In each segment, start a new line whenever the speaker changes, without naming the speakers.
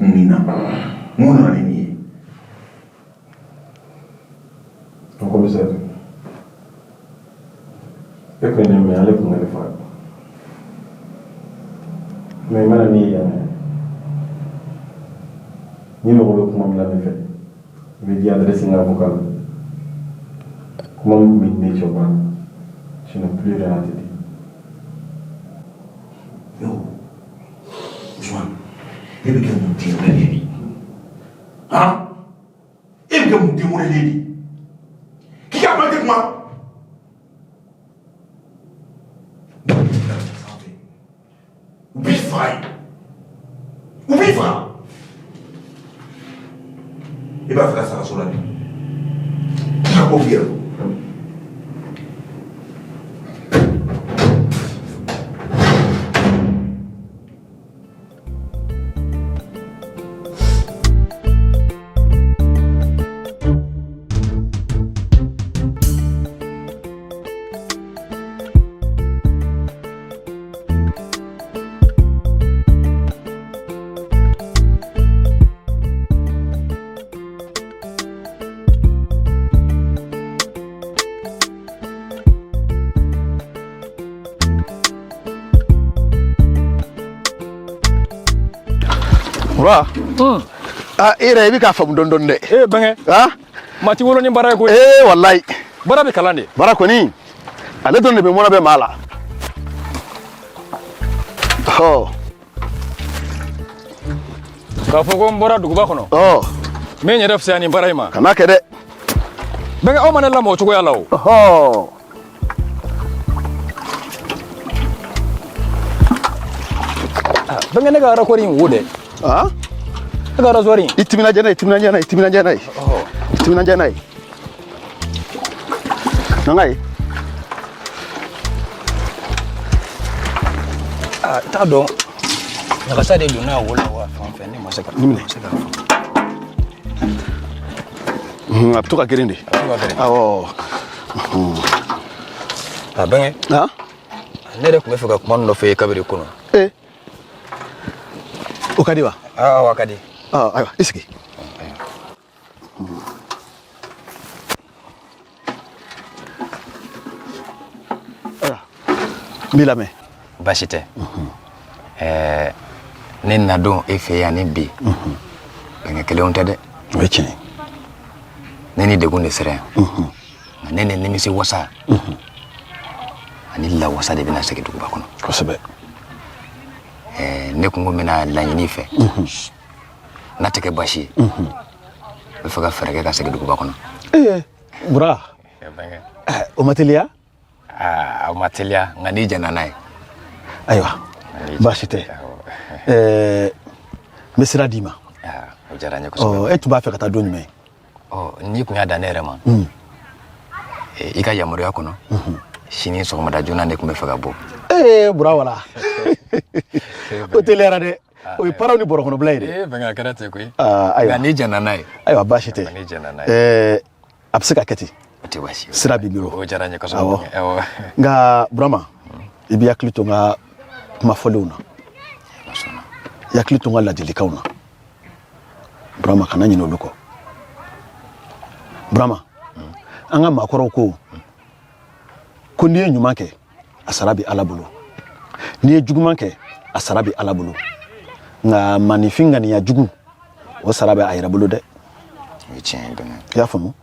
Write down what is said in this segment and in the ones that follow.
Nin na mun nana ni nin ye?
Mon commissaire, e kun ye ne minɛ, ale kun ka ne faga. Mais i mana ne ye yan, n'i mago bɛ kuma min na ne fɛ, i bɛ di adresse n ka avocat la. Kuma min bɛ ne cɛ o banna. Je n'ai plus rien à te dire.
Yo, Ousmane, e bɛ kɛ mun den wɛrɛ de ye? Han, e bɛ kɛ mun den wɛrɛ de ye k'i ka kuma tɛ kuma? U b'i faga yen, u b'i faga. I b'a fɛ ka sa kaso la de? I ka ko f'i yɛrɛ.
Bura. Ah, e yɛrɛ i bɛ k'a faamu dɔɔni dɔɔni dɛ.
Ee bɛnkɛ.
Ah?
Maa ti wolo ni baara ye koyi.
Ee walayi.
Baara bɛ kalan de.
Baara kɔni, ale dɔrɔn de bɛ mɔnɛ bɛ maa la. Ɔ.
K'a fɔ ko n bɔra duguba kɔnɔ.
Ɔ.
N bɛ n yɛrɛ fisaya nin baara in ma.
Kan'a kɛ dɛ.
Bɛnkɛ, aw ma ne lamɔ o cogoya la o.
Ɔhɔ.
Bɛnkɛ, ne ka raccord in wo dɛ.
Ah?
Ne ka rasoir in.
I timinadiya n'a ye, i timinadiya n'a ye, i timinadiya n'a ye. I timinadiya n'a ye. Na n k'a ye.
Aa, n t'a dɔn ɲagasa de donna a wo la wa fɛn o fɛn, ne ma se ka
Nin minɛ.
ma se k'a faamu.
A bɛ to ka geren de.
A bɛ to ka geren.
Awɔ.
A bɛnkɛ.
Ah?
Ne yɛrɛ tun bɛ fɛ ka kuma dɔ fɔ i ye kabiri kunun.
Ee. O ka di wa?
Awɔ, a ka di.
Ah, ayiwa, i sigi. Ayiwa, n b'i lamɛn.
Baasi tɛ. Ɛɛ, ne nadon e fɛ yan ni bi, bɛnkɛ, kelenw tɛ dɛ.
O ye tiɲɛ ye.
Ne ni degun de sera yan. Nka ne ni nimisi wasa ani lawasa de bɛna segin duguba kɔnɔ.
Kosɛbɛ.
Ɛɛ, ne kun ko n bɛna laɲini i fɛ. N'a tɛ kɛ baasi ye, n bɛ fɛ ka fɛɛrɛ kɛ ka segin duguba kɔnɔ.
Ee, Bura, o ma teliya?
Aa, o ma teliya, nka n'i jɛnna n'a ye.
Ayiwa, baasi tɛ. Ɛɛ, n bɛ sira d'i ma.
O diyara n ye kosɛbɛ.
Ɔ, e tun b'a fɛ ka taa don jumɛn?
Ɔ, n'i kun y'a dan ne yɛrɛ ma, i ka yamaruya kɔnɔ, sini sɔgɔmada joona ne tun bɛ fɛ ka bɔ.
Ee, Bura, wala. O teliyara dɛ. O ye paraw ni bɔrɔkɔnɔbila ye dɛ.
Ee bɛnkɛ, a kɛra ten koyi.
Ayiwa.
Nka n'i jɛnna n'a ye.
Ayiwa, baasi tɛ.
N'i jɛnna n'a ye.
Ɛɛ, a bɛ se ka kɛ ten.
O tɛ baasi ye.
Sira b'i bolo.
O diyara n ye kosɛbɛ.
Awɔ.
Awɔ.
Nka Burama, i b'i hakili to n ka kuma fɔlenw na. I hakili to n ka ladilikanw na. Burama, kana ɲinɛ olu kɔ. Burama, an ka maakɔrɔw ko ko n'i ye ɲuman kɛ, a sara bɛ Ala bolo. N'i ye juguman kɛ, a sara bɛ Ala bolo. Nka maaninfin ŋaniya jugu, o sara bɛ a yɛrɛ bolo dɛ.
O ye tiɲɛ ye bɛnkɛ.
I y'a faamu?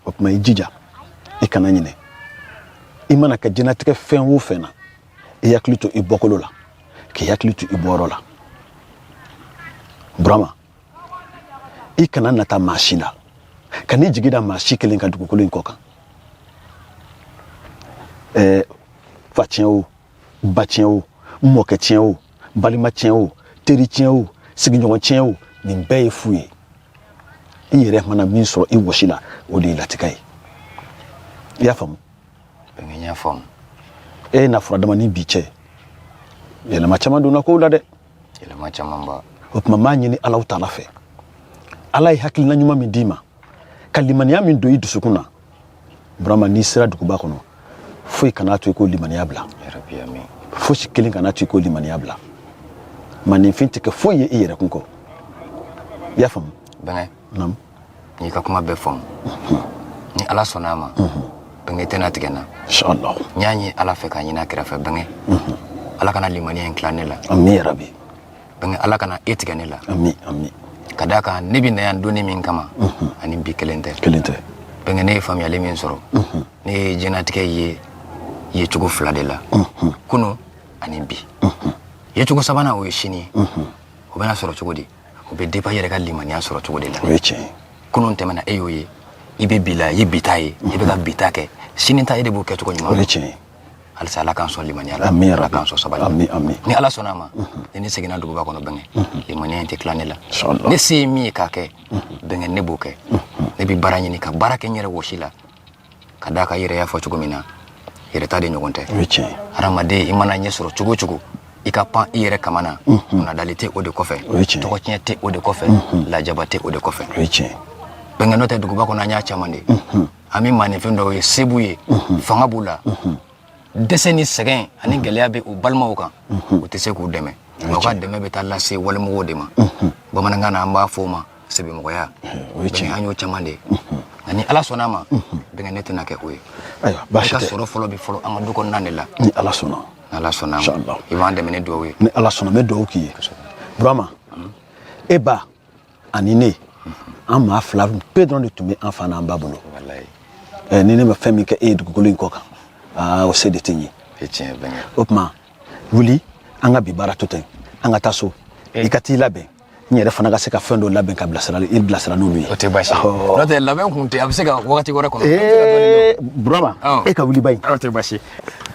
O tuma i jija, i kana ɲinɛ. I mana kɛ diɲɛnatigɛ fɛn o fɛn na, i hakili to i bɔkolo la, k'i hakili to i bɔyɔrɔ la. Burama, i kana nata maa si la, kan'i jigi da maa si kelen kan dugukolo in kɔ kan. Ɛɛ, fa tiɲɛ o, ba tiɲɛ o, mɔkɛ tiɲɛ o, balima tiɲɛ o, teri tiɲɛ o, sigiɲɔgɔn tiɲɛ o, nin bɛɛ ye fu ye. I yɛrɛ mana min sɔrɔ i wɔsi la, o de ye latigɛ ye. I y'a faamu?
Bɛnkɛ, n y'a faamu.
E na fura dama ni bi cɛ, yɛlɛma caman donna kow la dɛ.
Yɛlɛma camanba.
O tuma n b'a ɲini Alahu taala fɛ, Ala ye hakilina ɲuman min d'i ma, ka limaniya min don i dusukun na, Burama, n'i sera duguba kɔnɔ, foyi kan'a to i k'o limaniya bila. Fosi kelen kan'a to i k'o limaniya bila. Maaninfin tɛ kɛ foyi ye i yɛrɛkun kɔ. I y'a faamu?
Bɛnkɛ,
Naamu.
N y'i ka kuma bɛɛ faamu. Ni Ala sɔnna a ma, bɛnkɛ tɛna tigɛ n na.
Inshallah.
N y'a ɲini Ala fɛ k'a ɲini a kira fɛ, bɛnkɛ. Ala kana limaniya in tila ne la.
Ami yarabi.
Bɛnkɛ, Ala kana e tigɛ ne la.
Ami, ami.
Ka d'a kan ne bɛ na yan donni min kama, ani bi kelen tɛ.
Kelen tɛ.
Bɛnkɛ, ne ye faamuyali min sɔrɔ, ne ye diɲɛnatigɛ ye yecogo fila de la. Kunun ani bi. Yecogo sabanan, o ye sini ye. O bɛna sɔrɔ cogo di? O bɛ dépend i yɛrɛ ka limaniya sɔrɔ cogo de la.
O ye tiɲɛ ye.
Kunun tɛmɛna, e y'o ye. I bɛ bi la, i ye bi ta ye, i bɛ ka bi ta kɛ. Sini ta, e de b'o kɛ cogo ɲuman.
O ye tiɲɛ ye.
Halisa Ala k'an sɔn limaniya la.
Ami
Ala
yarabi.
k'an sɔn sabali la.
Ami, ami.
Ni Ala sɔnna a ma, ni ne seginna duguba kɔnɔ, bɛnkɛ, limaniya in tɛ tila ne la.
Inshallah.
Ne se ye min ye k'a kɛ, bɛnkɛ, ne b'o kɛ. Ne bɛ baara ɲini ka baara kɛ n yɛrɛ wɔsi la. Ka d'a kan i yɛrɛ y'a fɔ cogo min na, yɛrɛ ta de ɲɔgɔn tɛ.
O ye tiɲɛ ye.
Hadamaden, i mana ɲɛ sɔrɔ cogo o cogo, i ka pan i yɛrɛ kamana, kunnadali tɛ o de kɔfɛ,
O ye tiɲɛ ye.
tɔgɔtiɲɛ tɛ o de kɔfɛ, lajaba tɛ o de kɔfɛ.
O ye tiɲɛ ye.
Bɛnkɛ, n'o tɛ, duguba kɔnɔ an y'a caman de. An bɛ maaninfin dɔw ye, se b'u ye, fanga b'u la, dɛsɛ ni sɛgɛn ani gɛlɛya bɛ u balimaw kan, u tɛ se k'u dɛmɛ. Nka u ka dɛmɛ bɛ taa lase walimɔgɔw de ma. Bamanankan na, an b'a fɔ o ma sɛbɛmɔgɔya.
O ye tiɲɛ ye.
Bɛnkɛ, an y'o caman de ye. Nka ni Ala sɔnna a ma, bɛnkɛ, ne tɛna kɛ o ye.
Ayiwa, baasi
Ne ka
tɛ.
sɔrɔ fɔlɔ bɛ fɔlɔ an ka du kɔnɔna de la.
Ni Ala sɔnna.
Ni Ala sɔnna a ma,
Inshallah.
i b'an dɛmɛ ni dugawu ye.
Ni Ala sɔnna, n bɛ dugawu k'i ye. Burama, e ba ani ne, an maa fila pe dɔrɔn de tun bɛ an fa n'an ba bolo.
Walayi.
Ni ne ma fɛn min kɛ e ye dugukolo in kɔ kan, aa, o se de tɛ n ye.
E tiɲɛ, bɛnkɛ.
O tuma, wuli, an ka bi baara to ten, an ka taa so. I ka t'i labɛn, n yɛrɛ fana ka se ka fɛn dɔ labɛn ka bilasirali, i bilasira n'olu ye.
O tɛ baasi ye. N'o tɛ, labɛn kun tɛ, a bɛ se ka wagati wɛrɛ kɔnɔ.
Ee Burama,
Ɔ.
e ka wuli ba in.
O tɛ baasi ye.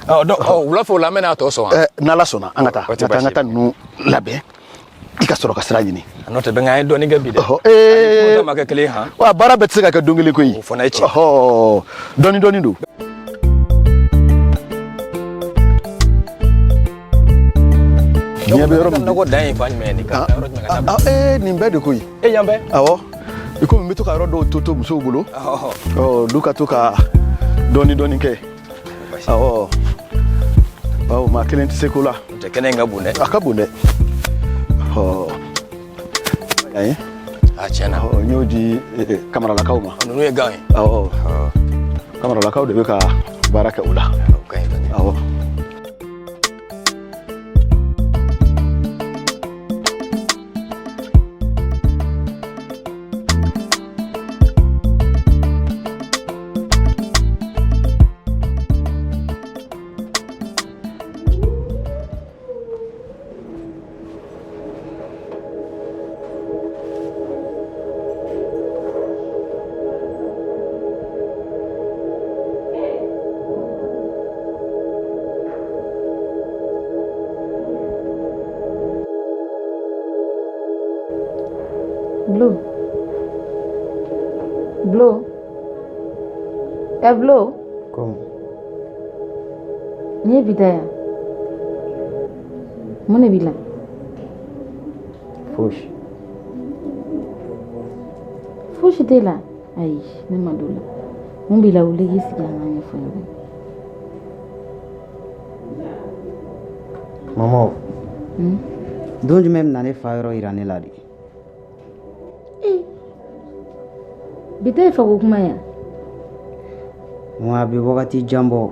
Ɔ, donc ɔ, wula fɛ o la, an bɛna a tɔ sɔn wa?
N'Ala sɔnna, an ka taa.
O tɛ
An ka taa, an ka
baasi
taa ninnu labɛn, i ka sɔrɔ ka sira ɲini.
N'o tɛ, bɛnkɛ, an ye dɔɔnin kɛ bi dɛ.
Ɔhɔ, ee.
Ani kuma ta ma kɛ kelen ye han.
Wa baara bɛɛ tɛ se ka kɛ don kelen koyi.
O fana ye tiɲɛ.
Ɔhɔ, dɔɔni dɔɔni don. Diɲɛ bɛ yɔrɔ min.
Nɔgɔ dan ye fan jumɛn ye nin ka taa yɔrɔ jumɛn ka taa?
Ah, ee, nin bɛɛ de koyi.
E yan bɛɛ?
Awɔ, i komi n bɛ to ka yɔrɔ dɔw to musow bolo.
Ɔhɔ.
Ɔ, olu ka to ka dɔɔni dɔɔni kɛ. Awɔ, bawo maa kelen tɛ se ko la.
N'o tɛ, kɛnɛ in ka bon dɛ.
A ka bon dɛ. Ɔ, yan ye.
A tiɲɛ na.
Ɔ, n y'o di kamaralakaw ma.
Ninnu ye gan ye.
Awɔ, kamaralakaw de bɛ ka baara kɛ o la.
O ka ɲi, bɛnkɛ.
Awɔ.
Blo. Blo. Eh Blo.
Comme.
Nin ye bi ta yan. Mun de b'i la?
Fosi.
Fosi t'e la. Ayi, ne ma d'o la. Mun b'i la, wuli k'i sigi, an k'a ɲɛfɔ ɲɔgɔn ye.
Mama,
Hmm?
don jumɛn bɛ na ne fa yɔrɔ yira ne la de?
Eh. Bi ta ye fako kuma ye wa?
Mama, a bɛ wagati jan bɔ.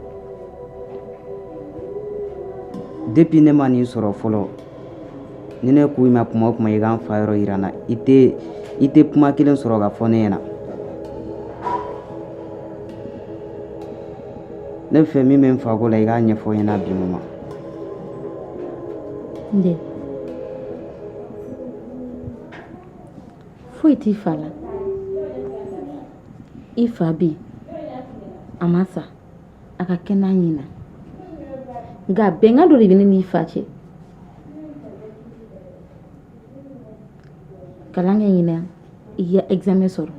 Depuis ne ma nin sɔrɔ fɔlɔ, ni ne ko i ma kuma o kuma i k'an fa yɔrɔ yira n na, i tɛ kuma kelen sɔrɔ ka fɔ ne ɲɛna. Ne bɛ fɛ min bɛ n fako la, i k'a ɲɛfɔ n ɲɛna bi, mama.
N den. Foyi t'i fa la. I fa bɛ yen. A ma sa. A ka kɛnɛ a ɲin na. Nka bɛnkan dɔ de bɛ ne n'i fa cɛ. Kalan kɛ ɲinan, i ka examen sɔrɔ.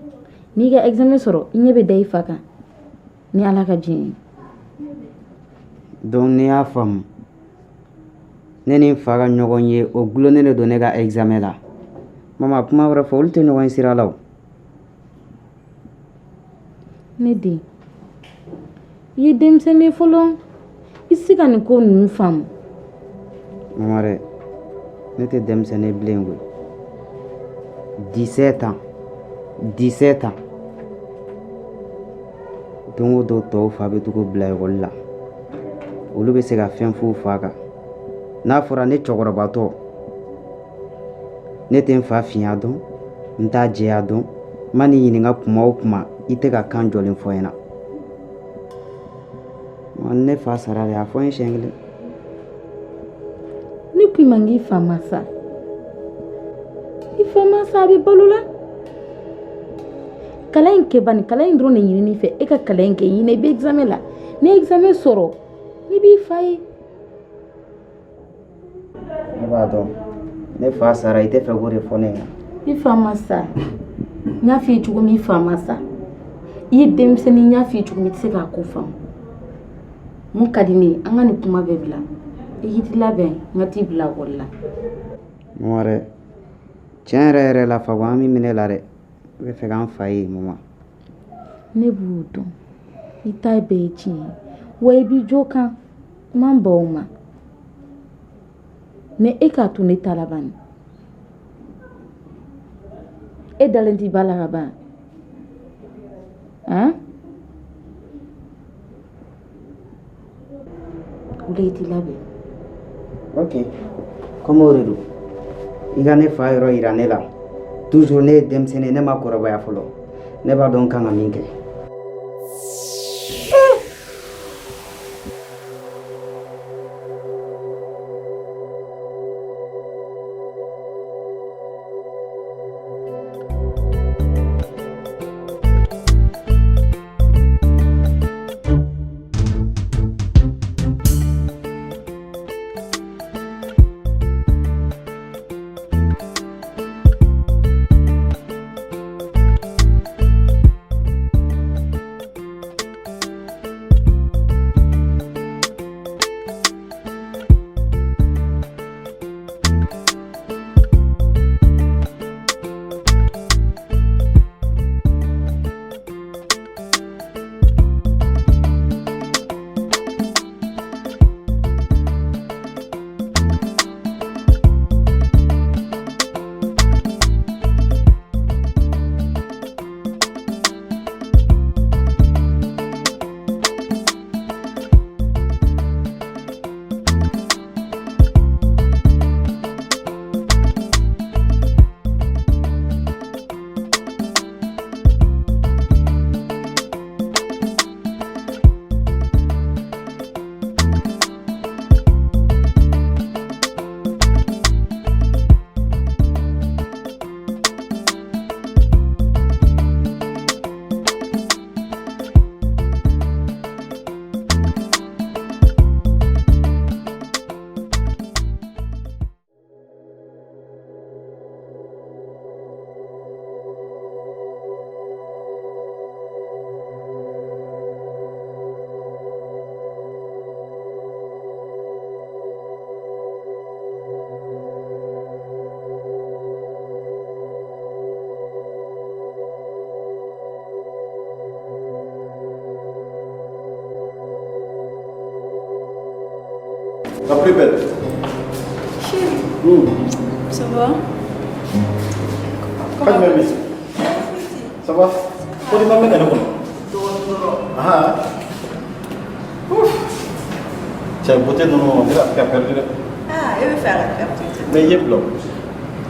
N'i ka examen sɔrɔ, i ɲɛ bɛ da i fa kan. Ni Ala ka diɲɛ ye.
Donc ne y'a faamu, ne ni n fa ka ɲɔgɔn ye, o gulonnen de don ne ka examen la. Mama, kuma wɛrɛ fɔ, olu tɛ ɲɔgɔn ye sira la o.
Ne den, i ye denmisɛnnin fɔlɔ, i tɛ se ka nin ko ninnu faamu.
Mama dɛ, ne tɛ denmisɛnnin bilen koyi.
17 ans, 17 ans. Don o don tɔw fa bɛ tugu bila ekɔli la, olu bɛ se ka fɛn f'u fa kan. N'a fɔra ne cɛkɔrɔbatɔ, ne tɛ n fa finya dɔn, n t'a jɛya dɔn. N man'i ɲininka kuma o kuma, i tɛ ka kan jɔlen fɔ n ɲɛna. Ne fa sara de, a fɔ n ye siɲɛ kelen.
Ne ko i ma k'i fa ma sa, i fa ma sa, a bɛ balo la. Kalan in kɛ bani, kalan in dɔrɔn de ɲini i fɛ. E ka kalan in kɛ, ɲinɛ i bɛ examen la. N'i ye examen sɔrɔ, i b'i fa ye.
Ne b'a dɔn ne fa sara, i tɛ fɛ k'o de fɔ ne ɲɛna.
I fa ma sa, n y'a f'i ye cogo min, i fa ma sa. I ye denmisɛnnin, n y'a f'i ye cogo min, i tɛ se k'a ko faamu. Mun ka di ne ye, an ka nin kuma bɛɛ bila, i k'i labɛn n ka t'i bila ekɔli la.
Mama dɛ, tiɲɛ yɛrɛ yɛrɛ la, fako hami bɛ ne la dɛ. Ne bɛ fɛ ka n fa ye, mama.
Ne b'o dɔn, i ta bɛɛ ye tiɲɛ ye, wa i b'i jo kan, n man ban o ma, mais e k'a to ne ta la bani. E dalen t'i ba la ka ban han? Wuli i t'i labɛn.
Ok, comme o de don, i ka ne fa yɔrɔ yira ne la. Toujours ne ye denmisɛnnin ye, ne ma kɔrɔbaya fɔlɔ, ne b'a dɔn n kan ka min kɛ.
La plus belle.
Chérie. Ça va?
Comment va? Ça va? Ko di ma mɛn ka ne kɔnɔ? Ah. Ouf. Cɛ, beauté ninnu, ne b'a fɛ ka perdu dɛ.
Ah, e bɛ fɛ a ka perdu.
Mais i ye bila o.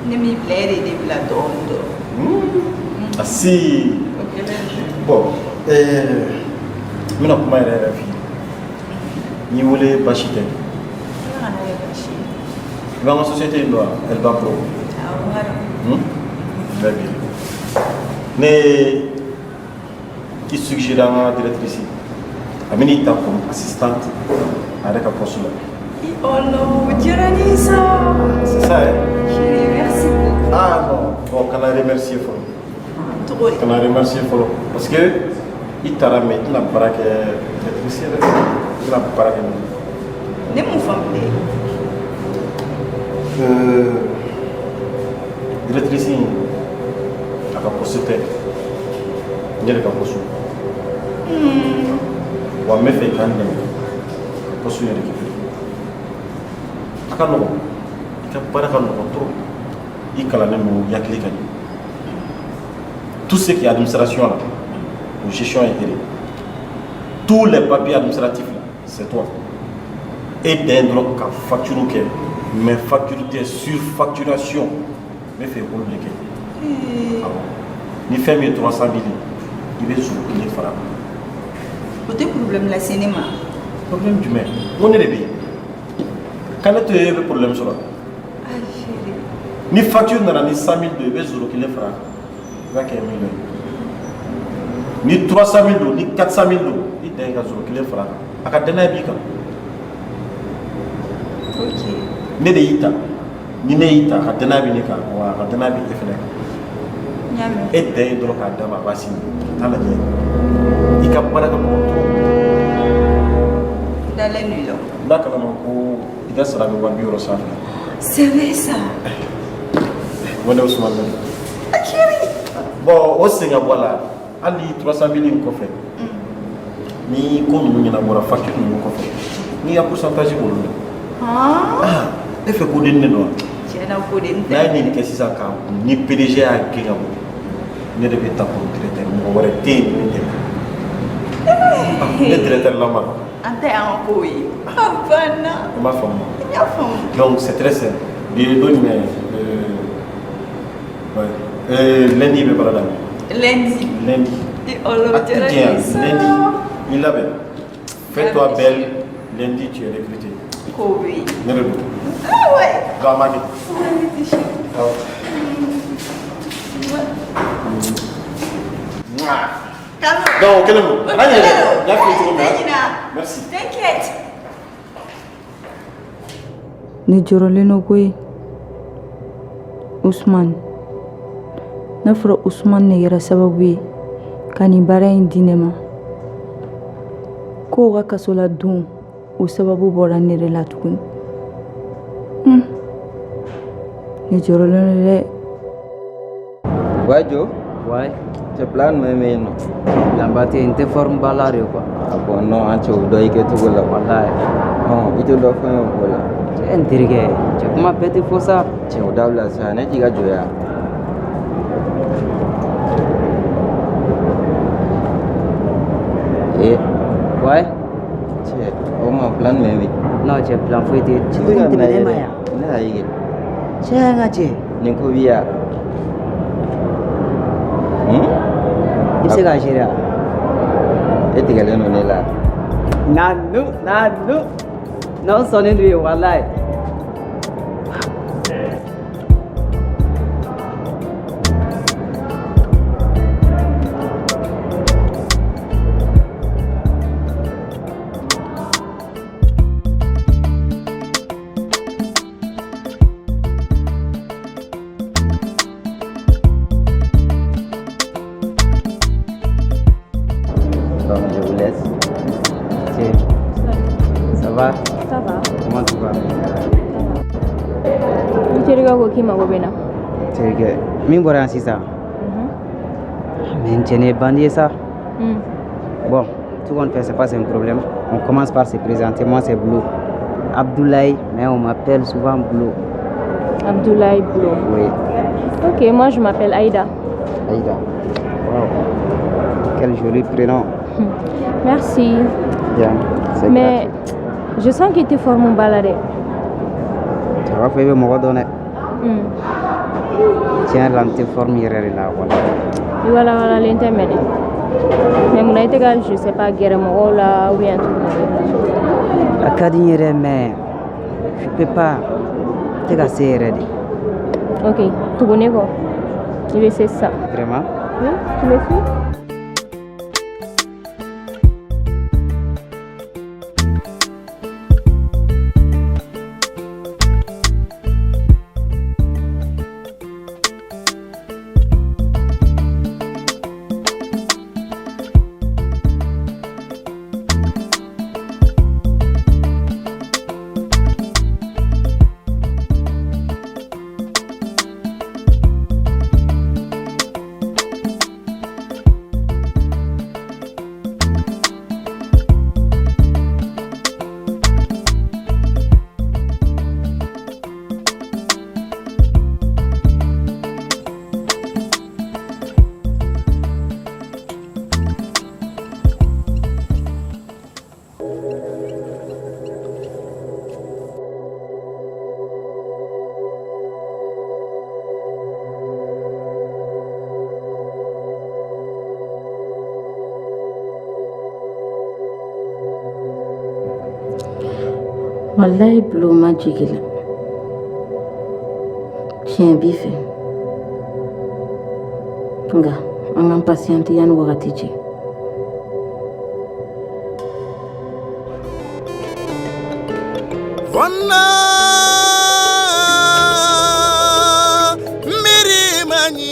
Ne m'i bila, e de ye ne bila dɔɔnin dɔrɔn.
Ah si.
O kɛlen.
Bon, n bɛna kuma yɛrɛ yɛrɛ f'i ye. N y'i wele baasi tɛ.
Ala kana kɛ baasi ye.
I b'an ka société in dɔn wa? Elba Pro.
Awɔ, n b'a dɔn.
Très bien. Ne ye i suggéré an ka directrice ye. A bɛn'i ta comme assistante a yɛrɛ ka poste la.
Oh non, o diyara n ye sa.
C'est ça, hein?
Chérie, merci beaucoup.
Ah non, bon, kana remercier fɔlɔ.
Cogo di?
Kana remercier fɔlɔ parce que i taara, mais i tɛna baara kɛ directrice ye dɛ. I tɛna baara kɛ nin ye.
Ne mun faamu dɛ?
Directrice in, a ka poste tɛ, n yɛrɛ ka poste. Wa n bɛ fɛ i ka n dɛmɛ ka poste in récupérer. A ka nɔgɔn, i ka baara ka nɔgɔn trop. I kalannen don, i hakili ka di. Tout ce qui est administration là, o gestion ye e de ye. Tous les papiers administratifs là, c'est toi. E dan ye dɔrɔn ka facture kɛ, mais facture tɛ, surfacturation, n bɛ fɛ i k'olu de kɛ. Awɔ, ni fɛn min ye 300 000 ye, i bɛ zéro kelen fara a kan.
O tɛ problème lase ne ma?
Problème jumɛn? N ko ne de bɛ yen ka ne to yen, e bɛ problème sɔrɔ.
Ah chéri.
Ni facture nana ni 100 000 don, i bɛ zéro kelen fara a kan, i b'a kɛ million ye. Ni 300 000 don, ni 400 000 don, i dan ye ka zéro kelen fara a kan. A ka danaya b'i kan.
Ok.
Ne de y'i ta. Ni ne y'i ta, a ka danaya bɛ ne kan, wa a ka danaya bɛ e fana kan.
N y'a mɛn.
E dan ye dɔrɔn k'a d'a ma, a b'a signé. Taa lajɛ, i ka baara ka nɔgɔn trop.
Dalen don i la.
N b'a kalama ko i ka sara bɛ 60 000 sanfɛ.
C'est vrai ça.
N ko ne Ousmane de don. Bon, o sen ka bɔ a la. Hali 300 000 in kɔfɛ, ni ko ninnu ɲɛnabɔra, facture ninnu kɔfɛ, n'i ka pourcentage b'olu la.
Ah.
E fɛ ko den ne don wa?
Tiɲɛ na, ko de n
N'a
tɛ.
ye nin kɛ sisan k'a kun, ni PDG y'a gɛn ka bɔ, ne de bɛ ta comme directeur. Mɔgɔ wɛrɛ tɛ yen min bɛ dɛmɛ ne directeur lama.
An ta y'an ka kow ye. A banna.
I m'a faamu?
N y'a faamu.
Donc c'est très simple. Bi ye don jumɛn ye? Ouais. Lundi i bɛ baara daminɛ.
Lundi.
Lundi.
I ɔlɔ
A tɛ
diyara
janya.
n ye sa.
Lundi i labɛn, fais-toi belle, lundi tu es recruté.
Ko bɛ yen.
Ne de don.
Ah ouais.
Donc an b'a kɛ.
Ouais, t'es chérie.
Awɔ.
Kalo.
Donc o kɛlen don. Kana ɲinɛ dɛ. N y'a f'i ye cogo min
Tɛ
na.
ɲinɛ.
Merci.
T'inquiète.
Ne jɔrɔlen don koyi. Usman, n'a fɔra Usman de kɛra sababu ye ka nin baara in di ne ma, k'o ka kasola don o sababu bɔra ne de la tuguni. Ne jɔrɔlen don dɛ.
Ouais, Joe.
Ouais.
Cɛ, plan jumɛn bɛ yen nɔ?
Plan ba tɛ yen, n tɛ forme ba la de quoi.
Ah bon, non, an cɛ, o dɔ i kɛcogo la.
Walayi.
Hɔn, i tɛ dɔ fɔ n ye o ko la?
Cɛ, n terikɛ, cɛ, kuma bɛɛ tɛ fɔ sa.
Cɛ, o dabila sa, ne t'i ka jɔnya. Ee.
Ouais.
Cɛ, o ma plan jumɛn bɛ yen?
Non cɛ, plan foyi tɛ yen.
I bɛ ka
Tɛmɛ
na
ne ma
yɛrɛ.
yan.
Ne y'a ye kɛ.
Cɛ, n ka cɛ.
Nin ko b'i ya?
I bɛ se k'a gérer wa?
E tigɛlen don ne la.
Nanu, nanu. Non, n sɔnnen don ye walayi.
Donc je vous laisse.
Cɛ, ça va?
Ça va.
Comment tu vas?
I terikɛ ko k'i mago bɛ n na.
Terikɛ min bɔra yan sisan. Mais n cɛ, nin ye bandit ye sa. Bon, tout compte fait, c'est pas un problème. On commence par se présenter. Moi, c'est Blue. Abdoulaye, mais on m'appelle souvent Blue.
Abdoulaye Blo.
Oui.
Ok, moi je m'appelle Aïda.
Aïda. Wow. Quel joli prénom.
Merci.
Bien, c'est
Mais
gratuit.
je sens que tu forme ba la dɛ.
Cɛ b'a fɔ i bɛ mɔgɔ dɔn dɛ. Tiɲɛ yɛrɛ la, n tɛ forme yɛrɛ de la wala.
I walawalalen tɛ mɛnɛ. Mais munna i tɛ ka, je sais pas, gɛrɛ mɔgɔw la ou bien truc?
A ka di n yɛrɛ, mais je peux pas. N tɛ ka se yɛrɛ de.
Ok, tugu ne kɔ. I bɛ se sisan.
Vraiment?
Oui, tu me suis?
Walayi Bulo ma jigin la. Tiɲɛ b'i fɛ. Nka an k'an patienter yanni wagati cɛ.
Fonna miiri man ɲi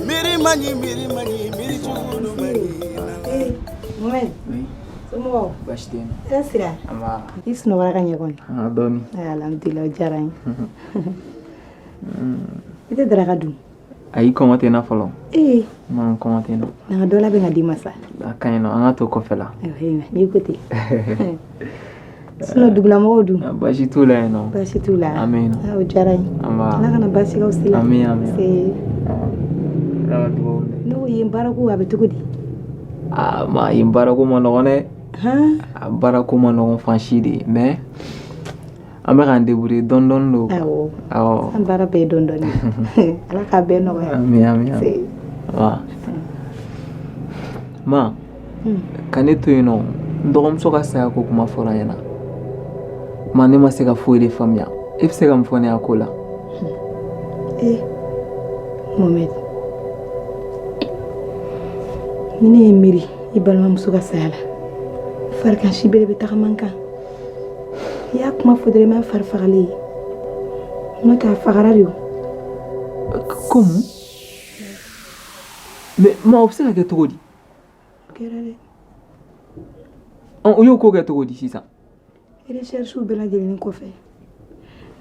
miiri man ɲi miiri man ɲi miiri jugu man ɲi.
Mohamed.
Oui.
Somɔgɔw?
Baasi tɛ yen.
E sira.
Nba.
I sunɔgɔra ka ɲɛ kɔni?
Ah, dɔɔni.
Alhamdulilah, o diyara n ye. I tɛ daraka dun?
Ayi, kɔngɔ tɛ n na fɔlɔ.
Ee.
Non, kɔngɔ tɛ n na.
Na n ka dɔ labɛn ka d'i ma sa.
A ka ɲi nɔ, an ka to kɔfɛ la.
Ayiwa, n'i ko ten. Sinon dugulamɔgɔw dun?
Baasi t'u la yen nɔ.
Baasi t'u la.
An bɛ yen nɔ.
Ah, o diyara n ye.
Nba.
Ala kana baasi k'aw si la.
Ami, ami.
Se.
Ala ka dugawu minɛ.
Ne ko yen baarako a bɛ cogo di?
Ah, ma yen baarako ma nɔgɔn dɛ.
Han?
A baarako ma nɔgɔn fan si de mais an bɛ k'an débrouiller dɔɔni dɔɔni don.
Awɔ.
Awɔ.
An baara bɛɛ ye dɔɔni dɔɔni. Ala k'a bɛɛ nɔgɔya.
Ami, ami, ami.
Se.
Wa. Ma, ka ne to yen nɔ, n dɔgɔmuso ka saya ko kuma fɔra n ɲɛna. Ma, ne ma se ka foyi de faamuya. E bɛ se ka mun fɔ ne a ko la?
Eh, Mohamed. Ni ne ye miiri i balimamuso ka saya la, farigan si bɛɛ de bɛ tagama n kan. I y'a kuma fɔ dɔrɔn i ma n fari fagalen ye. N'o tɛ a fagara de o.
Ko mun? Mais ma, o bɛ se ka kɛ cogo di?
O kɛra dɛ.
Ɔn, o y'o ko kɛ cogo di sisan?
Recherche bɛɛ lajɛlen kɔfɛ,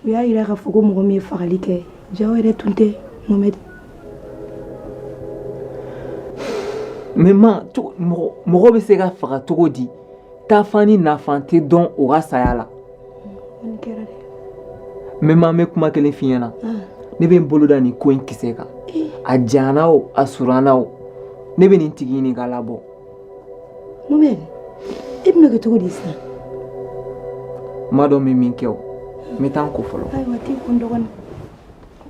u y'a yira k'a fɔ ko mɔgɔ min ye fagali kɛ, ja o yɛrɛ tun tɛ Mohamed.
Mais ma, mɔgɔ mɔgɔ bɛ se ka faga cogo di? Taafan ni nafan tɛ dɔn o ka saya la.
Nin kɛra dɛ.
Mais ma, n bɛ kuma kelen f'i ɲɛna. Ne bɛ n bolo da nin ko in kisɛ kan. A janyana o, a surunna o, ne bɛ nin tigi ɲini k'a labɔ.
Mohamed, e bɛna kɛ cogo di sisan?
N m'a dɔn n bɛ min kɛ o. N bɛ taa n ko fɔlɔ.
Ayiwa, t'i ko n dɔgɔnin.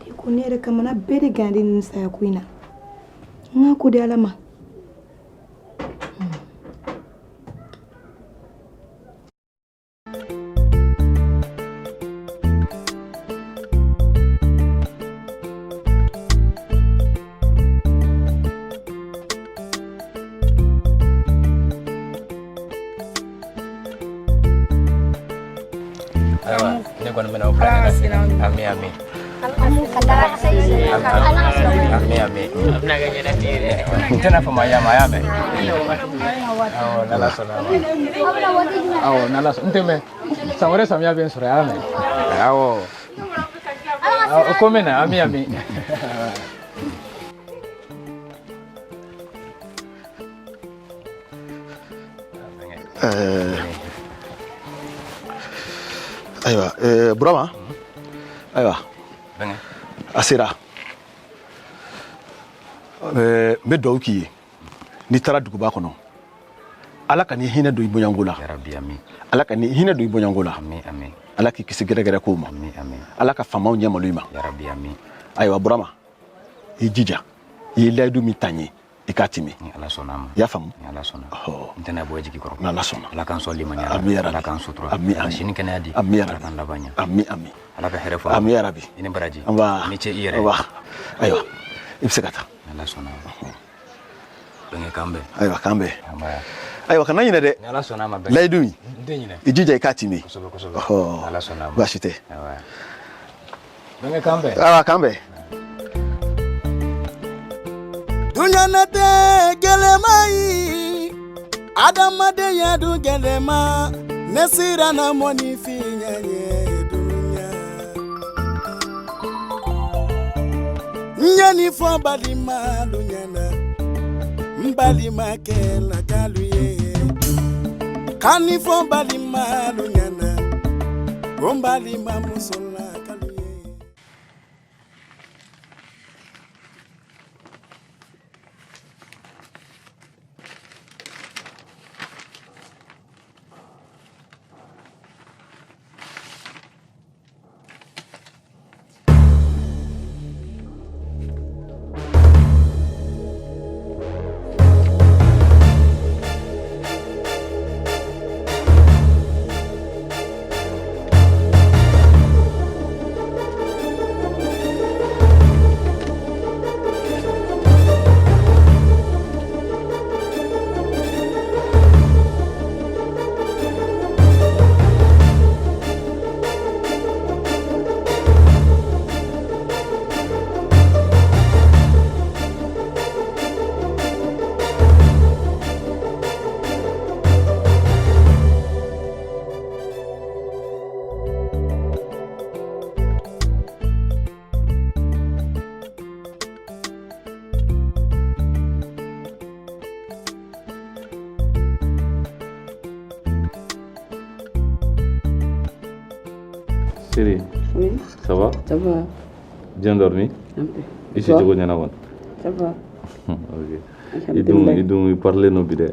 T'i ko ne yɛrɛ kamana bɛɛ de gannen nin saya ko in na. N k'a ko di Ala ma.
Ayiwa, ne kɔni bɛna o bila ɲɛna. Ami, ami. Ami, ami. N tɛna fama ya ma, a y'a mɛn. Awɔ, n'Ala sɔnna a ma.
Awɔ, n'Ala sɔnna, n tɛ mɛn. San wɛrɛ samiya bɛ n sɔrɔ, a y'a mɛn. Awɔ. Awɔ, ko n bɛ na, ami, ami.
Ayiwa, Burama, ayiwa, a sera. N bɛ dugawu k'i ye, n'i taara duguba kɔnɔ, Ala ka n'i hinɛ don i bɔɲɔgɔnko la. Ala ka n'i hinɛ don i bɔɲɔgɔnko la. Ala k'i kisi gɛrɛgɛrɛ kow ma. Ala ka faamaw ɲɛ malo i ma. Ayiwa Burama, i jija, i ye layidu min ta n ye, i k'a timi.
Ni Ala sɔnna a ma.
I y'a faamu?
Ni Ala sɔnna. N tɛna bɔ i jigi kɔrɔ.
Ni Ala sɔnna.
Ala k'an sɔn limaniya la.
Ami yarabi.
Ala k'an sutura.
Ami,
Ala
ami.
si ni kɛnɛya di.
Ami yarabi.
Ala k'an laban ɲɛ.
Ami, ami.
Ala ka hɛrɛ fɔ.
Ami yarabi.
I ni baraji.
Nba.
I ni ce i yɛrɛ.
Nba. Ayiwa, i bɛ se ka taa.
Ni Ala sɔnna. Bɛnkɛ, k'an bɛn.
Ayiwa, k'an bɛn.
Nba.
Ayiwa, kana ɲinɛ dɛ.
Ni Ala sɔnna a ma, bɛnkɛ.
Layidu in.
N tɛ ɲinɛ.
I jija i k'a timi.
Kosɛbɛ, kosɛbɛ.
Ɔhɔ.
Ni Ala sɔnna a ma.
Baasi tɛ.
Ayiwa. Bɛnkɛ, k'an bɛn.
Ayiwa, k'an bɛn.
Dunyanatɛ gɛlɛma ye, adamadenya dun gɛlɛma, ne siranna mɔni fiɲɛ ye dunuya. N ye nin fɔ balimalu ɲɛna, n balimakɛ lakalu ye. Ka nin fɔ balimalu ɲɛna, ko n balimamuso lakalu ye.
Chérie,
Oui.
Ça va?
Ça va.
Bien dormi?
Un peu.
I si cogo ɲɛna kɔni?
Ça va.
Ok. I dun i parilen don bi dɛ.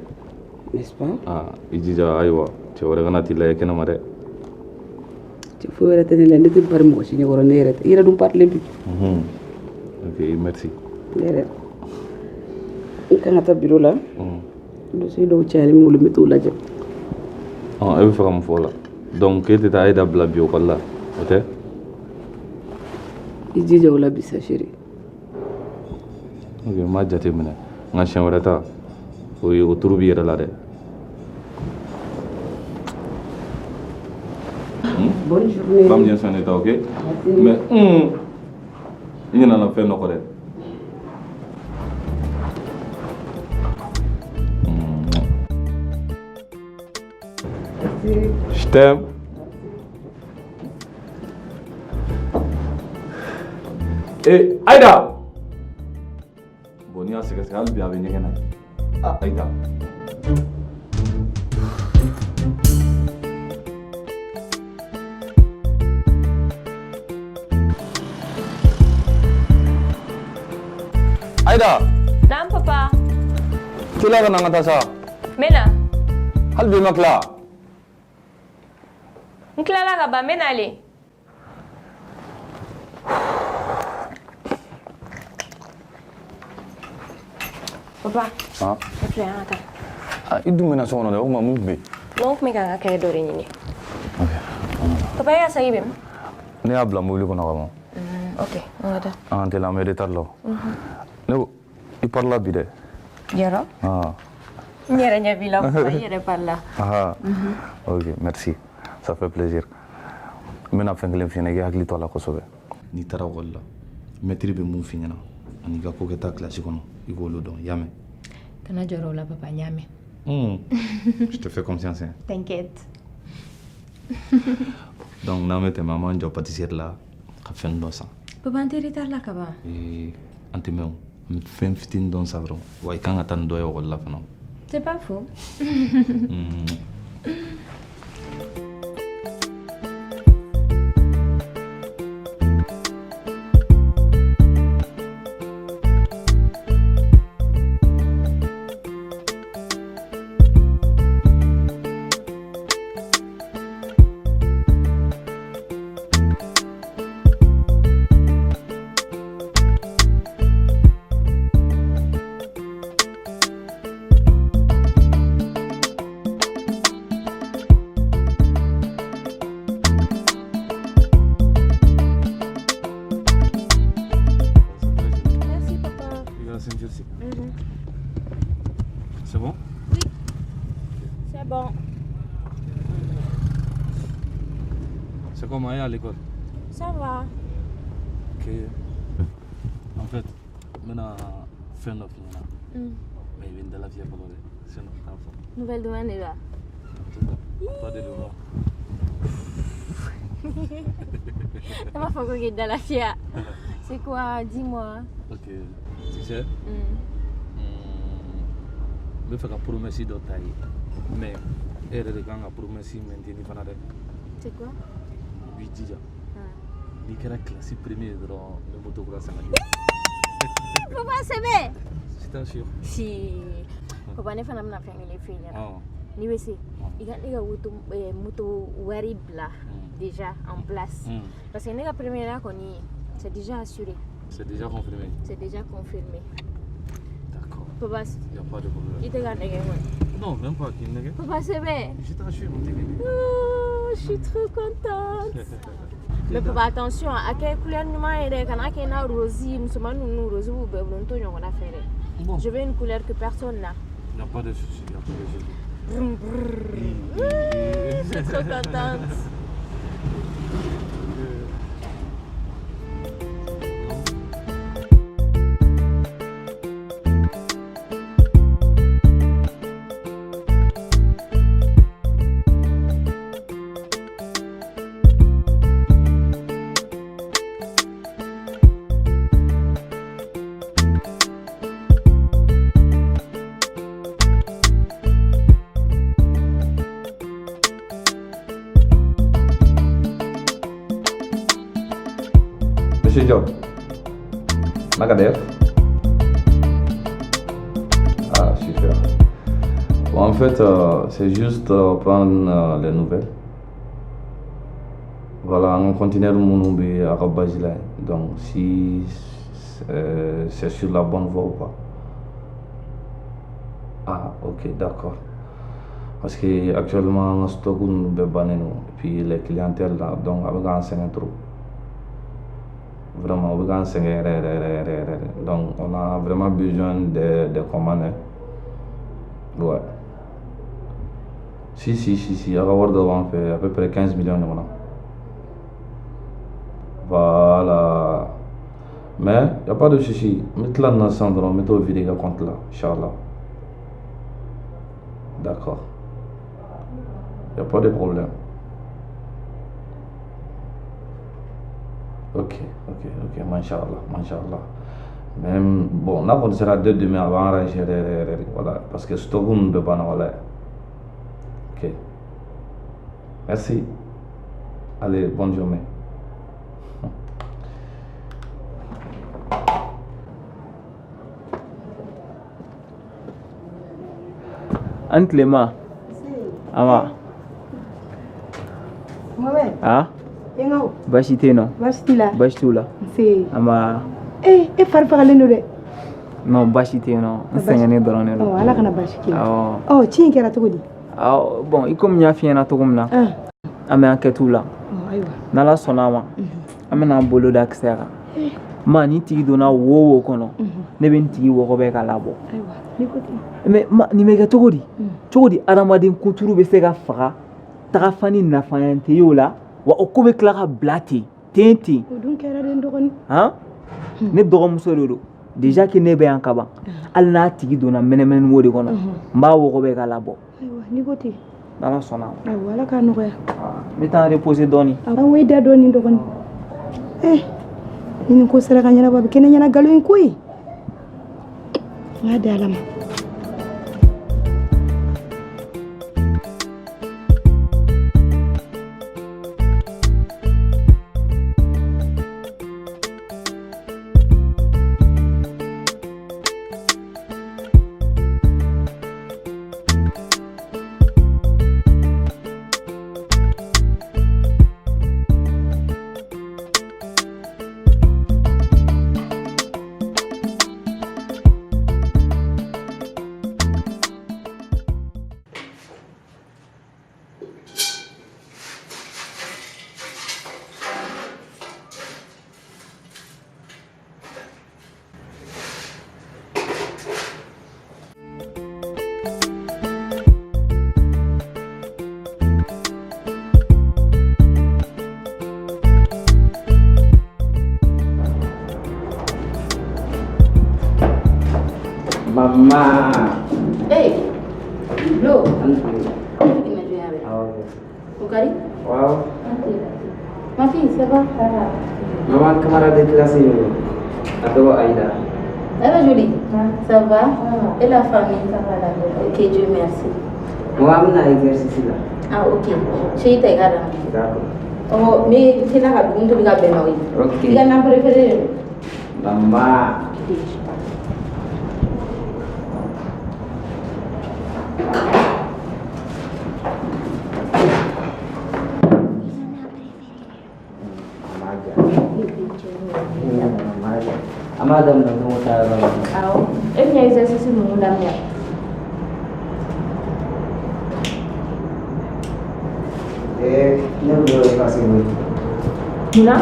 N'est-ce pas?
Ah, i jija, ayiwa, cɛ wɛrɛ kana t'i lajɛ kɛnɛma dɛ.
Cɛ foyi wɛrɛ tɛ ne la, ne tɛ pari mɔgɔ si ɲɛkɔrɔ, ne yɛrɛ tɛ. I yɛrɛ dun parilen bi.
Ok, merci.
Ne yɛrɛ. N kan ka taa bureau la. Dossier dɔw cayalen bɛ n bolo, n bɛ t'o lajɛ.
Ɔn, e bɛ fɛ ka mun fɔ o la? Donc k'e tɛ taa Aïda bila bi ekɔli la, o tɛ?
I jija o la bi sa, chérie.
Ok, n b'a jate minɛ. Nka siɲɛ wɛrɛ ta, o ye o turu b'i yɛrɛ la dɛ.
Bonne journée.
Prends bien soin de toi, ok?
Merci.
Mais n ɲinɛna fɛn dɔ kɔ dɛ.
Merci.
Je t'aime. Eh, Aïda! Bon, n'i y'a sɛgɛsɛgɛ hali bi a bɛ ɲɛgɛn na. Ah, Aïda.
Aïda!
Naam, papa.
Teliya ka na, an ka taa sa.
N bɛ na.
Hali bi i ma tila?
N tilala ka ban, n bɛ nalen. Papa.
Ah.
E filɛ, an ka taa.
Ah, i dun bɛna so kɔnɔ dɛ, o tuma mun tun bɛ yen?
Non, n tun bɛ ka n ka cahier dɔ de ɲini. Papa, e ka saki bɛ min?
Ne y'a bila mobili kɔnɔ ka ban.
Ok, an ka taa.
An ka teli, an bɛ retard la o. Ne ko i parila bi dɛ.
Yɔrɔ?
Ah.
N yɛrɛ ɲɛ b'i la, papa, i yɛrɛ parila.
Ah. Ok, merci. Ça fait plaisir. N bɛna fɛn kelen f'i ɲɛna, i k'i hakili to a la kosɛbɛ.
N'i taara ekɔli la, mɛtiri bɛ mun f'i ɲɛna ani i ka ko kɛta kilasi kɔnɔ, i k'olu dɔn, i y'a mɛn?
Kana jɔrɔ o la, papa, n y'a mɛn.
Je te fais confiance, hein.
T'inquiète.
Donc n'an bɛ tɛmɛ, an b'an jɔ pâtisserie la ka fɛn dɔ san.
Papa, an tɛ retard la ka ban.
Ee, an tɛ mɛn o. An bɛ fɛn fitinin dɔ san dɔrɔn. Wa i kan ka taa ni dɔ ye ekɔli la fana.
C'est pas faux. Merci, papa.
I ka ceinture sigi. C'est bon?
C'est bon.
C'est comment aller à l'école?
Ça va.
Ok. En fait, n bɛna fɛn dɔ f'i ɲɛna. Mais i bɛ n dalafiyɛ fɔlɔ dɛ. Sinon n t'a fɔ.
Nouvelle demande est là.
En tout cas, à toi de le voir.
Ça m'a fait quoi dans la fia. C'est quoi? Dis-moi.
Ok. Tu sais, n bɛ fɛ ka promesse dɔ ta i ye. Mais e yɛrɛ de kan ka promesse maintenir fana dɛ.
C'est quoi?
I b'i jija. N'i kɛra classe premier ye dɔrɔn, n bɛ moto kura san ka di.
Papa, c'est bien.
Je t'assure.
Si. Papa, ne fana bɛna fɛn kelen f'i ɲɛna.
Ah.
N'i bɛ se, i ka ne ka woto, moto wari bila déjà en place. Parce que ne ka première kɔni, c'est déjà assuré.
C'est déjà confirmé.
C'est déjà confirmé.
D'accord.
Papa,
Il n'y a pas de problème.
i tɛ ka nɛgɛ kɔni.
Non, même pas k'i nɛgɛ.
Papa, c'est bien.
Je t'assure, on tɛ nɛgɛ.
Oh, je suis trop contente. Mais papa, attention, a kɛ couleur ɲuman ye dɛ, kana kɛ na rose, musoman ninnu rose b'u bɛɛ bolo, n t'o ɲɔgɔnna fɛ dɛ.
Bon.
Je veux une couleur que personne n'a.
Il n'y a pas de souci, il n'y a pas de souci.
Brr, brr. Je suis trop contente.
Diop, naka def? Ah, super. Bon, en fait, c'est juste prendre les nouvelles. Voilà, an conteneur minnu bɛ a ka base la yen. Donc, si c'est sur la bonne voie ou pas. Ah, ok, d'accord. Parce que actuellement, an ka stock ninnu bɛɛ bannen don. Et puis les clientèles là, donc a bɛ k'an sɛgɛn trop. Vraiment, o bɛ k'an sɛgɛn yɛrɛ yɛrɛ yɛrɛ yɛrɛ yɛrɛ. Donc, on a vraiment besoin des commandes, hein. Ouais. Si, si, si, si, a ka wari dɔ b'an fɛ, à peu près 15 millions ɲɔgɔn na. Voilà. Mais, y a pas de souci. N bɛ tila nin na sisan dɔrɔn, n bɛ t'o vider i ka compte la, inchallah. D'accord. Y a pas de problème. Ok, ok, ok, machallah, machallah. Même, bon, n'a kɔni sera dès demain, a b'an arranger yɛrɛ yɛrɛ yɛrɛ de, voilà. Parce que stock ninnu bɛɛ banna, voilà. Ok. Merci. Allez, bonne journée.
An tilema. Awa.
Mohamed.
Ah?
Yengaw.
Baasi tɛ yen nɔ.
Baasi t'i la.
Baasi t'u la.
Nse.
Anba.
Eh, e fari fagalen don dɛ.
Non, baasi tɛ yen nɔ. N sɛgɛnnen dɔrɔn de don.
Ɔ, Ala kana baasi k'i la.
Awɔ.
Ɔ, ci in kɛra cogo di?
Awɔ, bon, i komi n y'a f'i ɲɛna cogo min na. An bɛ enquête la.
Ɔ, ayiwa.
N'Ala sɔnna a ma, an bɛna an bolo da kisɛ kan. Ma ni tigi donna wo o wo kɔnɔ, ne bɛ n tigi wɔgɔbɛ ka labɔ.
Ayiwa, n'i ko ten.
Mais ma nin bɛ kɛ cogo di? Cogo di adamaden kuturu bɛ se ka faga tagafani nafanya tɛ y'o la, wa o ko bɛ tila ka bila ten ten ten.
O dun kɛra dɛ n dɔgɔnin.
Han, ne dɔgɔmuso de don déjà que ne bɛ yan kaban, hali n'a tigi donna mɛnɛmɛnɛ wo de kɔnɔ, n b'a wɔgɔbɛ ka labɔ.
Ayiwa, n'i ko ten.
N'Ala sɔnna a ma.
Ayiwa, Ala k'a nɔgɔya.
N bɛ taa n reposer dɔɔni.
Awɔ, i da dɔɔni dɔgɔnin. Eh, ni nin ko sera ka ɲɛnabɔ, a bɛ kɛ ne ɲɛna nkalon ye koyi. N k'a di Ala ma.
Mama.
Hey, Lo. O ka di?
Waaw.
Ma fille, ça va? Ça va.
Maman, camarade de classe yo. A tɔgɔ Aïda.
Ça va, jolie? Ça va? Et la famille? Ça va, la Ok, Dieu merci.
Maman, an bɛna exercice la.
Ah, ok. Chérie, t'as regardé.
D'accord.
Oh, mais c'est là que nous devons bien oui.
Ok.
Il y a un préféré.
Mama. An b'a daminɛ don ta yɔrɔ la.
Awɔ, e bɛna exercice ninnu daminɛ.
Eh, ne bolo effacer koyi.
Munna?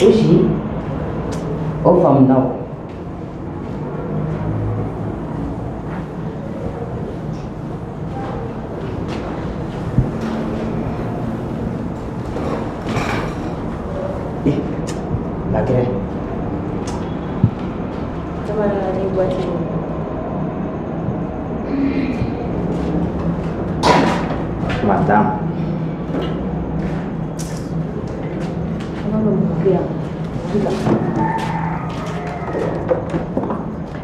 O si, o faamuna o. Eh, la craie.
Jama nana ni boîte ye.
Madame.
An ka mɔgɔ bɛ yan.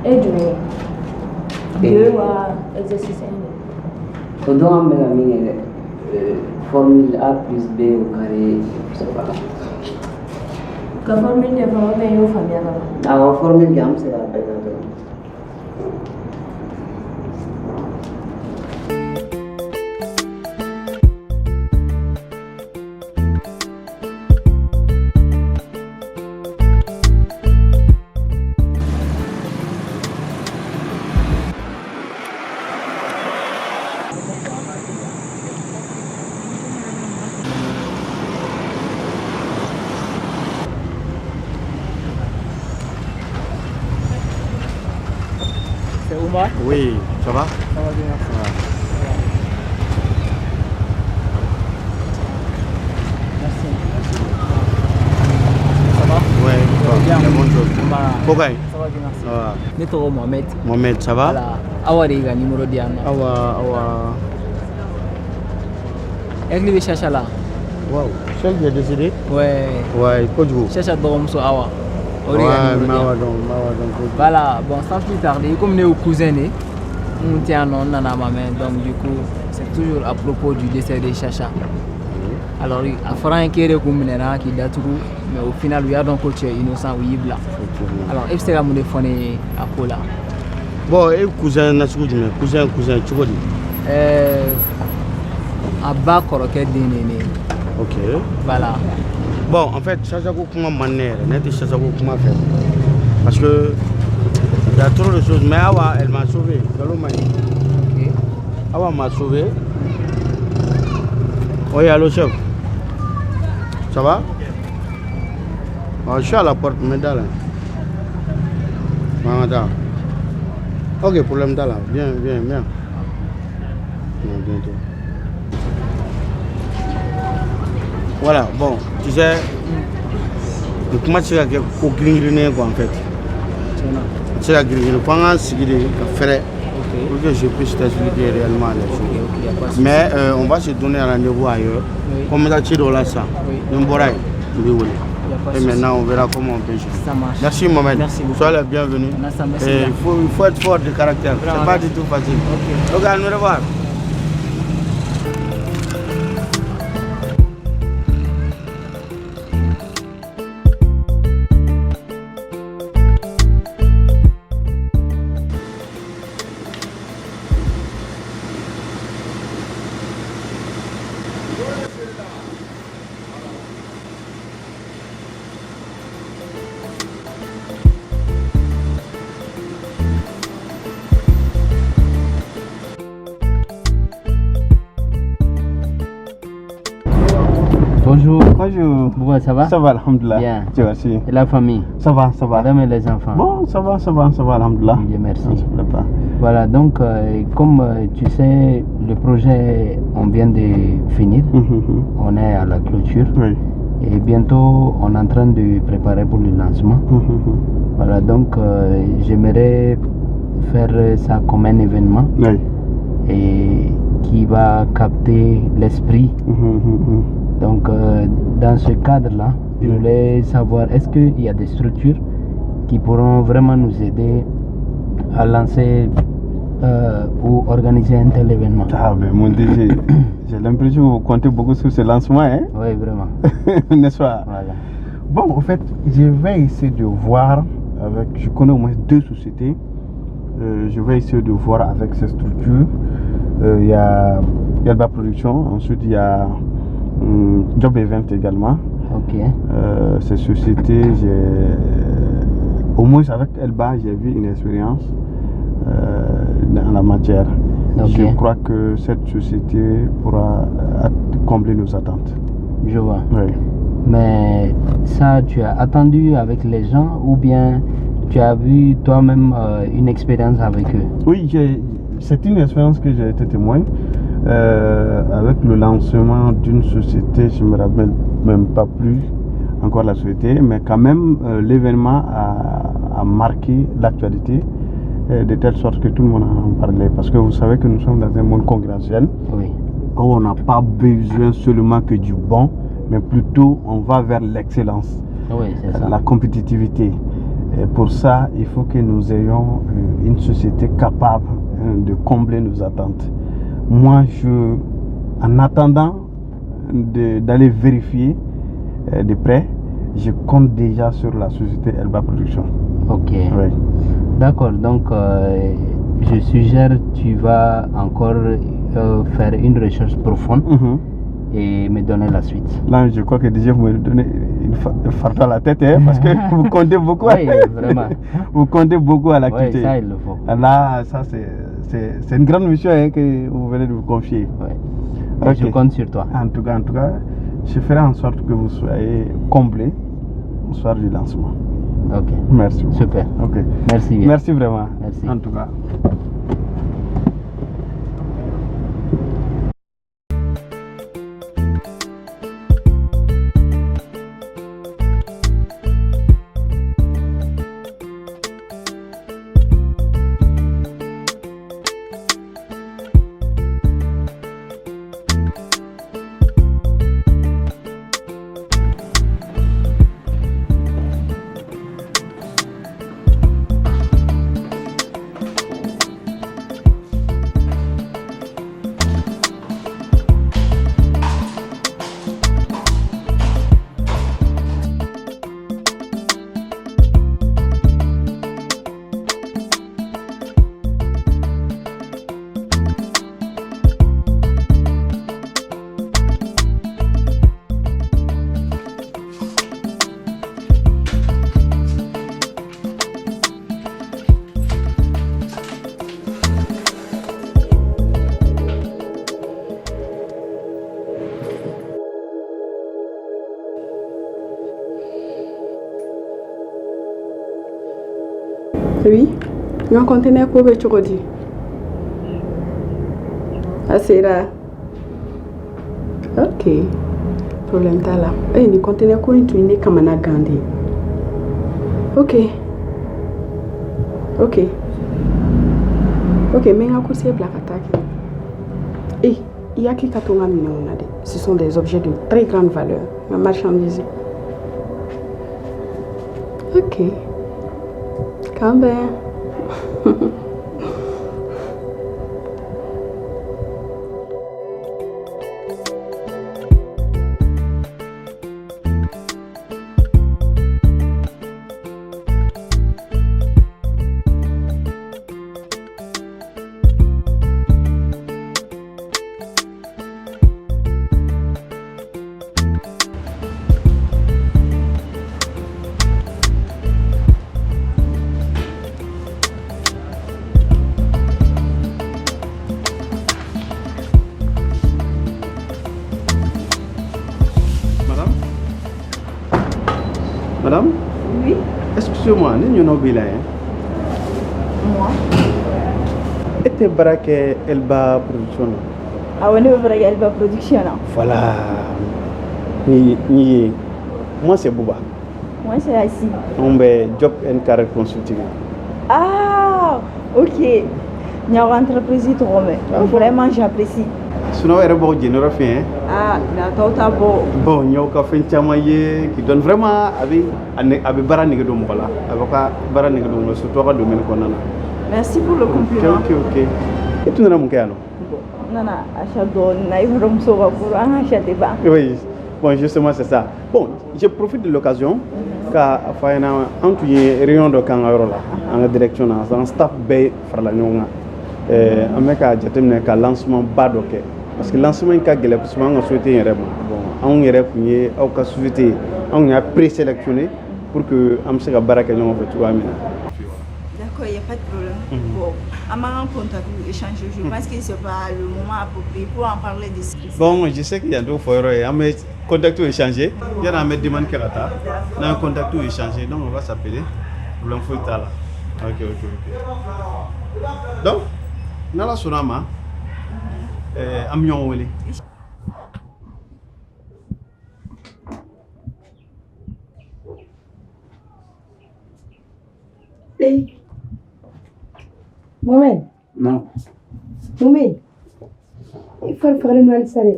E ye jumɛn ye? Deux wa exercice un de?
O don an bɛ ka min kɛ dɛ, formule A plus B au carré, je sais pas.
Ka formule de fɔ ou bien i y'o faamuya ka ban?
Awɔ, formule kɛ, an bɛ se k'a bɛɛ kɛ dɔrɔn.
C'est Oumar?
Oui, ça va?
Ça va bien, merci.
Ça va.
Merci. Ça va?
Ouais,
Ça va bien.
bien, bonjour.
Bah,
Pourquoi?
ça va bien, merci.
Ça va.
Ne tɔgɔ Mohamed.
Mohamed, ça va?
Voilà. Awa de y'i ka numéro di yan nɔ.
Awa, Awa.
I hakili bɛ Chacha la?
Wow, celle qui est décédée?
Ouais.
Ouais, kojugu.
Chacha dɔgɔmuso Awa. O de y'i ka
Ouais,
numéro di yan.
Mawa dɔn, Mawa dɔn kojugu.
Voilà, bon, sans plus tarder, comme ne y'u cousin de ye, n tun tɛ yan nɔ, n nana a ma mɛn, donc du coup, c'est toujours à propos du décès de Chacha. Alors, a fɔra an ye k'e de kun minɛna k'i datugu, mais au final, u y'a dɔn ko tu es innocent, u y'i bila. Alors, e bɛ se ka mun de fɔ ne ye a ko la?
Bon, e cousin nasugu jumɛn? Cousin, cousin cogo di?
A ba kɔrɔkɛ den de ye ne ye.
Ok.
Voilà.
Bon, en fait, Chacha ko kuma man ne yɛrɛ, ne tɛ Chacha ko kuma fɛ. Parce que il y a trop de choses, mais Awa, elle m'a sauvé. Nkalon man ɲi.
Ok.
Awa m'a sauvé. Oui, allô, chef. Ça va? Oh, je suis à la porte, mais là. Mamada. Ok, problème là. Viens, viens, viens. Viens bientôt. Voilà, bon, tu sais, le kuma tɛ se ka kɛ ko girin-girinnen quoi, en fait. A tɛ se ka girin-girin fo an k'an sigi de ka fɛrɛ pour que je puisse t'expliquer réellement les choses. Mais on va se donner rendez-vous ailleurs.
Oui.
Comme ça, ci dɔ la sisan,
Oui.
ni n bɔra yen, n b'i wele.
Y a pas de
Et
souci.
maintenant, on verra comment on peut gérer.
Ça marche.
Merci Mohamed.
Merci beaucoup.
Sois le bienvenu.
Merci, merci
Et
bien.
il faut être fort de caractère.
Vraiment,
C'est pas
merci.
du tout facile.
Ok.
Ok, à nous revoir.
Bonjour.
Bonjour.
Bon, ça va?
Ça va, alhamdoulilah.
Bien.
Tu vas aussi.
Et la famille?
Ça va, ça va.
Madame et les enfants?
Bon, ça va, ça va, ça va, alhamdoulilah.
Bien, merci.
On se plaint pas.
Voilà, donc comme tu sais, le projet, on vient de finir. On est à la clôture.
Oui.
Et bientôt, on est en train de préparer pour le lancement. Voilà, donc j'aimerais faire ça comme un événement.
Oui.
Et qui va capter l'esprit. Donc, dans ce cadre-là, je voulais savoir, est-ce qu'il y a des structures qui pourront vraiment nous aider à lancer ou organiser un tel événement?
Ah, ben mon DG, j'ai l'impression que vous comptez beaucoup sur ce lancement, hein?
Oui, vraiment.
N'est-ce pas?
Voilà.
Bon, en fait, je vais essayer de voir avec. Je connais au moins deux sociétés. Je vais essayer de voir avec ces structures. Il y a Yalba Production, ensuite il y a Job Event également.
Ok.
Ces sociétés, au moins avec Elba, j'ai vu une expérience dans la matière.
Ok.
Je crois que cette société pourra combler nos attentes.
Je vois.
Oui.
Mais ça, tu as attendu avec les gens ou bien tu as vu toi-même une expérience avec eux?
Oui, c'est une expérience que j'ai été témoin. Avec le lancement d'une société, je ne me rappelle même pas plus encore la société, mais quand même l'événement a marqué l'actualité de telle sorte que tout le monde en parlait. Parce que vous savez que nous sommes dans un monde concurrentiel.
Oui.
Où on n'a pas besoin seulement que du bon, mais plutôt on va vers l'excellence.
Oui, c'est ça.
La compétitivité. Et pour ça, il faut que nous ayons une société capable de combler nos attentes. Moi, en attendant d'aller vérifier de près, Je compte déjà sur la société Elba Production.
Ok.
Oui.
D'accord, donc je suggère tu vas encore faire une recherche profonde et me donner la suite.
Là, je crois que déjà vous me donnez une fardeau à la tête, hein, parce que vous comptez beaucoup.
Oui, vraiment.
Vous comptez beaucoup à l'activité.
Oui, ça, il le faut.
Là, ça, c'est une grande mission, hein, que vous venez de vous confier.
Oui.
Okay.
Je compte sur toi.
En tout cas, je ferai en sorte que vous soyez comblé au soir du lancement.
Ok.
Merci beaucoup.
Super.
Ok.
Merci bien.
Merci vraiment.
Merci.
En tout cas.
Oui, n ka conteneur ko bɛ cogo di? A sera. Ok, problème t'a la. Eh, nin conteneur ko in tun ye ne kamana gan de. Ok, ok, ok, n bɛ n ka coursier bila ka taa kɛ. Eh, i hakili ka to n ka minɛnw na dɛ. Ce sont des objets de très grande valeur. Ma marchandise. Ok. K'an bɛn.
Madame?
Oui?
Excusez-moi, ne ɲɔnɔ b'i la hein?
Moi?
E tɛ baara kɛ Elba Production na?
Awɔ, ne bɛ baara kɛ Elba Production na.
Voilà. Ni ye. Moi c'est Bouba.
Moi c'est Assi.
Anw bɛ Job and Career Consulting.
Ah, ok. N y'aw ka entreprise tɔgɔ mɛn. Vraiment j'apprécie.
Sinon aw yɛrɛ b'aw jeniyɔrɔ fin hein?
Ah, mais a tɔw t'a bɔ.
Bon, n y'aw ka fɛn caman ye qui donne vraiment a bɛ baara nege don mɔgɔ la. A bɛ ka baara nege don mɔgɔ la surtout aw ka domaine kɔnɔna na.
Merci pour le compliment.
Ok. E tun nana mun kɛ yan nɔ?
Bon, n nana achat dɔɔni na, i b'a dɔn musow ka ko an ka achat tɛ ban.
Oui, bon justement c'est ça. Bon, je profite de l'occasion k'a fɔ a ɲɛna an tun ye réunion dɔ k'an ka yɔrɔ la, an ka direction na, an staff bɛɛ farala ɲɔgɔn kan. An bɛ ka jateminɛ ka lancement ba dɔ kɛ. Parce que lancement in ka gɛlɛn kosɛbɛ an ka société in yɛrɛ ma. Bon, anw yɛrɛ tun ye aw ka société ye, anw y'a présélectionné pour que an bɛ se ka baara kɛ ɲɔgɔn fɛ cogoya min na.
D'accord, il n'y a pas de problème. Bon, an b'an ka contact échanger. Je pense que c'est pas le moment approprié pour en parler de ça.
Bon, je sais qu'il y a dɔw fɔ yɔrɔ ye, an bɛ contact échanger. Yani an bɛ demande kɛ ka taa, n'an ye contact échanger, donc on va s'appeler. Problème foyi t'a la. Ok. Donc, n'Ala sɔnna a ma, an bɛ ɲɔgɔn wele.
Hey. Mohamed.
Non.
Mohamed. I fari fagalen don halisa dɛ.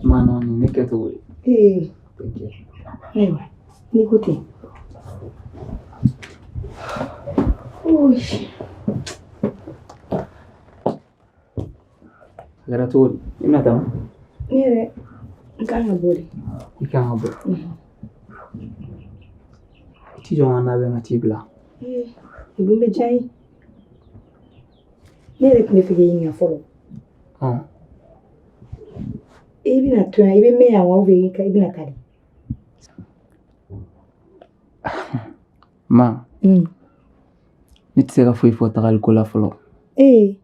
Ma non, nin ne kɛcogo ye.
Ee. Ayiwa, n'i ko ten. Oyi.
A kɛra cogo di? I bɛna taa wa?
Ne yɛrɛ n kan ka bɔ de.
I kan ka bɔ. I t'i jɔ n ka labɛn ka t'i bila.
Ee, o dun bɛ diya n ye. Ne yɛrɛ tun bɛ fɛ k'i ɲininka fɔlɔ. I bɛna to yan, i bɛ mɛn yan wa ou bien i bɛna taa de?
Ma, ne tɛ se ka foyi fɔ tagali ko la fɔlɔ.
Ee.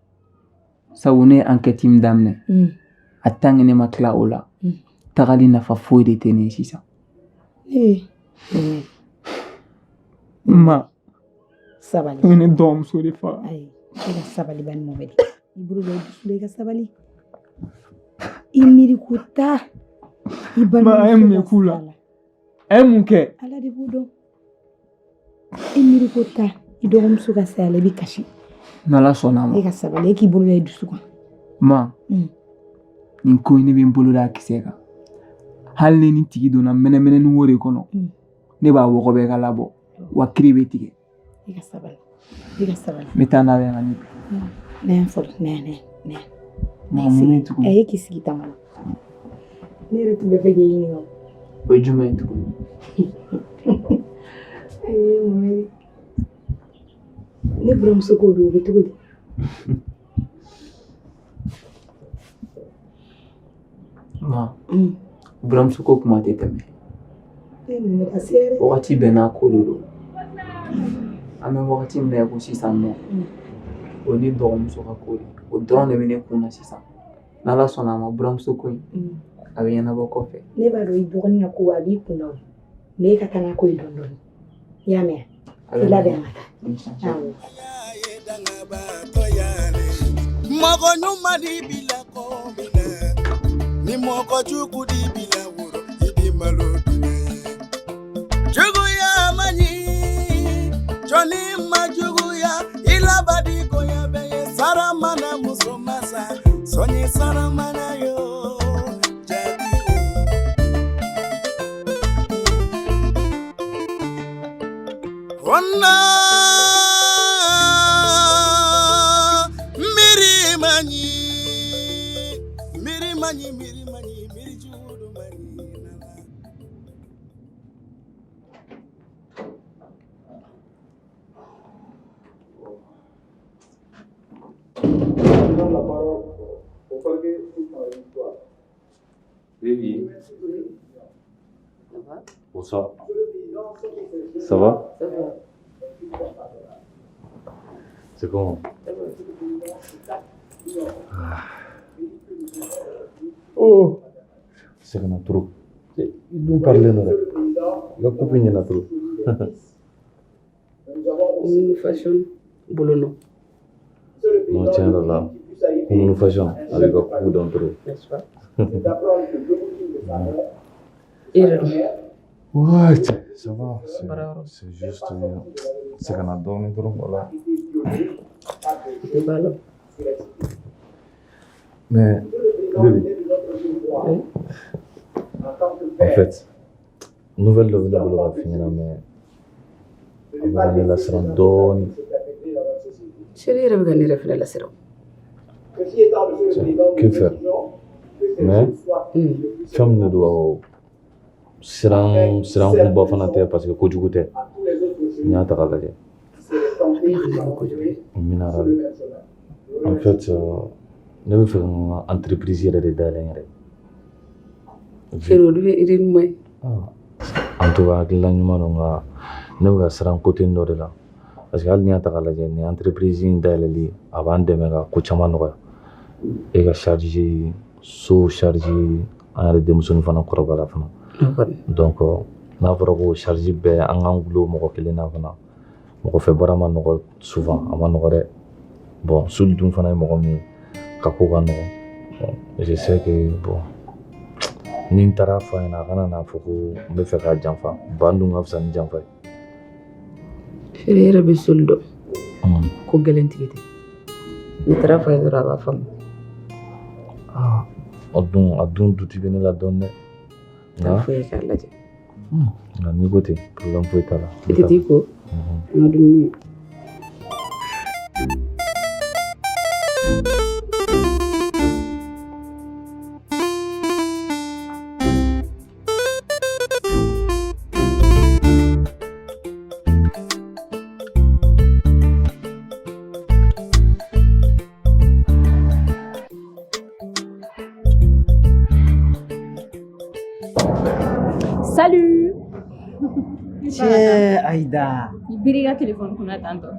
Sabu ne ye enquête min daminɛ, a tant que ne ma tila o la, tagali nafa foyi de tɛ ne ye sisan.
Ee.
Ma,
sabali.
U ye ne dɔgɔmuso de faga.
Ayi, e ka sabali bani Mohamed. I bolo bɛ i dusu la, i ka sabali. I miiri ko taa. I
Ma, a ye mun de
balimamuso ka
k'u la?
sa la.
A ye mun kɛ?
Ala de b'o dɔn. I miiri ko taa. I dɔgɔmuso ka saya la, i bɛ kasi.
N'Ala sɔnna a ma.
E ka sabali, e k'i bolo da i dusu kan.
Ma, nin ko in ne bɛ n bolo da a kisɛ kan. Hali ni nin tigi donna mɛnɛmɛnɛni wo de kɔnɔ, ne b'a wɔgɔbɛ ka labɔ, wa kiri bɛ tigɛ.
I ka sabali. I ka sabali.
N bɛ taa labɛn ka n'i bila.
Na yan fɔlɔ, na yan, na yan, na yan.
Ma, mun bɛ tuguni?
A ye k'i sigi tan kɔnɔ. Ne yɛrɛ tun bɛ fɛ k'i ɲininka o.
O ye jumɛn ye tuguni?
Ee Mohamed. Ne buramuso ko don, o bɛ cogo di?
Ma, buramuso ko kuma tɛ tɛmɛ.
Ee Mohamed, a sera dɛ.
Wagati bɛɛ n'a ko de don. An bɛ wagati min na i ko sisan nɔ, o ye ne dɔgɔmuso ka ko de ye. O dɔrɔn de bɛ ne kun na sisan. N'Ala sɔnna a ma, buramuso ko in, a bɛ ɲɛnabɔ kɔfɛ.
Ne b'a dɔn i dɔgɔnin ka ko a b'i kun na o. Mais e ka taa n'a ko ye dɔɔni dɔɔni. I y'a mɛn wa? I labɛn an ka taa. Awɔ.
Mɔgɔ ɲuman di bi la ko min na, ni mɔgɔ jugu di bi la woro, i di malo dunya ye. Juguya man ɲi, jɔnni ma juguya, i laban di koɲa bɛɛ ye. Sara mana muso masa, sɔnni sara mana yo. Jati. Onna miri manyi, miri manyi, miri manyi, miri judu manyi.
Baby. Bonsoir. Ça va?
Ça va.
C'est comment? Oh! Sɛgɛnna trop. I dun parilen don dɛ. I ka coupe ɲɛna trop.
Kununu fashion bolo nɔ.
Non, tiɲɛ yɛrɛ la, Kununu fashion a b'i ka coupe dɔn trop.
N'est-ce pas? I yɛrɛ dun?
Ouais, ça va. C'est juste sɛgɛnna dɔɔnin dɔrɔn voilà.
I tɛ ba la.
Mais baby, en fait, nouvelle dɔ bɛ ne bolo ka f'i ɲɛna mais a bɛ ka ne lasiran dɔɔnin.
Chérie yɛrɛ bɛ ka ne yɛrɛ fɛnɛ lasiran.
Que faire? Mais fɛn min de don, siran sirankunba fana tɛ parce que kojugu tɛ. N'i y'a ta k'a lajɛ.
Ala kana kɛ kojugu ye.
Amina rabi. En fait, ne bɛ fɛ ka n ka entreprise yɛrɛ de dayɛlɛ n yɛrɛ ye.
Chérie, o dun ye idée ɲuman ye.
En tout cas, hakilina ɲuman don, nka ne bɛ ka siran côté dɔ de la. Parce que hali n'i y'a ta k'a lajɛ, nin entreprise in dayɛlɛli a b'an dɛmɛ ka ko caman nɔgɔya. E ka charge, so charge, an yɛrɛ denmusonin fana kɔrɔbayara fana. Donc n'a fɔra ko charge bɛɛ an k'an gulo mɔgɔ kelen na fana, mɔgɔ fɛ baara ma nɔgɔ souvent, a ma nɔgɔ dɛ. Bon, Suli dun fana ye mɔgɔ min ye ka ko ka nɔgɔ. Bon, je sais que bon, ni n taara fɔ a ɲɛna, a kana n'a fɔ ko n bɛ fɛ k'a janfa. Ban dun ka fisa ni janfa ye.
Chérie yɛrɛ bɛ Soli dɔn. Ko gɛlɛn tigi tɛ. N'i taara fɔ a ye dɔrɔn, a b'a faamu.
A dun doute bɛ ne la dɔɔnin dɛ.
Taa fɔ ye k'a lajɛ.
Nka n'i ko ten, problème foyi t'a la.
I tɛ t'i ko? An ka dumuni.
Aïda.
I biri i ka téléphone kunna tantɔ.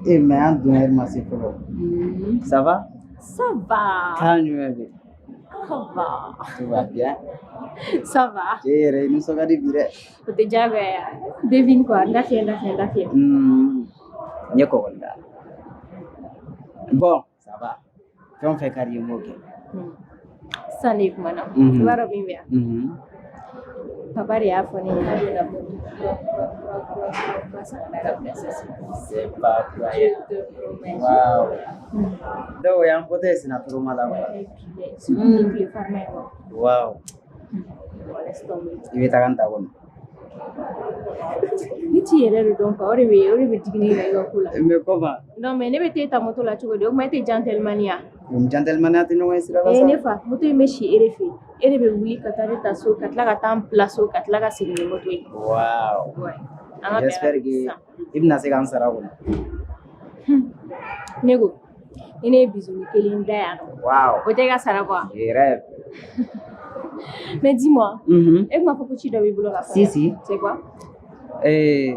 Eh, mais an don heure ma se fɔlɔ. Ça va?
Ça va.
Kan jumɛn bɛ?
Ça va.
Tout va bien?
Ça va.
Cɛ yɛrɛ i nisɔn ka di bi dɛ.
O tɛ diyagoya ye. Devine quoi? N da fiyɛ, n da fiyɛ, n da fiyɛ.
N ye kɔgɔ da. Bon, ça va. Fɛn o fɛn ka di i ye n b'o kɛ.
Sisan de kumana. I b'a dɔn min bɛ yan. Papa de y'a fɔ ne ɲɛna bɛna moto kura kura kura kura kura kura san ka d'a ka princesse ma.
C'est pas
Je te promets.
Wow. Donc o y'an bɔtɔ ye senna tɔgɔma la quoi.
Surtout ni tile farima ye quoi.
Wow.
Bon, laisse tomber.
I bɛ taga n ta kɔnɔ.
Ne t'i yɛrɛ de dɔn quoi. O de bɛ digi ne la i ka ko la.
Mais comment?
Non, mais ne bɛ t'e ta moto la cogo di? O tuma e tɛ gentleman ya?
O ni gentleman tɛ ɲɔgɔn ye sira la
Eh
sa.
ne fa, moto in bɛ si e de fɛ yen. E de bɛ wuli ka taa ne ta so, ka tila ka taa n bila so, ka tila ka segin ni moto ye.
Wow.
Ouais. An ka bɛn a la
J'espère que
sisan.
i bɛna se ka n sara kɔnɔ.
Ne ko, ni ne ye bisou kelen da yan nɔ.
Wow.
O tɛ ka sara quoi.
Rêve.
Mais dis-moi, e kuma fɔ ko ci dɔ b'i bolo ka fɔ
Si,
ne ye.
si.
C'est quoi?
Et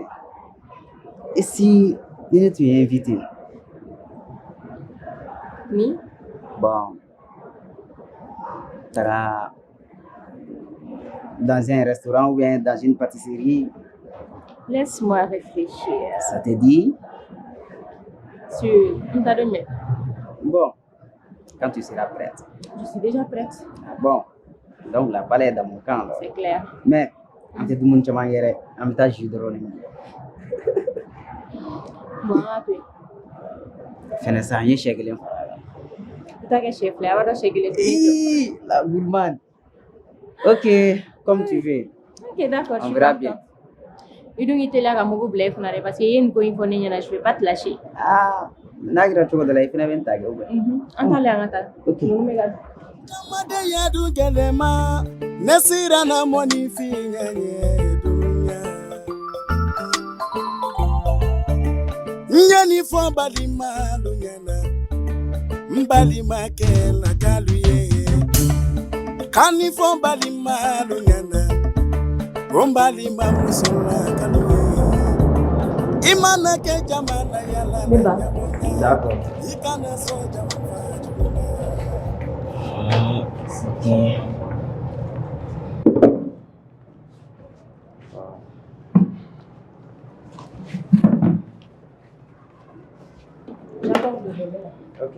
si ni ne tun ye invité?
Ni?
Bon, taga dans un restaurant ou bien dans une pâtisserie,
Laisse-moi réfléchir.
Ça te dit?
Sur n t'a dɔn mais
Bon, quand tu seras prête.
Je suis déjà prête.
Ah bon, donc la balle est dans mon camp alors.
C'est clair.
Mais an tɛ dumuni caman kɛ dɛ, an bɛ taa jus dɔrɔn de min.
Bon, an k'a to yen.
Fɛnɛ sa, n ye sɛ kelen fara a kan.
I t'a kɛ sɛ fila ye, a b'a dɔn sɛ kelen tɛ ne jɔ.
Ih, la gourmande. Ok, comme tu veux.
Ok, d'accord, je
On
suis
verra bien.
contente. I dun k'i teliya ka mugu bila i kunna dɛ, parce que i ye nin ko in fɔ ne ɲɛna, je vais pas te lâcher.
Ah, n'a kɛra cogo dɔ la, i fɛnɛ bɛ n ta kɛ ou bien?
An t'ale an ka taa.
Ok.
Ninnu bɛ ka
Adamadenya dun gɛlɛma ne siranna mɔnifin ɲɛ dunya n ye nin fɔ n balimalu ɲɛna n balimakɛ lakalu ye ka nin fɔ n balimalu ɲɛna ko n balimamuso lakalu ye i mana kɛ jama la yala
Ne ba.
D'accord.
I kana sɔn jama
Ok.
J'apporte le bébé là.
Ok.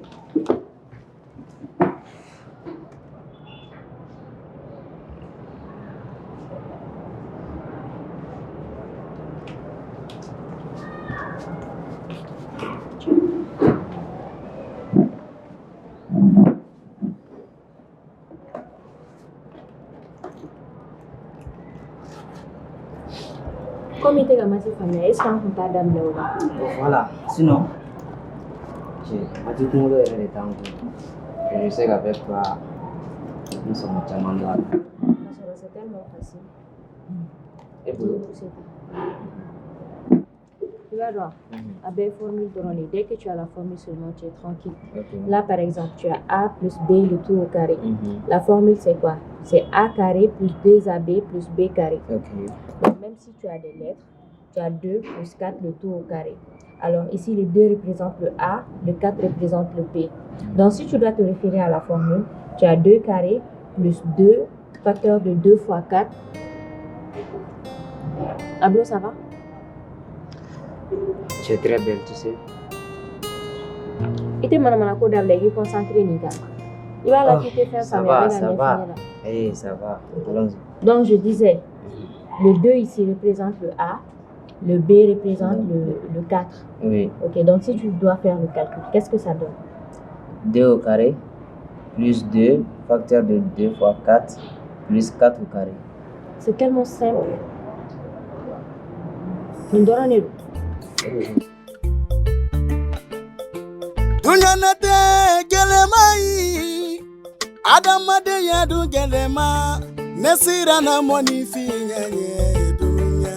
Comme i tɛ ka maths faamuya, est ce que an kun t'a daminɛ o la?
Bon, voilà. Sinon, j'ai maths kunkolo yɛrɛ de t'an kun. Et je sais qu'avec toi, nous sommes caman dɔn a la.
Ka sɔrɔ c'est tellement facile.
E bolo.
I b'a dɔn, a bɛɛ ye formule dɔrɔn de ye. Dès que tu as la formule seulement, tu es tranquille.
Ok.
Là, par exemple, tu as A plus B le tout au carré. La formule, c'est quoi? C'est A carré plus 2AB plus B carré.
Ok.
Donc, même si tu as des lettres, tu as 2 plus 4 le tout au carré. Alors ici, le 2 représente le A, le 4 représente le B. Donc si tu dois te référer à la formule, tu as 2 carré plus 2 facteur de 2 fois 4. Ablo, ça va?
Tu es très belle, tu sais.
I tɛ manamana ko dabila i k'i concentré nin kan. I b'a la k'i tɛ fɛn
Ça
faamuya,
va,
n bɛ ka
ça
ɲɛf'i
va.
ɲɛna.
Eh, ça va. Allons-y.
Donc je disais, le 2 ici représente le A, le B représente le 4.
Oui.
Ok, donc si tu dois faire le calcul, qu'est-ce que ça donne?
2 au carré plus 2 facteur de 2 fois 4 plus 4 au carré.
C'est tellement simple. Nin dɔrɔn de don.
Dunya tɛ gɛlɛma ye adamadenya dun gɛlɛma ne siranna mɔnifin ɲɛ dunya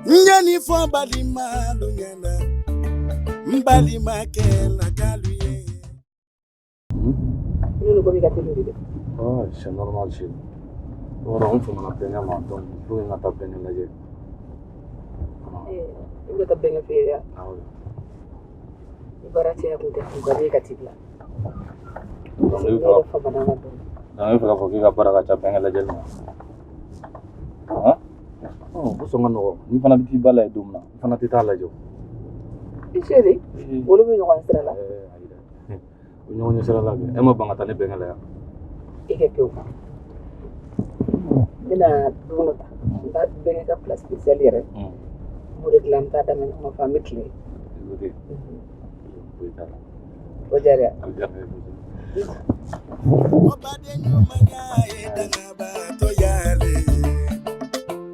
n ye nin fɔ n balimalu ɲɛna n balimakɛ lakalu ye.
N'olu ko b'i ka teli de dɛ.
Ah, c'est normal, chérie.
Yɔrɔ n famana bɛnkɛ ma, donc il faut que n ka taa bɛnkɛ lajɛ.
I bɛ ka taa bɛnkɛ fɛ yen ya?
Awɔ.
I baara caya kun tɛ, kun ka di ka t'i bila.
Donc ne
Ne
bɛ
yɛrɛ
fɛ ka
famana ma dɔɔnin.
Donc ne bɛ fɛ k'a fɔ k'i ka baara ka ca bɛnkɛ lajɛli ma. Han? Ɔ, o sɔn ka nɔgɔn. N'i fana bɛ t'i ba lajɛ don min na, i fana tɛ taa lajɛ o.
I se de, olu bɛ ɲɔgɔn sira la.
Ayi dɛ. O ɲɔgɔn ɲɛ sira la kɛ. E ma ban ka taa ne bɛnkɛ la yan.
I ka kɛ o kan. N bɛna dumuni ta. N ka bɛnkɛ ka plat spécial yɛrɛ. N b'o de dilan, an bɛ taa daminɛ ɲɔgɔn fɛ, an bɛ tilen.
Écoutez, foyi t'a la.
O diyara.
A bɛ diya ne ye kosɛbɛ.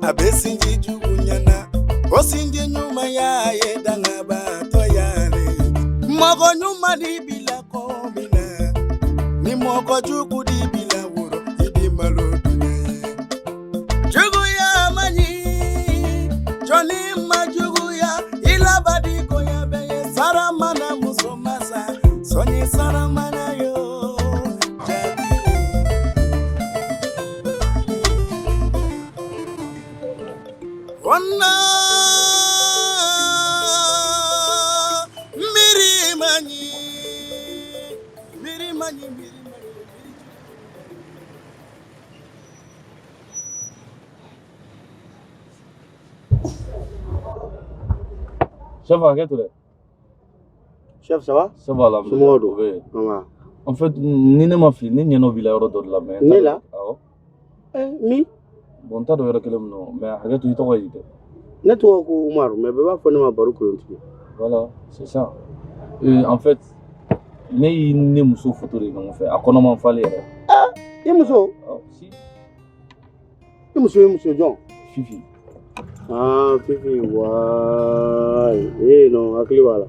A bɛ sinji jugu ɲɛna, o sinji ɲuman y'a ye dangabaatɔ y'ale. Mɔgɔ ɲuman ni bila ko min na, ni mɔgɔ jugu di bila woro, i di malo dunɛ. Juguya man ɲi, jɔnni ma juguya, i laban di koɲa bɛɛ ye. Sara mana muso masa, sɔnni sara mana yo. Onna mmiri manyi, mmiri manyi, mmiri manyi.
Chef, hakɛ to dɛ.
Chef, ça va?
Ça va, alhamdoulilah.
Somɔgɔw don?
Oui.
Nba.
En fait, ni ne ma fili, ne ɲɛ b'i la yɔrɔ dɔ de la, mais.
Ne la?
Awɔ.
Min?
Bon, n t'a dɔn yɔrɔ kelen min don, mais hakɛ to, i tɔgɔ ye di dɛ?
Ne tɔgɔ ko Umaru, mais bɛɛ b'a fɔ ne ma Baro Kolontigi.
Voilà, c'est ça. En fait, ne y'i ne muso photo de ɲɔgɔn fɛ, a kɔnɔ man falen yɛrɛ.
I muso?
Awɔ, si.
I muso ye muso jɔn?
Fifi.
Ah, Fifi, waay. Eh non, hakili b'a la.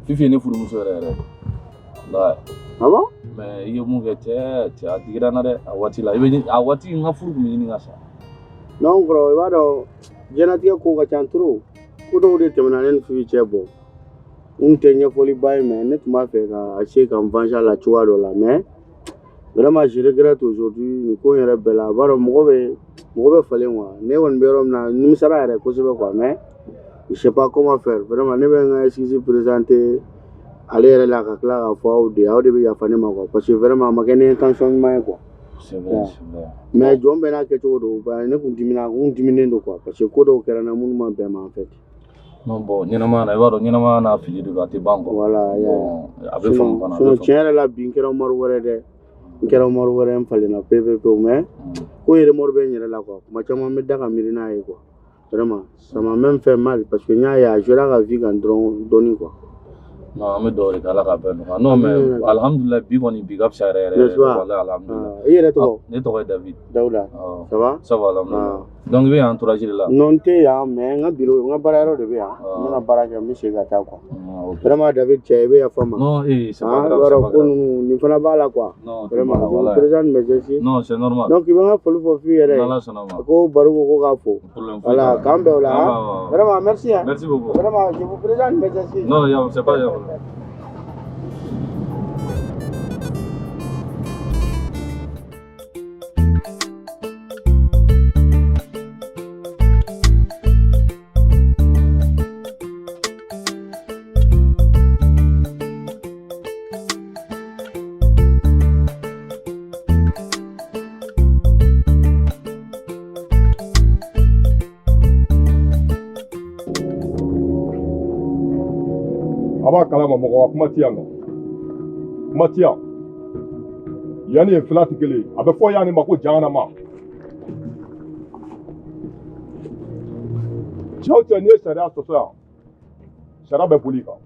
Fifi ye ne furumuso yɛrɛ yɛrɛ de. Walayi.
Ah bon?
Mais i ye mun kɛ cɛ, cɛ a digira n na dɛ a waati la. I bɛ a waati n ka furu tun bɛ ɲini ka sa.
Non kɔrɔ, i b'a dɔn diɲɛlatigɛ ko ka ca trop. Ko dɔw de tɛmɛna ne ni Fifi cɛ bɔ. N tɛ ɲɛfɔliba ye, mais ne tun b'a fɛ ka essayer ka n venger a la cogoya dɔ la, mais vraiment je regrette aujourd'hui nin ko in yɛrɛ bɛɛ la. A b'a dɔn mɔgɔ bɛ falen quoi. Ne kɔni bɛ yɔrɔ min na, n nimisara yɛrɛ kosɛbɛ quoi, mais je sais pas comment faire. Vraiment ne bɛ n ka excuse présenter ale yɛrɛ la ka tila k'a fɔ aw de, aw de bɛ yafa ne ma quoi, parce que vraiment a ma kɛ ni intention ɲuman ye quoi.
C'est vrai, c'est vrai.
Mais jɔn bɛɛ n'a kɛcogo don, ba ne kun dimina, n kun diminen don quoi, parce que ko dɔw kɛra n na minnu ma bɛn ma en fait.
Non, bon, ɲɛnamaya na, i b'a dɔn ɲɛnamaya n'a fili de don, a tɛ ban quoi.
Voilà, ya.
Bon, a bɛ faamu fana, a bɛ
Sinon
faamu.
tiɲɛ yɛrɛ la bi n kɛra Umaru wɛrɛ dɛ. N kɛra Umaru wɛrɛ, n falenna pewu pewu pewu, mais ko in remords bɛ n yɛrɛ la quoi. Kuma caman n bɛ da ka miiri n'a ye quoi. Vraiment, ça m'a même fait mal parce que n y'a ye a joué a ka vie kan dɔrɔn dɔɔni quoi.
Non, an bɛ dugawu de kɛ Ala k'a bɛɛ nɔgɔya. Non, mais
Amin.
alhamdoulilah, bi kɔni bi ka fisa yɛrɛ yɛrɛ.
N'est-ce pas?
Walahi, alhamdoulilah.
Ah, i yɛrɛ tɔgɔ?
Ne tɔgɔ ye David.
Dawuda.
Awɔ.
Ça va?
Ça va, alhamdoulilah. Donc i bɛ yan entourage de la?
Non, n tɛ yan, mais n ka bureau, n ka baara yɔrɔ de bɛ yan. N bɛna baara kɛ, n bɛ segin ka taa quoi. Vraiment David cɛ, i bɛ yafa n ma.
Non, eh, c'est pas
Ah,
grave,
i b'a
c'est
dɔn
pas
ko
grave.
ninnu nin fana b'a la quoi.
Non,
Vraiment,
tu
je vous
voilà.
présente mes excuses.
Non, c'est normal.
Donc i bɛ n ka foli fɔ f'i yɛrɛ ye.
N'Ala sɔnna ma.
Ko Baro ko ko k'a fo.
Problème foyi
Voilà,
t'a la.
k'an bɛn o la.
Ah,
hein.
ouais, ouais, ouais.
Vraiment, merci hein.
Merci beaucoup.
Vraiment, je vous présente mes excuses.
Non, c'est pas grave.
A b'a kalama mɔgɔ ka kuma ti yan nɔ, kuma ti yan. Yanni ye fila ti kelen ye, a bɛ fɔ yanni ma ko jahanama. Cɛ o cɛ, n'i ye sariya sɔsɔ yan, sariya bɛ boli i kan.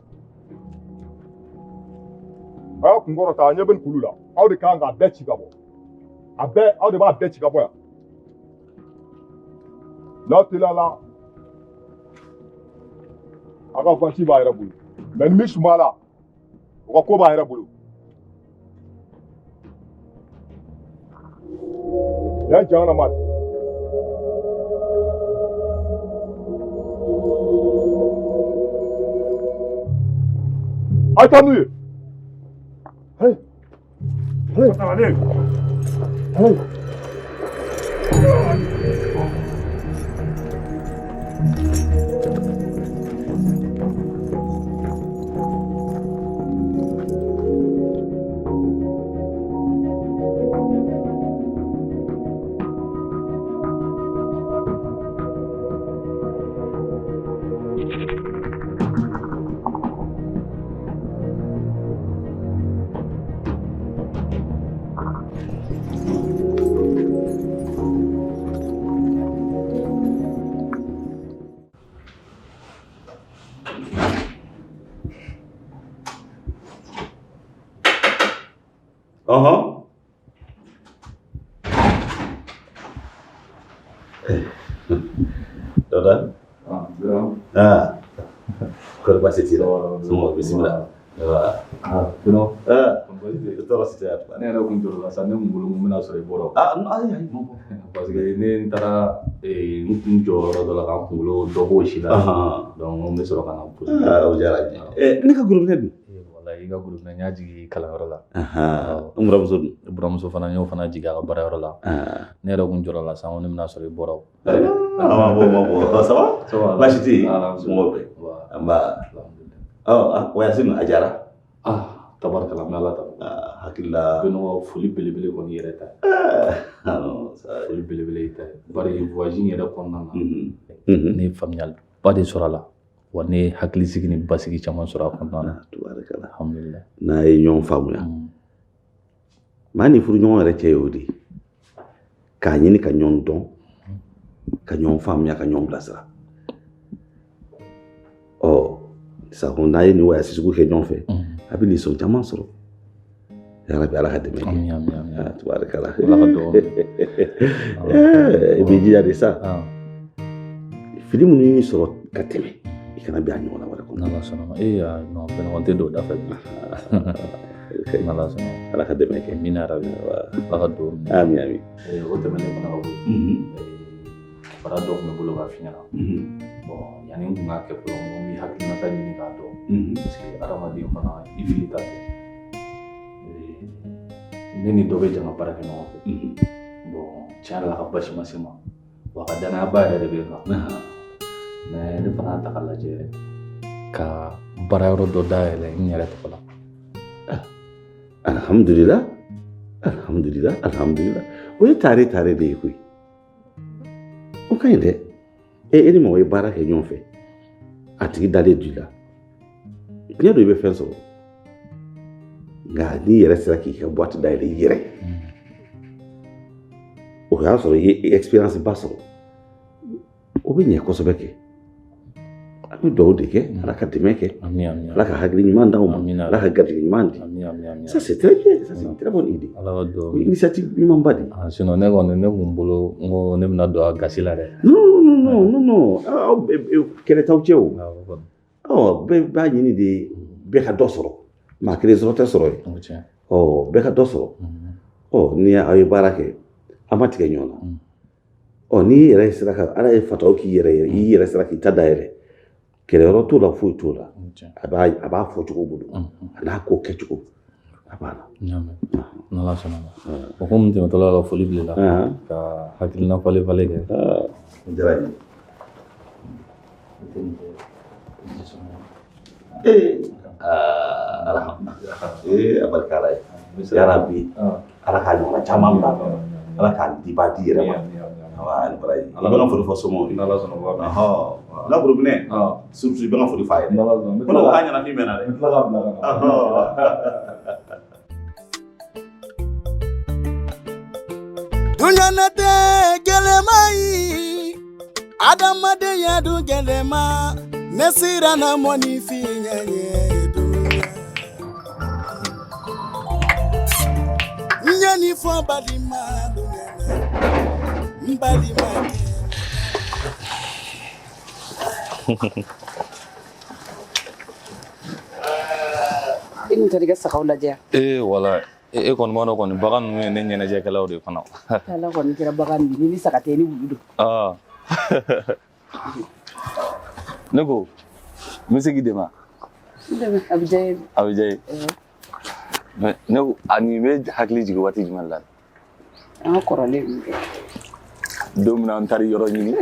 A y'a kunkɔrɔ ta, a ɲɛ bɛ nin kulu la, aw de kan k'a bɛɛ ci ka bɔ, a bɛɛ, aw de b'a bɛɛ ci ka bɔ yan. N'aw teliyala, aw ka vasi b'a yɛrɛ bolo, mais ni min sumala, o ka ko b'a yɛrɛ bolo. Yan jahanama de. A ye taa n'u ye. Allez. Allez. Allez. Allez.
Ɔhɔn. Dada. Ah. Kɔri baasi t'i la? Somɔgɔw bisimila. Ah. Tɔɔrɔ si tɛ yan.
Ne yɛrɛ kun jɔrɔ la sa, ne kun bolo n bɛna sɔrɔ i bɔra.
Ah, ayi ayi.
Parce que ne taara n kun jɔ yɔrɔ dɔ la ka n kunkolo dɔ b'o si la. Donc n bɛ sɔrɔ ka na poser.
Ah, o diyara n ye. Ne ka gorobinɛ dun?
Walayi i ka gorobinɛ n y'a jigin kalanyɔrɔ la.
N buramuso dun?
N buramuso fana n y'o fana jigin a ka baarayɔrɔ la. Ne yɛrɛ kun jɔrɔ la sa, n ko ne bɛna sɔrɔ i bɔra.
Ah, bon, bon, bon. Ça va?
Ça va.
Baasi tɛ yen? Somɔgɔw bɛɛ? Nba. Ɔ, voyage ninnu a diyara?
Ah, tabarikala, n bɛ Ala tanu.
Hakili la.
Benɔgɔ, foli belebele kɔni yɛrɛ ta ye. Foli belebele y'i ta ye. Bari voyage in yɛrɛ kɔnɔna na, ne ye faamuyaliba de sɔrɔ a la. Wa ne ye hakilisigi ni basigi caman sɔrɔ a kɔnɔna na.
Tabarikala.
Alhamdulilayi.
N'a ye ɲɔgɔn faamuya. Maa ni furuɲɔgɔn yɛrɛ cɛ y'o de ye. K'a ɲini ka ɲɔgɔn dɔn, ka ɲɔgɔn faamuya, ka ɲɔgɔn bilasira. Ɔ, sisan n'a ye nin voyage sugu kɛ ɲɔgɔn fɛ, a bɛ leçon caman sɔrɔ. Yarabi Ala ka dɛmɛ kɛ.
Ami, ami, ami.
Tabarikala.
Ala ka dugawu minɛ.
I b'i jija de sa. Fili minnu y'i sɔrɔ ka tɛmɛ, i kana bin a ɲɔgɔnna wɛrɛ kɔnɔ.
N'Ala sɔnna ma. Ee, non, Benɔgɔ tɛ don o da fɛ bilen. N'Ala sɔnna.
Ala ka dɛmɛ kɛ.
Amina yarabi. Ala ka dugawu minɛ.
Ami, ami.
O tɛmɛnen fana ka bɔ yen. Kibaruya dɔ tun bɛ bolo ka f'i ɲɛna. Bon, yanni n kun k'a kɛ fɔlɔ, n ko n b'i hakilinata ɲini k'a dɔn. Parce que hadamaden fana, i fili ta tɛ. Ne ni dɔ bɛ jɛ ka baara kɛ ɲɔgɔn fɛ. Bon, tiɲɛ yɛrɛ la, a ka basi ma se n ma. Wa a ka danayaba yɛrɛ de bɛ n kan. Mais ne fana y'a ta k'a lajɛ ka baara yɔrɔ dɔ dayɛlɛ n yɛrɛ tɔgɔ la.
Alhamdulillah, alhamdulillah, alhamdulillah. O ye tare tare de ye koyi. O ka ɲi dɛ. E ni mɔgɔ ye baara kɛ ɲɔgɔn fɛ, a tigi dalen don i la. Diɲɛ don i bɛ fɛn sɔrɔ. Nka n'i yɛrɛ sera k'i ka boîte dayɛlɛ i yɛrɛ, o y'a sɔrɔ i ye expérience ba sɔrɔ. O bɛ ɲɛ kosɛbɛ kɛ. An bɛ dugawu de kɛ, Ala ka dɛmɛ kɛ. Ala ka hakili ɲuman d'aw ma. Ala ka garijɛgɛ ɲuman di. Ça c'est très bien, ça c'est une très bonne idée.
Ala ka dugawu.
O ye initiative ɲumanba de ye.
Ah, sinon ne kɔni ne kun bolo n ko ne bɛna don a gasi la dɛ.
Non, non, non, non, non. Aw kɛlɛ t'aw cɛ o. Ɔ, bɛɛ b'a ɲini de bɛɛ ka dɔ sɔrɔ. Maa kelen sɔrɔ tɛ sɔrɔ ye. Ɔ, bɛɛ ka dɔ sɔrɔ. Ɔ, ni aw ye baara kɛ, a ma tigɛ ɲɔgɔn na. Ɔ, n'i yɛrɛ sera ka Ala ye fataw k'i yɛrɛ ye, i yɛrɛ sera k'i ta dayɛlɛ. Kɛlɛyɔrɔ t'o la, foyi t'o la. A b'a fɔ cogo bolo, a n'a ko kɛcogo, a b'a la.
N'Ala sɔnna ma. O komi n tɛmɛtɔla ka foli bila i la, ka hakilina falen falen kɛ.
O diyara n ye. Ee, alhamdulilah. Ee, a barika Ala ye. Yarabi, Ala k'a ɲɔgɔnna caman bila. Ala k'a diba di yɛrɛ ma. Awa, ni baraji. I bɛ ka foli fɔ somɔgɔw ye.
N'Ala sɔnna, o b'a mɛn.
La gorobinɛ, surtout i bɛ ka foli f'a ye dɛ.
N'Ala sɔnna.
Ko ne ko k'a ɲɛna min mɛnna dɛ.
N bɛ tila k'a bila ka na.
Dunyanate gɛlɛma yi, adamadenya dun gɛlɛma, ne siranna mɔgɔninfinya ɲɛ dunya. N ye nin fɔ n balima dunya na, n balimakɛ.
I kun taara i ka sagaw lajɛ.
Ee, wala e kɔni b'a dɔn kɔni, bagan ninnu ye ne ɲɛnajɛkɛlaw de fana.
Ala kɔni kɛra bagan ni saga tɛ ni wulu don.
Aa, ne ko n bɛ se k'i dɛmɛ.
A bɛ diya n ye.
A bɛ diya i ye. Mais ne ko, a nin bɛ hakili jigin waati jumɛn la?
An ka kɔrɔlen ninnu kɛ.
Don min na an taara yɔrɔ ɲini.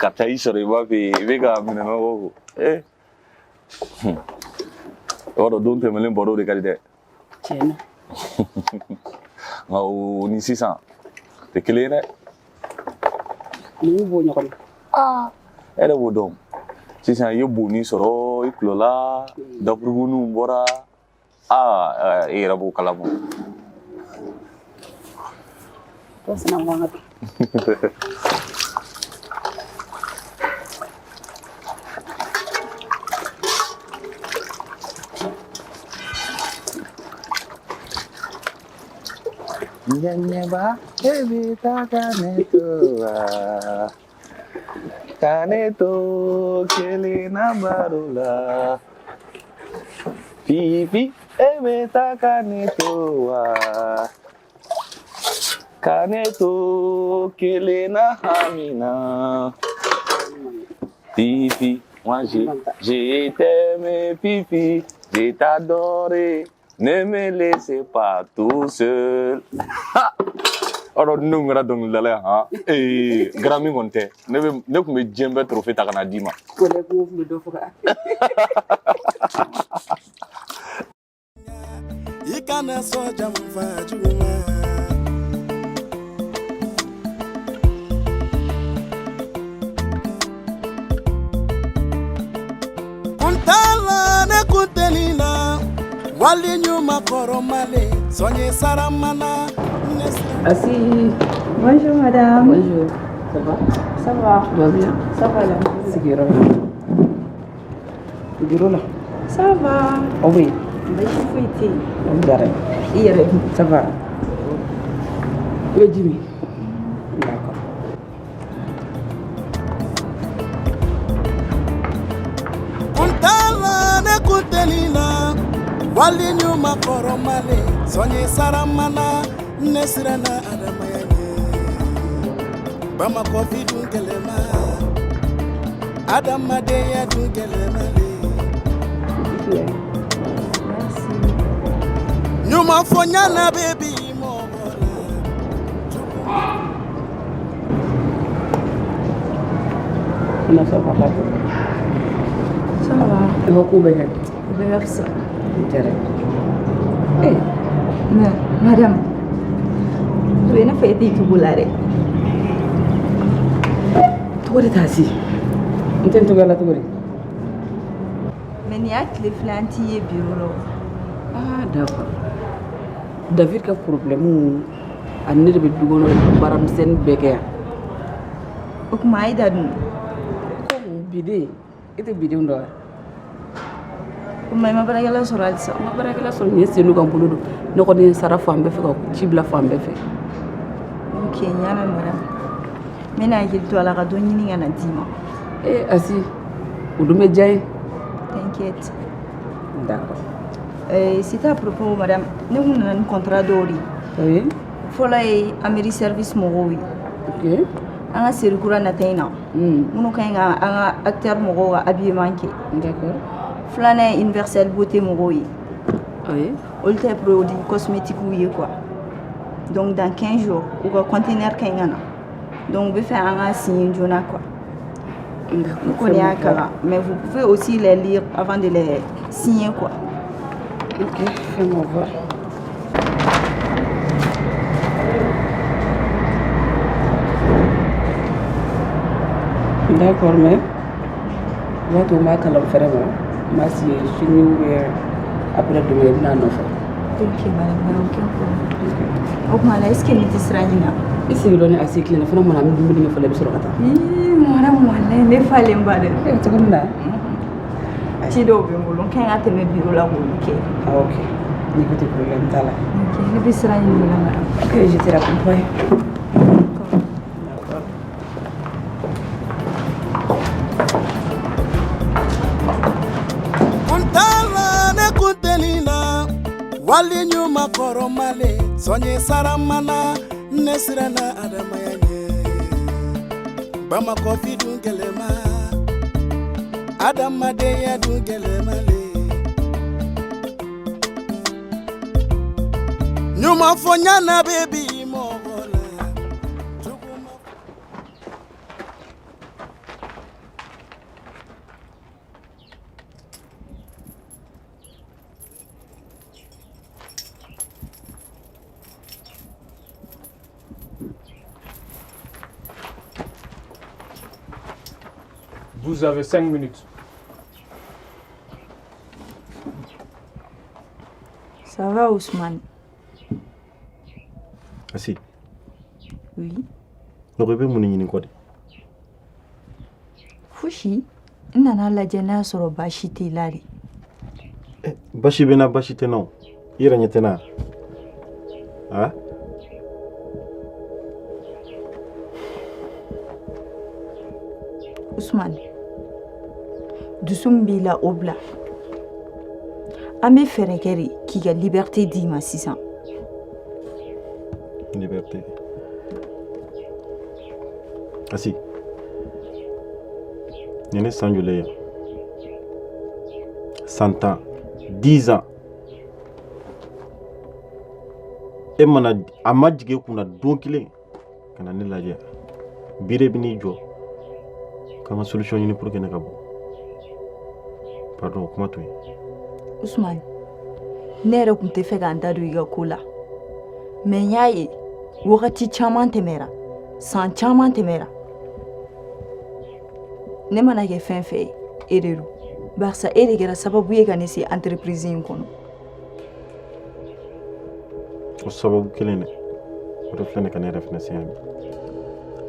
Ka taa i sɔrɔ i b'a fɛ i bɛ ka minɛnɔgɔ ko. Ee. I b'a dɔn don tɛmɛnen baro de ka di dɛ.
Tiɲɛ na.
Nka o ni sisan tɛ kelen ye dɛ.
Mun y'u bɔ ɲɔgɔn na?
Aa, e yɛrɛ b'o dɔn. Sisan i ye bonni sɔrɔ i kulɔla, daburuguninw bɔra. Aa, e yɛrɛ b'o kalama.
To sina ko an ka dun.
Ɲɛɲɛba e bɛ taa ka ne to wa ka ne to kelen na baro la Fifi e bɛ taa ka ne to wa ka ne to kelen na hami na Fifi moi je t'aime Fifi je t'adore. Ne me laissez pas tout seul. Ɔrɔ ne kun kɛra dɔnkilidala ye han ee Grammy kɔni tɛ ne bɛ ne tun bɛ diɲɛ bɛɛ trophée ta ka na d'i ma.
Wala ko tun bɛ dɔ faga.
I kana sɔn janfa jugu ma. Kun t'a la ne kun tɛ nin na wali ɲuman kɔrɔmalen sɔɲɛ saramana ne
Assis.
Bonjour madame.
Bonjour. Ça va?
Ça va.
Tu vas bien?
Ça va là.
Sigiyɔrɔ la. Bureau la.
Ça va.
Aw bɛ yen?
Baasi foyi tɛ yen.
O diyara n
ye. I yɛrɛ dun?
Ça va. I bɛ ji min? D'accord.
Kun t'a la ne kun tɛ nin na wali ɲuman kɔrɔmalen sɔɲɛ saramana ne siranna adamaya ɲɛ Bamakɔ fi dun gɛlɛma adamadenya dun gɛlɛma le ɲuman fɔ ɲana bɛ bi mɔgɔ la.
Comment ça va?
Ça va.
I ka ko bɛɛ kɛ.
O bɛɛ ka fisa.
O diyara n ye. Eh,
Mais madame, o bɛ i n'a fɔ e t'i cogo la dɛ.
Cogo di t'a si? N tɛ n cogoya la cogo di?
Mais nin y'a tile fila an t'i ye bureau la o.
Ah, d'accord. David ka problème ani ne de bɛ du kɔnɔ baaramisɛnnin bɛɛ kɛ yan.
O tuma Aïda dun?
Komi biden, e tɛ bidenw dɔn wa?
O tuma i ma baarakɛla sɔrɔ halisa?
N ma baarakɛla sɔrɔ nin ye sen ka n bolo don ne kɔni ye n sara fan bɛɛ fɛ ka ci bila fan bɛɛ fɛ.
Ok, n y'a mɛn madame. N bɛna hakili to a la ka dɔ ɲini ka na d'i ma.
Eh Asi, o dun bɛ diya n ye.
T'inquiète.
D'accord.
C'était à propos madame, ne kun nana ni contrat dɔw de ye.
Oui.
Fɔlɔ ye Ameri service mɔgɔw ye.
Ok.
An ka série kura nata in na. Minnu ka ɲi ka an ka acteur mɔgɔw ka habillement kɛ.
D'accord.
Filanan ye Universel Beauté mɔgɔw ye.
Oui.
Olu ta ye produit cosmétique ye quoi. Donc dans 15 jours, u ka conteneur ka ɲi ka na. Donc u bɛ fɛ an ka signer joona quoi.
D'accord.
Ne kɔni y'a kalan, mais vous pouvez aussi les lire avant de les signer quoi.
Ok, fais-moi voir. D'accord, mais i b'a to n b'a kalan fɛrɛ ma n b'a signer sini ou bien après demain i bɛna a nɔfɛ.
Ok madame, il n'y a aucun problème. O tuma la est ce que ne tɛ sira ɲini na?
I sigi dɔɔni a sigi tilela fana mɔna an bɛ dumuni kɛ fɔlɔ i bɛ sɔrɔ ka taa.
Ii madame walayi ne falen ba dɛ.
E cogo min na.
Ci dɔw bɛ n bolo n ka ɲi ka tɛmɛ bureau la k'olu kɛ.
Ah, ok. N'i ko ten problème t'a la.
Ok, ne bɛ sira ɲini o la madame.
Ok, je te raccompagne.
Kun t'a la ne kun tɛ nin na wali ɲuman kɔrɔmalen sɔɲɛ saramana ne siranna adamaya ɲɛ Bamakɔ fi dun gɛlɛma adamadenya dun gɛlɛma le ɲuman fɔ ɲana bɛ bi mɔgɔ la.
Vous avez 5 minutes.
Ça va, Ousmane?
Asi.
Oui.
Ne ko i bɛ mun de ɲini kɔ de?
Fosi. N nana lajɛ n'a sɔrɔ baasi t'i la de.
Basi bɛ n na, basi tɛ n na o. I yɛrɛ ɲɛ tɛ n na a?
Ousmane, dusu min b'i la, o bila. An bɛ fɛɛrɛ kɛ de k'i ka liberté d'i ma sisan.
Liberté? Asi, nin ye ne san joli ye yan? San 10, 10 ans. E mana a ma jigin e kunna don kelen ka na ne lajɛ. Bi de bɛ n'i jɔ k'an ka solution ɲini pour que ne ka bɔ. Pardon, o kuma to yen.
Ousmane, ne yɛrɛ tun tɛ fɛ k'an da don i ka ko la, mais n y'a ye wagati caman tɛmɛra, san caman tɛmɛra. Ne mana kɛ fɛn fɛn ye, e de don, barisa e de kɛra sababu ye ka ne se entreprise in kɔnɔ.
O sababu kelen dɛ, o de filɛ nin ka ne yɛrɛ fɛnɛ se yan bi.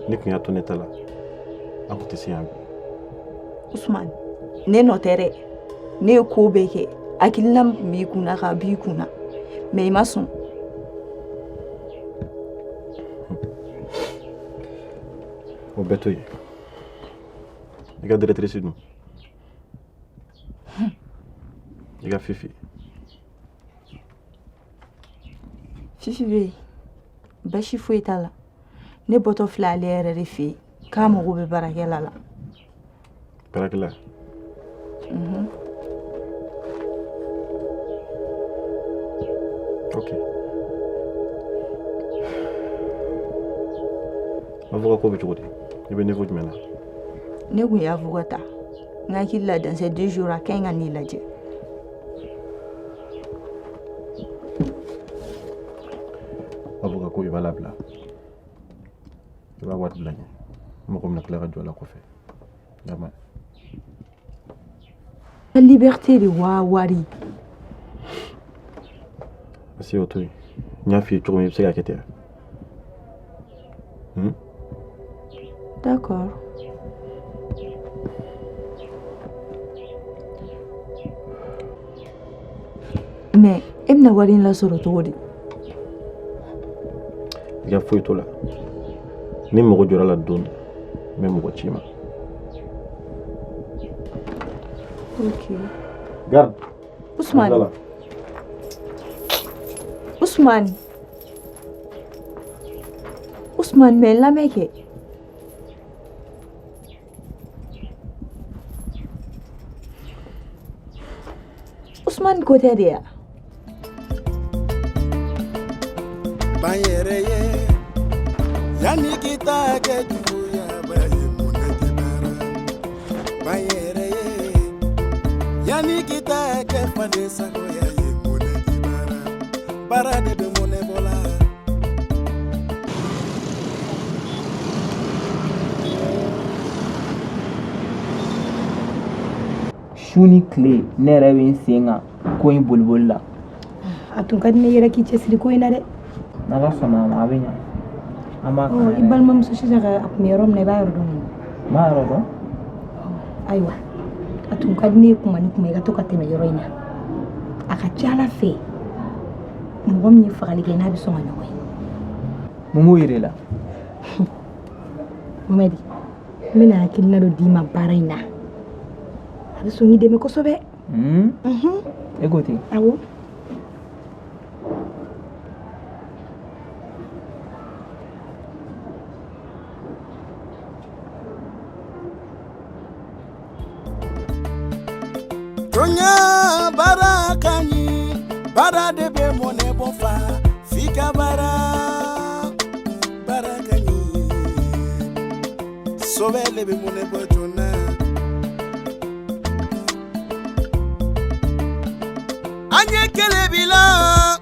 Ne tun y'a to ne ta la, an tun tɛ se yan bi.
Ousmane, ne nɔ tɛ dɛ. Ne ye ko bɛɛ kɛ, hakilina min tun b'i kunna k'a b'i kunna, mais i ma sɔn.
O bɛɛ to yen. I ka directrice dun? I ka Fifi?
Fifi bɛ yen, basi foyi t'a la. Ne bɔtɔ filɛ ale yɛrɛ de fɛ yen k'a mago bɛ baarakɛla la.
Baarakɛla?
Mhm.
Ok. Avocat ko bɛ cogo di? I bɛ niveau jumɛn na?
Ne kun ye avocat ta. N hakili la, dans ces 2 jours, a ka ɲi ka n'i lajɛ.
Avocat ko, i b'a labila, i b'a wari bila ɲɛ. Mɔgɔ min na tila ka jɔ a la kɔfɛ. Y'a mɛn?
Liberté de wa wari?
Parce que o to yen. N y'a f'i ye cogo min, i bɛ se k'a kɛ ten?
D'accord. Mais e bɛna wari in lasɔrɔ cogo di?
I ka foyi t'o la. Ni mɔgɔ jɔra la don min, n bɛ mɔgɔ ci i ma.
Ok.
Garde.
Ousmane.
Voilà.
Ousmane. Ousmane, mais n lamɛn kɛ. Ousmane ko tɛ de ya?
Ban yɛrɛ ye yanni k'i ta kɛ juguya ba ye, mun tɛ baara ban yɛrɛ ye yanni k'i ta kɛ faden sagoya ye, mun tɛ baara baara de bɛ mɔnɛ bɔ la.
Su ni tile, ne yɛrɛ bɛ n sen kan ko in boliboli la.
A tun ka di ne yɛrɛ k'i cɛsiri ko in na dɛ.
N'Ala sɔnna a ma, a bɛ ɲa. An b'a
Ɔ,
kan
i
yɛrɛ.
balimamuso sisan ka a tun bɛ yɔrɔ min na, i b'a yɔrɔ dɔn kɔni?
N b'a yɔrɔ dɔn.
Ayiwa, a tun ka di ne ye kuma ni kuma i ka to ka tɛmɛ yɔrɔ in na. A ka ca Ala fɛ, mɔgɔ min ye fagali kɛ, n'a bɛ sɔn ka ɲɔgɔn ye.
Mun b'o yir'i la?
Mohamɛdi, n bɛna hakilina dɔ d'i ma baara in na, a bɛ sɔn k'i dɛmɛ kosɛbɛ.
E ko ten?
Awɔ.
Tonya baara ka ɲi, baara de bɛ mɔnɛ bɔ fa f'i ka baara baara ka ɲi, sɔbɛ le bɛ mɔnɛ bɔ joona. An ye kɛlɛ bi la,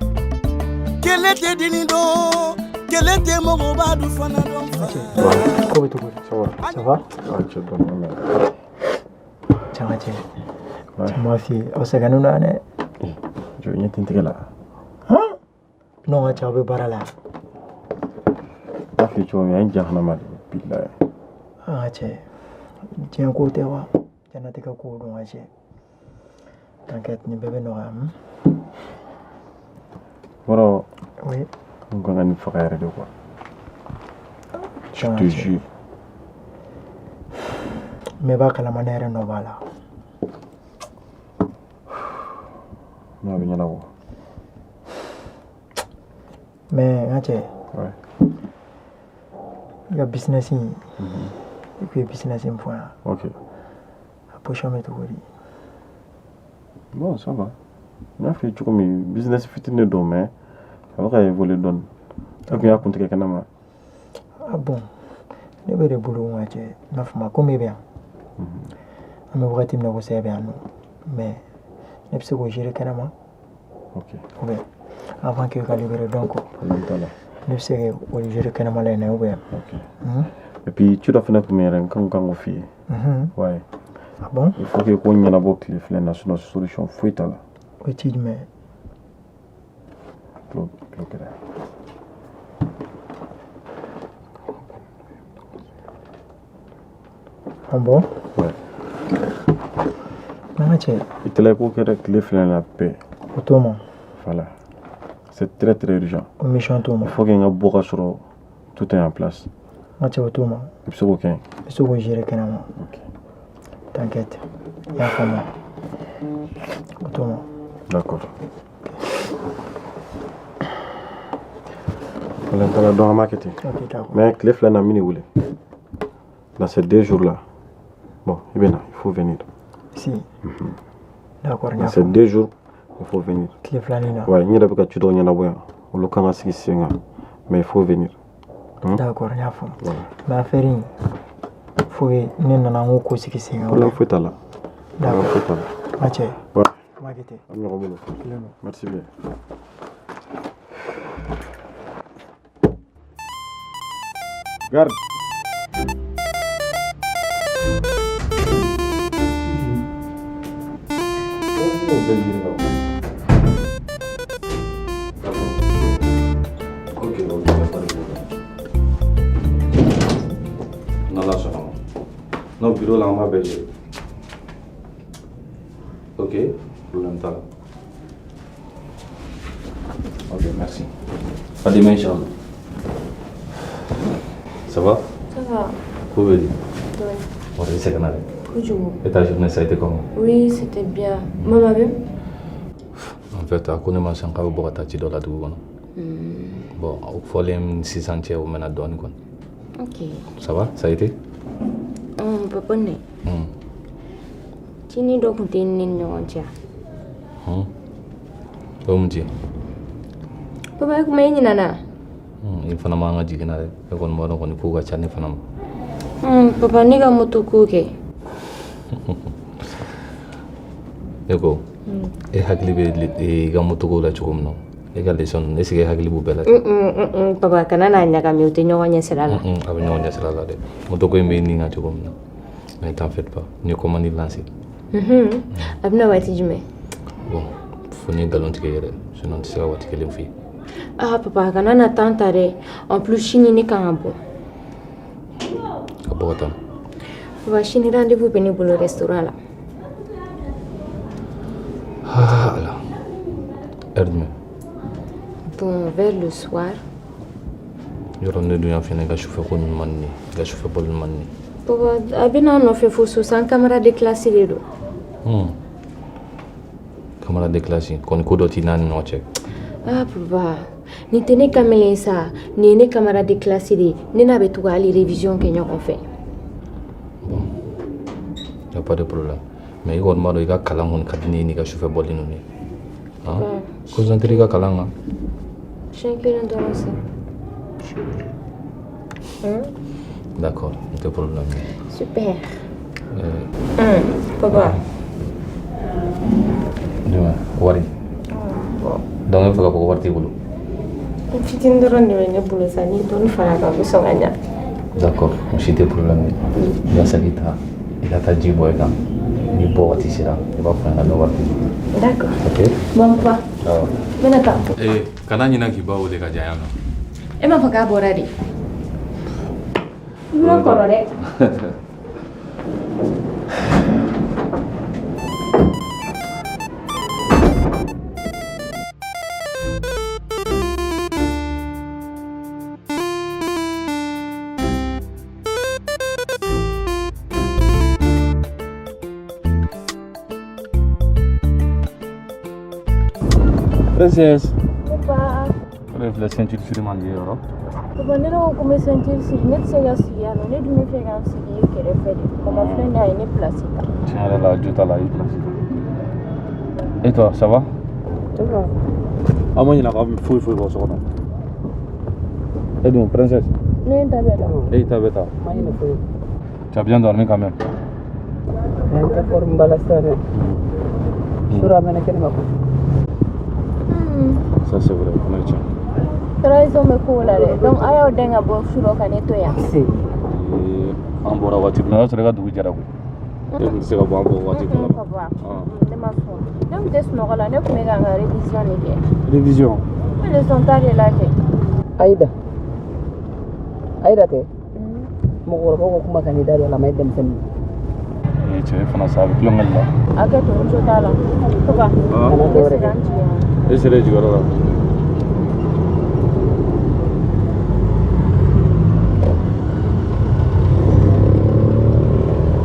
kɛlɛ tɛ deni dɔn, kɛlɛ tɛ mɔgɔba du fana dɔn fa.
Ko bɛ cogo di?
Ça va.
Ça va?
Ah, cɛ dɔɔni mais.
N ka cɛ. Cɛ m'a f'i ye, aw sɛgɛnnen don yan dɛ.
Jɔ ɲɛ tɛ n tɛgɛ la.
Non, n ka cɛ, aw bɛ baara la.
N y'a f'i ye cogo min, an ye jahanama de ye, bilayi.
An ka cɛ, diɲɛ ko tɛ wa? Diɲɛnatigɛ kow don, n ka cɛ. T'inquiète, nin bɛɛ bɛ nɔgɔya.
Wɔrɔ.
Oui.
N kan ka nin faga yɛrɛ de quoi. Je te jure.
Mais i b'a kalama, ne yɛrɛ nɔ b'a la.
Non, a bɛ ɲɛnabɔ.
Mais n ka cɛ.
Ouais.
I ka business in, i kun ye business in fɔ yan.
Ok.
A position bɛ cogo di?
Bon, ça va. N y'a f'i ye cogo min, business fitinin de don, mais a bɛ ka évoluer dɔɔni. E kun y'a kuntigɛ kɛnɛ ma.
Ah bon, ne bɛ de bolo, n ka cɛ. N m'a faamu, komi e bɛ yan. An bɛ wagati min na ko sisan, e bɛ yan nɔ. Mais ne bɛ se k'o gérer kɛnɛ ma.
Ok.
Ou bien avant que ka libérer, donc.
Problème t'a la.
Ne bɛ se k'o gérer kɛnɛma la yen nɔ, ou bien.
Ok. Et puis ci dɔ fana tun bɛ yɛrɛ, n kan k'o f'i ye. Ouais.
Ah bon?
Il faut que ko ɲɛnabɔ tile fila in na, sinon solution foyi t'a la.
O ye ci jumɛn ye?
Tulo tulo kɛrɛ.
Ah bon?
Ouais.
N ka cɛ.
I tɛla i k'o kɛ dɛ, tile fila in na bɛɛ.
O t'o ma.
Voilà. C'est très très urgent.
O mission t'o ma.
Il faut que n ka bɔ ka sɔrɔ tout est en place.
N ka cɛ, o t'o ma.
I bɛ se k'o kɛ?
N bɛ se k'o gérer kɛnɛ ma.
Ok.
T'inquiète. I y'a faamu. O t'o ma.
D'accord. Problème t'a la, donc an b'a kɛ ten.
Ok, d'accord.
Mais tile fila in na, n bɛ n'i wele. Dans ces 2 jours là. Bon, i bɛ na, il faut venir.
Si. D'accord, n
Dans
y'a
ces
faamu.
2 jours, il faut venir.
Tile filanin na.
Ouais, n yɛrɛ bɛ ka ci dɔw ɲɛnabɔ yan. Olu kan ka sigi sen kan. Mais il faut venir. Hmm?
D'accord, n y'a faamu.
Voilà.
Mais affaire in, faut que ne nana n k'o ko sigi sen kan.
Problème foyi t'a la. Problème
D'accord.
foyi t'a la.
N ka cɛ.
Ouais.
An b'a kɛ ten.
An bɛ ɲɔgɔn bolo.
Kelen don.
Merci bien. Garde.
Ok, ok, y a pas de problème. N'Ala sɔnna ma. Non, bureau la, an b'a bɛɛ gérer. Ok, problème t'a la. Ok, merci. À demain, Inchallah. Ça va?
Ça va.
Ko bɛ di?
Ouais.
Bon, i sɛgɛnna dɛ.
Kojugu.
Et ta journée, ça a été comment?
Oui, c'était bien. Maman bɛ?
En fait, a ko ne ma sisan k'a bɛ bɔ ka taa ci dɔ la dugu kɔnɔ. Bon, o fɔlen ni sisan cɛ, o mɛnna dɔɔni kɔni.
Ok.
Ça va? Ça a été?
Papa ne. Cinin dɔ tun tɛ ne ni ɲɔgɔn cɛ.
Hmm. O ye mun ci?
Papa, e kuma, e ɲinɛna?
I fana man ka jigin na dɛ. E kɔni b'a dɔn kɔni, kow ka ca ne fana ma.
Papa, ne ka moto ko kɛ.
Ne ko, e hakili bɛ i ka moto ko la cogo min na, e ka leçon ninnu, est ce que e hakili b'u bɛɛ la?
Papa, kana n'a ɲagami, o tɛ ɲɔgɔn ɲɛ sira la.
A bɛ ɲɔgɔn ɲɛ sira la dɛ. Moto ko in bɛ nin kan cogo min na. Mais t'en fais pas. N ye commande lancé.
A bɛna waati jumɛn?
Bon, fo n ye nkalon tigɛ yɛrɛ. Sinon n tɛ se ka waati kelen f'i ye.
Ah papa, kana na temps ta dɛ. En plus, sini ne kan ka bɔ.
Ka bɔ ka taa.
Papa, sini rendez-vous bɛ ne bolo restaurant la.
Ah Ala. Heure jumɛn?
Bon, vers le soir.
Yɔrɔ ne dun y'a f'i ɲɛna, i ka sufɛ ko ninnu man di ne ye. I ka sufɛ bɔli man di ne ye.
Papa, a bɛ n'a nɔfɛ fo so sa, n camarade de classe de don.
Camarade de classe kɔni, ko dɔ t'i n'a ni ɲɔgɔn cɛ.
Ah papa, nin tɛ ne kamalen ye sa, nin ye ne camarade de classe de ye. Ne n'a bɛ to ka hali révision kɛ ɲɔgɔn fɛ.
Y a pas de problème. Mais i kɔni b'a dɔn, i ka kalan kɔni ka di ne ye n'i ka sufɛ bɔli ninnu ye. Han? Concentré i ka kalan kan.
Siɲɛ kelen dɔrɔn sa.
D'accord, n tɛ problème ye.
Super. Papa.
Jumɛn wari? Donc e bɛ fɛ k'a fɔ ko wari t'i bolo?
N fitinin dɔrɔn de bɛ ne bolo sa, n'i dɔɔni fara a kan, a bɛ sɔn ka ɲa.
D'accord, o si tɛ problème ye. I ka saki ta, i ka taa ji bɔ i kan. Ni bɔ waati sera, i b'a fɔ n ɲɛna, n bɛ wari di.
D'accord.
Ok.
Bon, papa.
Awɔ.
N bɛna taa.
Ee, kana ɲinɛ k'i ba wele ka diya yan nɔ.
E m'a fɔ k'a bɔra de. I ma kɔrɔ dɛ.
Princesse.
Papa.
O de filɛ ceinture siri man di ye yɔrɔ.
Papa, ne ko ko n bɛ ceinture siri, ne tɛ se ka sigi yan nɔ, ne dun bɛ fɛ ka n sigi i kɛrɛfɛ de. Mama filɛ nin ye, a ye ne place ta.
Tiɲɛ yɛrɛ la, jo t'a la, i place ta. Et toi, ça va?
Ça va.
Aw ma ɲinɛ k'aw bɛ foyi foyi kɔ so kɔnɔ. E dun, princesse?
Ne ye n ta bɛɛ ta.
E y'i ta bɛɛ ta.
Ma ɲinɛ foyi.
Tu as bien dormi quand même.
N tɛ forme ba la sisan dɛ. Sura a mɛnna kɛnɛ ma kojugu.
Ça c'est vrai, o ye tiɲɛ.
Trahison bɛ kow la dɛ. Donc aw y'aw den ka bɔ su rɔ ka ne to yan.
Ee, an bɔra waati min na, o y'a sɔrɔ i ka dugu jɛra koyi. E tun tɛ se ka bɔ an bɔ waati dɔ la.
Papa, ne ma sɔn. Ne tun tɛ sunɔgɔ la, ne tun bɛ ka n ka révision de kɛ.
Révision?
N bɛ leçon ta de la kɛ.
Ayida. Ayida tɛ. Mɔgɔkɔrɔbaw ka kuma kan'i da don a la, a ma ye denmisɛnnin.
Ee, cɛ, e fana sa, a bɛ tulonkɛ de la.
Hakɛ to, n jo t'a la. Papa, ne sera n jigin.
E sera i jigiyɔrɔ la.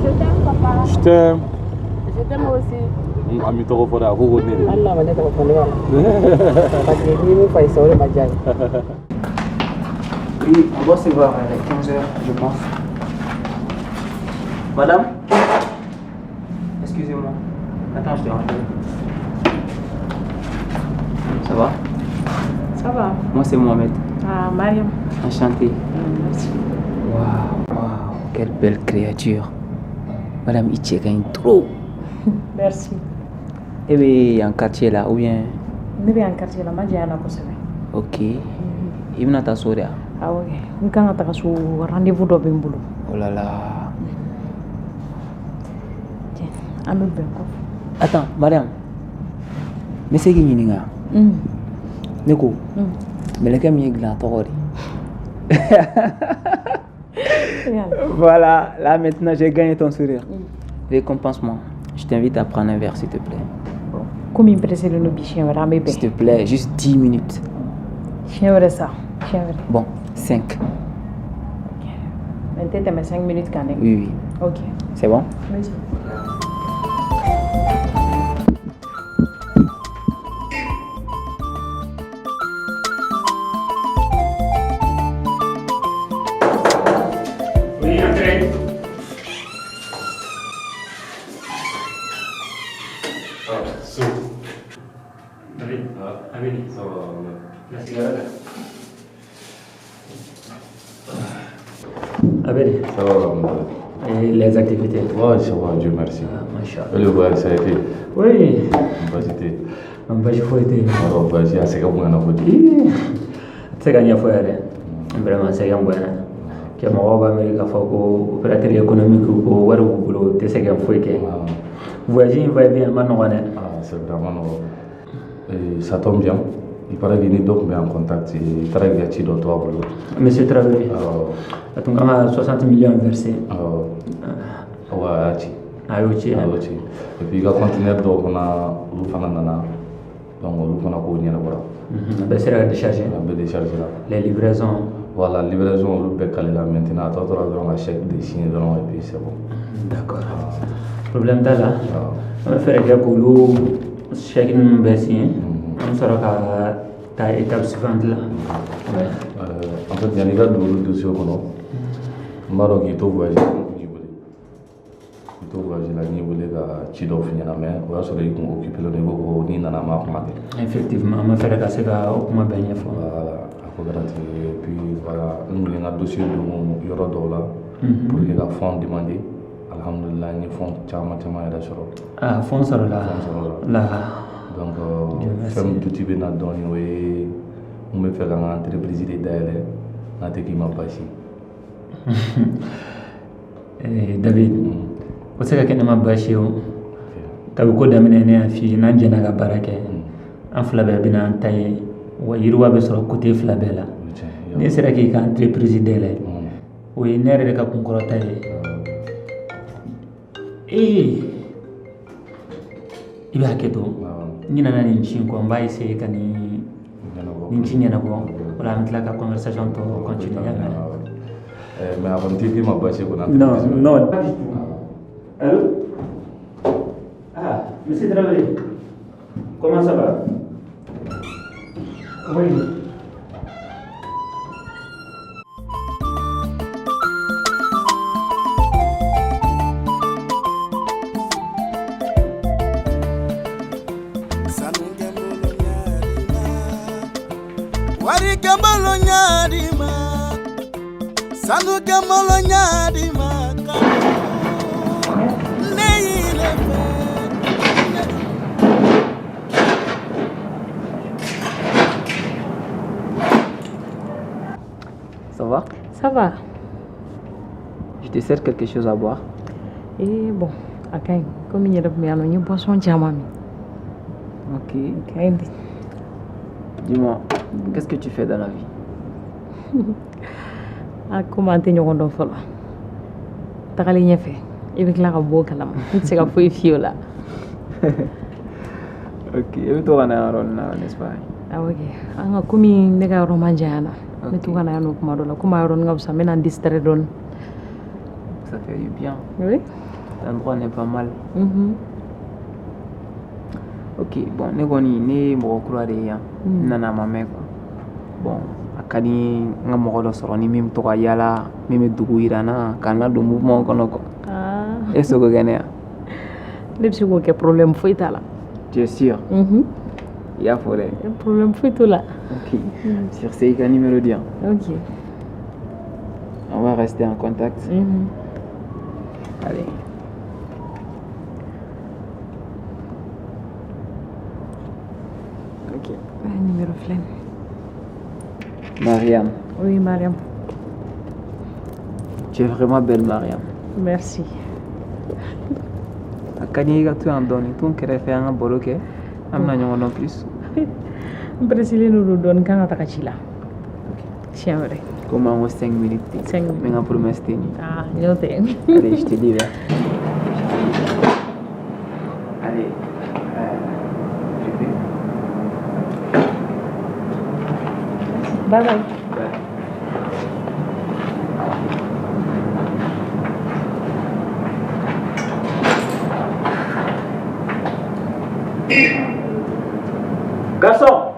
Je t'aime, papa.
Je t'aime.
Je t'aime aussi.
A m'i tɔgɔ fɔ dɛ, a ko ko ne de.
Hali n'a ma ne tɔgɔ fɔ, ne b'a la. Parce que n'i ye min fɔ a ye sisan, o de ma diya ye.
Oui, on doit se voir à 15h, je pense. Madame? Excusez-moi. Attends, je te rappelle. Ça va?
Ça va.
Moi, c'est Mohamed.
Ah, Mariam.
Enchanté.
Merci.
Waouh, waouh, quelle belle créature. Madame, il tient trop.
Merci.
Eh bien, en quartier là, ou bien?
Ne bɛ yan quartier la, ma janya na kosɛbɛ.
Ok. I bɛna taa so de wa?
Awɔ kɛ. N kan ka taga so, rendez-vous dɔ bɛ n bolo.
Oh là là.
Tiens, an bɛ bɛn kɔfɛ.
Attends, Mariam. N bɛ se k'i ɲininka? Ne ko, mɛlɛkɛ min ye dilan a tɔgɔ di? Voilà, là maintenant j'ai gagné ton sourire. Récompense-moi. Je t'invite à prendre un verre, s'il te plaît.
Komi n pressé don bi, siɲɛ wɛrɛ an bɛ bɛn.
S'il te plaît, juste 10 minutes.
Siɲɛ wɛrɛ sa, siɲɛ wɛrɛ.
Bon, 5.
Mais n tɛ tɛmɛ 5 minutes kan dɛ.
Oui, oui.
Ok.
C'est bon?
Merci.
Oui, entrez.
Ah, so.
David,
Ah,
Abeni.
Ça va, ouais.
La cigarette. Abeni.
Ça va, alhamdoulilah.
Et les activités?
Ouais, ça va, Dieu merci.
Ah,
Et le voyage, ça a été?
Oui.
Baasi tɛ yen.
Baasi foyi tɛ yen.
Awɔ, baasi a sɛgɛn bonyana kojugu.
Ii, a tɛ se ka ɲɛfɔ yɛrɛ. Vraiment sɛgɛn bonyana. Kɛ mɔgɔw b'a miiri k'a fɔ ko opérateur économique ko wari b'u bolo, u tɛ sɛgɛn foyi kɛ. Voyage in va et vient a ma nɔgɔn dɛ.
Ah, c'est vraiment nɔgɔn. Et ça tombe bien. Il paraît que ni dɔ tun bɛ en contact, i taara k'i ka ci dɔ to a bolo.
Monsieur Traoré.
Awɔ.
A tun kan ka 60 millions versé.
Awɔ. Awɔ, a y'a ci.
A y'o ci.
A y'o ci. Et puis i ka conteneur dɔw fana, olu fana nana. Donc olu fana kow ɲɛnabɔra.
A bɛɛ sera ka décharger.
A bɛɛ décharger la.
Les livraisons.
Voilà, livraison olu bɛɛ calé la maintenant. A tɔ tora dɔrɔn ka chèque de signer dɔrɔn et puis c'est bon.
D'accord. Problème t'a la. An bɛ fɛɛrɛ kɛ k'olu chèque ninnu bɛɛ signer. An bɛ sɔrɔ ka taa étape suivante la. Ouais.
En fait, yanni i ka don olu dossier kɔnɔ, n b'a dɔn k'i to voyage la, n kun y'i wele. K'i to voyage la, n y'i wele ka ci dɔw f'i ɲɛna, mais o y'a sɔrɔ i kun occupé len don, i ko ko n'i nana an b'a kuma kɛ.
Effectivement, an bɛ fɛɛrɛ ka se ka o kuma bɛɛ ɲɛfɔ.
Voilà, a ko kɛra ten. Et puis voilà, n kun ye n ka dossier don yɔrɔ dɔw la pour que ka fonds demander. Alhamdulillah, n ye fonds caman caman yɛrɛ sɔrɔ.
Ah, fonds sɔrɔla.
Fonds sɔrɔla.
La.
Donc
Dieu merci.
fɛn min tuti bɛ na dɔɔni, o ye n bɛ fɛ ka n ka entreprise de dayɛlɛ, n'a tɛ k'i ma baasi.
Eh, David, o tɛ se ka kɛ ne ma baasi ye o.
Kabi ko daminɛ ne y'a f'i ye n'an jɛna ka baara kɛ, an fila bɛɛ bɛna an ta ye, wa yiriwa bɛ sɔrɔ côté fila bɛɛ la. Ne sera k'i ka entreprise dayɛlɛ, o ye ne yɛrɛ de ka kunkɔrɔta ye. Ee, i bɛ hakɛ to, n ɲinɛna nin ci in kɔ, n b'a essayer ka nin ci ɲɛnabɔ. O la an bɛ tila ka conversation tɔ continuer, y'a mɛn?
Mais a kɔni tɛ k'i ma baasi ye kɔni?
Non, non, pas du tout. Allô? Ah, monsieur Traoré, comment ça va? Oui.
Wari kɛnbolo ɲaadima, sanu kɛnbolo ɲaadima, ne y'i fɛ.
Ça va?
Ça va.
Je te sers quelque chose à boire?
Eh bon, a ka ɲi. Komi n yɛrɛ tun bɛ yan nɔ, n ye boisson caman min.
Ok.
A ka ɲi ten.
Dis-moi, qu'est-ce que tu fais dans la vie?
A komi an tɛ ɲɔgɔn dɔn fɔlɔ. Tagalen ɲɛfɛ, i bɛ tila ka bɔ o kalama. N tɛ se ka foyi f'i ye o la.
Ok, i bɛ to ka na yan yɔrɔ nin na, n'est-ce pas?
Awɔ kɛ. An ka komi ne ka yɔrɔ man jan yan na. N bɛ to ka na yan nɔ kuma dɔ la. Komi a yɔrɔnin ka fisa, n bɛ na n distraire dɔɔni.
Ça fait du bien.
Oui.
L'endroit n'est pas mal. Ok, bon, ne kɔni ne ye mɔgɔ kura de ye yan. N nana a ma mɛn quoi. Bon, a ka di n ye n ka mɔgɔ dɔ sɔrɔ ni min bɛ to ka yala, min bɛ dugu yira n na, ka n ladon mouvement kɔnɔ quoi.
Ah.
E bɛ se k'o kɛ ne ya?
Ne bɛ se k'o kɛ, problème foyi t'a la.
Tu es sûr?
Mhm.
I y'a fɔ dɛ.
Problème foyi t'o la.
Ok. Sur ce, i ka numéro di yan.
Ok.
On va rester en contact. Allez.
Ok. Numéro filɛ nin.
Mariam.
Oui, Mariam.
Tu es vraiment belle, Mariam.
Merci.
A ka di n ye i ka to yan dɔɔni, to n kɛrɛfɛ, an ka baro kɛ, an bɛna ɲɔgɔn dɔn plus.
N presselen don dɔɔni, kan ka taga ci la. Siɲɛ wɛrɛ.
Komi an ko 5 minutes.
5
N bɛ n ka promesse tenir.
Ah, n'o tɛ.
Allez, je te libère. Allez. Je vais.
Bye bye.
Bye.
Garçon!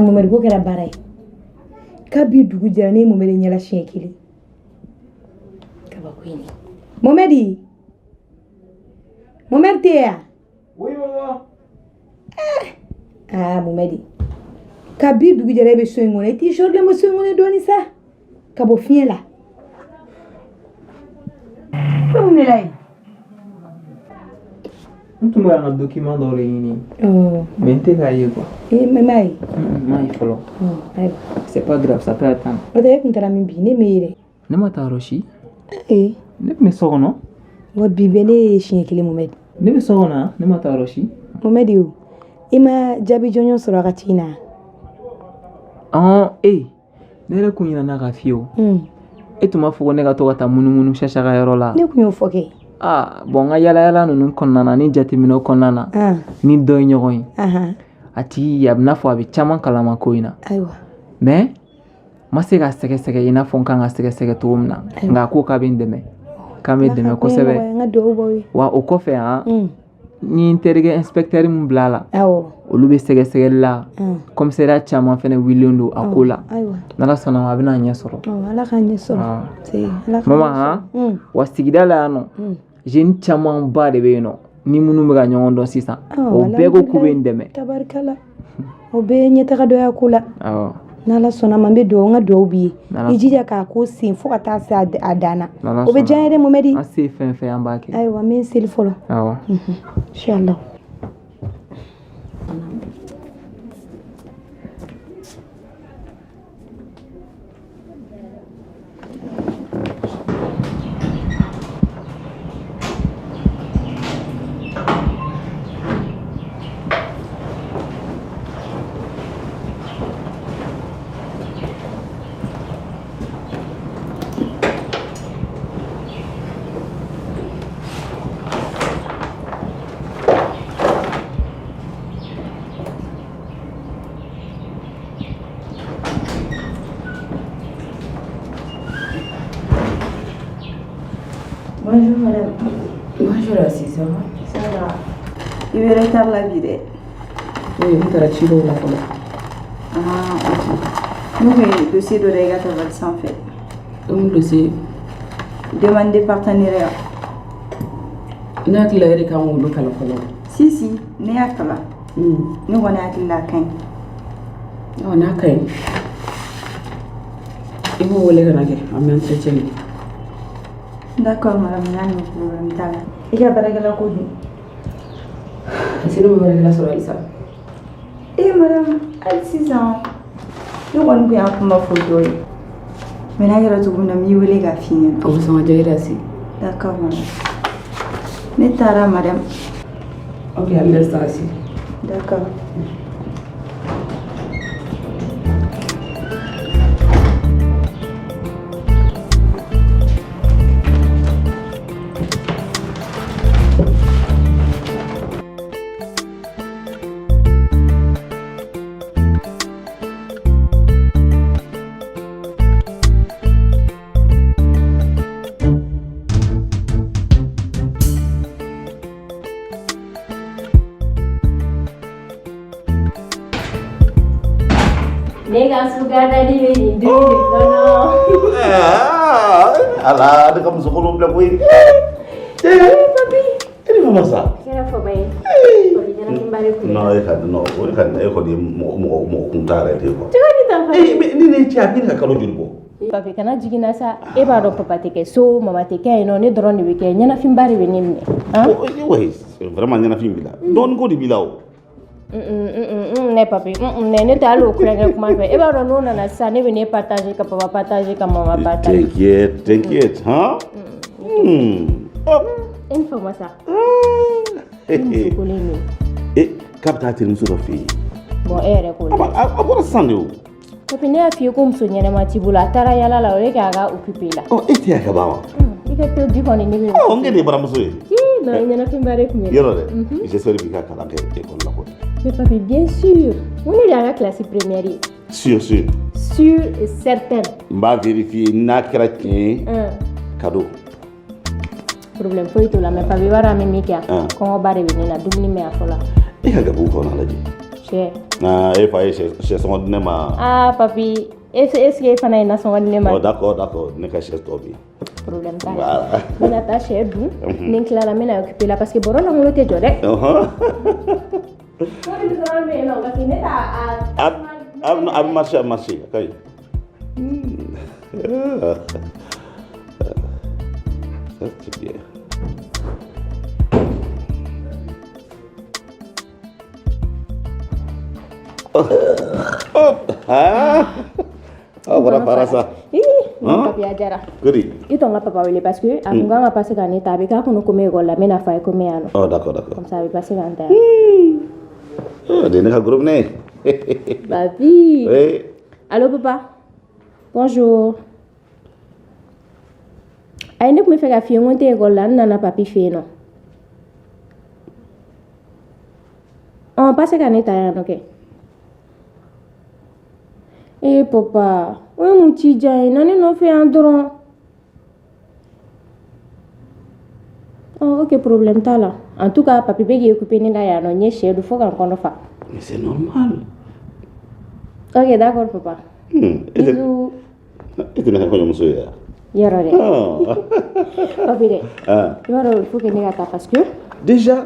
Mohamed ko kɛra baara ye. Kabi dugu jɛra ne ye Mohamed ɲɛla siɲɛ kelen. Kabako ye nin. Mohamed. Mohamed tɛ yan?
Oui, maman.
Ah, Mohamed. Kabi dugu jɛra e bɛ so in kɔnɔ, i t'i sɔrɔ bɔ so in kɔnɔ dɔɔnin sa. Ka bɔ fiɲɛ la. Ko mun de la yen?
N tun bɛ ka n ka document dɔw de ɲini. Mais n tɛ k'a ye quoi.
Eh, mais m'a ye.
N m'a ye fɔlɔ.
Ayiwa.
C'est pas grave, ça peut attendre.
O tɛ e tun taara min bi, ne m'e ye dɛ.
Ne ma taa yɔrɔ si.
Ee.
Ne tun bɛ so kɔnɔ.
Wa bi bɛɛ ne ye siɲɛ kelen Mohamed.
Ne bɛ so kɔnɔ, ne ma taa yɔrɔ si.
Mohamed o, i ma jaabi jɔnjɔn sɔrɔ a ka ci in na?
Ɔn, ee, ne yɛrɛ kun ɲinɛna k'a f'i ye o. E tun b'a fɔ ko ne ka to ka taa munumunu Sasa ka yɔrɔ la.
Ne kun y'o fɔ kɛ.
Ah, bon n ka yala yala ninnu kɔnɔna na ni jateminɛw kɔnɔna na. Ni dɔ ye ɲɔgɔn ye. A tigi a bɛ n'a fɔ a bɛ caman kalama ko in na.
Ayiwa.
Mais n ma se k'a sɛgɛsɛgɛ i n'a fɔ n kan ka sɛgɛsɛgɛ cogo min na. Nka a ko k'a bɛ n dɛmɛ. K'a bɛ n dɛmɛ kosɛbɛ.
N ka dugawu b'aw ye.
Wa o kɔfɛ han. Ni n terikɛ inspecteur min bila a la.
Awɔ.
Olu bɛ sɛgɛsɛgɛli la. Commissariat caman fɛnɛ wulilen don a ko la.
Ayiwa.
N'Ala sɔnna ma a bɛna ɲɛ sɔrɔ.
Ala k'a ɲɛ sɔrɔ. Ala k'a
Maman han. Wa sigida la yan nɔ. Jeune camanba de bɛ yen nɔ. Ni minnu bɛ ka ɲɔgɔn dɔn sisan. O bɛɛ ko k'u bɛ n dɛmɛ.
Tabarikala. O bɛɛ ye ɲɛtaga dɔ y'a ko la.
Awɔ.
N'Ala sɔnna ma n bɛ dugawu n ka dugawu b'i ye. I jija k'a ko sen fo ka taa se a dan na. O bɛ diya n ye dɛ Mohamed.
An se fɛn fɛn an b'a kɛ.
Ayiwa n bɛ n seli fɔlɔ.
Awɔ.
Inchallah.
Bonjour madame.
Bonjour Assi, ça va?
Ça va. I bɛ retard la bi dɛ.
Oui, n taara ci dɔw la fɔlɔ.
Ah, ok. Ne kun ye dossier dɔ da i ka tabali sanfɛ.
O mun dossier?
Demande de partenariat.
Ne hakili la e de kan k'olu kalan fɔlɔ.
Si si, ne y'a kalan. Ne kɔni hakili la a ka ɲi.
Ɔ n'a ka ɲi. I b'o wele ka na kɛ, an bɛ entretien kɛ.
D'accord madame, n y'a mɛn problème t'a la. I ka baarakɛla ko dun?
Est-ce que ne ma baarakɛla sɔrɔ halisa?
Eh madame, hali sisan ne kɔni kun y'a kuma fɔ dɔ ye. Mais n'a kɛra cogo min na n b'i wele k'a f'i ɲɛna.
O bɛ sɔn ka diya i yɛrɛ si.
D'accord madame. Ne taara madame.
Ok, an bɛ sisan si.
D'accord.
Ne ka sukardali bɛ nin du de kɔnɔ.
Ala ne ka muso kolon bila koyi.
Papi.
E ni mama sa.
Kɛra faba ye. Papi ɲɛnafinba de kun.
Non e ka non o ka e kɔni ye mɔgɔ mɔgɔ mɔgɔ kuntan yɛrɛ de ye quoi.
Cogo di tan papi?
Eh mais ni ne cɛ a bɛ ka kalo joli bɔ?
Papi kana jigin na sa. E b'a dɔn papa tɛ kɛ so, mama tɛ kɛ yen nɔ, ne dɔrɔn de bɛ kɛ. Ɲɛnafinba de bɛ ne minɛ.
Oui, vraiment ɲɛnafin b'i la. Dɔɔnin ko de b'i la o.
Ne papi, ne ne tɛ hali o kulonkɛ kuma fɛ. E b'a dɔn n'o nana sisan ne bɛ ne partager ka papa partager ka mama partager.
T'inquiète, t'inquiète, hein?
E ni fama sa. E muso kolen don.
Eh, k'a bɛ taa terimuso dɔ fɛ yen.
Bon e yɛrɛ k'o lajɛ.
A bɔra sisan de o.
Papi ne y'a f'i ye ko muso ɲɛnɛma t'i bolo a taara yala la o ye k'a ka occupé la.
Ɔ e tɛ yan ka ban wa?
I ka to bi kɔni ne bɛ.
Ɔ n k'e de ye baramuso ye.
Ii non ɲɛnafinba de tun bɛ.
Yɔrɔ dɛ, j'espère k'i ka kalan kɛ école la kɔni.
Mais papi bien sûr, mun de y'a ka classe première ye?
Sûr sûr.
Sûr et certain.
N b'a vérifier n'a kɛra tiɲɛ ye. Cadeau.
Problème foyi t'o la mais papi i b'a dɔn an bɛ min kɛ yan. Kɔngɔba de bɛ ne la dumuni bɛ yan fɔlɔ.
E ka gabugu kɔnɔ lajɛ.
Sɛ.
Ah, e fa ye sɛ sɔngɔ di ne ma.
Ah papi, est-ce que e fana ye nasɔngɔ di ne ma?
Oh, d'accord, d'accord. Ne ka sɛ tɔ bi.
Problème t'a la.
Voilà.
N bɛna taa sɛ dun. Ni n tilala n bɛna occuper la parce que bɔrɔ lankolon tɛ jɔ dɛ. Ko ni musoman bɛ yen nɔ parce que ne t'a a.
A bɛ marcher, a bɛ marcher. A ka ɲi. Ça, c'est bien. Hop. Ah. Ah, bɔra baara sa.
Ih,
Hein?
papi a diyara.
Kodi.
I tɔ n ka papa wele parce que a kun kan ka passer ka ne ta, a bɛ k'a kɔnɔ ko n bɛ école la, n bɛna f'a ye ko n bɛ yan nɔ.
Oh, d'accord, d'accord.
Comme ça a bɛ passer ka n ta yan.
Oh, de ne ka groupe ne.
Papi.
Oui.
Allô papa. Bonjour. Ayi, ne tun bɛ fɛ ka f'i ye n ko n tɛ école la, n nana papi fɛ yen nɔ. Ɔn, passe ka ne ta yan nɔ kɛ. Ee papa, o ye mun ci jan ye? Na ne nɔfɛ yan dɔrɔn. Ɔ, ok, problème t'a la. En tout cas, papi bɛ k'i occuper ne la yan nɔ, n ye sɛ dun fo ka n kɔnɔ fa.
Mais c'est normal.
Ok, d'accord papa.
E tɛ
Bisous.
e tɛ ne ka kɔɲɔmuso ye wa?
Yɔrɔ dɛ.
Ah.
Papi dɛ.
Ah.
I b'a dɔn, il faut que ne ka taa parce que.
Déjà?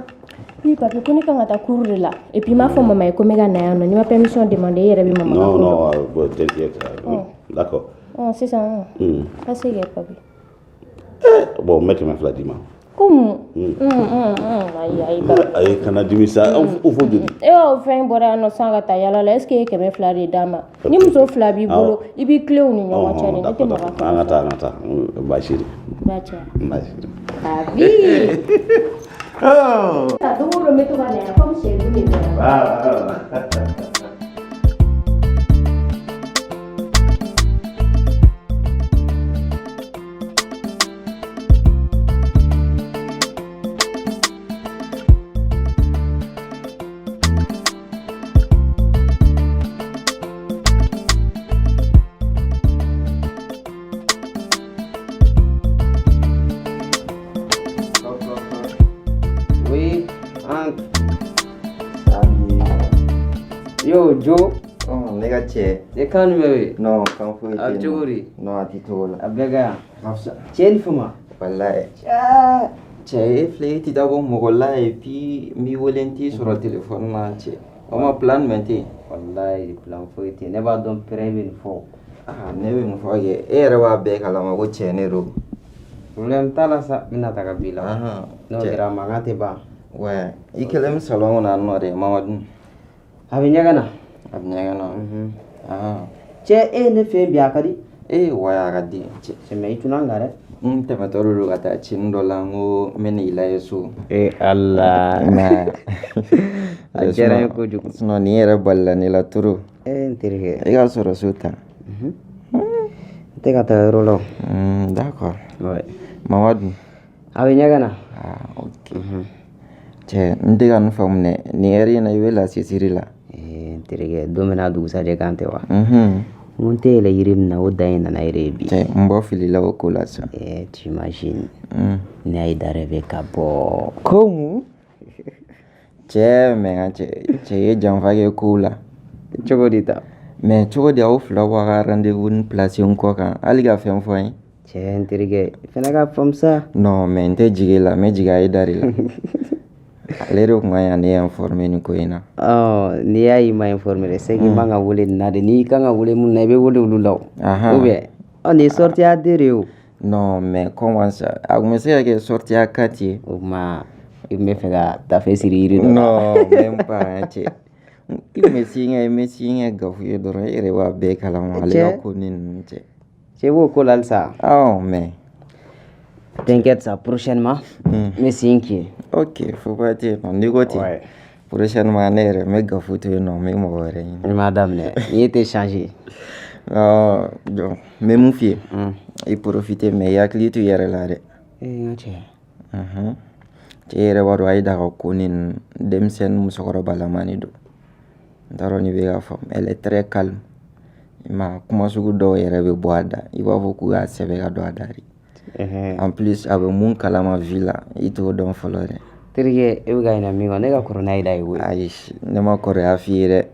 Oui, papi, ko ne kan ka taa cours de la. Et puis n m'a fɔ mama ye ko n bɛ ka na yan nɔ. N'i ma permission demander, e yɛrɛ bɛ mama ka
Non,
ko dɔn.
non, bon, t'inquiète.
Oh.
D'accord.
Ɔ, sisan, passe kɛ papi.
Bon, n bɛ 200 d'i ma.
Ko mun?
Hmm.
Ayi, ayi, papi.
Ayi, kana dimi sa. O fɔ joli?
E y'o fɛn bɔra yan nɔ sisan ka taa yala la, est ce que e ye 200 de d'a ma? Ni muso fila b'i bolo, i b'i tilen u ni ɲɔgɔn cɛ de. Ne tɛ
D'accord,
maga.
d'accord. An ka taa, an ka taa. Baasi tɛ.
Ba cɛ.
Baasi tɛ.
Papi.
Oh.
Don o don n bɛ to ka na yan comme sɛ dun de bɛ yan.
Voilà.
Oui, entre. Salut. Yo, Joe.
Oh, ne ka cɛ.
E kan jumɛn bɛ yen?
Non, kan foyi
A
tɛ
bɛ
yen.
cogo di?
Non, a tɛ cogo la.
A bɛɛ ka ɲi.
Ka fisa.
Cɛ ni fama.
Walayi. Cɛ e filɛ e tɛ taa bɔ mɔgɔ la et puis n b'i wele n t'i sɔrɔ téléphone na cɛ. O ma plan jumɛn tɛ yen?
Walayi, plan foyi tɛ yen. Ne b'a dɔn pɛrɛn bɛ nin fɔ.
Ah, ne bɛ nin fɔ kɛ e yɛrɛ b'a bɛɛ kalama ko cɛ ne don.
Problème t'a la sa, n bɛna ta ka b'i la.
Ahan,
N'o
cɛ.
kɛra mankan tɛ ban.
Ouais, i kɛlen bɛ salon kɔnɔ yan nɔ dɛ Mamadu.
A bɛ ɲɛgɛn na.
A bɛ ɲɛgɛn na. Ahan.
Cɛ, e ye ne fɛ yen bi, a ka di.
Ee wayi, a ka di.
Cɛ, mais i tunna n kan dɛ.
N tɛmɛtɔ de don ka taa cinin dɔ la, n ko n bɛ n'i lajɛ so.
Ee Ala.
Mais
A diyara n ye kojugu.
Sinon nin yɛrɛ balila ne la trop.
Ee n terikɛ.
E ka sɔrɔ so ta.
N tɛ ka taa yɔrɔ la o.
D'accord.
Ouais.
Mamadu.
A bɛ ɲɛgɛn na.
Ah, ok. Cɛ, n tɛ ka nin faamu dɛ. Nin heure in na i bɛ lasesiri la.
Ee n terikɛ, don min na dugusajɛ kan tɛ wa?
Unhun.
N ko n tɛ yɛlɛ yiri min na, o dan in nana yɛrɛ ye bi.
Cɛ, n bɔ filila o ko la sa.
Eh, tu imagines. Ne Ayida yɛrɛ bɛ ka bɔ.
Ko mun? Cɛ, mais n ka cɛ, cɛ ye janfa kɛ kow la.
Cogo di ta?
Mais cogo di aw fila b'aw ka rendez-vous ni place n kɔ kan hali ka fɛn fɔ n ye?
Cɛ, n terikɛ, i fana ka faamu sa.
Non, mais n tɛ jigin e la, n bɛ jigin Ayida de la. Ale de tun ka ɲi ka ne informer nin ko in na.
Ɔ, n'i y'a ye i ma informer dɛ, c'est que i man ka wele nin na de. N'i kan ka wele mun na, i bɛ wele olu la o.
Ahan.
Ou bien, ɔ nin ye sortie à deux de ye o.
Non, mais comment ça? A tun bɛ se ka kɛ sortie à quatre ye.
O tuma, i tun bɛ fɛ ka tafe siri yiri dɔ la.
Non, même pas n cɛ. I tun bɛ sin kɛ, n bɛ sin kɛ Gafu ye dɔrɔn, e yɛrɛ b'a bɛɛ kalama ale ka
Cɛ.
ko ni ninnu cɛ.
Cɛ b'o ko la halisa.
Awɔ, mais.
T'inquiète ça, prochainement, n bɛ sin k'i ye.
Ok, faut pas tɛ yen nɔ, n'i ko ten. Prochainement ne yɛrɛ n bɛ Gafu to yen nɔ, n bɛ mɔgɔ wɛrɛ ɲini.
I m'a daminɛ, n'i tɛ changer.
Ɔ, jɔ, n bɛ mun f'i ye? I profiter mais i hakili to i yɛrɛ la dɛ.
Ee n ka cɛ.
Unhun. Cɛ yɛrɛ b'a dɔn Ayida ka ko ni ninnu, denmisɛnnin musokɔrɔbalama de don. N t'a dɔn n'i bɛ k'a faamu. Elle est très calme. I ma ye, kuma sugu dɔw yɛrɛ bɛ bɔ a da, i b'a fɔ k'u y'a sɛbɛ ka don a da de. En plus a bɛ mun kalama vie la, i t'o dɔn fɔlɔ dɛ.
Terikɛ, e bɛ ka ɲinɛ min kɔ, ne ka kɔrɔ n'Ayida ye koyi.
Ayi, ne ma kɔrɔya f'i ye dɛ.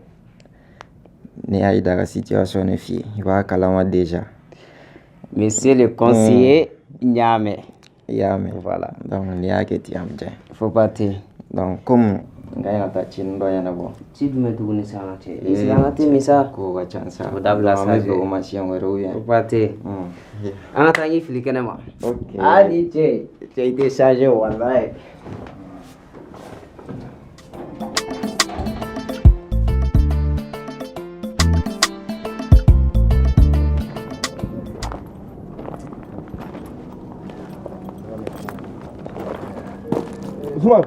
Ne y'Ayida ka situation de f'i ye, i b'a kalama déjà.
Monsieur le conseiller, n y'a mɛn.
I y'a mɛn.
Voilà.
Donc n'i y'a kɛ ten, a bɛ diya.
Faut pas ten.
Donc comme n ka ɲi ka taa cinin dɔ ɲɛnabɔ.
Ci jumɛn tuguni sisan cɛ? I sigi an ka te min sa.
Kow ka ca sa.
O dabila
Donc
sa.
an bɛ bɛn o ma siɲɛ wɛrɛ ou bien.
Faut pas ten. An ka taa n k'i fili kɛnɛ ma.
Ok.
Ah ni cɛ, cɛ i tɛ changer walayi.
Ousmane.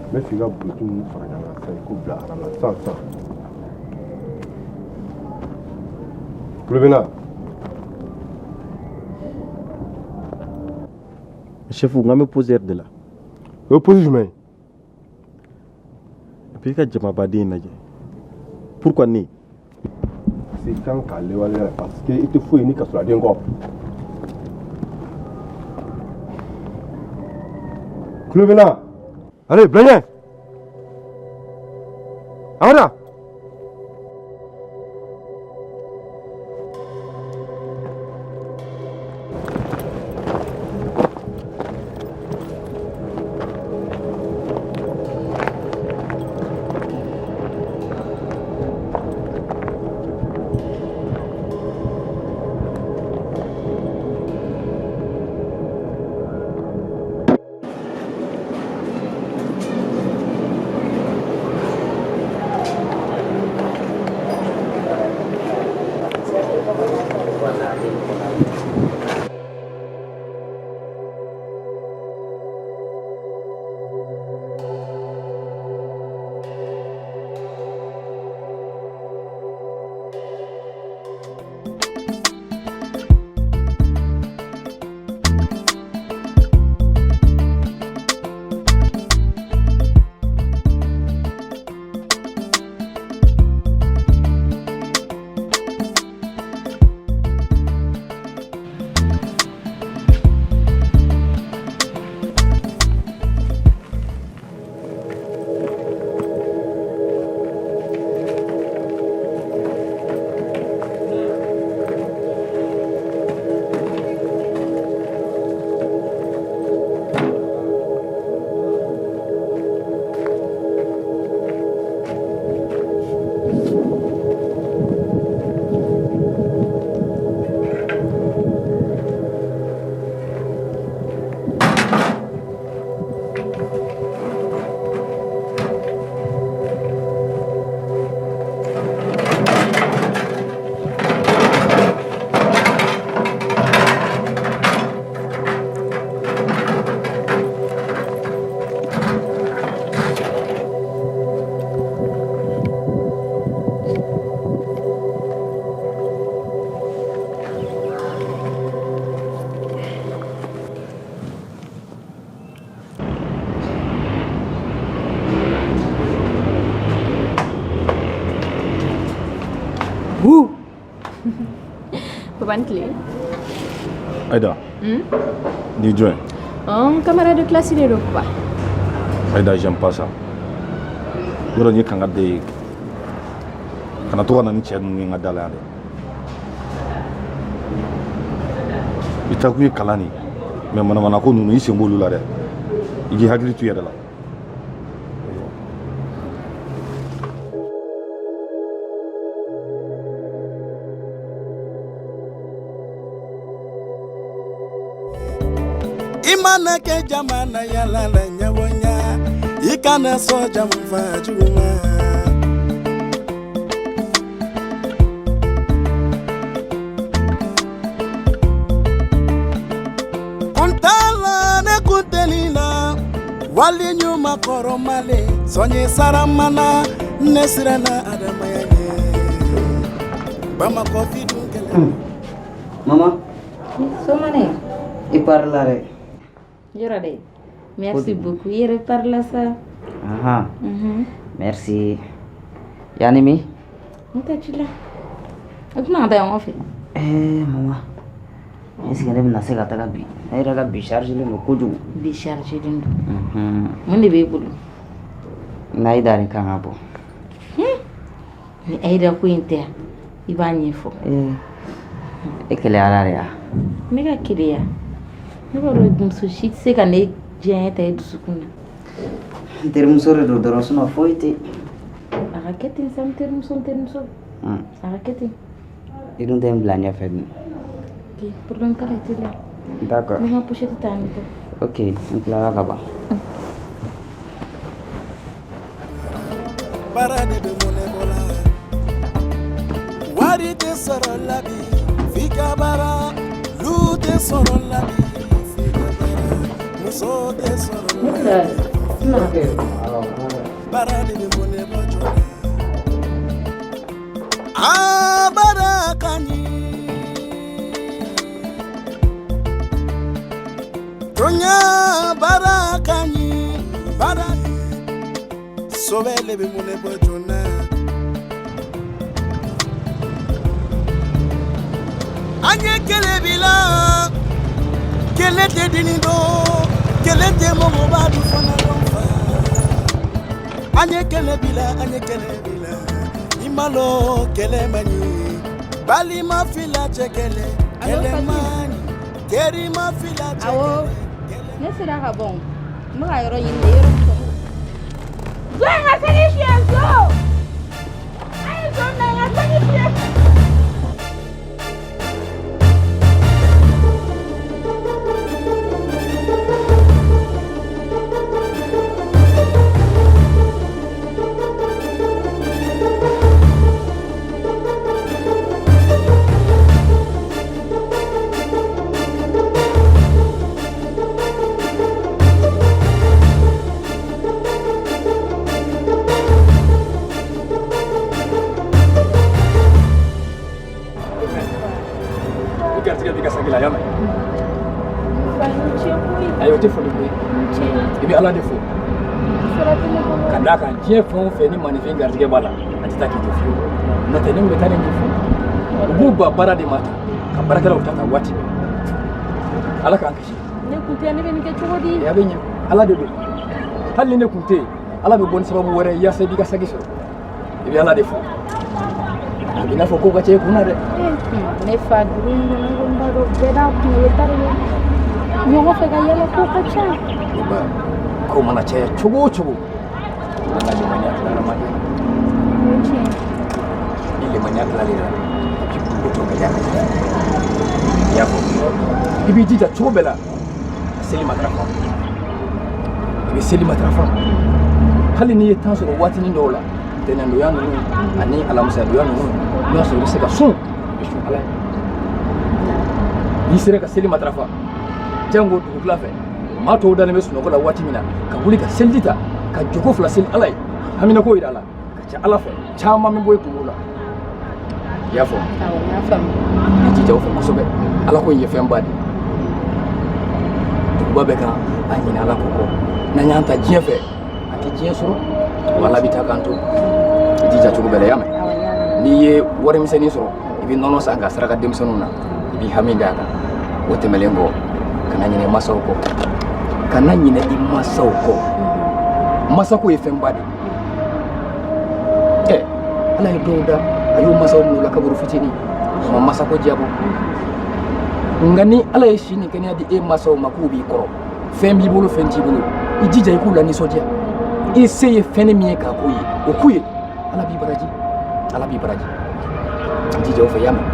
N bɛ fɛ i ka burutu ninnu fara ɲɔgɔn kan sisan i k'u bila rang la sisan sisan. Tulo bɛ n na?
Chef, n k'an bɛ poseur de la.
O ye pose jumɛn ye?
Et puis i ka jamabaden in lajɛ. Pourquoi ne?
Parce que i kan k'a lewaleya parce que i tɛ foyi ni kasoladen kɔ. Tulo bɛ n na? Allez, bila ɲɛ. A ka taa.
Ouh.
Papa ni tile.
Aïda, ni jɔn ye?
Un camarade de classe de don papa.
Aïda, j'aime pas ça. Yɔrɔ nin ye kanga de ye. Kana to ka na ni cɛ ninnu ye n ka da la yan dɛ. I taa kun ye kalan de ye. Mais manamana ko ninnu i sen b'olu la dɛ. I k'i hakili to i yɛrɛ la.
I mana kɛ jama na yala la ɲɛbɔ ɲa i kana sɔn janfa jugu ma. Kun t'a la ne kun tɛ nin na wali ɲuman kɔrɔmalen sɔnni sara mana ne siranna adamaya ɲɛ Bamakɔ fi dun kɛlɛ.
Maman,
Somanɛ.
I parila dɛ.
Yɔrɔ dɛ. Merci beaucoup. I yɛrɛ parila sa.
Ahan.
Mhm.
Merci. Yanni min?
N tɛ ci la. A tɛna ka taa ɲɔgɔn fɛ.
Eh maman. Est-ce que ne bɛna se ka taga bi? Ne yɛrɛ ka bi chargé len don kojugu.
Bi chargé len don.
Mhm.
Mun de b'e bolo?
N'Aïda de kan ka bɔ.
Ni Aïda ko in tɛ yan, i b'a ɲɛfɔ.
Eh. E keleyara de ya?
Ne ka keleya. Ne b'a dɔn muso si tɛ se ka ne diyaɲɛ ta i dusukun na.
N terimuso de don dɔrɔn sinon foyi tɛ.
A ka kɛ ten sa, n terimuso, n terimuso. A ka kɛ ten.
I dun tɛ n bila ɲɛfɛ dun.
Ok, problème t'a la, i teliya.
D'accord.
N bɛ n ka pochette ta an bɛ taa.
Ok, n tilara ka ban.
Baara de bɛ mɔnɛ bɔ la wari tɛ sɔrɔ la bi f'i ka baara lu tɛ sɔrɔ la bi f'i ka baara muso tɛ sɔrɔ la bi baara de bɛ mɔnɛ bɔ joona aa baara ka ɲi toɲa baara ka ɲi baara sɔbɛ le bɛ mɔnɛ bɔ joona. An ye kɛlɛ bila kɛlɛ tɛ deni dɔn kɛlɛ tɛ mɔgɔba du fana dɔn fa an ye kɛlɛ bila an ye kɛlɛ bila i ma lɔn kɛlɛ man ɲi balima fila cɛ kɛlɛ kɛlɛ man ɲi terima fila cɛ
Awɔ. Ne sera ka bɔ. N bɛ ka yɔrɔ ɲini de yɔrɔ min sɔrɔ. Zo in ka saki fiyɛ zo. A ye zo minɛ n ka saki fiyɛ.
I garijɛgɛ b'i ka saki la, y'a mɛn? Ayi, o tɛ foli ko ye. I bɛ Ala de fo ka d'a kan diɲɛ fɛn o fɛn, ni maninfin garijɛgɛ b'a la, a tɛ taa k'i to fiyewu. N'o tɛ, ne tun bɛ taa ni min fɔ, u b'u ban baara de ma tan ka baarakɛlaw ta ta waati bɛɛ. Ala k'an kisi.
Ne kun tɛ, ne bɛ nin kɛ cogo di?
A bɛ ɲɛ, Ala de don. Hali ni ne kun tɛ yen, Ala bɛ bɔ ni sababu wɛrɛ ye yaasa i b'i ka saki sɔrɔ. I bɛ Ala de fo. A b'i n'a fɔ ko ka ca i kun na dɛ.
Ne fa, dugu in kɔnɔ, n ko n b'a dɔn bɛɛ n'a kunkolo ta de don. Ɲɔgɔn fɛ ka yɛlɛ, ko ka ca.
Ne ba, ko mana caya cogo o cogo, an ka limaniya tila hadamaden na.
O ye tiɲɛ ye.
Ni limaniya tilal'i la, a b'i kunko tɔ gɛlɛya ka caya. I y'a faamu? I b'i jija cogo bɛɛ la ka seli matarafa. I bɛ seli matarafa. Hali n'i ye temps sɔrɔ waatinin dɔw la, ntɛnɛndonya ninnu ani alamisadonya ninnu, n'o y'a sɔrɔ i bɛ se ka sun, i bɛ sun Ala ye. N'i sera ka seli matarafa, jango dugutila fɛ, maa tɔw dalen bɛ sunɔgɔ la waati min na, ka wuli ka seliji ta ka jɔko fila seli Ala ye, haminako yira a la, ka ca Ala fɛ caman bɛ bɔ i kunkolo la. I y'a faamu?
Awɔ, n y'a faamu.
I jija o fɛ kosɛbɛ. Ala ko in ye fɛnba de ye. Duguba bɛɛ kan an ɲinɛ Ala ko kɔ. N'an y'an ta diɲɛ fɛ, an tɛ diɲɛ sɔrɔ wa. Ala bɛ taa k'an to. I jija cogo bɛɛ la, i y'a mɛn? N'i ye warimisɛnnin sɔrɔ, i bɛ nɔnɔ san ka saraka denmisɛnninw na, i b'i hami d'a kan. O tɛmɛlen kɔ, kana ɲinɛ i masaw kɔ, kana ɲinɛ i masaw kɔ. Masako ye fɛnba de ye. Ɛ, Ala ye dɔw da, a y'o masaw minɛ u la kaburu fitinin, a ma masako diyabɔ. Nka ni Ala ye si ni kɛnɛya di e masaw ma k'u b'i kɔrɔ, fɛn b'i bolo, fɛn t'i bolo, i jija i k'u la nisɔndiya. I se ye fɛn min ye k'a k'u ye, o k'u ye, Ala b'i baraji, Ala b'i baraji. I jija o fɛ, i y'a mɛn?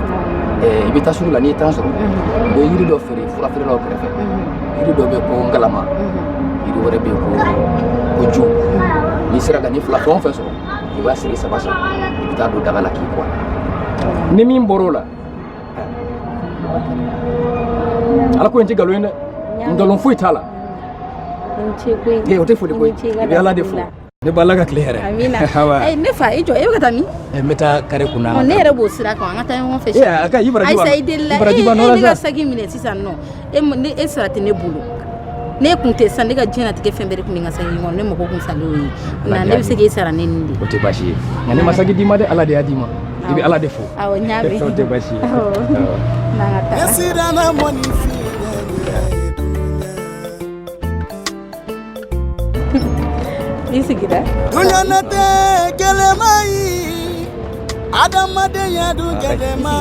I bɛ taa sugu la, n'i ye temps sɔrɔ, u bɛ yiri dɔ feere fura feerelaw kɛrɛfɛ. Yiri dɔ bɛ ko ngalama, yiri wɛrɛ bɛ yen ko jo. N'i sera ka nin fila fɛn o fɛn sɔrɔ, i b'a siri saba saba, i bɛ taa don daga la k'i ko a la. Ni min bɔr'o la, Ala ko in tɛ nkalon ye dɛ, nkalon foyi t'a la. O tɛ foli ko ye, i bɛ Ala de fo. Ne ba, Ala ka tile hɛrɛ.
Amina.
Awa.
Ne fa, i jɔ, e bɛ ka taa min?
N bɛ taa kare kunna.
Ɔ, ne yɛrɛ b'o sira kan, an ka taa ɲɔgɔn fɛ.
A ka i baraji.
Ayisa, i delila.
I baraji b'a nɔ la
E ne ka
sa.
saki minɛ sisan nɔ. E ne e sara tɛ ne bolo. Ne kun tɛ sisan, ne ka diɲɛnatigɛ fɛn bɛɛ de kun bɛ n ka saki kɔnɔ, ne mago kun salen o ye. Nka ne bɛ se k'e sara ne nin de.
O tɛ baasi ye, nka ne ma saki d'i ma dɛ, Ala de y'a d'i ma. I bɛ Ala de fo.
Awɔ, n y'a mɛn.
O tɛ baasi ye.
Awɔ.
Awɔ.
N'an ka taa.
Ne siranna mɔnifin.
I sigira.
Dunya tɛ gɛlɛma ye, adamadenya dun gɛlɛma.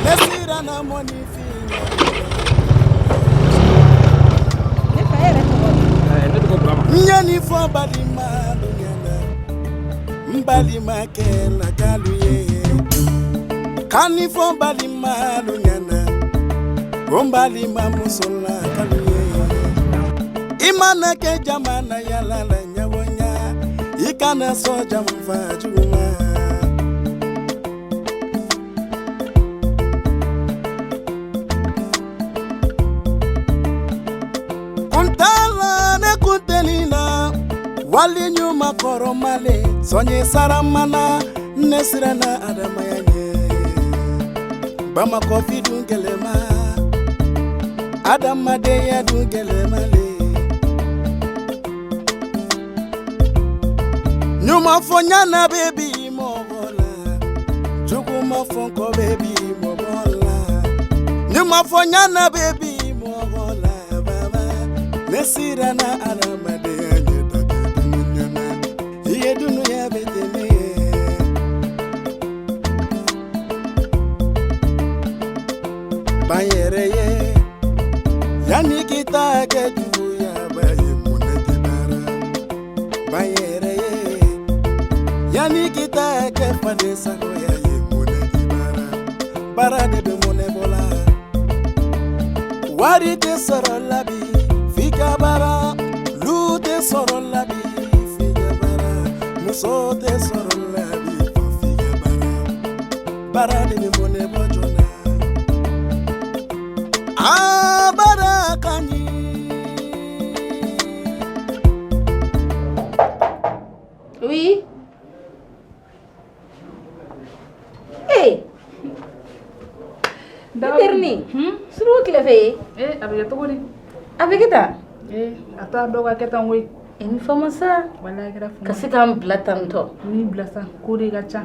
Ne siranna mɔnifin.
Ne fa yɛrɛ tɔgɔ?
Ne tɔgɔ Burama.
N ye nin fɔ balimalu ɲɛna, n balimakɛ lakalu ye. Ka nin fɔ balimalu ɲɛna, ko n balimamuso lakalu ye. I mana kɛ jamana yala la ɲɛ o ɲɛ, i kana sɔn janfa jugu ma. Kun t'a la ne kun tɛ nin na, wali ɲuman kɔrɔmalen sɔɲɛ saramana, ne siranna adamaya ɲɛ. Bamakɔ fi dun gɛlɛma, adamadenya dun gɛlɛma le. Ɲuman fɔ ɲana bɛ bi mɔgɔ la, juguman fɔ kɔ bɛ bi mɔgɔ la. Ɲuman fɔ ɲana bɛ bi mɔgɔ la, baba. Ne siranna adamadenya ɲɛ dada dunuya na, i ye dunuya bɛ tɛmɛ. Ban yɛrɛ ye, yanni k'i ta kɛ juguya ba ye, mun tɛ baara. Ban yɛrɛ ye, yanni k'i ta kɛ faden sagoya ye, mun tɛ baara. Baara de bɛ mɔnɛ bɔ la, wari tɛ sɔrɔ la bi f'i ka baara, lu tɛ sɔrɔ la bi f'i ka baara, muso tɛ sɔrɔ la bi fo f'i ka baara. Baara de bɛ mɔnɛ bɔ joona. A baara ka ɲi.
Oui. Hey. Ne terinin. Suruku tile fɛ ye.
Ee, a bɛ kɛ cogo di?
A bɛ kɛ tan.
Ee, a t'a dɔw ka kɛ tan koyi.
E ni fama sa.
Walayi a kɛra fama.
Ka se k'an bila tan tɔ.
N'i bila sa, ko de ka ca.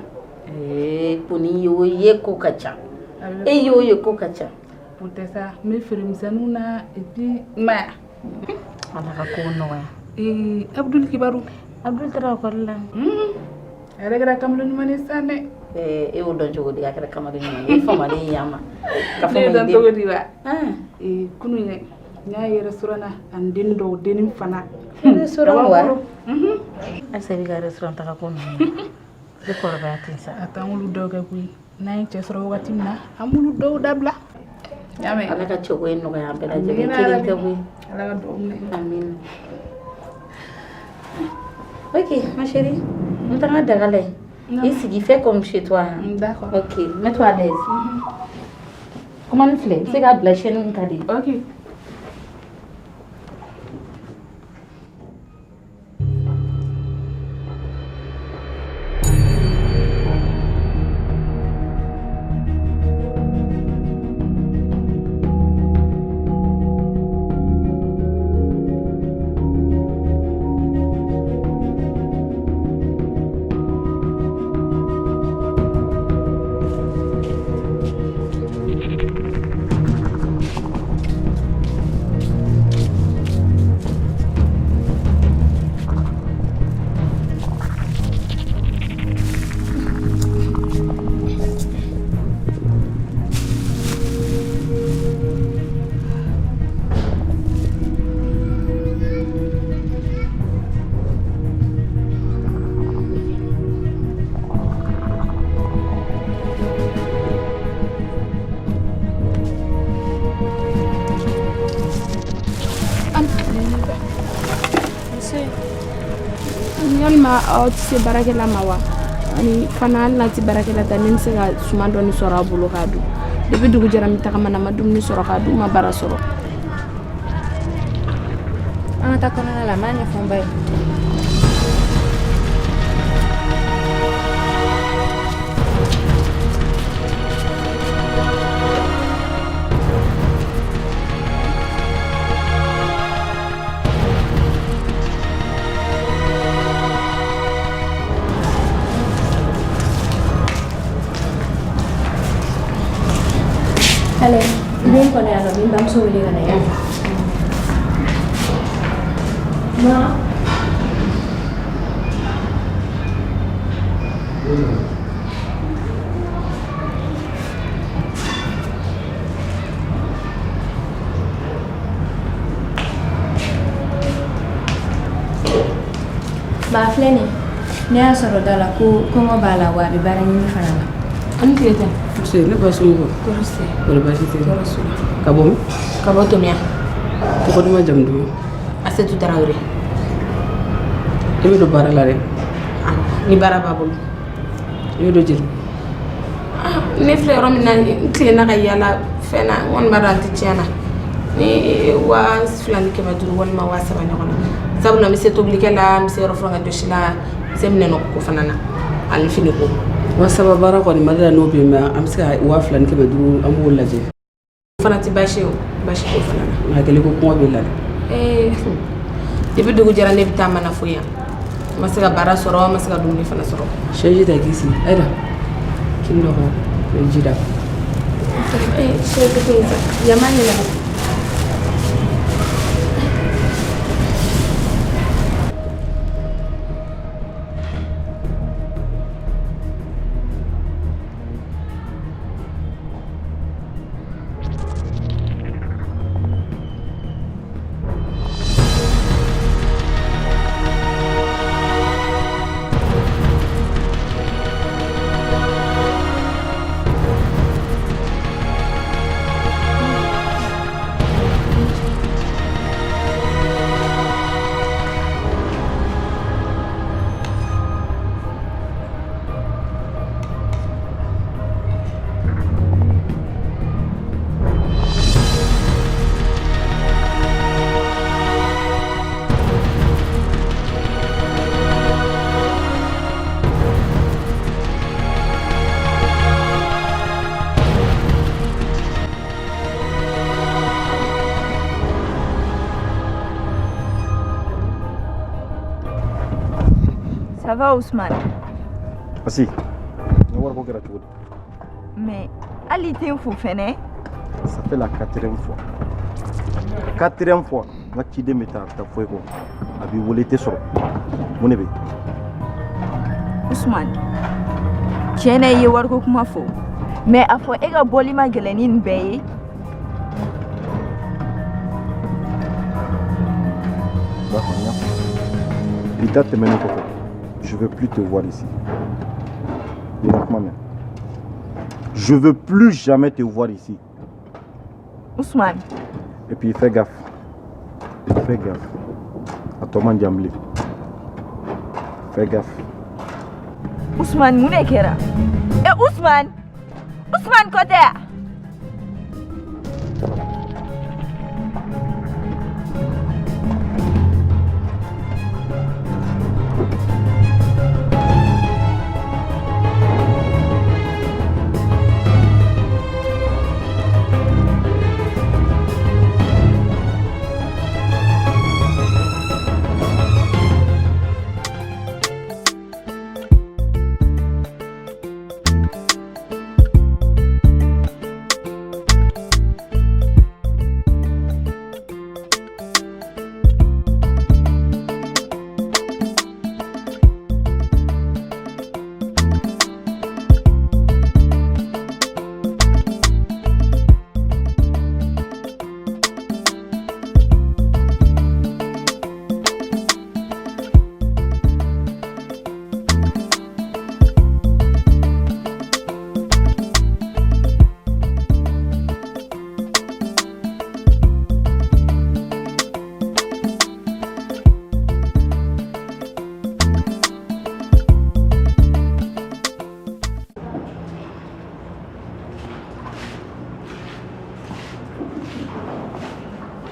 Ee, ko n'i y'o ye ko ka ca. E y'o ye ko ka ca.
O tɛ sa, n bɛ feeremisɛnninw na et puis n ma ya.
Ala ka kow nɔgɔya.
Ee, Abuduli kibaru.
Abuduli taara ekɔli la.
A yɛrɛ kɛra kamalen ɲuman ye sa dɛ.
Ee, e y'o dɔn cogo di a kɛra kamalen ɲuman ye? E famalen ye a ma. Ka
Ne y'o
fama
dɔn
i
cogo
den.
di wa? Ee, kunun yɛ, n y'a ye restaurant na ani denni dɔw, denni fana.
Restaurant wa?
A b'an bolo.
Halisa i bɛ ka restaurant taga ko ninnu. I bɛ kɔrɔbaya ten sa.
A t'an k'olu dɔw kɛ koyi. N'an ye cɛ sɔrɔ wagati min na, an b'olu dɔw dabila. Y'a mɛn?
Ala ka cɛko in nɔgɔya an bɛɛ lajɛlen.
Amina
Kelen tɛ
yarabi.
koyi.
Ala ka duwawu minɛ.
Amina. Ok, ma chérie, n taara n ka daga lajɛ. I sigi, fais comme chez toi. Hein.
D'accord.
Ok, mets-toi à l'aise. Commande filɛ, i bɛ se k'a bila chaîne min ka di.
Ok.
Yalima aw tɛ se baarakɛla ma wa? Ani fana hali n'a tɛ baarakɛla ta, ne bɛ se ka suman dɔɔni sɔrɔ a bolo k'a dun. Depuis dugu jɛra n bɛ tagama na, n ma dumuni sɔrɔ k'a dun, n ma baara sɔrɔ.
An ka taa kɔnɔna la, n b'a ɲɛfɔ n ba ye. Bamuso wele ka na yan. Ma. Ba filɛ nin ne y'a sɔrɔ da la ko kɔngɔ b'a la wa a bɛ baara ɲini fana la.
An ni tile tɛ.
Nse ne ba somɔgɔw.
Tɔɔrɔ si tɛ.
Kɔri baasi tɛ.
Tɔɔrɔ si la.
Ka bɔ min?
Ka bɔ Tominian.
Tɔgɔ duman jamu duman?
Asetu Tarawele.
I bɛ don baara la dɛ.
Ni baara b'a bolo.
I bɛ don jeli.
Ne filɛ yɔrɔ min na n tilenna ka yaala fɛn na n kɔni b'a dɔn a tɛ tiɲɛ na ni 2500 walima 3000 ɲɔgɔn na sabula n bɛ se tobilikɛ la n bɛ se yɔrɔ furan ka jɔsi la n bɛ se minɛnɔgɔ ko fana na ani finiko.
3000 baara kɔni mali la n'o bɛ yen mais an bɛ se ka 2500 an b'o lajɛ.
O fana tɛ baasi ye o baasi t'o fana na.
Nka kɛlen ko kɔngɔ b'i la dɛ.
Ee depuis dugu jɛra ne bɛ taa mana fo yan n ma se ka baara sɔrɔ n ma se ka dumuni fana sɔrɔ.
Chaise ta k'i sigi Ayiwa kini dɔ kɔ n bɛ ji d'a ma.
Ee chaise ko in sa yama ɲɛnabɔ.
Ça va Ousmane?
Asi, ne wariko kɛra cogo di?
Mais hali i tɛ n fo fɛnɛ.
Ça fait la quatrième fois. Quatrième fois, n ka ciden bɛ taa a bɛ taa fɔ e kɔ. A b'i wele i tɛ sɔrɔ. Mun de bɛ yen?
Ousmane, tiɲɛ na i ye wariko kuma fɔ. Mais a fɔ e ka bɔli ma gɛlɛn ni nin bɛɛ ye.
D'accord, n y'a faamu. Bi ta tɛmɛnen kɔfɛ, je veux plus te voir ici. I ka kuma mɛn. Je veux plus jamais te voir ici.
Ousmane.
Et puis fais gaffe. Fais gaffe. A tɔ man jan bilen. Fais gaffe.
Ousmane mun de kɛra? E Ousmane! Ousmane kɔ tɛ wa?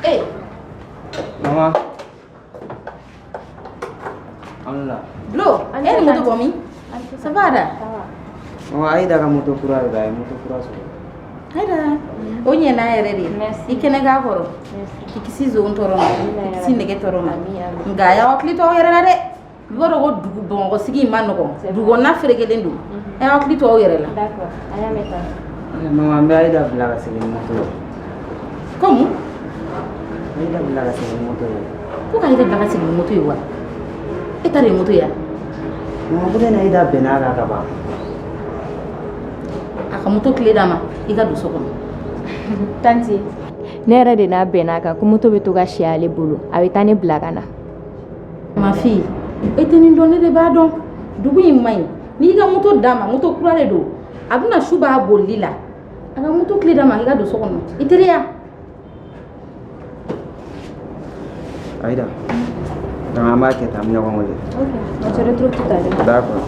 Ee
Maman. An la.
Blo, e ni moto bɔ min? Ça va da?
Maman, Aïda ka moto kura de don, a ye moto kura sɔrɔ.
Aïda, o ɲɛna yɛrɛ de. I kɛnɛ k'a kɔrɔ. K'i kisi zon tɔɔrɔ ma, k'i kisi nɛgɛ tɔɔrɔ ma. Nka a y'aw hakili to aw yɛrɛ la dɛ. I b'a dɔn ko dugu Bamakɔ sigi in ma nɔgɔn. Dugu kɔnɔna ferekelen don. A y'aw hakili to aw yɛrɛ la.
D'accord, an y'a mɛn tan.
Maman, n bɛ Aïda bila ka segin ni moto ye.
Ko mun?
Aïda bila ka segin ni moto ye.
Ko ka Aïda bila ka segin ni moto ye wa? E ta de ye moto ye wa?
Mama, ko ne ni Aïda bɛnna a kan ka ban.
A ka moto clé d'a ma, i ka don so kɔnɔ.
Tantie, ne yɛrɛ de n'a bɛnna a kan ko moto bɛ to ka si ale bolo, a bɛ taa ne bila ka na.
Ma fille, e tɛ nin dɔn, ne de b'a dɔn. Dugu in man ɲi. N'i ka moto d'a ma, moto kura de don. A bɛna su b'a bolili la. A ka moto clé d'a ma, i ka don so kɔnɔ. I teliya.
Aïda, donc an b'a kɛ tan, an bɛ ɲɔgɔn wele.
Ok, on se retrouve tout à l'heure.
D'accord.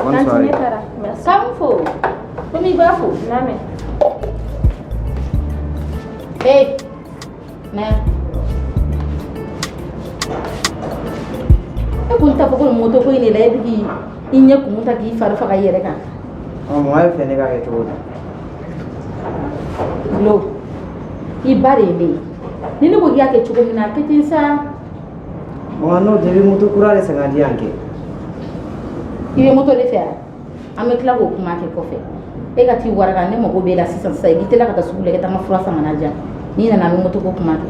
Bonne
Tantie,
soirée.
ne taara. Merci.
K'an fo. Komi i b'a fo.
N'a mɛn.
Hey, mɛ. E kun t'a fɔ ko nin moto ko in de la e bɛ k'i i ɲɛ kumu ta k'i fari faga i yɛrɛ kan.
Ɔ, mama bɛ fɛ ne ka kɛ cogo di?
Lo, i ba de ye ne ye. Ni ne ko k'i y'a kɛ cogo min na, a kɛ ten sa.
Mama, n'o tɛ, i bɛ moto kura de san ka di yan kɛ.
I bɛ moto de fɛ wa? An bɛ tila k'o kuma kɛ kɔfɛ. E ka t'i waraka, ne mago b'e la sisan sisan. I k'i teliya ka taa sugu la, i ka taa n ka fura san ka na di yan. N'i nana, an bɛ moto ko kuma kɛ.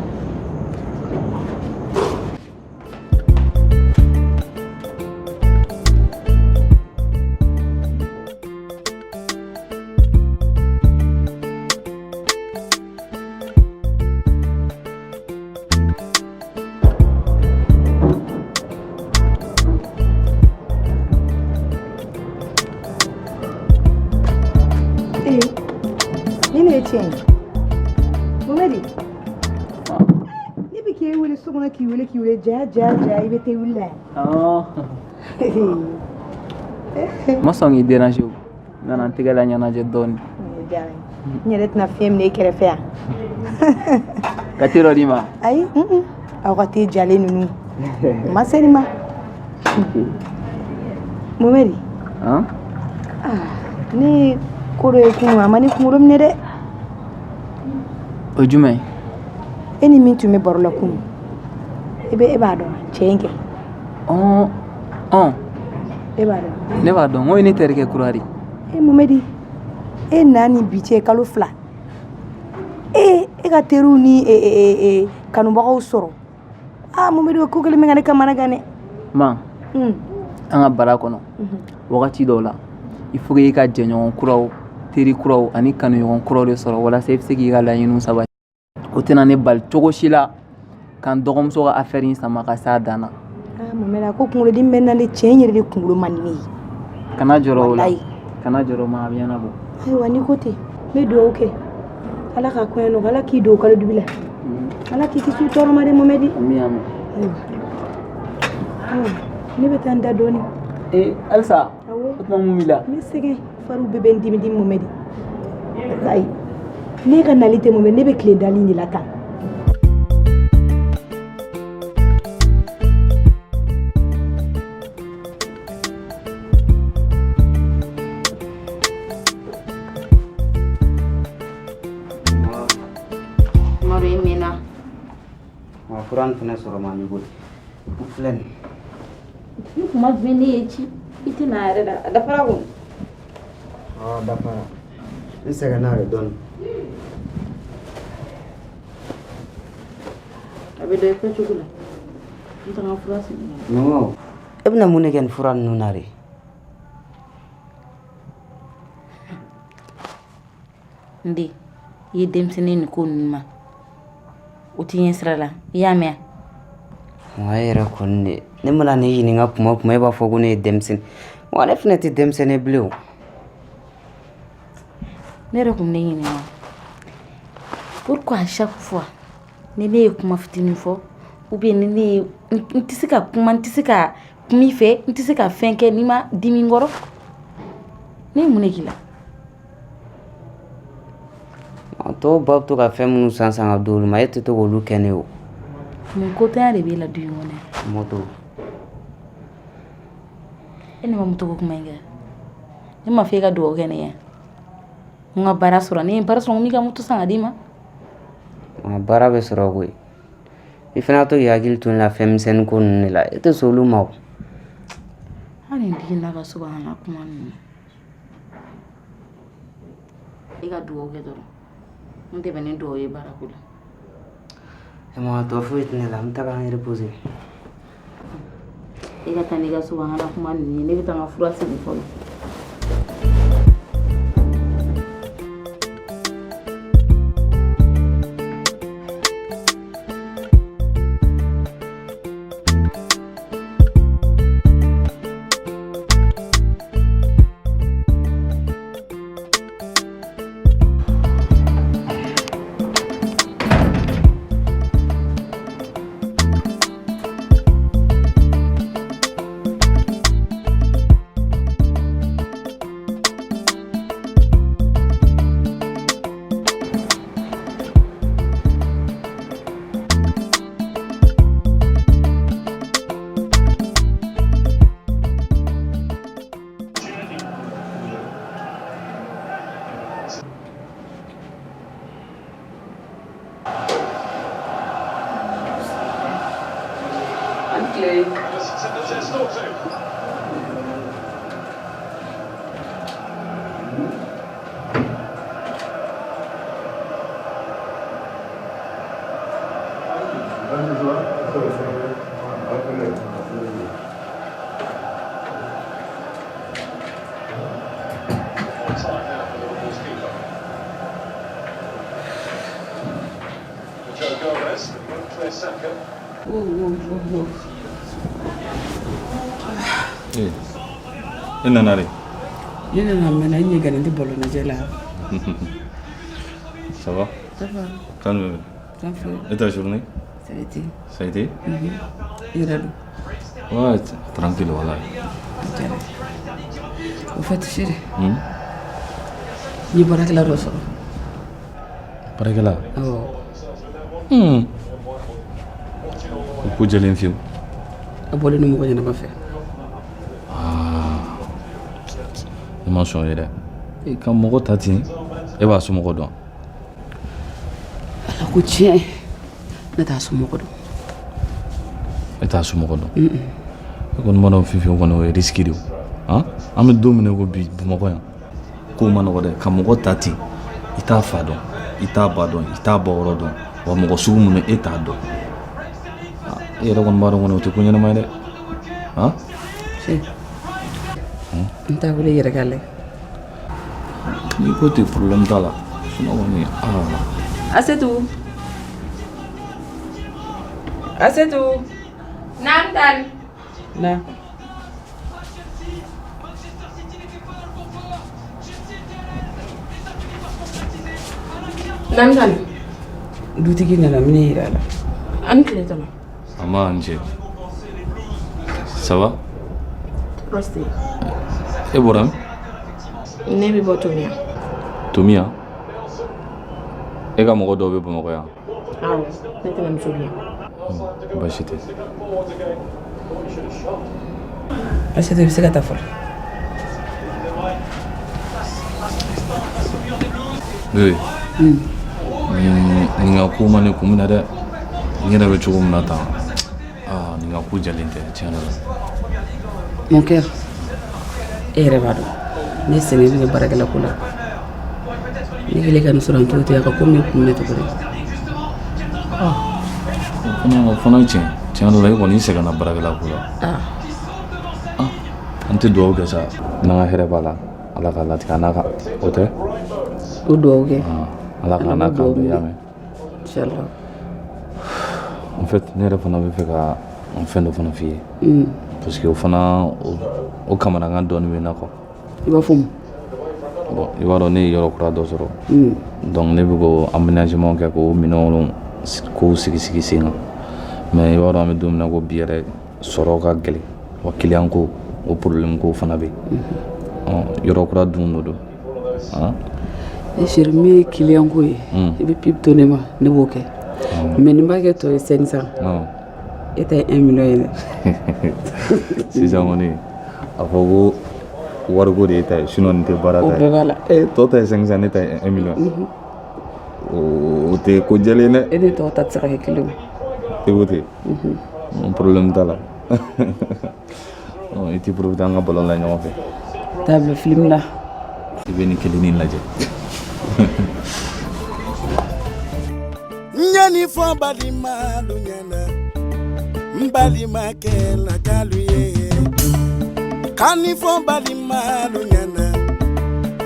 Ee, nin de ye tiɲɛ ye. Mohamɛdi, ne bɛ k'e wele so kɔnɔ, k'i wele, k'i wele, ja ja ja, i bɛ te wuli la yan.
Ma sɔn k'i déranger o. N nana n tɛgɛ la ɲɛnajɛ dɔɔni.
O diyara n ye. N yɛrɛ tɛna fiɲɛ minɛ e kɛrɛfɛ yan.
Ka te dɔ d'i ma.
Ayi, un, aw ka te jalen ninnu, u ma se nin ma. Mohamɛdi,
Han?
ah, ne ye ko dɔ ye kunun, a ma ne kunkolo minɛ dɛ.
O ye jumɛn ye?
E ni min tun bɛ baro la kunun, e bɛ e b'a dɔn cɛ in kɛ?
Ɔn ɔn.
E b'a dɔn?
Ne b'a dɔn, n ko ye ne terikɛ kura de ye.
E Mohamɛdi, e na ni bi cɛ kalo 2, e ka teriw ni kanubagaw sɔrɔ. Aa Mohamɛdi, o ko kɛlen bɛ ka ne kamana gan dɛ.
Ma, an ka bara kɔnɔ, wagati dɔw la, il faut que i ka jɛɲɔgɔn kuraw, teri kuraw ani kanuɲɔgɔn kuraw de sɔrɔ walasa i bɛ se k'i ka laɲiniw sabati. O tɛna ne bali cogo si la ka n dɔgɔmuso ka affaire in sama ka s'a dan na.
Aa Mohamɛdi, a ko kunkolodimi bɛ n na dɛ, cɛ in yɛrɛ de kunkolo man di ne ye.
Kana jɔrɔ o la.
Walayi.
Kana jɔrɔ ma, a bɛ ɲɛnabɔ.
Ayiwa, n'i ko ten, n bɛ dugawu kɛ, Ala ka koɲɛ nɔgɔya, Ala k'i don kalo dibi la, Ala k'i kisi tɔɔrɔ ma dɛ Mohamɛdi.
Ami ami.
Ayiwa, ayiwa, ne bɛ taa n da dɔɔnin.
Ee halisa?
Awɔ.
O tuma mun b'i la?
N bɛ sɛgɛn, fariw bɛɛ bɛ n dimi dimi Mohamɛdi. Walayi, ne ka nali tɛ Mohamɛdi, ne bɛ tile dali de la tan.
Umaru, e mɛnna.
Wa fura nin fana sɔrɔ man di koyi. N filɛ nin.
Ni kuma jumɛn ne ye ci, i tɛ na yɛrɛ la, a dafara ko.
Ɔ, dafara. N sɛgɛnna de dɔɔnin.
A bɛ dɔn i kɛcogo la. N taara n ka fura sigi.
Mama, e bɛna mun de kɛ nin fura ninnu na de?
N den, i ye denmisɛnnin nin ko ninnu ma, o t'i ɲɛ sira la, i y'a mɛn?
Wa e yɛrɛ kɔni de, ne mana ne ɲininka kuma o kuma, e b'a fɔ ko ne ye denmisɛnnin. Wa ne fana tɛ denmisɛnnin bilen o.
Ne yɛrɛ kun bɛ ne ɲininka pourquoi à chaque fois ni ne ye kuma fitinin fɔ, ou bien ni ne ye, n tɛ se ka kuma, n tɛ se ka kuma i fɛ, n tɛ se ka fɛn kɛ n'i ma dimi n kɔrɔ. Ne ye mun de k'i la?
Tɔw ba bɛ to ka fɛn minnu san san ka di olu ma, e tɛ to k'olu kɛ ne ye o.
Mun kotanya de b'e la du in kɔnɔ yan?
Moto.
E ne ma moto ko kuma in kɛ. Ne ma fɔ e ka dugawu kɛ ne ye. N ka baara sɔrɔ, ne ye baara sɔrɔ, n b'i ka moto san ka d'i ma.
Baara bɛ sɔrɔ koyi. I fana to k'i hakili to n la fɛn misɛnnin ko ninnu de la, e tɛ sɔn olu ma o.
Hali nin den n'a ka subahana kuma ninnu. E ka dugawu kɛ dɔrɔn. N tɛ bɛn ni dugawu ye baara ko la.
Ma tɔ foyi tɛ ne la, n bɛ taga n reposer.
E ka taa n'i ka so, an kana kuma ninnu ye. Ne bɛ taa n ka fura sigi fɔlɔ.
An tile.
E nana de?
Ne nana mɛnna, i ɲɛ gannen tɛ ballon lajɛ la.
Ça va?
Ça va.
Calme.
Ça va.
Et ta journée?
Ça a été.
Ça a été?
Mhm. I yɛrɛ dun?
Ouais, tranquille, voilà.
Diyara. Au fait, chéri, n ye baarakɛla dɔ sɔrɔ.
Baarakɛla?
Awɔ.
O ko jɛlen fiyewu.
A bɔlen don mɔgɔ ɲɛnama fɛ.
Ah. Ne ma sɔn ye dɛ. E ka mɔgɔ ta ten, e b'a somɔgɔ dɔn?
Ala ko tiɲɛ, ne t'a somɔgɔ dɔn.
E t'a somɔgɔ dɔn? E kɔni b'a dɔn fifi kɔni, o ye risque de ye. Han? An bɛ don min na i ko bi, Bamakɔ yan, kow ma nɔgɔ dɛ. Ka mɔgɔ ta ten, i t'a fa dɔn, i t'a ba dɔn, i t'a bɔyɔrɔ dɔn, wa mɔgɔ sugu min don, e t'a dɔn. E yɛrɛ kɔni b'a dɔn kɔni, o tɛ ko ɲɛnama ye dɛ. Han?
N t'a wele i yɛrɛ k'a lajɛ.
N'i ko ten, problème t'a la. Sinon kɔni, aa.
Asetu. Asetu.
Naam tan.
Na.
Naam tan.
Dutigi nana minɛ yira a la.
An tile tɔnɔ.
A ma n cɛ. Ça va?
Tɔɔrɔ
E bɔra min?
Ne bɛ bɔ Tomiya.
Tomiya? E ka mɔgɔ dɔw bɛ Bamakɔ yan?
Awɔ, ne tɛnɛmuso bɛ yan.
Baasi tɛ.
Asetu, i bɛ se ka taa fɔlɔ.
Bébé. Nin ka ko ma ne kun minɛ dɛ. N yɛrɛ bɛ cogo min na tan. Aa, nin ka ko jɛlen tɛ tiɲɛ yɛrɛ la.
Mon cœur, e yɛrɛ b'a dɔn ne sɛgɛn bɛ kɛ baarakɛla ko la. Ne kɛlen ka nin sɔrɔ n cogo tɛ a ka ko min kun minɛ cogo di?
O fana ye tiɲɛ. Tiɲɛ yɛrɛ la, e kɔni i sɛgɛnna baarakɛla ko la. An tɛ dugawu kɛ sa. N'an ka hɛrɛ b'a la, Ala k'a latigɛ a n'a ka o tɛ?
O dugawu kɛ.
Ala k'a n'a k'an bɛɛ y'a mɛn.
Inchallah.
En fait, ne yɛrɛ fana bɛ fɛ ka fɛn dɔ fana f'i ye. Parce que o fana o kamanagan dɔɔni bɛ n na quoi.
I b'a fɔ mun?
Bon, i b'a dɔn ne ye yɔrɔ kura dɔ sɔrɔ. Donc ne bɛ k'o aménagement kɛ, k'o minɛnw kow sigi sigi sen kan. Mais i b'a dɔn an bɛ don min na ko bi yɛrɛ, sɔrɔ ka gɛlɛn, wa client ko o problème ko fana bɛ yen. Yɔrɔ kura dun don. Han?
Ne chéri, min ye client ko ye, i bɛ pub to ne ma, ne b'o kɛ. Mais nin b'a kɛ tɔ ye 500. E ta ye 1 million ye dɛ.
Sisan kɔni, a fɔ ko wariko de ye ta ye, sinon nin tɛ baara ta ye.
O bɛɛ b'a la.
E tɔ ta ye 500, ne ta ye 1 million. O tɛ ko jɛlen dɛ.
E ni tɔw ta tɛ se ka kɛ kelen ye.
E ko ten? Problème t'a la. I t'i profiter an ka ballon la ɲɔgɔn fɛ.
Taa bila film la.
I bɛ nin kelennin lajɛ.
Ɲani. Fɔ balimalu ɲɛna, n balimakɛ lakalu ye. Ka nin fɔ balimalu ɲɛna,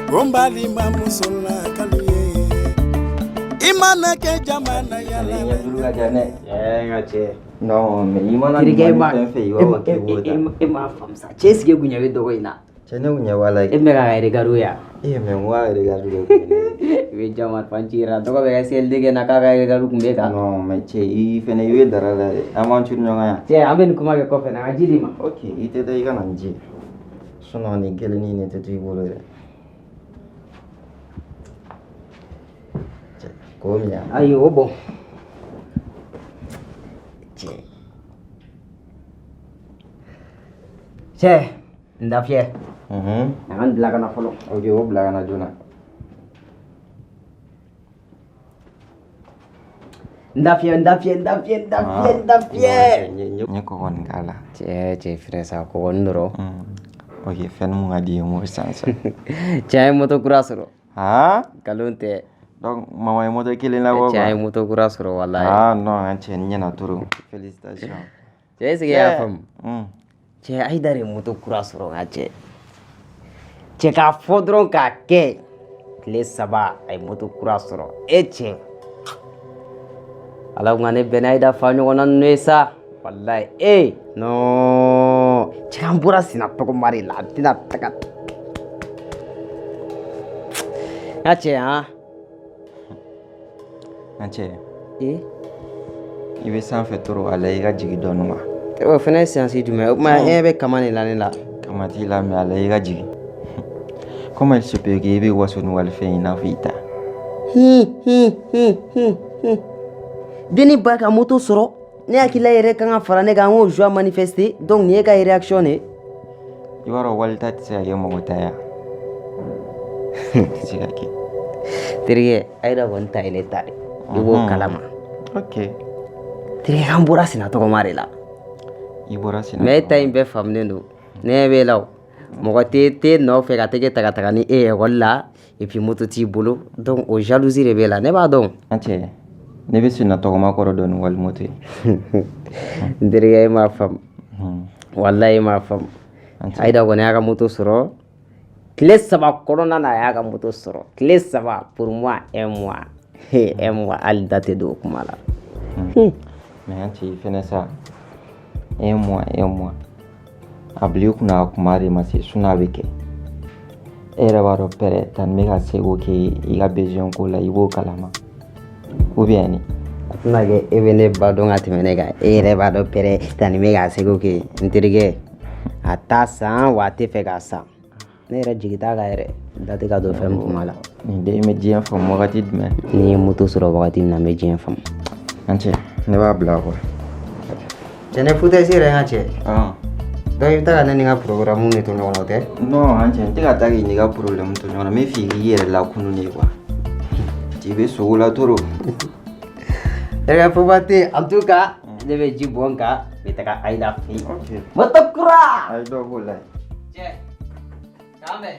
ko n balimamuso lakalu ye. I mana kɛ jamana yala la.
Ka ca dɛ.
Ɛɛ, n ka cɛ.
Non, mais i mana
Terikɛ, e ma
fɛn fɛn, i b'a fɔ k'i b'o ta.
E m'a faamu sa. Cɛ, est ce que e kun ɲɛ bɛ dɔgɔ in na?
Cɛ, ne kun ɲɛ b'a la.
E bɛ k'a ka regard ya.
Eh, mais n ko a regard bɛ kun.
I bɛ jama fan ci yɛrɛ la. Dɔgɔ bɛ ka CLD kɛ na k'a ka regard kun bɛ kan.
Non, mais cɛ, i fɛnɛ i bɛ dara la dɛ. An b'an turu ɲɔgɔn ya.
Cɛ, an bɛ nin kuma kɛ kɔfɛ na, an ka ji d'i ma.
Ok, i tɛ taa, i ka na n ji. Sinon nin kelennin ne tɛ to i bolo dɛ. Cɛ, k'o min yan.
Ayi, o bɔn.
Cɛ.
Cɛ, n da fiyɛ. A ka n bila ka na fɔlɔ.
Ok, o bila ka na joona.
N da fiyɛ, n da fiyɛ, n da fiyɛ, n da fiyɛ, n da fiyɛ.
N ye kɔgɔ nin k'a la.
Cɛ, cɛ, filɛ sa, kɔgɔ nin dɔrɔn.
Ok, fɛn mun ka di i ye, n b'o san sisan.
Cɛ, an ye moto kura sɔrɔ.
Haa?
Nkalon tɛ.
Donc mama ye moto kelen labɔ.
Cɛ, an ye moto kura sɔrɔ walayi.
Ah non, an cɛ, n ɲɛna trop. Félicitations.
Cɛ, est ce que i y'a faamu? Cɛ, Ayida de ye moto kura sɔrɔ n ka cɛ. Cɛ, k'a fɔ dɔrɔn k'a kɛ. Tile 3, a ye moto kura sɔrɔ. E cɛ. Ala kun ka ne bɛn n'Ayida fa ɲɔgɔnna ninnu ye sa. Walayi, e non. Cɛ, an bɔra sina tɔgɔma de la, a tɛna taga. N ka cɛ, han.
An cɛ.
E?
I bɛ sanfɛ trop, a la i ka jigin dɔɔnin wa.
O fana ye séance jumɛn ye? O tuma e ɲɛ bɛ kama de la ne la.
Kama t'i la, mais a la i ka jigin. Comment il se peut que i bɛ waso ni walifɛn i n'a fɔ i ta?
Hin hin hin hin. Denni ba ka moto sɔrɔ, ne hakilila yɛrɛ kan ka fara ne kan, an k'o joie manifester. Donc nin ye ka réaction de ye.
I b'a dɔn walita tɛ se ka kɛ mɔgɔ ta ye wa? Tɛ se ka kɛ.
Terikɛ, Ayida kɔni ta ye ne ta de, i b'o kalama.
Ok.
Terikɛ, an bɔra sina tɔgɔma de la.
I bɔra sina.
Mais e ta in bɛɛ faamulen don, ne ɲɛ b'e la o. Mɔgɔ tɛ t'e nɔfɛ ka tɛgɛ ta ka taga ni e ye ekɔli la, et puis moto t'i bolo, donc o jalousie de b'e la, ne b'a dɔn.
An cɛ, ne bɛ senna tɔgɔma kɔrɔ dɔn ni wali moto ye.
N terikɛ, e m'a faamu, walayi e m'a faamu. Ayida kɔni y'a ka moto sɔrɔ tile 3 kɔnɔna na, a y'a ka moto sɔrɔ tile 3. Pour moi, un mois, un mois, hali da tɛ don o kuma la.
Mais an cɛ, i fɛnɛ sa, un mois, un mois, a bila i kunna, a kuma de ma se, sinon a bɛ kɛ. E yɛrɛ b'a dɔn pɛrɛ tani bɛ ka seko kɛ i ka besoin ko la, i b'o kalama ou bien ni.
A tɛna kɛ e bɛ ne ba dɔn ka tɛmɛ ne kan. E yɛrɛ b'a dɔn pɛrɛ tani bɛ ka seko kɛ. N terikɛ, a t'a san wa a tɛ fɛ k'a san. Ne yɛrɛ jigi t'a kan yɛrɛ, da tɛ ka don fɛn min kuma la.
Nin den bɛ diɲɛ faamu wagati jumɛn?
Ni ye moto sɔrɔ wagati min na, n bɛ diɲɛ faamu.
An cɛ, ne b'a bila quoi.
Cɛ, ne foutaise yɛrɛ, n ka cɛ. Donc i bɛ taa ka ne ni n ka programme de to ɲɔgɔn na, o tɛ?
Non, an cɛ, n tɛ ka taa k'i n'i ka problème to ɲɔgɔn na. N bɛ fɛ i k'i yɛrɛ lakunu de quoi. I bɛ sogo la trop.
Terikɛ, foba tɛ yen. En tout cas, ne bɛ ji bɔn n kan, n bɛ taga Ayida fɛ yen. Moto kura!
A ye dɔ b'o la.
Cɛ, k'an bɛn.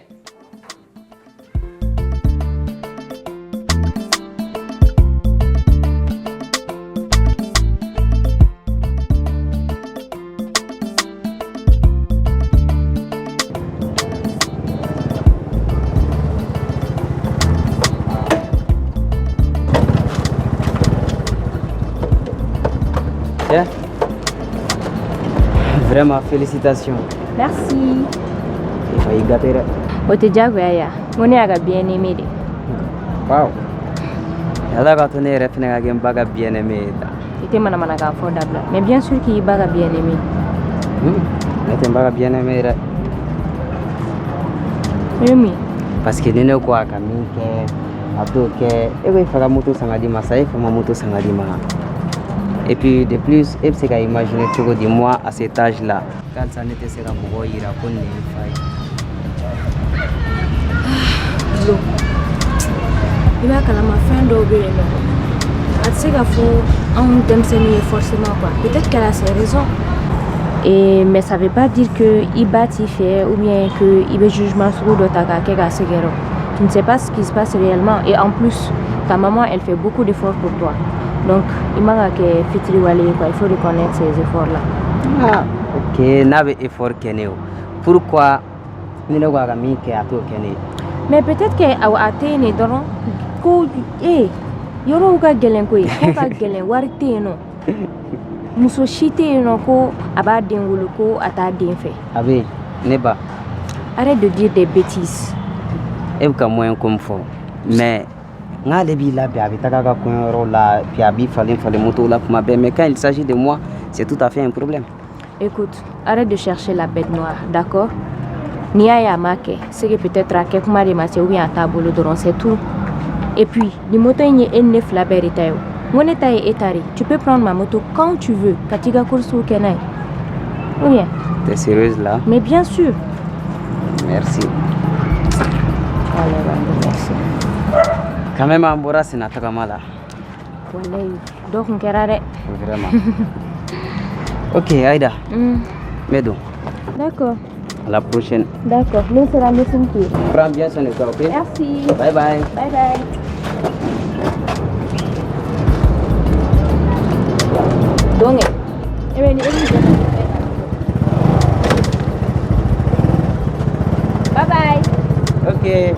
Tiens. Vraiment, félicitations.
Merci.
I fa y'i gâté dɛ.
O tɛ diyagoya ya. N ko ne y'a ka bien-aimé de.
Waaw. Ala k'a to ne yɛrɛ fɛnɛ ka kɛ n ba ka bien-aimé ye tan.
I tɛ manamanakan fɔ dabila. Mais bien sûr k'i ba ka bien-aimé.
Ne tɛ n ba ka bien-aimé ye dɛ.
O ye mun ye?
Parce que ni ne ko a ka min kɛ, a t'o kɛ. E ko e fa ka moto san ka di ma sa, e fa ma moto san ka di ma. Et puis de plus, e bɛ se ka imaginer cogo di, moi à cet âge là, halisa ne tɛ se ka mɔgɔw yira ko nin ye n fa ye.
Lo, i b'a kalama fɛn dɔw bɛ yen nɔ, a tɛ se ka fɔ anw denmisɛnnin ye forcément quoi. Peut-être qu'elle a ses raisons.
Et, mais ça veut pas dire que i ba t'i fɛ ou bien que i bɛ jugement sugu dɔ ta k'a kɛ k'a sɛgɛrɛ. Tu ne sais pas ce qui se passe réellement et en plus, ta maman, elle fait beaucoup d'efforts pour toi. Donc i man ka kɛ fitiriwale ye quoi, il faut reconnaître ces efforts là.
Ah, ok, n'a bɛ effort kɛ ne ye o, pourquoi ni ne ko a ka min kɛ, a t'o kɛ ne ye?
Mais peut-être que a tɛ yen de dɔrɔn ko e yɔrɔw ka gɛlɛn koyi, ko ka gɛlɛn, wari tɛ yen nɔ, muso si tɛ yen nɔ ko a b'a den wolo ko a t'a den fɛ.
A bɛ yen, ne ba.
Arrête de dire des bêtises.
E bɛ ka moyen ko min fɔ, mais n'ale b'i labɛn, a bɛ taga a ka kɔɲɔyɔrɔ la, puis a b'i falen falen moto la kuma bɛɛ, mais quand il s'agit de moi, c'est tout à fait un problème.
Écoute, arrête de chercher la bête noire, d'accord? N'i y'a ye a m'a kɛ, c'est que peut-être a kɛ kuma de ma se ou bien a t'a bolo dɔrɔn, c'est tout. Et puis nin moto in ye e ni ne fila bɛɛ de ta ye o. N ko ne ta ye e ta de. Tu peux prendre ma moto quand tu veux ka t'i ka courses kɛ n'a ye, ou bien.
T'es sérieuse là?
Mais bien sûr.
Merci.
Walayi, merci.
Quand même, an bɔra senna tagama la.
Walayi, dɔ kun kɛra dɛ.
Vraiment. Ok, Aïda. N bɛ don.
D'accord.
À la prochaine.
D'accord, ne sera n bɛ signe k'i ye.
Prends bien soin de toi, ok?
Merci.
Bye bye.
Bye bye. Donc e bɛ ni e b'i jɔ. Bye bye.
Ok.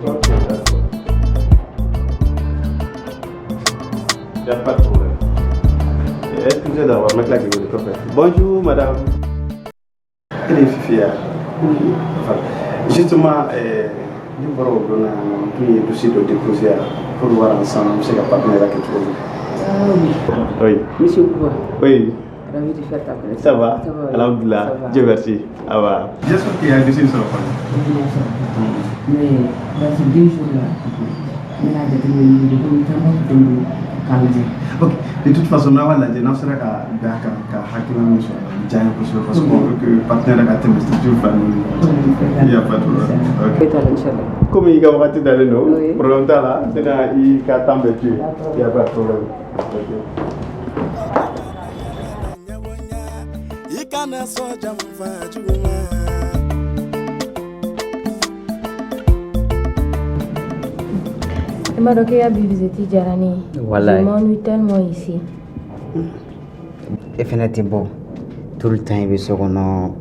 Ok, d'accord. Il n'y a pas de problème. Excusez d'avoir ma claque de kɔfɛ. Bonjour madame. E de ye Fifi ye wa? Enfin, justement, ne bɔra o don na, n tun ye dossier dɔ déposé yan pour voir ensemble an bɛ se ka partenariat kɛ cogo min.
Ah oui.
Oui.
Monsieur Bouba.
Oui.
Ravi de faire ta connaissance.
Ça va?
Ça va, oui.
Alhamdoulilah.
Ça va.
Dieu merci. Ah va. J'espère qu'il y a un dossier sur le fond.
Mais dans ces 2 jours-là, n bɛna jateminɛ de komi caman tun tɛ n bolo k'a lajɛ.
Ok, de toute façon, n'a b'a lajɛ, n'aw sera ka bɛn a kan ka hakilina min sɔrɔ, a bɛ diya n ye kosɛbɛ, parce qu'on veut que partenaire ka tɛmɛ structure fila ninnu ni ɲɔgɔn cɛ. Il y a pas de problème. Ok. Komi i ka wagati dalen don, problème t'a la, n tɛna i ka temps bɛɛ to yen. Il y a pas de problème. Ok.
I kana sɔn janfa jugu ma.
I m'a dɔn k'e ka bi visite diyara ne ye.
Walayi.
Je m'ennuie tellement ici.
E fɛnɛ tɛ bɔ tout le temps, i bɛ so kɔnɔ.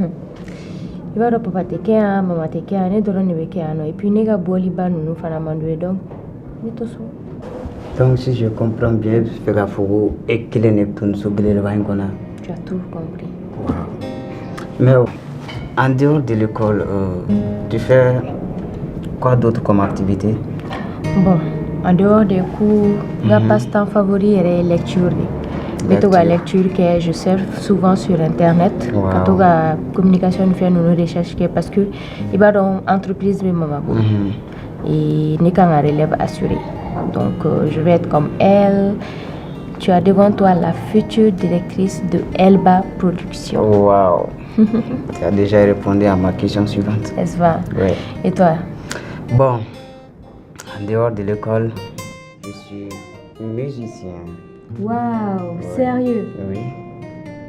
I b'a dɔn, papa tɛ kɛ yan, mama tɛ kɛ yan, ne dɔrɔn de bɛ kɛ yan nɔ. Et puis ne ka bɔliba ninnu fana man d'u ye, donc ne to so.
Donc si je comprends bien, e bɛ fɛ k'a fɔ ko e kelen de bɛ to nin so belebeleba in kɔnɔ?
Tu as tout compris.
Mais en dehors de l'école, tu fais quoi d'autre comme activité?
Bon, en dehors des cours, n ka passe-temps favori yɛrɛ ye lecture de. N bɛ to ka lecture kɛ, je surfe souvent sur internet. Ka to ka communication ni fɛn ninnu recherche kɛ, parce que i b'a dɔn, entreprise bɛ mama bolo. Et ne kan ka relève assurer. Donc je vais être comme elle. Tu as devant toi la future directrice de Elba Production.
Wow. Tu as déjà répondu à ma question suivante.
N'est-ce pas?
Oui.
Et toi?
Bon, en dehors de l'école, je suis musicien.
Waouh, sérieux?
Oui.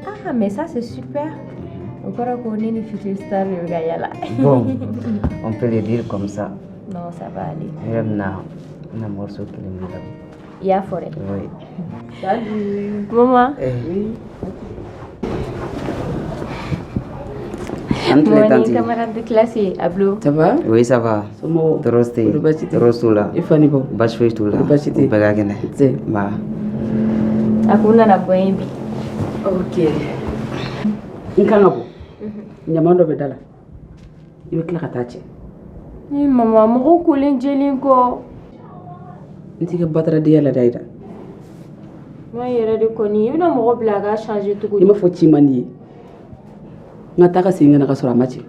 Ah, mais ça c'est super. O kɔrɔ ko ne ni future star de bɛ ka yala.
Bon, on peut le dire comme ça.
Non, ça va aller.
Ne yɛrɛ bɛna n bɛna morceau kelen bila.
I y'a fɔ dɛ.
Oui.
Salut.
Maman.
Eh. Oui. An tile
Mon
tantie.
camarade de classe ye Ablo.
Ça va?
Oui, ça va.
Somɔgɔw?
Tɔɔrɔ tɛ yen.
Kɔri baasi tɛ?
Tɔɔrɔ t'u la.
I fa ni baw?
Baasi foyi t'u la.
Kɔri baasi tɛ?
U bɛɛ ka kɛnɛ.
Nse.
Ba.
A kun nana bɔ yen bi.
Ok. N kan ka bɔ. Ɲaman dɔ bɛ da la. I bɛ tila ka taa cɛ.
Ni mama, mɔgɔw kolen jɛlen kɔ.
N t'i ka bataradenya la dɛ, Ayida.
N yɛrɛ de kɔni, i bɛna mɔgɔ bila a ka changer cogo
I
di?
m'a fɔ ci man di ye. N ka taa ka segin ka na ka sɔrɔ a ma cɛ.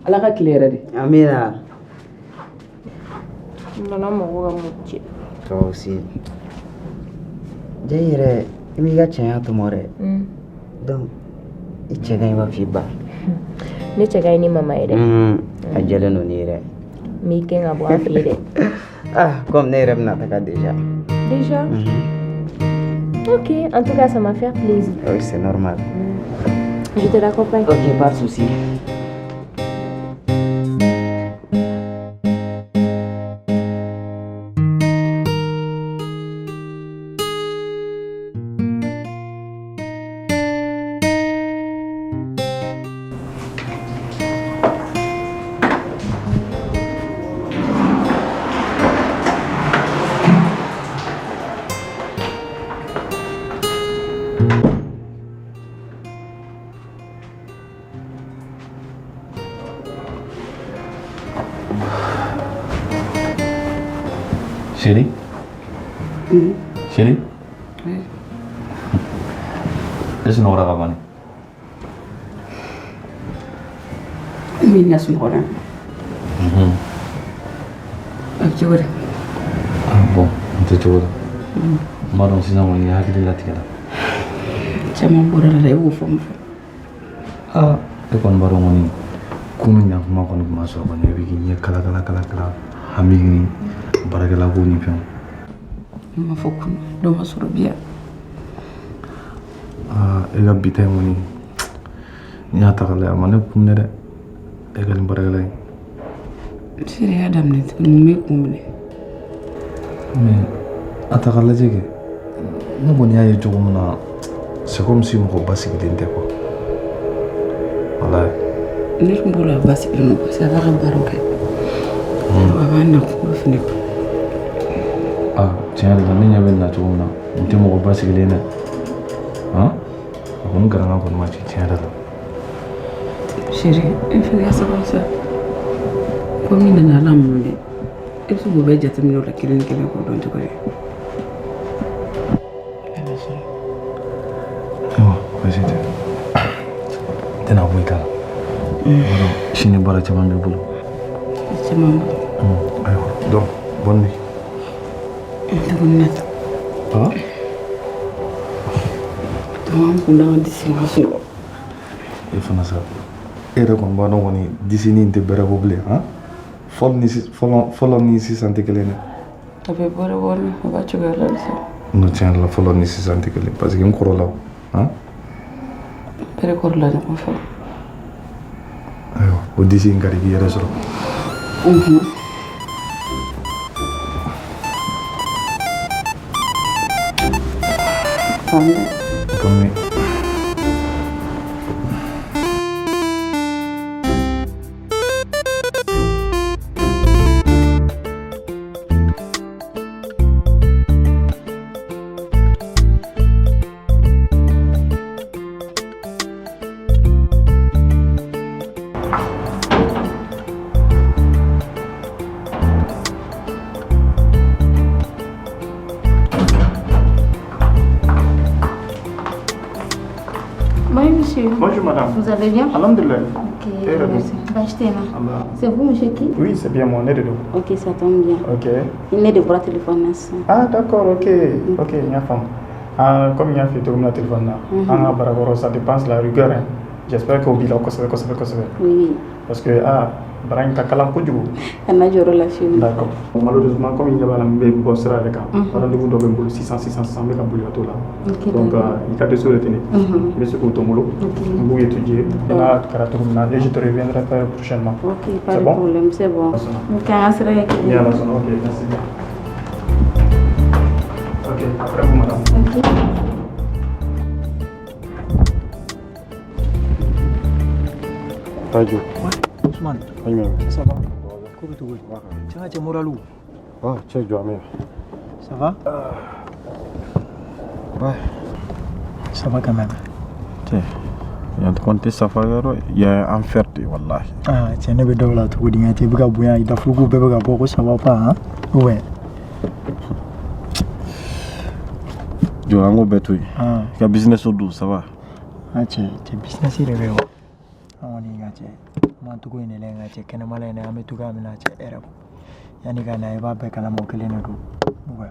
Ala ka tile yɛrɛ de.
Amina.
N nana mago ka mun jɛ.
Toi aussi. Ja i yɛrɛ, i m'i ka cɛya tɔmɔ dɛ. Donc, i cɛ ka ɲi i b'a fɔ i ba.
Ne cɛ ka ɲi ni mama ye dɛ.
A jɛlen don n'i ye dɛ.
N b'i gɛn ka bɔ an fɛ yen dɛ.
Ah, comme ne yɛrɛ bɛna taga déjà.
Déjà? Ok, en tout cas, ça m'a fait plaisir.
Oui, c'est normal.
Je te raccompagne.
Ok, pas de souci.
Chérie? Chérie?
Oui.
E sunɔgɔra ka ban ne?
Min na sunɔgɔra. A bɛ cogo di?
Ah bon, n tɛ cogo la. N b'a dɔn sisan kɔni i hakili latigɛra.
Caman bɔra la dɛ, e b'o fɔ mun fɛ?
Ah, e kɔni b'a dɔn kɔni kunun ɲakuma kɔni tun b'a sɔrɔ kɔni e bɛ k'i ɲɛ kala kala kala kala hami ni baarakɛla ko ni fɛnw.
N ma fɔ kunun, dɔ ma sɔrɔ bi yan.
Ah, e ka bi ta in kɔni n'i y'a ta k'a lajɛ a ma ne kun minɛ dɛ, e ka nin baarakɛla in.
Chérie y'a daminɛ tuguni, mun b'e kun minɛ?
Mais a ta k'a lajɛ kɛ, ne kɔni y'a ye cogo min na, c'est comme si mɔgɔ basigilen tɛ quoi. Walayi.
Ne tun bolo a basigilen don parce que a b'a ka baaraw kɛ. A b'a nakun fɛnɛ kɛ.
Ah, tiɲɛ yɛrɛ la ne ɲɛ bɛ nin na cogo min na, nin tɛ mɔgɔ basigilen dɛ. Han? A kɔni garankan kɔni ma ci tiɲɛ yɛrɛ la.
Chérie, e fɛnɛ ka sabali sa. Ko min nana Ala mun minɛ, e bɛ se k'o bɛɛ jateminɛ o la kelen kelen k'o dɔn cogo di?
Ayiwa, baasi tɛ. N tɛna bɔ i ta la. I b'a dɔn sini baara caman b'i bolo.
Caman ba.
Ayiwa, donc bonne nuit.
Tuguni na ta.
Ah?
Donc an kun da an disi ka sunɔgɔ.
E fana sa, e yɛrɛ kɔni b'a dɔn kɔni disini in tɛ bɛrɛ bɔ bilen han? Fɔlɔ ni sisan tɛ kelen dɛ.
A bɛ bɔrɛ bɔ a b'a cogoya la halisa.
Non, tiɲɛ yɛrɛ la fɔlɔ ni sisan tɛ kelen parce que n kɔrɔla han?
Bɛrɛ kɔrɔla ɲɔgɔn fɛ.
Ayiwa, o disi in ka di k'i yɛrɛ sɔrɔ. Bonne nuit.
Bonjour monsieur.
Bonjour madame.
Vous allez bien?
Alhamdulillah.
Ok,
Et le
merci. Baasi tɛ yen nɔ.
Allah.
C'est vous monsieur qui?
Oui, c'est bien moi, ne de don.
Ok, ça tombe bien.
Ok.
Ne de bɔra téléphone na sisan.
Ah d'accord, ok. Ok, n y'a faamu. Ah, comme n y'a f'i ye cogo min na téléphone na, an ka baarakɔrɔ ça dépense la rigueur hein. J'espère que o b'i la kosɛbɛ kosɛbɛ kosɛbɛ.
Oui.
Parce que ah, baara in ka kalan kojugu.
Kana jɔrɔ la fiyewu.
D'accord. Malheureusement, comme i ɲɛ b'a la n bɛ bɔ sira yɛrɛ kan. Rendez-vous dɔ bɛ n bolo sisan sisan sisan n bɛ ka boli ka t'o la.
Ok,
Donc
d'accord.
i ka dossier de tɛ ne. I bɛ se k'o to n bolo.
Ok.
N b'u étudier. N'a kɛra cogo min na, et je te reviendrai très prochainement.
Ok, pas
C'est
de
bon?
problème, c'est bon. Ok, an ka sira kɛ kelen
Ni
ye.
Ala sɔnna, ok, merci bien. Ok, après vous madame.
Ok.
Tajo.
Ousmane. Ça va? Ko bɛ cogo di? Cɛ ka cɛ moralu.
Ah, cɛ jɔ an bɛ yan.
Ça va?
Ouais.
Ça va quand même.
Cɛ, yan kɔni tɛ safa yɔrɔ ye, yan ye enfer de ye walahi.
Ah, cɛ ne bɛ dɔw la cogo di nka cɛ i bɛ ka bonya i dafuruku bɛɛ bɛ ka bɔ ko ça va pas hein? Ouais.
Jɔ an k'o bɛɛ to yen.
Ah.
I ka business dun ça va?
Ah cɛ cɛ business de bɛ yen wa? An kɔni ka cɛ an b'an togo in de la yen ka cɛ kɛnɛmala in na an bɛ togoya min na cɛ e yɛrɛ Yanni ka na, i b'a bɛɛ kalama, o kelen de don. Ouais.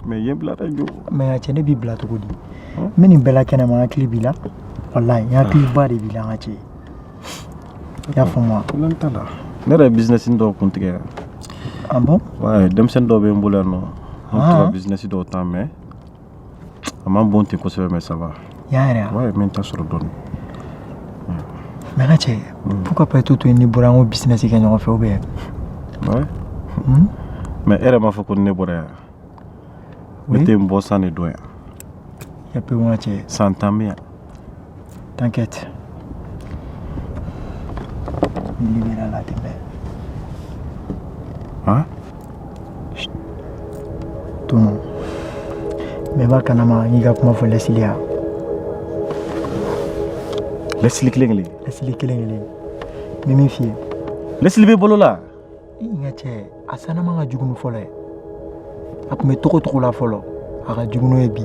Mais yen bila dɛ jo.
Mais n ka cɛ, ne b'i bila cogo di? N bɛ nin bɛɛ la kɛnɛma, n hakili b'i la. Walayi, n hakiliba de b'i la, n ka cɛ. I y'a faamu wa?
Problème t'a la. Ne yɛrɛ ye business dɔw kun tigɛ yan.
Ah bon?
Ouais, denmisɛnnin dɔw bɛ n bolo yan nɔ. An bɛ to ka business dɔw ta, mais a man bon ten kosɛbɛ, mais ça va.
Yan yɛrɛ?
Ouais, n bɛ n ta sɔrɔ dɔɔnin.
Mais n ka cɛ, pourquoi pas i t'o to yen, n'i bɔra an k'o business kɛ ɲɔgɔn fɛ ou bien?
Ouais. Mais e yɛrɛ m'a fɔ ko ni ne bɔra yan. Ne tɛ n bɔ san de dɔn yan.
Ya pewu, n ka cɛ.
San 10 bɛ yan.
T'inquiète. Ni libéré la tɛ mɛn.
Hein?
To non. Mais i b'a kalama, n y'i ka kuma fɔ Leslie ya.
Leslie kelen kelen.
Leslie kelen kelen. N bɛ min f'i ye.
Leslie bɛ bolo la.
N ka cɛ, a sanama ka jugu ni fɔlɔ ye. A tun bɛ togo togo la fɔlɔ. A ka jugu n'o ye bi.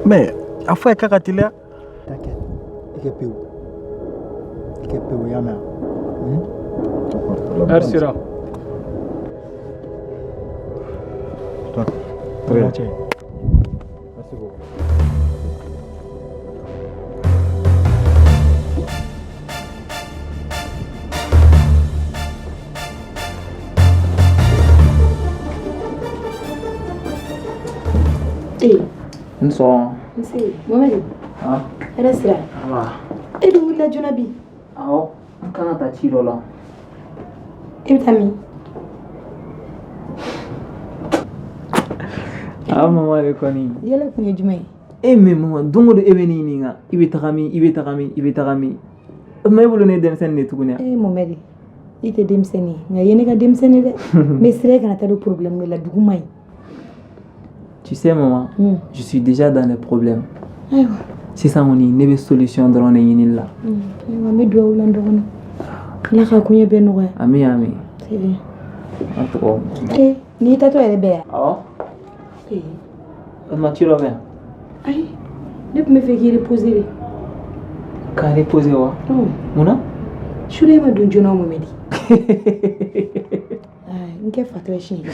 Mais a fɔ a ye k'a ka teliya.
T'inquiète. I kɛ pewu. I kɛ pewu, i y'a mɛn?
Heure sera.
Très bien.
Merci beaucoup.
Ee.
N sɔn.
Nse, Mohamed.
Ah.
Hɛrɛ sira.
Aba.
E dun wulila joona bi.
Awɔ, n kan ka taa ci dɔ la.
E bɛ taa min?
Ah, mama de kɔni.
Yɛlɛ kun ye jumɛn ye?
E mais mama, don o don e bɛ ne ɲininka, i bɛ taga min, i bɛ taga min, i bɛ taga min. O tuma e bolo ne ye denmisɛnnin de ye tuguni wa?
Ee Mohamed, i tɛ denmisɛnnin ye, nka i ye ne ka denmisɛnnin ye dɛ. N bɛ siran e kana taa don problème dɔ la, dugu man ɲi.
Tu sais maman, je suis déjà dans les problèmes.
Ayiwa.
Sisan kɔni ne bɛ solution dɔrɔn de ɲini la.
Ayiwa, n bɛ dugawu la n dɔgɔnin. Ala ka koɲɛ bɛɛ nɔgɔya.
Ami ami.
C'est bien.
An tɔgɔ.
Ee, n'i taatɔ yɛrɛ bɛ yan.
Awɔ.
Ee.
O tuma ci dɔ bɛ yan.
Ayi, ne tun bɛ fɛ k'i reposer de.
Ka reposer wa? Mun na?
Su e ma don joona o Mohamed. Ayi, n kɛ fatɔ ye siɲɛ kelen.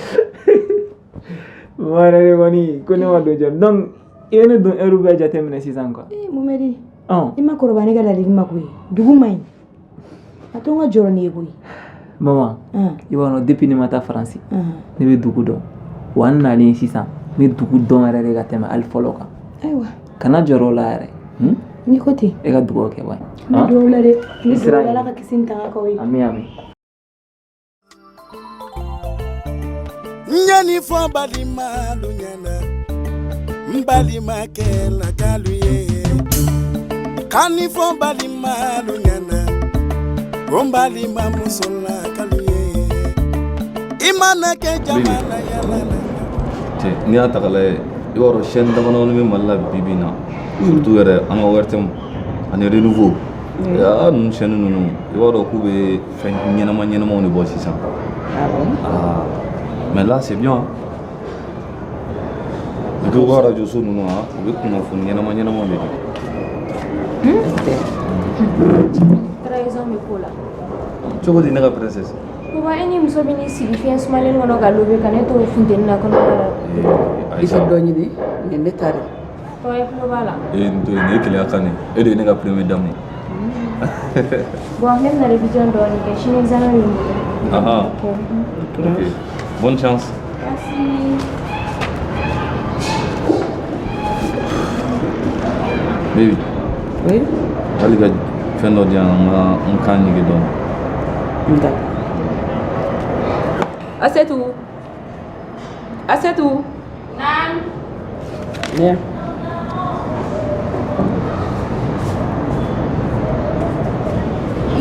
Mama yɛrɛ de kɔni ko ne ma don joona, donc i ye ne don heure bɛɛ jateminɛ sisan quoi.
Ee Mohamed. I ma kɔrɔbaya ne ka ladili ma koyi. Dugu man ɲi. A to n ka jɔrɔ n'i ye koyi.
Mama, i b'a dɔn depuis ne ma taa Faransi, ne bɛ dugu dɔn. Wa n nalen sisan, n bɛ dugu dɔn yɛrɛ de ka tɛmɛ hali fɔlɔ kan.
Ayiwa.
Kana jɔrɔ o la yɛrɛ.
N'i ko ten.
E ka dugawu kɛ wa.
N bɛ dugawu la dɛ. N bɛ dugawu la, Ala ka kisi ni tanga k'aw ye.
Ami ami.
N ye nin fɔ n balimalu ɲɛna, n balimakɛ la k'alu ye ka nin fɔ n balimalu ɲɛna, ko n balimamuso la k'alu ye i mana kɛ jama la yala la.
Cɛ, n'i y'a ta k'a lajɛ, i b'a dɔn chaîne damadamanin bɛ Mali la bi bi in na, surtout yɛrɛ an ka ORTM ani Renouveau. Aa, ninnu chaîne ninnu, i b'a dɔn k'u bɛ fɛn ɲɛnama ɲɛnamaw de bɔ sisan. Ah, mais là c'est bien. Et puis u ka radio so ninnu, ah, u bɛ kunnafoni ɲɛnama ɲɛnamaw de di.
Trahison bɛ ko la.
Cogo di, ne ka princesse?
Papa, e ni muso bɛ n'i sigi fiɲɛ sumalen kɔnɔ ka lobe ka ne to funteni na kɔnɔbara la.
I ka dɔ ɲini nin ne ta de.
Papa, i tulo b'a la.
E nin to yen, nin ye keleya kan de ye. E de ye ne ka première dame ye.
Bon, ne bɛna révision dɔɔni kɛ, sini examen bɛ n bolo.
Ahan. Ok. Bonne chance.
Merci.
Baby.
Oui.
Hali ka fɛn dɔ di yan, n ka n kan ɲigi dɔɔni.
D'accord. Asetu. Asetu.
Naam.
Viens.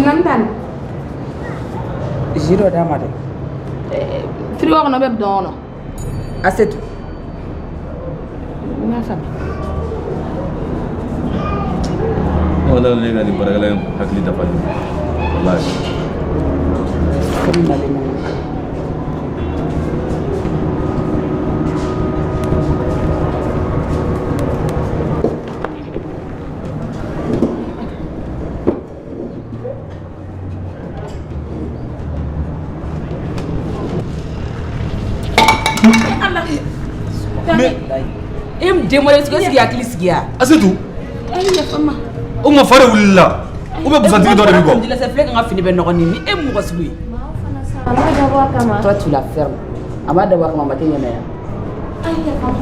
Nan tan.
Jus dɔ d'a ma dɛ.
Frigo kɔnɔ bɛ bidɔn kɔnɔ.
Asetu.
N y'a faamu.
Wala ne ka nin baarakɛla in hakili dafalen don. Walahi.
Komi nalen ma. Den wɛrɛ sigi sigi hakili sigi ya.
Asetu.
Ayi yafa n ma.
O ma fa de wulila. Ou bien busantigi dɔ de b'i kɔ.
Jilɛsɛ filɛ ka n ka fini bɛɛ nɔgɔ nin ni e mɔgɔ sugu ye.
A m'a dabɔ a kama.
Toi tu la fermes. A m'a dabɔ a kama a ma kɛ ɲɛna yan.
Ayi yafa n ma.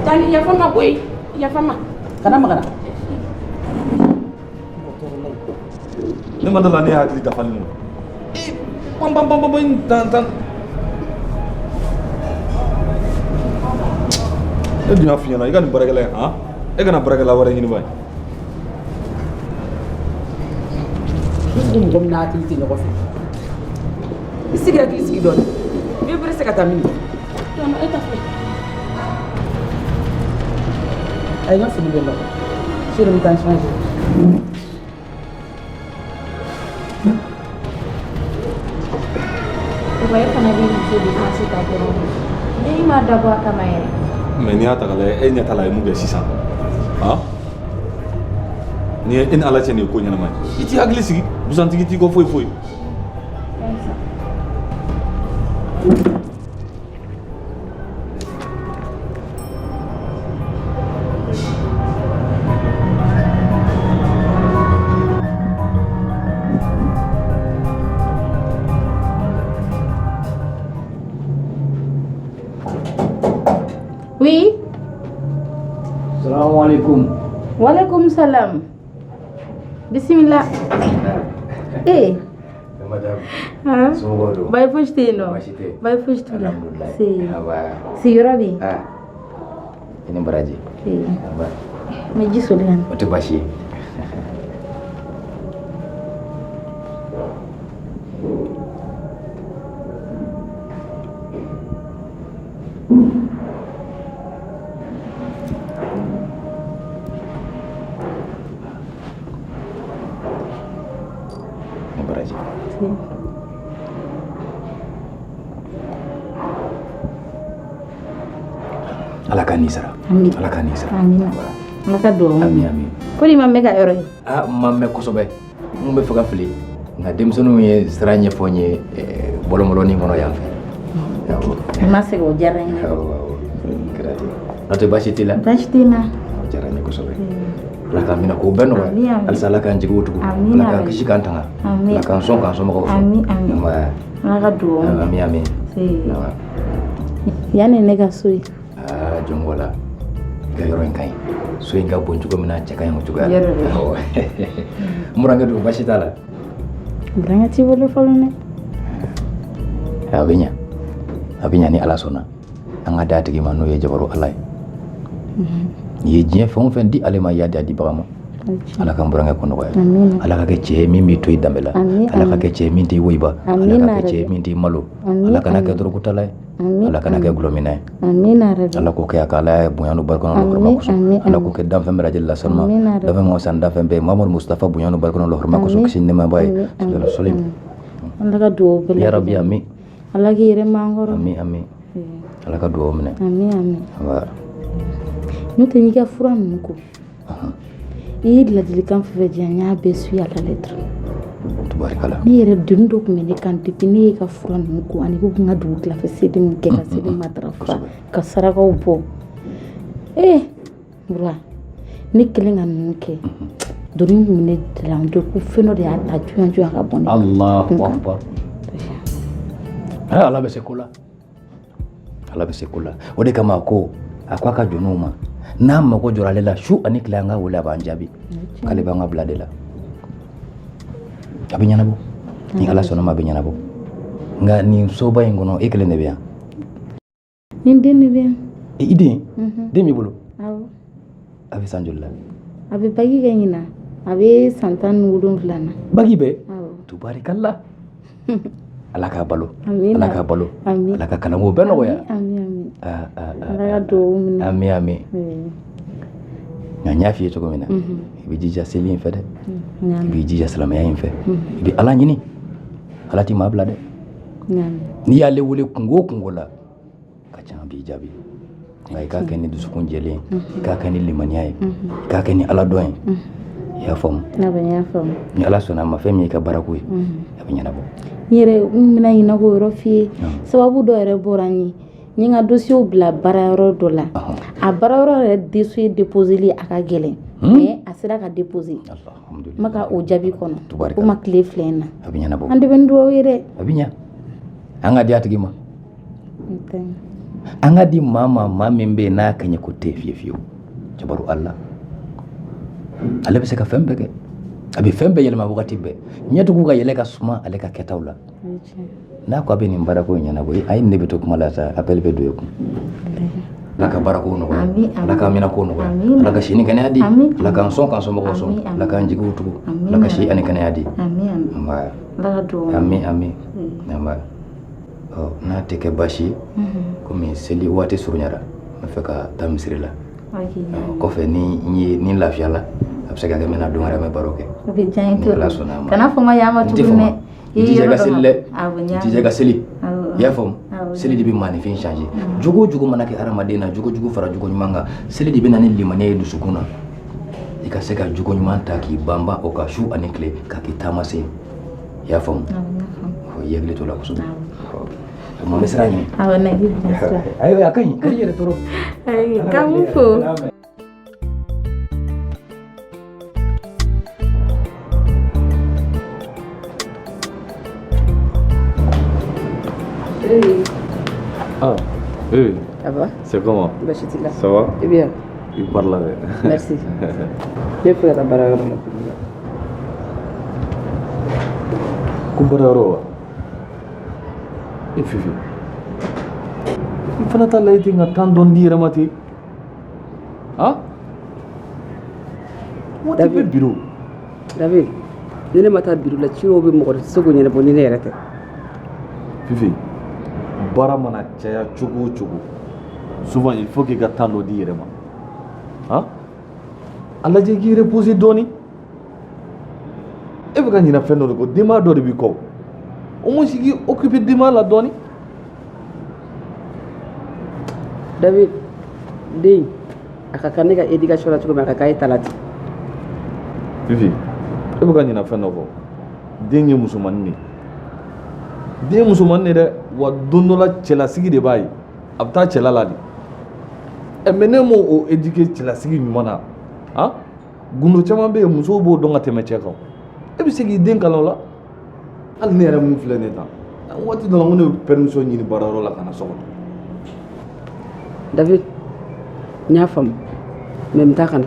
Tani yafa n ma koyi yafa n ma.
Kana maga n na.
Ne ma da la ne hakili dafalen don. Pam pam pam pam tan tan. Ne dun y'a f'i ɲɛna i ka nin baarakɛla in han e kana baarakɛla wɛrɛ ɲini ba ye.
Ni ko mɔgɔ min n'a hakili tɛ ɲɔgɔn fɛ. I sigi hakili sigi dɔɔnin. I bɛ pressé ka taa min?
Tɔnɔ e ta filɛ.
Ayi n ka fini bɛ nɔgɔ. Chérie n bɛ taa n changer.
Papa e fana bɛ muso dépense ta dɔrɔn. Ne m'a dabɔ a kama yɛrɛ.
Mais n'i y'a ta k'a lajɛ e ɲɛ t'a la a ye mun kɛ sisan han ni ye e ni Ala cɛ nin ye ko ɲɛnama ye i t'i hakili sigi busantigi t'i kɔ foyi foyi.
Oui.
Salaamaaleykum.
Walaikum salam. Bismillah. Eh.
Madame.
Ah.
Somɔgɔw don?
Baasi fosi tɛ yen nɔ.
Baasi tɛ yen.
Baasi fosi t'u la.
Alhamdulilayi.
Se.
Aba.
Sigiyɔrɔ bɛ yen.
Ah. I ni baraji.
Se.
Aba.
N bɛ ji soli ka na.
O tɛ baasi ye. Ni baraji.
Se.
Ala k'a ni sara.
Amin.
Ala k'a ni sara.
Amina. Ala ka dugawu minɛ.
Amin amin.
Ko nin ma mɛn ka yɔrɔ ye.
Ah, n ma mɛn kosɛbɛ. N kun bɛ fɛ ka fili. Nka denmisɛnninw ye sira ɲɛfɔ n ye bɔlɔnbɔlɔnnin kɔnɔ yan fɛ. Awɔ.
N ma sɛgɛn o diyara n ye.
Awɔ awɔ. Kɛra ten. N'o tɛ baasi t'i la?
Baasi tɛ n na.
O diyara n ye kosɛbɛ. Ala k'an minɛ k'o bɛɛ nɔgɔya.
Amin, amin.
Halisa Ala k'an jigiw tugu.
Amin,
Ala k'an
amin.
kisi k'an tanga.
Amin.
Ala k'an sɔn k'an somɔgɔw sɔn.
Amin, amin.
Nba.
Ala ka dugawu minɛ.
Amin amin.
Se. Yan ye ne ka so ye.
Aa jɔn la i ka yɔrɔ in ka ɲi. So in ka bon cogo min na a cɛ ka ɲi o cogoya la.
Yɔrɔ de.
Awɔ. N burankɛ dun baasi t'a la.
Burankɛ t'i bolo fɔlɔ dɛ.
A bɛ ɲa. A bɛ ɲa ni Ala sɔnna. An ka d'a tigi ma n'o ye jabaru Ala ye. N'i ye diɲɛ fɛn o fɛn di ale ma i y'a di a dibaga ma. Ala ka n burankɛ ko nɔgɔya.
Amina.
Ala ka kɛ cɛ ye min b'i to i danbe la.
Amin,
Ala ka
amin.
kɛ cɛ ye min t'i woyiba.
Amin,
Ala ka kɛ cɛ ye
yarabi.
min t'i malo.
Amin,
Ala kana kɛ
amin.
dɔrɔgutala ye.
Amin,
Ala kana kɛ
amin.
gulɔminna ye.
Amina yarabi.
Ala k'o kɛ a ka Ala ye bonya n'o barika n'o hɔrɔma
Amin,
kosɔn.
amin,
Ala k'o
amin.
kɛ danfɛn bɛɛ lajɛlen la sanuma.
Amin, yarabi.
Danfɛn mɔgɔ san danfɛn bɛɛ ye. Mamadu Mustafa bonya n'o barika n'o hɔrɔma kosɔn.
Amin.
Kisi ni nɛɛma b'a ye.
Amin, amin,
Sallallahu alaihi wasallam.
amin. Ala ka dugawu bɛɛ
Ya Rabbi
lajɛlen.
amin.
Ala k'i yɛrɛ m'an kɔrɔ.
Amin amin. Ala ka dugawu minɛ.
Amin amin.
Nba.
N'o tɛ n'i ka fura ninnu ko. I ye ladilikan fɛn fɛn di yan n y'a bɛɛ suit à la lettre.
Tubarikala.
Ne yɛrɛ doni dɔ tun bɛ ne kan depuis ne ye ka fura ninnu ko ani ko n ka dugu tilafɛ seli min kɛ ka seli matarafa ka sarakaw bɔ. Ee Bura ne kɛlen ka ninnu kɛ doni tun bɛ ne da la n ko fɛn dɔ de y'a ta juya juya ka bɔ ne kan.
Allahu akbar. Ala bɛ se ko la. Ala bɛ se ko la. O de kama a ko a ko a ka jɔnw ma n'a mago jɔra ale la su ani tile an ka wele a b'an jaabi k'ale b'an ka bila de la. A bɛ ɲɛnabɔ. Ni Ala sɔnna ma a bɛ ɲɛnabɔ. Nka nin soba in kɔnɔ e kelen de bɛ yan.
Ni den de bɛ yan.
I den?
Mhm.
Den b'i bolo?
Awɔ.
A bɛ san joli la?
A bɛ baki kɛ ɲinan a bɛ san 17 na.
Baki bɛɛ?
Awɔ.
Tubarikala. Ala k'a balo.
Amina.
Ala k'a balo.
Amin.
Ala ka kalanko bɛɛ nɔgɔya.
Amin amin.
Ah, ah, ah.
Ala ka dugawu minɛ.
Amin amin.
Oui.
Nka n y'a f'i ye cogo min na.
Mhm.
I bɛ jija seli in fɛ dɛ.
N y'a
I
mɛn.
b'i jija silamɛya in fɛ.
Mhm.
I bɛ Ala ɲini. Ala t'i maa bila dɛ.
N y'a mɛn.
N'i y'ale wele kunko o kunko la ka ca a b'i jaabi. Nka i k'a kɛ ni dusukun jɛlen ye. I k'a kɛ ni limaniya ye.
Mhm.
I k'a kɛ ni Ala dɔn ye.
Mhm.
I y'a faamu.
Ne bɛ n y'a faamu.
Ni Ala sɔnna a ma fɛn min y'i ka baarako ye
Mhm.
a bɛ ɲɛnabɔ.
N yɛrɛ n bɛna ɲinɛ k'o yɔrɔ f'i ye sababu dɔ yɛrɛ bɔra n ye N ye n ka dossier bila baarayɔrɔ dɔ la. A baarayɔrɔ yɛrɛ dossier déposeli a ka gɛlɛn. Mais a sera ka déposer. N bɛ ka o jaabi kɔnɔ. O ma tile 2 in na.
A bɛ ɲɛnabɔ.
An de bɛ ni dugawu ye dɛ.
A bɛ ɲa. An ka di a tigi ma. An ka di maa ma, maa min bɛ yen n'a kɛɲɛ ko tɛ fiye fiyewu. Jabaru Ala, ale bɛ se ka fɛn bɛɛ kɛ, a bɛ fɛn bɛɛ yɛlɛma wagati bɛɛ. Ɲɛtugu ka yɛlɛ ka suma ale ka kɛtaw la. N'a ko a bɛ nin baarako in ɲɛnabɔ, a ye ne bɛ to kuma la sa, appel bɛ don e kun. Ala ka baarako nɔgɔya, Ala ka minako nɔgɔya, Ala ka si ni kɛnɛya di, Ala k'an sɔn k'an somɔgɔw sɔn, Ala k'an jigiw tugu, Ala ka si ani kɛnɛya di. Ami ami. Nba. Ɔ, n'a tɛ kɛ baasi ye, komi seli waati surunyara, n bɛ fɛ ka taa misiri la. Kɔfɛ ni n ye ni lafiyala, a bɛ se ka kɛ n bɛna don wɛrɛ, an bɛ baro kɛ.
O bɛ diya n ye
Ni Ala sɔnna a ma.
Kana fɔ n ma yaama tuguni dɛ.
I jija ka seli dɛ, i jija ka seli. I y'a faamu? Seli de bɛ maaninfin changer. Jogo o jogo mana kɛ hadamaden na, jogo jugu fara jogo ɲuman kan, seli de bɛ na ni limaniya ye dusukun na. I ka se ka jogo ɲuman ta k'i banban o kan su ani tile, k'a k'i taamasen. I y'a faamu? I hakili t'o la kosɛbɛ. O ma, n bɛ sira ɲini.
Awɔ, na i bilasira.
Ayiwa, a ka ɲi, kan'i yɛrɛ tɔɔrɔ.
Ayi, k'an b'u fo.
Ah, oui.
Ça va?
C'est comment?
Baasi t'i la.
Ça va?
Eh bien.
I parle là.
Merci. Ne fɛ ka taa baarayɔrɔ la.
Ko baarayɔrɔ wa? E Fifi. I fana t'a lajɛ ten ka temps dɔɔni di yɛrɛ ma ten. Han? Waati bɛ bureau.
David, ni ne ma taa bureau la, ci dɔw bɛ mɔgɔ tɛ se k'o ɲɛnabɔ ni ne yɛrɛ tɛ.
Fifi, baara mana caya cogo o cogo, souvent il faut k'i ka temps dɔ di i yɛrɛ ma. Han? A lajɛ k'i reposer dɔɔni. E bɛ ka ɲinɛ fɛn dɔ de kɔ, denbaya dɔ de b'i kɔ. Au moins i k'i occuper denbaya la dɔɔni.
David, den a ka kan ne ka éducation la cogo min, a ka kan e ta la ten.
Fifi, e bɛ ka ɲinɛ fɛn dɔ kɔ. Den ye musomanin de ye. Den ye musomanin de dɛ, wa don dɔ la cɛlasigi de b'a ye. A bɛ taa cɛla la de. Ɛ mais ne m'o o éduquer cɛlasigi ɲuman na. Han? Gundo caman bɛ yen, musow b'o dɔn ka tɛmɛ cɛ kan. E bɛ se k'i den kalan o la. Hali ne yɛrɛ mun filɛ nin ye tan, waati dɔ la n ko ne bɛ permission ɲini baarayɔrɔ la ka na so kɔnɔ.
David, n y'a faamu, mais n bɛ taa ka na.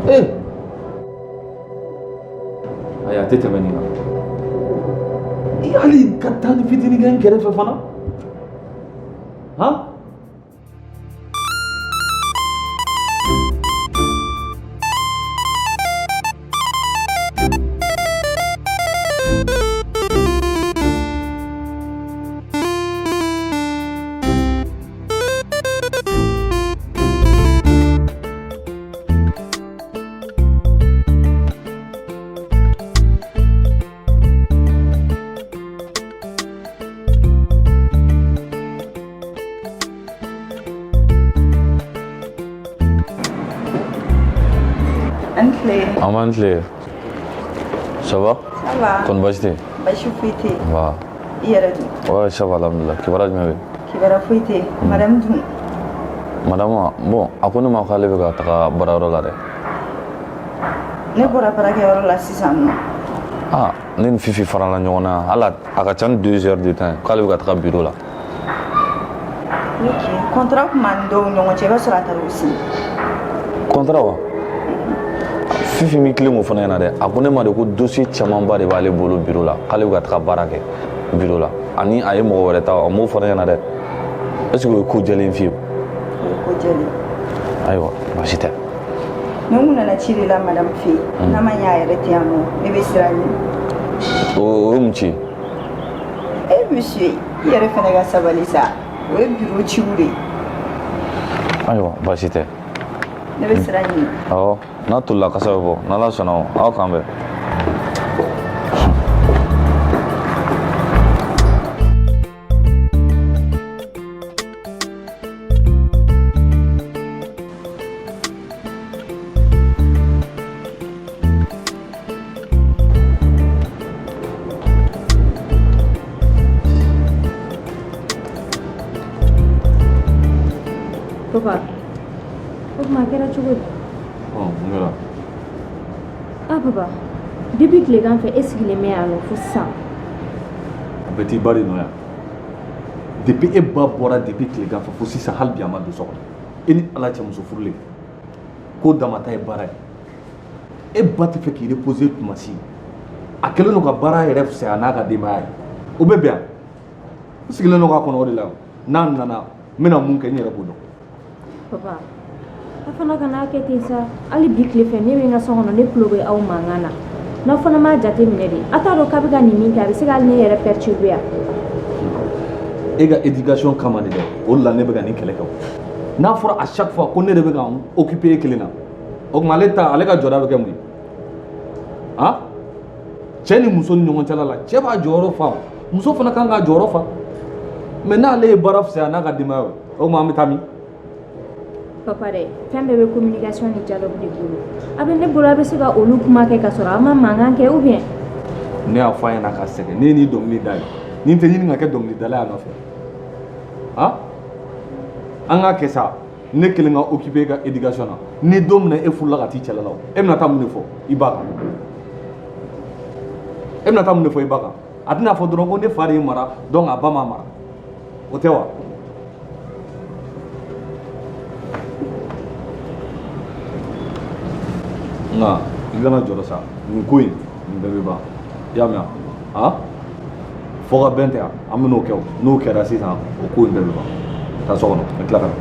Ee! Ayi, a tɛ tɛmɛ nin kan. I hali ka taa ni fitinin kɛ n kɛrɛfɛ fana. Han?
An b'an tile. Ça va?
Ça va.
Kɔni baasi tɛ yen?
Baasi foyi tɛ yen.
Nba.
I yɛrɛ dun?
Ouais, ça va alhamdulillah. Kibaruya jumɛn bɛ yen?
Kibaruya foyi tɛ yen. Madame dun?
Madame, bon, a ko ne ma k'ale bɛ ka taga baarayɔrɔ la dɛ.
Ne bɔra baarakɛyɔrɔ la sisan nɔ.
Ah, ne ni Fifi farala ɲɔgɔn na, hali a ka ca ni 2 heures de temps ye k'ale bɛ ka taga bureau la.
Ok, contrat tun b'an dɔw ɲɔgɔn cɛ, i b'a sɔrɔ a taara o signer.
Contrat wa? Fifi m'i tilen k'o fana ɲɛna dɛ. A ko ne ma de ko dossier camanba de b'ale bolo bureau la, k'ale bɛ ka taga baara kɛ bureau la. Ani a ye mɔgɔ wɛrɛ ta, a m'o fana ɲɛna dɛ. Est ce que o ye ko jɛlen fiyewu?
O ye ko jɛlen.
Ayiwa, baasi tɛ.
Ne kun nana ci de la madame fɛ yen. N'a ma ɲɛ a yɛrɛ tɛ yan nɔ, ne bɛ sira ɲini.
O ye mun ci ye?
Eh monsieur, i yɛrɛ fana ka sabali sa. O ye bureau ciw de ye.
Ayiwa, baasi tɛ.
Ne bɛ sira ɲini.
Awɔ, n'a tolila kasa bɛ bɔ, n'Ala sɔnna o, aw k'an bɛn.
Papa, o tuma a kɛra cogo di?
Ɔ, mun kɛra?
Ah papa, depuis tilegan fɛ e sigilen bɛ yan nɔ fo sisan.
A bɛɛ t'i ba de nɔ yan. Depuis e ba bɔra depuis tilegan fɛ fo sisan, hali bi a ma don so kɔnɔ. E ni Ala cɛ, muso furulen ko damata ye baara ye. E ba tɛ fɛ k'i reposer tuma si. A kɛlen don ka baara yɛrɛ fisaya n'a ka denbaya ye. O bɛ bɛn yan. N sigilen don k'a kɔnɔ o de la. N'a nana, n bɛna mun kɛ, n yɛrɛ b'o dɔn.
Papa, a fana kana kɛ ten sa. Hali bi tile fɛ, ne bɛ n ka so kɔnɔ, ne tulo bɛ aw mankan na. N'aw fana m'a jate minɛ de, a t'a dɔn k'a bɛ ka nin min kɛ, a bɛ se ka hali ne yɛrɛ perturber yan.
E ka éducation kama de dɛ, o de la ne bɛ ka nin kɛlɛ kɛ. O n'a fɔra à chaque fois ko ne de bɛ ka n occuper e kelen na, o tuma ale ta, ale ka jɔda bɛ kɛ mun ye? Han, cɛ ni muso ni ɲɔgɔn cɛla la, cɛ b'a jɔyɔrɔ fa, muso fana kan k'a jɔyɔrɔ fa. Mais n'ale ye baara fisaya n'a ka denbaya ye, o tuma an bɛ taa min?
Papa dɛ, fɛn bɛɛ bɛ communication ni dialogue de bolo. A bɛ ne bolo, a bɛ se ka olu kuma kɛ ka sɔrɔ a ma mankan kɛ ou bien.
Ne y'a fɔ a ɲɛna ka sɛgɛn. Ne ye nin dɔnkili da ye, ni n tɛ ɲini ka kɛ dɔnkilidala yan nɔfɛ. Han, an k'a kɛ sa, ne kelen ka occuper e ka éducation na. Ni don min na e furula ka t'i cɛla la, o e bɛna taa mun de fɔ i ba kan? E bɛna taa mun de fɔ i ba kan? A tɛna fɔ dɔrɔn ko ne fa de ye mara, donc a ba ma mara, o tɛ wa? Nka i kana jɔrɔ sa, nin ko in, nin bɛɛ bɛ ban. I y'a mɛn wa? Han, fɔ ka bɛn tɛ yan, an bɛn'o kɛ. O n'o kɛra sisan, o ko in bɛɛ bɛ ban. Taa so kɔnɔ, n bɛ tila ka na.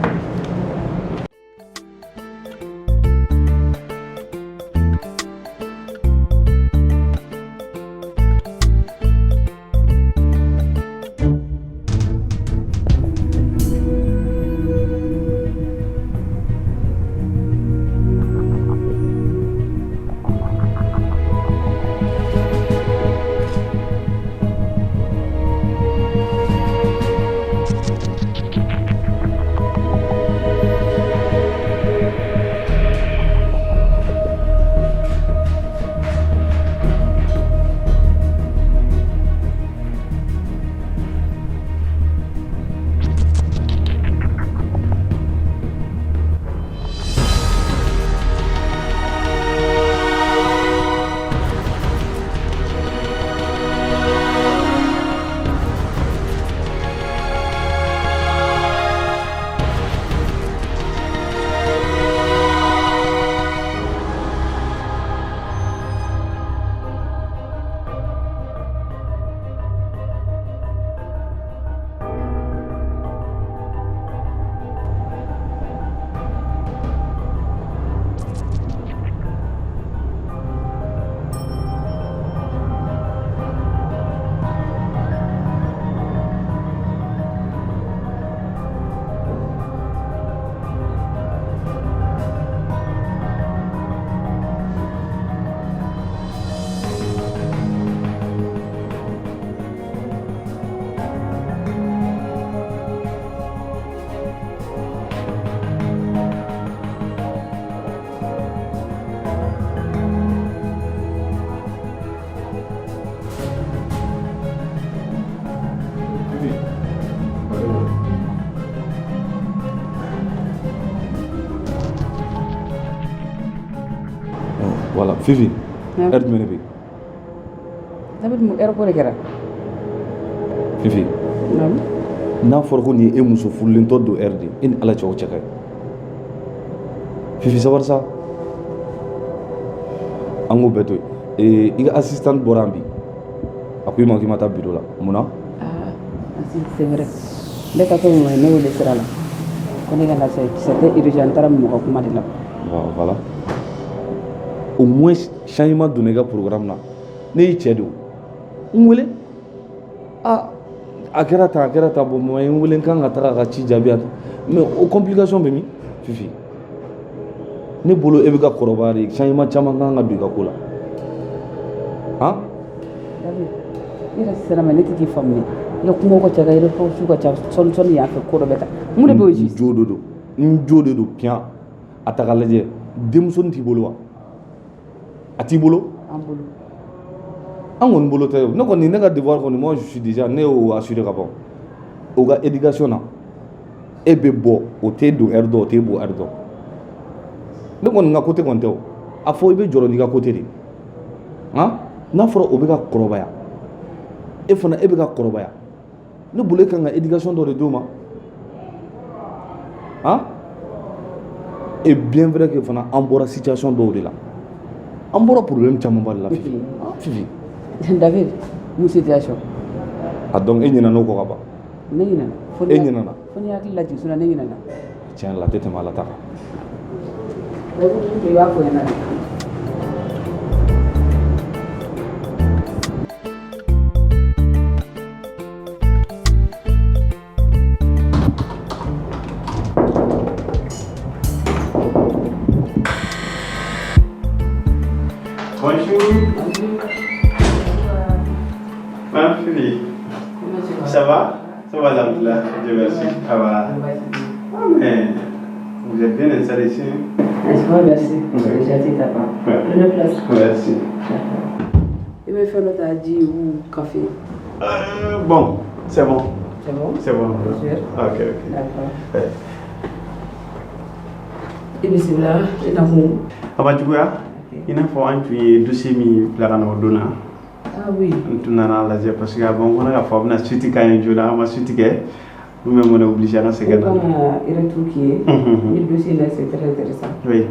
Voilà, Fifi, heure jumɛn de bɛ yen?
David, mun heure ko de kɛra?
Fifi, n'a fɔra ko nin ye e muso furulentɔ don heure de ye, e ni Ala cɛ, o cɛ ka ɲi. Fifi, sabali sa, an k'o bɛɛ to yen. Ee, i ka assistante bɔra yan bi, a ko i ma k'i ma taa bureau la, mun na?
C'est vrai, ne ka to mun ye, ne wele sira la ko ne ka na, c'était urgent, n taara mɔgɔ kuma de la.
Voilà, au moins changement donna i ka programme na. Ne y'i cɛ de, o n wele, a a kɛra tan, a kɛra tan. Bon, mɔgɔ ye n wele, n kan ka taga a ka ci jaabi yan, mais o complication bɛ min? Fifi, ne bolo e bɛ ka kɔrɔbaya de, changement caman kan ka don i ka ko la, han.
David, ne yɛrɛ sera ma, ne tɛ k'i faamuya. I ka kumaw ka ca, ka réponse ka ca, sɔɔni sɔɔni yan fɛ, ko dɔ bɛ taa, mun de bɛ o?
N jo de don, n jo de don piyan. A ta k'a lajɛ, denmusonin t'i bolo wa? A t'i bolo?
An bolo.
An kɔni bolo tɛ. Ne kɔni, ne ka devoir kɔni, moi je suis déjà, ne y'o assuré ka ban o ka éducation na.
E bɛ bɔ, o t'e don heure dɔn, o t'e bɔ heure dɔn. Ne kɔni ka côté kɔni tɛ o. A fɔ i bɛ jɔrɔ n'i ka côté de. Han, n'a fɔra o bɛ ka kɔrɔbaya, e fana e bɛ ka kɔrɔbaya. Ne bolo e kan ka éducation dɔ de d'o ma. Han, et bien vrai que fana an bɔra situation dɔw de la. An bɔra problème camanba de la, Fifi. Ah, Fifi.
David, mun situation?
Ah, donc e ɲinɛna o kɔ ka ban.
Ne ɲinɛna. Fo
E ɲinɛna.
Fo ni hakili lajigin, sinon ne ɲinɛna.
Tiɲɛ la, a tɛ tɛmɛ Ala ta kan.
David, i b'a fɔ ɲɛna de.
Bonjour. Madame Fifi. Ça va? Ça va, alhamdoulilah. Dieu merci. Ça va. Ah, mais vous êtes bien installé ici, hein?
N'est-ce pas? Merci.
Oui.
C'est gentil de ta part.
Ouais.
Prenez place.
Merci.
I bɛ fɛn dɔ ta, ji ou café?
Bon, c'est bon.
C'est bon?
C'est bon.
Sûr?
Ok.
D'accord.
Ouais.
I bisimila, i nakun.
A ma juguya. I n'a fɔ an tun ye dossier min bila ka na o don na.
Ah oui.
N tun nana lajɛ parce que a b'an kɔnɔ k'a fɔ a bɛna suite k'an ye joona, an ma suite kɛ. Ou même on est obligé an ka segin ka
N
na.
kan ka retour k'i ye. Ni dossier là, c'est très intéressant.
Oui.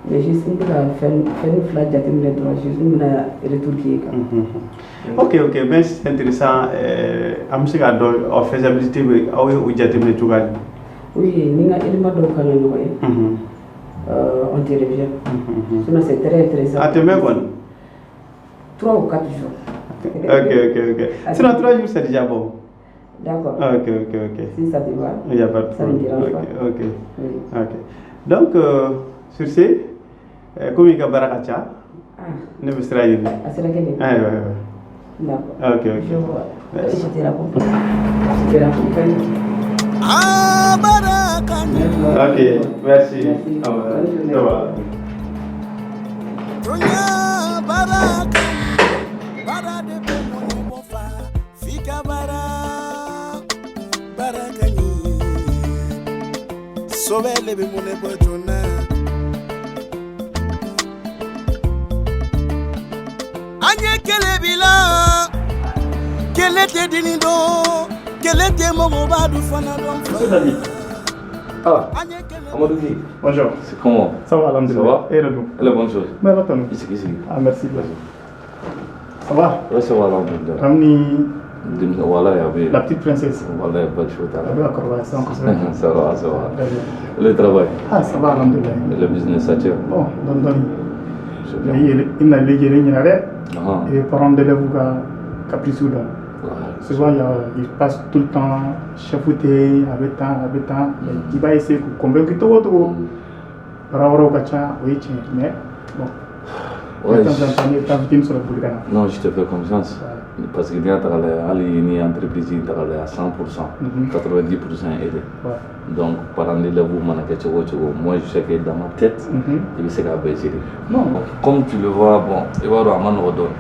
Mais juste n bɛ ka fɛn fila jateminɛ dɔrɔn, juste n bɛna retour k'i ye kan.
Ok, ben c'est intéressant. An bɛ se k'a dɔn aw faisabilité bɛ aw ye o jateminɛ cogoya di?
Oui, ni n ka élément dɔw kan ka ɲɔgɔn ye. On te revient. Sinon, c'est très intéressant.
A tɛ mɛn kɔni.
3 ou 4 jours.
Ok. Sinon, 3 jours, c'est déjà bon.
D'accord.
Ok.
Si ça te va.
Il n'y a pas de
Ça ne me
problème.
dérange
Ok,
pas.
ok.
Oui.
Ok. Donc, sur ce, komi i ka baara ka ca, ne bɛ sira ɲini.
A sira kelen.
Ayiwa, ayiwa.
D'accord.
Ok.
Je vois.
Merci.
Je te raccompagne. Je te raccompagne.
Ok, merci. Au revoir. Ça va.
Dunya baara ka ɲi, baara de bɛ mɔgɔ bɔ fa f'i ka baara baara ka ɲi sɔbɛ le bɛ mɔnɛ bɔ joona. An ye kɛlɛ bi la, kɛlɛ tɛ deni dɔn, kɛlɛ tɛ mɔgɔba du fana dɔn fa.
Monsieur David.
Ah, Amadou Gueye.
Bonjour.
C'est comment?
Ça va, alhamdoulilah.
Ça va?
Et le dos?
Et la bonne chose?
Mais attends.
Ici, ici.
Ah, merci. Ça va?
Ouais, ça va, alhamdoulilah.
Ramenez
Voilà, il y avait.
la petite princesse.
Voilà, il n'y a pas de faute.
Elle veut encore ça encore ça.
Ça va, ça va.
Très bien.
Le travail,
Ah, ça va, alhamdoulilah.
le business, ça tient.
Bon, dɔɔni dɔɔni. Mais i nalen yɛrɛ ɲina dɛ.
Ah.
Et parents d'élèves ka caprice dɔn. Souvent, il passe tout le temps chef tɛ yen, a bɛ tan, a bɛ tan. Mais i b'a essayer k'u convaincre cogo o cogo. Baara wɛrɛw ka ca, o ye tiɲɛ ye. Mais bon,
Ouais,
de temps en temps, ne bɛ taa fitinin sɔrɔ boli ka na.
Non, je te fais confiance. Parce que n'i y'a ta k'a lajɛ, hali ni entreprise in ta k'a lajɛ à 100%, 90% est aidé. Donc, parents d'élèves mana kɛ cogo o cogo, moi je sais que dans ma tête, i bɛ se k'a bɛɛ gérer.
Non.
Comme tu le vois, bon, i b'a dɔn a ma nɔgɔ dɔɔni.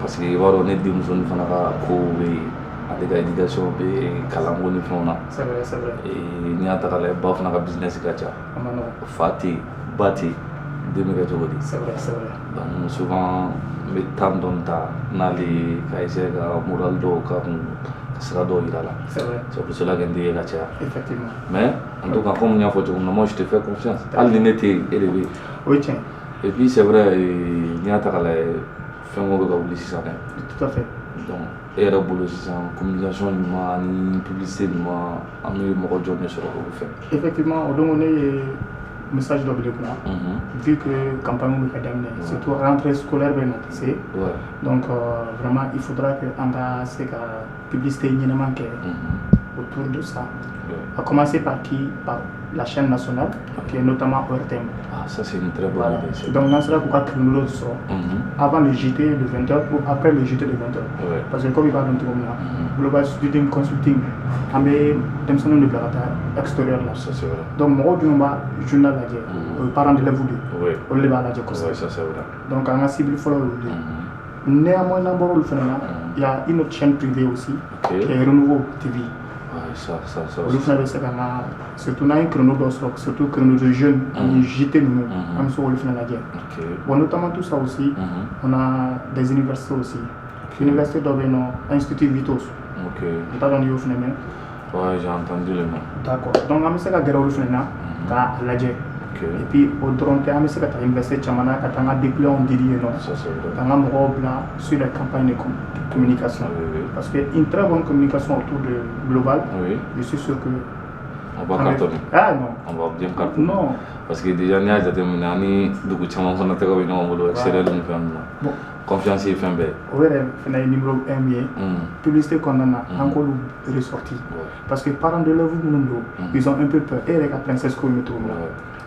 Parce que i b'a dɔn ne denmusonin fana ka kow bɛ yen, ale ka éducation bɛ yen, kalanko ni fɛnw na.
C'est vrai, c'est vrai.
Et n'i y'a ta k'a lajɛ, ba fana ka business ka ca.
A ma nɔgɔ.
Fa tɛ yen, ba tɛ yen, den bɛ kɛ cogo di?
C'est vrai, c'est vrai.
Donc souvent n bɛ temps dɔɔni ta n'ale ye ka essayer ka moral dɔw k'a kun, ka sira dɔw yira a la.
C'est vrai.
C'est pour cela que n tɛ ye ka caya.
Effectivement.
Mais en tout cas, comme n y'a fɔ cogo min na, moi je te fais confiance. Hali ni ne tɛ yen, e de bɛ yen.
O ye tiɲɛ.
Et puis c'est vrai, n'i y'a ta k'a lajɛ, fɛn ko bɛ ka wuli sisan dɛ.
Tout à fait.
Donc e yɛrɛ bolo sisan, communication ɲuman ani publicité ɲuman, an bɛ mɔgɔ jɔn de sɔrɔ olu fɛ?
Effectivement, o don ne ye message dɔ bila i kunna. Vu que campagne bɛ ka daminɛ, surtout rentrée scolaire bɛ na se. Donc vraiment, il faudra que an ka se ka publicité ɲɛnama kɛ autour de ça. À commencer par qui? Par la chaîne nationale, qui est notamment ORTM.
Ah, ça c'est une très bonne idée.
Donc n'an sera k'u ka créneau sɔrɔ avant le JT de 20h ou après le JT de 20h. Parce que comme i b'a dɔn cogo min na, Global Student Consulting, an bɛ denmisɛnninw de bila ka taa extérieur la.
Ça c'est vrai.
Donc mɔgɔw jumɛn b'a journal lajɛ? O ye parents d'élèves de ye. Olu de b'a lajɛ kosɛbɛ.
Ouais, ça c'est vrai.
Donc an ka cible fɔlɔ y'olu de ye. Néanmoins, n'an bɔra olu fana na, il y a une autre chaîne privée aussi, qui est Renouveau TV.
Ça, ça, ça.
Olu fana bɛ se ka n ka, surtout n'an ye créneau dɔ sɔrɔ, surtout créneau de jeunes ani JT ninnu, an bɛ se k'olu fana lajɛ. Bon, notamment tout ça aussi, on a des universités aussi. Université dɔ bɛ yen nɔ, Institut Vitos. N t'a dɔn n'i y'o fana mɛn.
Ouais, j'ai entendu le nom.
D'accord, donc an bɛ se ka gɛrɛ olu fana na k'a lajɛ. Et puis o dɔrɔn tɛ, an bɛ se ka taa université caman na ka taa an ka dépliants di yen nɔ, k'an ka mɔgɔw bila sur les campagnes de communication, parce que une très bonne communication autour de Global, je suis sûr que
On va cartonner.
Ah non.
On va bien cartonner.
Non.
Parce que déjà, n'i y'a jateminɛ, an ni dugu caman fana tɛgɛ bɛ ɲɔgɔn bolo, extérieur ni fɛn ninnu na.
Bon.
Confiance ye fɛn bɛɛ ye.
O yɛrɛ fana ye numéro 1 ye publicité kɔnɔna na, an k'olu ressorti, parce que parents d'élèves minnu don, ils ont un peu peur. E yɛrɛ ka princesse ko in bɛ cogo min na,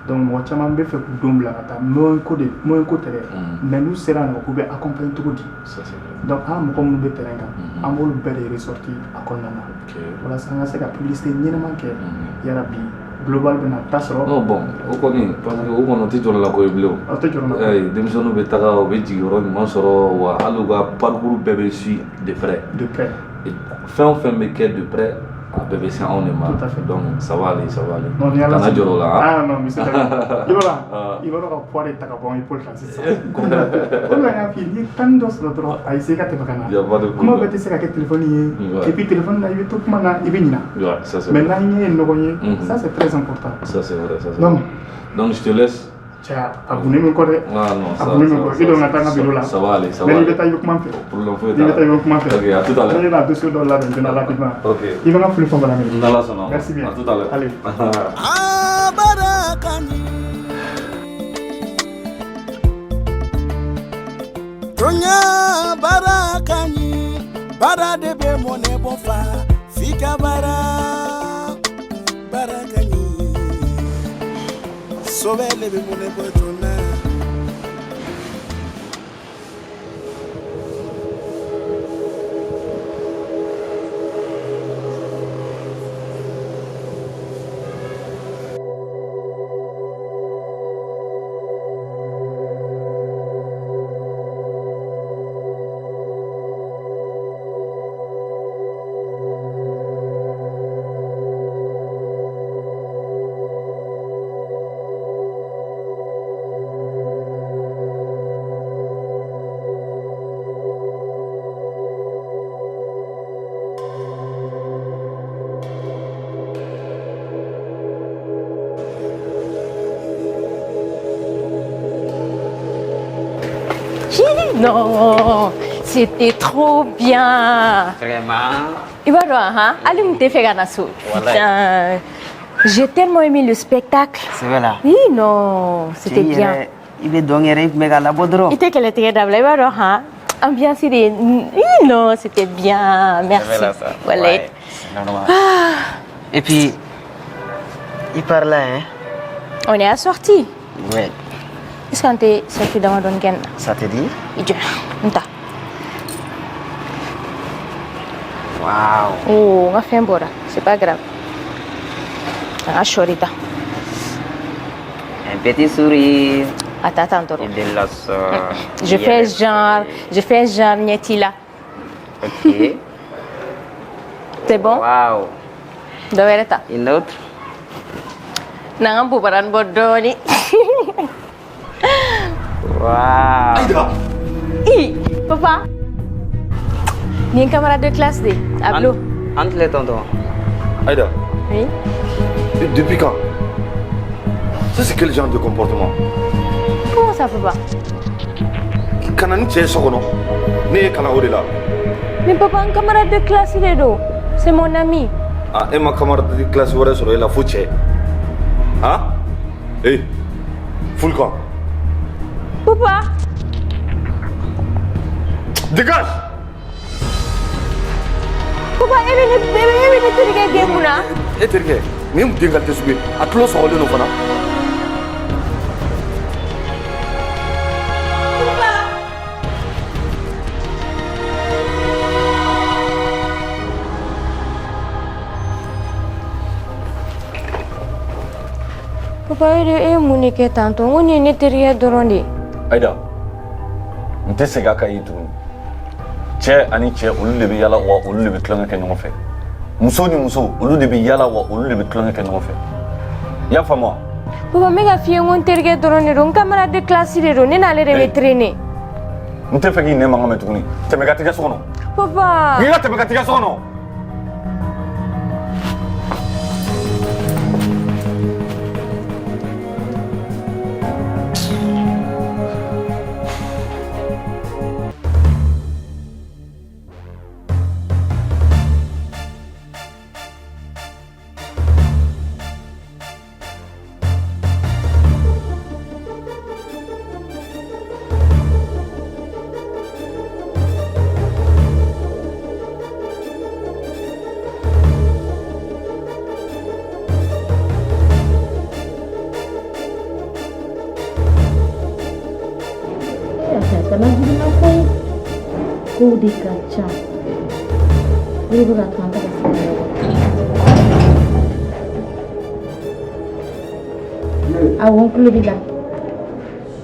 donc mɔgɔ caman bɛ fɛ k'u denw bila ka taa, moyen ko de, moyen ko tɛ dɛ, mais n'u sera yen nɔ, k'u bɛ accompagner cogo di?
Ça, c'est vrai.
Donc an mɔgɔ minnu bɛ terrain kan, an b'olu bɛɛ de ressorti a kɔnɔna na, walasa an ka se ka publicité ɲɛnama kɛ. Yarabi, Global bɛna ta sɔrɔ.
Non, bon, o kɔni, parce que o kɔni, o tɛ jɔrɔla ko ye bilen o.
O tɛ jɔrɔla ko ye.
Ayi, denmisɛnninw bɛ taga, u bɛ jigiyɔrɔ ɲuman sɔrɔ, wa hali u ka parcours bɛɛ bɛ suit de près.
De près.
Fɛn o fɛn bɛ kɛ de près, a bɛɛ bɛ se anw de ma.
Tout à fait.
Donc ça va aller, ça va aller.
Non, ni Ala
Kana jɔrɔ o la.
Ah non, monsieur, i b'a dɔn, i b'a dɔn ka poids de ta ka bɔ an épaule kan sisan. O de la n y'a f'i ye, n'i ye tan dɔ sɔrɔ dɔrɔn, a essayer ka tɛmɛ ka na.
Y a pas de
Kuma
problème.
bɛɛ tɛ se ka kɛ téléphone ye.
Ouais.
Et puis téléphone na, i bɛ to kuma na, i bɛ ɲina.
Ouais, ça c'est
Mais
vrai.
n'an ye ɲɔgɔn ye, ça c'est très important.
Ça c'est vrai, ça c'est
Donc,
vrai. Donc je te laisse.
Cɛ, a gunnen bɛ n kɔ dɛ.
Ah non,
A
ça,
gunnen bɛ n
ça,
kɔ.
ça,
I don ka taa n ka bureau la.
ça va aller, ça va
Mais n'i
aller.
bɛ taa, i bɛ kuma n fɛ.
Problème foyi
N'i
t'a
bɛ
la.
taa, i bɛ kuma n fɛ.
Ok, à tout à l'heure.
Ne bɛna dossier dɔ labɛn joona rapidement.
Ok.
I bɛ n ka foli fɔ madame ye.
N'Ala sɔnna.
Merci bien.
À tout à l'heure.
Allez.
Abarakani Tonya barakani bara de bɛ mɔnɛ bɔ fa f'i ka bara barakani sɔbɛ le bɛ mɔnɛ bɔ joona.
Non, c'était trop bien.
Vraiment.
I b'a dɔn han, hali n tɛ fɛ ka na so.
Wallahi.
Putain, j'ai tellement aimé le spectacle.
C'est vrai là.
Oui, non, c'était
Cɛ i
bien.
yɛrɛ, i bɛ dɔn yɛrɛ, i tun bɛ ka labɔ dɔrɔn.
I tɛ kɛlɛtigɛ dabila, i b'a dɔn han, ambiance de. Oui, non, c'était bien. Merci.
C'est vrai là, ça.
Wallahi.
Ouais, c'est normal.
Ah,
Et puis, il parle là, hein?
on est assortis.
Ouais.
Est-ce qu'on tɛ selfie damadɔni kɛ nin na?
Ça te dit?
I jɔ, n ta.
Waouh.
Oh, n ka fɛn bɔra, c'est pas grave. An ka sɔɔri ta.
Un petit sourire.
Attends, attends, dɔrɔn.
Et de la sort.
Je fais genre ɲɛ t'i la.
Ok.
C'est bon?
Waouh.
Dɔ wɛrɛ ta.
Une autre?
Na n ka bobaranin bɔ dɔɔni.
Waouh.
Aïda. Hi, papa. Nin ye n camarade de classe de ye, Ablo.
Entre les tontons.
Aïda,
Oui.
et depuis quand? Ça, c'est quel genre de comportement?
Comment ça, papa?
Ka na ni cɛ ye so kɔnɔ, ne ye kalan o de la.
Mais papa, n camarade de classe de don. C'est mon ami.
Ah, e ma camarade de classe wɛrɛ sɔrɔ e la fo cɛ? Han? Eh, fous le camp.
Papa.
Dégage.
Papa, e bɛ ne terikɛ gɛn mun na?
E terikɛ nin ye mun den qualité sugu ye? A tulo sɔgɔlen don fana.
Papa, e de e ye mun de kɛ tantɔ? N ko nin ye ne terikɛ dɔrɔn de ye.
Aïda, n tɛ segin a kan ye tuguni. Cɛ ani cɛ, olu de bɛ yala, wa olu de bɛ tulonkɛ kɛ ɲɔgɔn fɛ. Muso ni muso, olu de bɛ yala wa olu de bɛ tulonkɛ kɛ ɲɔgɔn fɛ. I y'a faamu wa?
Papa, n bɛ ka f'i ye n ko n terikɛ dɔrɔn de don, n camarade de classe de don, ne n'ale de bɛ traîner.
N tɛ fɛ k'i nɛn mankan mɛn tuguni. Tɛmɛ ka t'i ka so kɔnɔ.
Papa.
N k'i ka tɛmɛ ka t'i ka so kɔnɔ.
Kana girin na koyi, kow de ka ca, o de bɛ ka to an tɛ ka se ka ɲɔgɔn. Awɔ, n tulo b'i la, n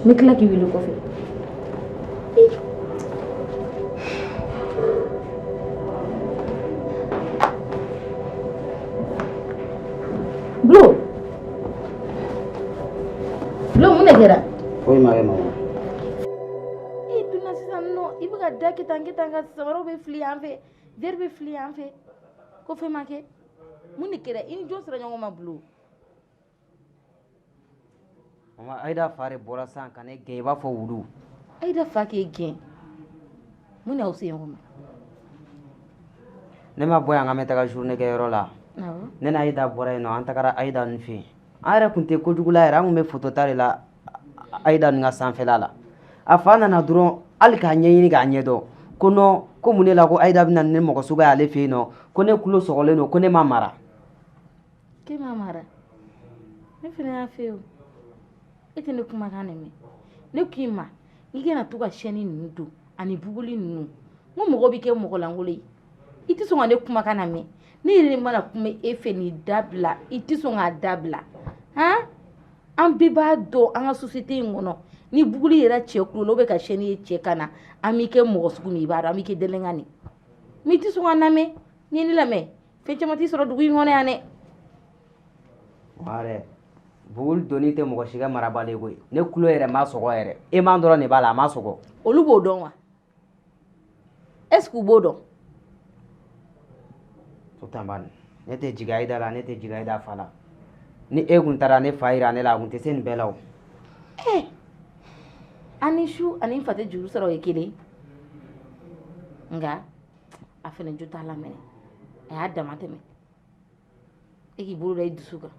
bɛ tila k'i wele kɔfɛ. Bulo, Bulo, mun de kɛra?
Foyi ma kɛ mama.
I donna sisan nɔ, i bɛ ka da kɛ tan kɛ tan, ka samaraw bɛ fili yan fɛ, verre bɛ fili yan fɛ, ko fɛn ma kɛ. Mun de kɛra? I ni jɔn sera ɲɔgɔn ma, Bulo?
Mama, Ayida fa de bɔra sisan ka ne gɛn i b'a fɔ wulu.
Ayida fa k'e gɛn? Mun de y'aw se ɲɔgɔn ma?
Ne ma bɔ yan k'an bɛ taga journée kɛ yɔrɔ la.
Awɔ.
Ne ni Ayida bɔra yen nɔ, an tagara Ayida ninnu fɛ yen. An yɛrɛ tun tɛ kojugu la yɛrɛ, an tun bɛ photo ta de la Ayida ninnu ka sanfɛla la. A fa nana dɔrɔn hali k'a ɲɛɲini k'a ɲɛdɔn ko non, ko mun de la ko Ayida bɛ na ni mɔgɔ suguya y'ale fɛ yen nɔ, ko ne tulo sɔgɔlen don, ko ne ma mara.
K'e ma mara? Ne fana y'a fɛ o. E tɛ ne kumakan de mɛn. Ne k'i ma i kana to ka chaîne ninnu don ani buguli ninnu, n ko mɔgɔ bɛ kɛ mɔgɔ lankolon ye. I tɛ sɔn ka ne kumakan lamɛn. Ne yɛrɛ mana kuma e fɛ nin dabila, i tɛ sɔn k'a dabila. Han, an bɛɛ b'a dɔn an ka société in kɔnɔ, ni buguli yɛrɛ cɛ kulo la, bɛ ka chaîne ye cɛ kan na, an b'i kɛ mɔgɔ sugu min i b'a dɔn, an b'i kɛ délinquant de. Mais i tɛ sɔn ka lamɛn. N'i ye ne lamɛn, fɛn caman t'i sɔrɔ dugu in kɔnɔ yan dɛ.
Wa yɛrɛ buguli donni tɛ mɔgɔ si kɛ marabali ye koyi. Ne tulo yɛrɛ ma sɔgɔ yɛrɛ, e man dɔrɔn de b'a la, a ma sɔgɔ.
Olu b'o dɔn wa? Est ce que u b'o dɔn?
Sultan, ne tɛ jigin Ayida la, ne tɛ jigin Ayida fa la. Ni e kun taara ne fa yira ne la, a kun tɛ se nin bɛɛ la o.
Eh, an ni su ani fa tɛ juru sɔrɔ o ye kelen, nka a fɛnɛ jo t'a la mɛnɛ, a y'a dama tɛmɛ. E k'i bolo da i dusu kan.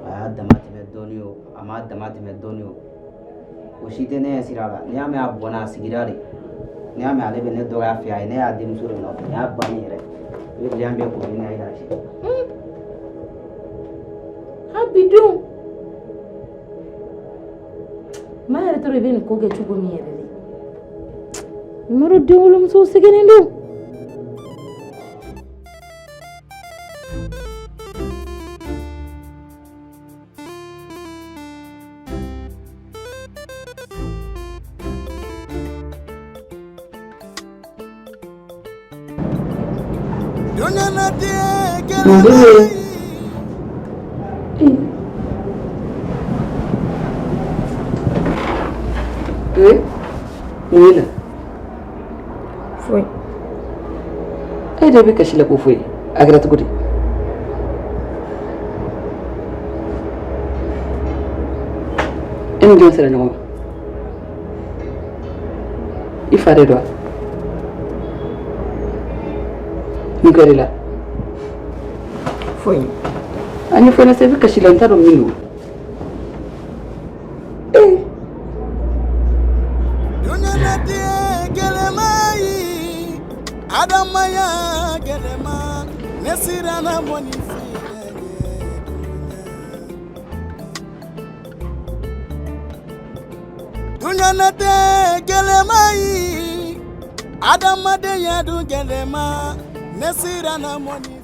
A y'a dama tɛmɛ dɔɔni o, a m'a dama tɛmɛ dɔɔni o, o si tɛ ne ɲɛ sira la. N'i y'a mɛn a bɔnna a sigira de, n'i y'a mɛn ale bɛ ne dɔgɔya fɛ, a ye ne y'a denmuso de nɔfɛ, nin y'a banni yɛrɛ. O ye lien bɛ k'o ni Ayida cɛ.
Ha, bi dun maa yɛrɛ t'a dɔn i bɛ nin ko kɛ cogo min yɛrɛ de. I m'a dɔn den wolomusow sɛgɛnnen don.
Mun bɛ yen? Ee, mun b'i la?
Foyi.
E de bɛ kasi la ko foyi. A kɛra cogo di? E ni jɔn sera ɲɔgɔn ma? I fa de don wa? Mun kɛra i la?
Foyi.
A ɲɛfɔ n ɲɛna sa, i bɛ kasi la, n t'a dɔn min don.
Dunyanatigɛ gɛlɛma ye, adamaya gɛlɛma, ne siranna mɔni fiɲɛ Dunyanatigɛ gɛlɛma ye, adamadenya dun gɛlɛma, ne siranna mɔni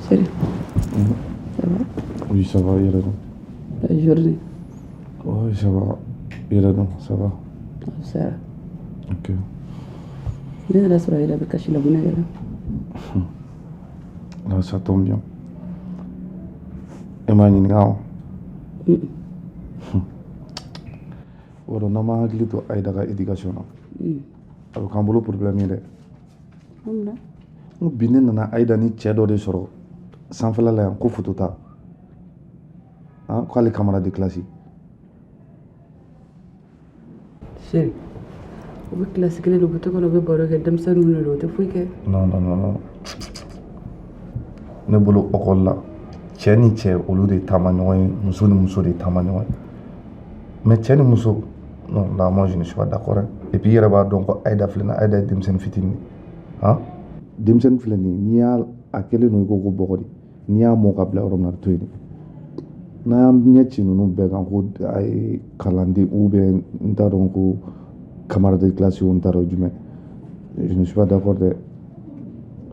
Chérie, ça va?
Oui, ça va, yɛrɛ dun?
La journée.
Oui, ça va. I yɛrɛ dun, ça va?
A fisayara.
Ok.
Ne nana sɔrɔ a yɛrɛ bɛ kasi la, mun de kɛra?
Non, ça tombe bien. E m'a ɲininka wa? O dɔn n'an m'an hakili to Ayida ka éducation na, a bɛ k'an bolo problème ye dɛ.
Mun na?
N ko bi ne nana Ayida ni cɛ dɔ de sɔrɔ sanfɛla la yan ko photo ta. Han, k'ale camarade de classe.
Chéri, u bɛ kilasi kelen de, u bɛ to ka na, u bɛ baro kɛ, denmisɛnninw de don, u tɛ foyi kɛ.
Non, non, non, non. Ne bolo école la, cɛ ni cɛ olu de taama ɲɔgɔn ye, muso ni muso de taama ɲɔgɔn ye. Mais cɛ ni muso, non, là moi je ne suis pas d'accord, hein. Et puis i yɛrɛ b'a dɔn ko Ayida filɛ nin ye, Ayida ye denmisɛnnin fitinin de ye. Han? Denmisɛnnin filɛ nin ye, n'i y'a a kɛlen don i ko ko bɔgɔ de. N'i y'a mɔ ka bila yɔrɔ min na, a bɛ to yen de. N'an y'an ɲɛ ci ninnu bɛɛ kan ko a ye kalanden ou bien n t'a dɔn ko camarade de classe ou n t'a dɔn jumɛn. Je ne suis pas d'accord dɛ.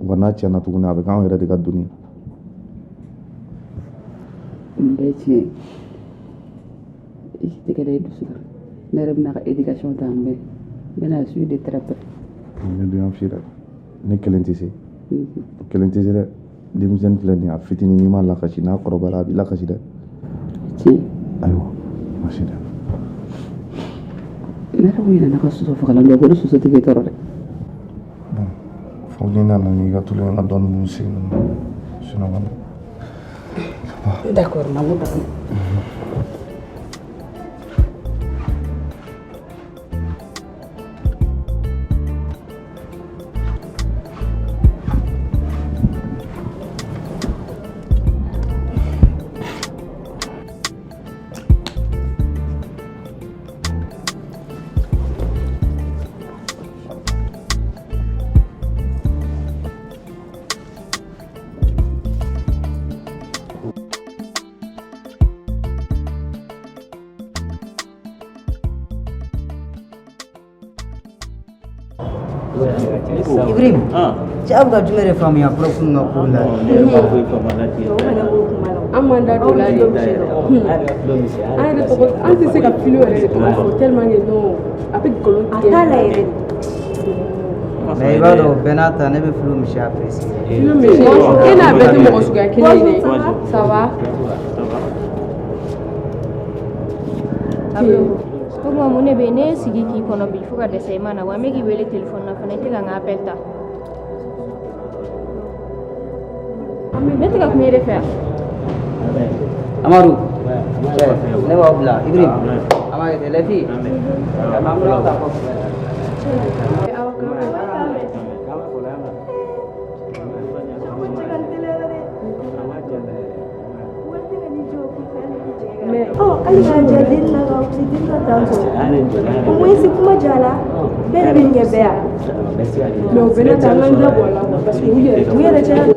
Wa n'a tiɲɛna tuguni a bɛ k'anw yɛrɛ de ka doni ye.
Nin bɛɛ ye tiɲɛ ye. I k'i tɛgɛ da i dusu kan. Ne yɛrɛ bɛna ka éducation ta an bɛɛ. N bɛna suivre de très près.
Ne dun y'a f'i ye dɛ. Ne kelen tɛ se. Kelen tɛ se dɛ. Denmisɛnnin filɛ nin ye, a fitinin n'i m'a lakasi n'a kɔrɔbayara a b'i lakasi dɛ.
Tiɲɛ.
Ayiwa, baasi tɛ.
Ne yɛrɛ kun ɲinɛna ka soso fagalan dɔ ko ni soso tɛ k'e tɔɔrɔ dɛ.
Fo n'i nana n'i ka tulu ye, n ka dɔɔnin b'u sen ninnu. Sinon kɔni.
D'accord, na n ko d'accord.
Ibrahim, cɛ aw bɛ ka jumɛn de faamuya prof ka ko la?
An m'an da don o la de. An yɛrɛ tɔgɔ, an tɛ se ka filo yɛrɛ de tɔgɔ fɔ tellement que non, a bɛ nkalon tigɛ.
A t'a la yɛrɛ de.
Mais i b'a dɔn o bɛɛ n'a ta ne bɛ Filo misi apprécier.
Filo misi, e n'a bɛɛ tɛ mɔgɔ suguya kelen ye dɛ. Ça va?
O tuma mun de bɛ yen? Ne ye sigi k'i kɔnɔ bi fo ka dɛsɛ, i ma na wa? N bɛ k'i wele téléphone na fana, i tɛ ka n ka appel ta. Ne tɛ ka kuma e de fɛ yan.
Amadu, ne b'aw bila. Ibrahim, an b'a kɛ ten. Les filles, an bɛna ta kɔfɛ.
Hali k'a ja den na ka den na tan tɔ. Au moins kuma jala, bɛɛ de bɛ nin kɛ bɛɛ yan.
Mais o bɛɛ n'a ta, an k'an da bɔ a la quoi, parce que u yɛrɛ caya.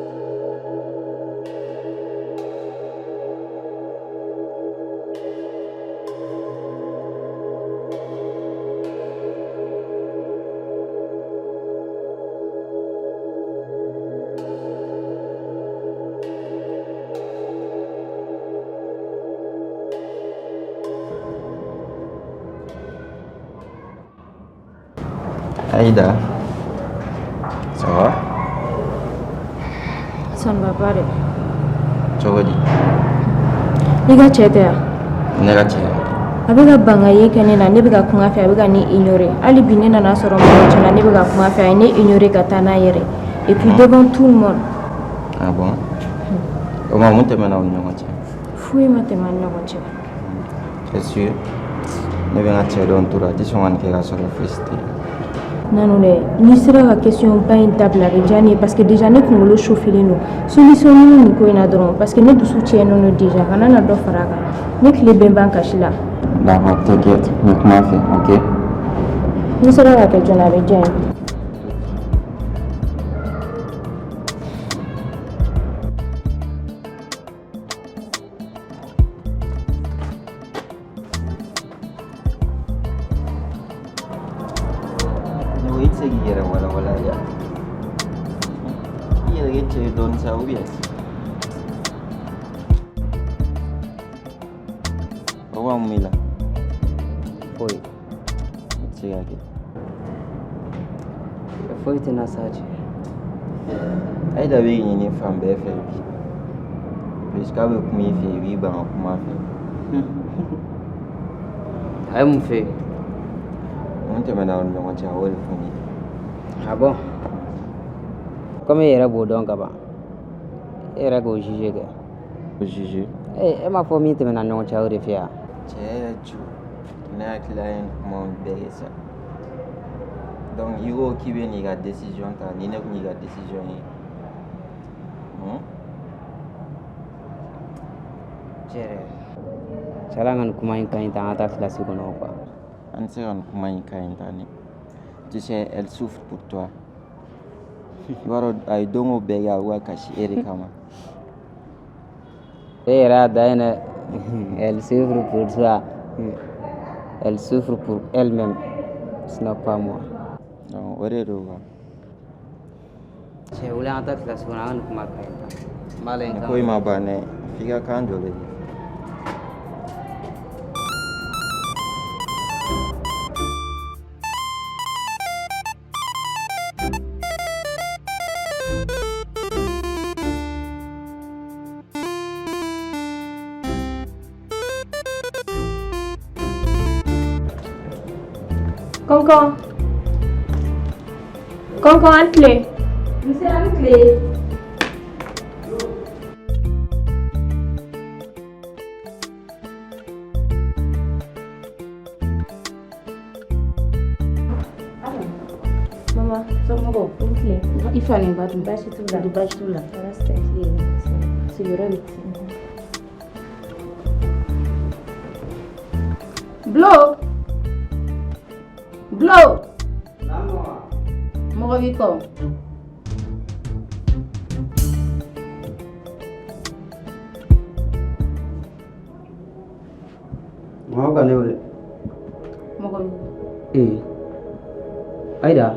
Aïda, ça va?
Ça ne va pas dɛ.
Cogo di?
I ka cɛ tɛ yan?
Ne ka cɛ.
A bɛ ka ban ka ye kɛ ne na, ne bɛ ka kuma a fɛ, a bɛ ka ne ignorer. Hali bi ne nana sɔrɔ mɔgɔ cɛla, ne bɛ ka kuma a fɛ, a ye ne ignorer ka taa n'a yɛrɛ. Et puis devant tout le monde.
Ah bon? O ma mun tɛmɛna aw ni ɲɔgɔn cɛ?
Foyi ma tɛmɛ an ni ɲɔgɔn cɛ.
C'est sûr? Ne bɛ n ka cɛ dɔn trop, a tɛ sɔn ka nin kɛ ka sɔrɔ fosi tɛ yen.
Nanu dɛ, n'i sera ka question ba in dabila, a bɛ diya ne ye, parce que déjà ne kunkolo chauffelen don. Solution ɲini nin ko in na dɔrɔn, parce que ne dusu tiɲɛnen don déjà, kana na dɔ fara a kan. Ne tile bɛɛ ban kasi la.
D'accord, t'inquiète, n bɛ kuma a fɛ, ok?
N'i sera ka kɛ joona, a bɛ diya n ye.
Ne ko i tɛ se k'i yɛrɛ walawala ya. I yɛrɛ kɛ cɛ ye dɔɔnin sa ou bien? O b'a mun i la?
Foyi.
O tɛ se ka kɛ.
Foyi tɛna s'a cɛ.
Ayida bɛ k'i ɲini fan bɛɛ fɛ bi. Plus k'a bɛ kuma i fɛ, i b'i ban ka kuma a fɛ.
A ye mun fɛ yen?
Mun tɛmɛna aw ni ɲɔgɔn cɛ, a y'o de fɔ ne ye.
Ah bon? Comme e yɛrɛ b'o dɔn ka ban, e yɛrɛ k'o juger kɛ.
O juger?
Ee, e m'a fɔ min tɛmɛna ɲɔgɔn cɛ, a y'o de f'i ye wa?
Cɛ yɛrɛ ju, ne hakili la an ye nin kumaw bɛɛ kɛ sa. Donc i ko k'i bɛ n'i ka décision ta, ni ne kun y'i ka décision ye. Hmm?
Cɛ yɛrɛ, cɛ ala ka nin kuma in ka ɲi tan, an ka taa kilasi kɔnɔ quoi.
An tɛ se ka nin kuma in ka ɲi tan dɛ. Tu sais, elle souffre pour toi. I b'a dɔn a ye don o bɛɛ kɛ a bɛ ka kasi e de kama.
E yɛrɛ y'a dan ye dɛ. Elle souffre pour toi. Elle souffre pour elle-même. Ce n'est pas moi.
Donc o de don quoi.
Cɛ, wuli an ka taa kilasi kɔnɔ, an ka nin kuma ka ɲi tan. N b'a lajɛ n
Nin
kan.
ko in ma ban dɛ. F'i ka kan jɔlen de.
Kɔnkɔn. Kɔnkɔn, an tile.
Nse, an tile.
Mama,
somɔgɔw?
N tile.
I fa ni ba dun?
Baasi t'u la.
Baasi t'u la.
Tɔɔrɔ si tɛ.
Sigiyɔrɔ bɛ. Bulo! Bulo! Mɔgɔ b'i kɔ.
Mɔgɔ ka ne wele.
Mɔgɔ b'i kɔ.
Ee, Ayida,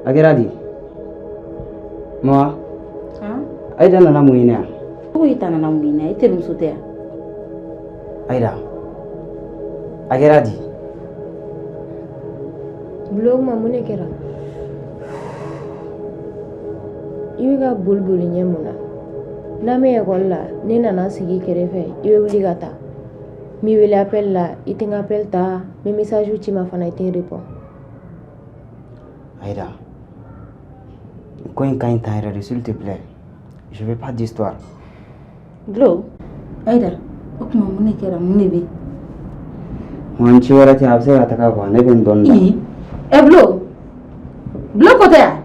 a kɛra di? Mama,
Han?
Ayida nana mun ɲini yan?
Ko i ta nana mun ɲini? I terimuso tɛ yan?
Ayida, a kɛra di?
Bulo, kuma mun de kɛra? I bɛ ka boli boli ɲɛ mun na? N'an bɛ ekɔli la, ne nana sigi i kɛrɛfɛ, i bɛ wuli ka taa. N b'i wele appel la, i tɛ n ka appel ta, n bɛ message ci ma fana, i tɛ n répond.
Aïda, ko in ka ɲi tan yɛrɛ de, s'il te plaît. Je veux pas d'histoire.
Bulo, Aïda, o tuma mun de kɛra? Mun de bɛ yen?
N ci wɛrɛ tɛ, a bɛ se ka taga quoi, ne bɛ n dɔɔnin ta.
Ɛ Bulo, Bulo ko tɛ yan?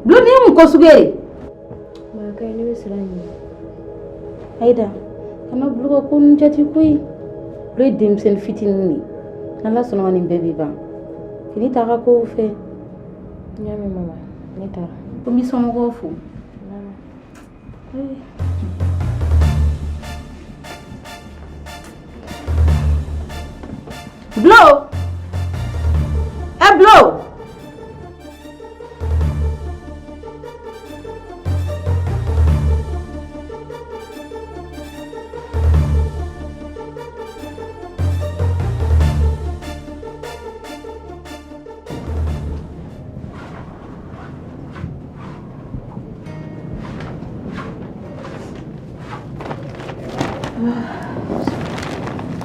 Bulo, nin ye mun ko sugu ye?
Ma ka ɲi, ne bɛ siran ɲɛ.
Aïda, kana Bulo ka ko ninnu jate koyi. Bulo ye denmisɛnnin fitinin de ye. N'Ala sɔnna ma, nin bɛɛ bɛ ban. K'i t'a ka kow fɛ.
N y'a mɛn mama, ne taara.
Ko n b'i somɔgɔw fo. Bulo! Ɛ Bulo!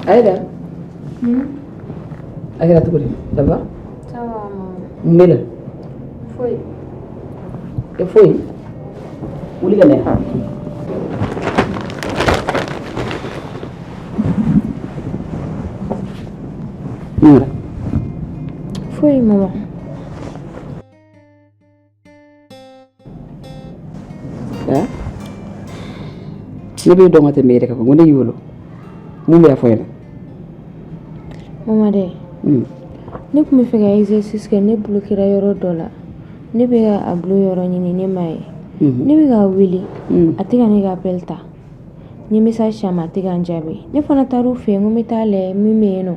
Aïda. A kɛra cogo di? Ça va?
Ça va maman.
Mun bɛ na?
Foyi.
E foyi? Wuli ka na yan. Mun kɛra?
Foyi mama.
Han? Ne b'e dɔn ka tɛmɛ e yɛrɛ kan, ko ne y'i wolo. Mun bɛ y'a fɔ ɲɛna?
Mama dɛ. Ne tun bɛ fɛ ka exercice kɛ, ne bloquera yɔrɔ dɔ la. Ne bɛ ka a bulon yɔrɔ ɲini, ne m'a ye. Ne bɛ k'a wele, a tɛ ka ne ka appel ta. N ye message ci a ma, a tɛ ka n jaabi. Ne fana taar'u fɛ yen, n ko n bɛ taa lajɛ min bɛ yen nɔ.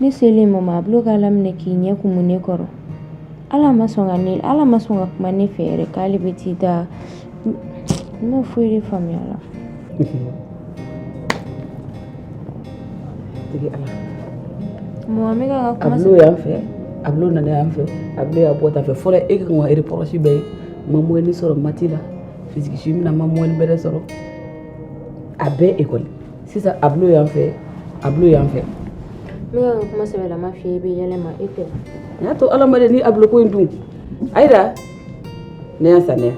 Ne selen mama, a bulon k'a laminɛ k'i ɲɛ kumu ne kɔrɔ. Ala ma sɔn ka ne, Ala ma sɔn ka kuma ne fɛ yɛrɛ k'ale bɛ t'i da. N ma foyi de faamuya a la.
Matigi Ala.
Mama, n bɛ ka ka kuma
Ablo yan fɛ, Ablo nana yan fɛ, Ablo y'a bɔ ta fɛ. Fɔlɔ e ka kan ka reproche bɛɛ ye. N ma moyenne sɔrɔ maths la, physique chimie na n ma moyenne bɛrɛ sɔrɔ. A bɛɛ école. Sisan Ablo yan fɛ, Ablo yan fɛ.
N bɛ ka ka kuma sɛbɛlama f'i ye, i bɛ yɛlɛ ma, e tɛ.
N y'a to Ala ma de ni Ablo ko in dun. Ayida, ne y'a san ne.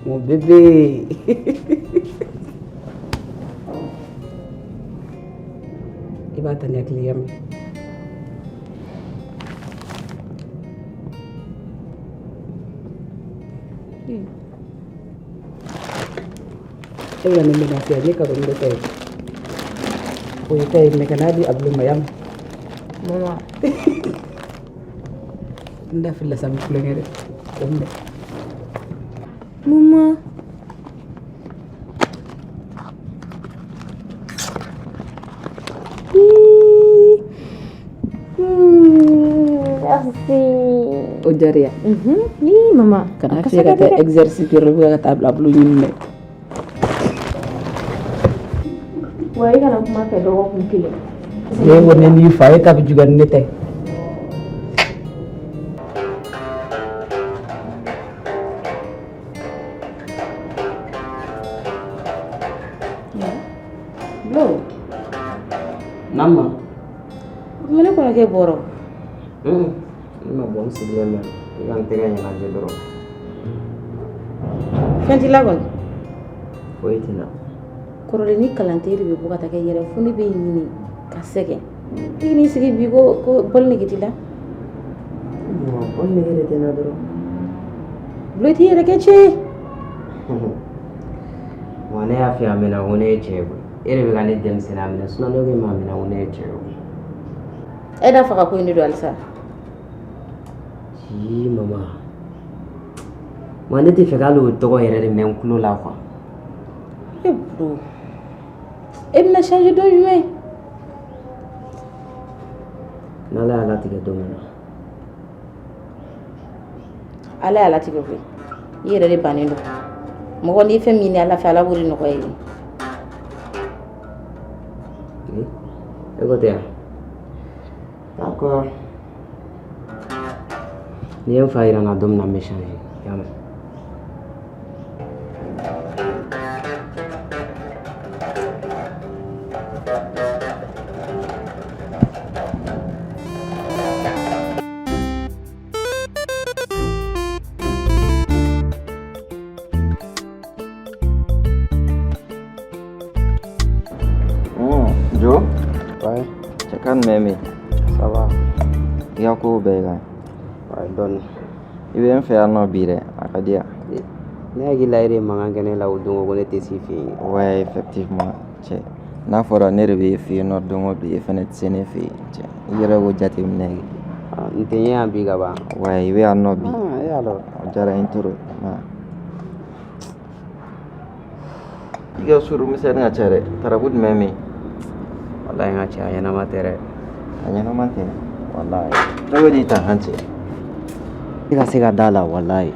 Mon bébé. I b'a ta ni hakili ye mɛn. E bɛna ne menacer ne ka dɔn ne ta ye. O ye ta ye mais kan'a di Ablo ma ya mɛn.
Mama.
N da filila sa n bɛ tulonkɛ dɛ. O minɛ.
Maman. Merci.
O diyara ya.
Ii mama.
Kana fiyɛ ka taa exercice kɛ yɔrɔ la ka taa bila Ablo ɲini dɛ.
Wa i kana kuma fɛ dɔgɔkun kelen.
Ne ko ne n'i fa e ta bɛ juguya ni ne ta ye. Blo.
Nama.
O ne kɔrɔkɛ bɔra.
Ne ma bɔ, n sigilen bɛ. I ka n tɛgɛ ɲɛnajɛ dɔrɔn.
Fɛn t'i la kɔni?
Foyi tɛ n na.
Kɔrɔlen ni kalan tɛ e de bɛ bɔ ka taa kɛ yɛrɛ fo ne bɛ ɲini ka sɛgɛn. I n'i sigi bi ko ko bɔli nege t'i la?
Bɔli nege de tɛ n na dɔrɔn.
Blo, i t'i yɛrɛ kɛ cɛ ye.
Wa ne y'a f'i ye a mɛnna ko ne ye cɛ ye koyi. E de bɛ ka ne denmisɛnninya minɛ, sinon ne ko e ma a mɛnna ko ne ye cɛ ye o.
E da faga ko in de don halisa.
Ii mama. Wa ne tɛ fɛ k'ale o tɔgɔ yɛrɛ de mɛn n tulo la quoi.
E Blo. E bɛna changer don jumɛn?
N'Ala y'a latigɛ don min na.
Ala y'a latigɛ koyi. I yɛrɛ de bannen don. Mɔgɔ n'i ye fɛn min ɲini Ala fɛ, Ala b'o de nɔgɔya i ye.
E ko ten wa? D'accord. N'i ye n fa yira n na don min na n bɛ changer. I y'a mɛn?
Jo?
Ouais.
Cɛ kan jumɛn bɛ yen?
Ça va.
I ka kow bɛɛ ka ɲi.
Ouais, dɔɔni.
I bɛ n fɛ yan nɔ bi dɛ, a ka di yan.
Ne hakili la e de ye mankan kɛ ne la o don ko ne tɛ s'i fɛ yen.
Ouais, effectivement, cɛ. N'a fɔra ne de bɛ fɛ yen nɔ don o don, e fɛnɛ tɛ se ne fɛ yen cɛ. I yɛrɛ k'o jateminɛ kɛ.
N tɛ n ye yan bi ka ban.
Ouais, i bɛ yan nɔ bi.
Ah, e alors.
O diyara n ye trop. I ka suru misɛnnin ka ca dɛ. Tarabu jumɛn bɛ yen?
Walayi n ka cɛ, a ɲɛnama tɛ dɛ.
A ɲɛnama tɛ. Walayi. Cogo di tan han cɛ?
I ka se ka da la walayi.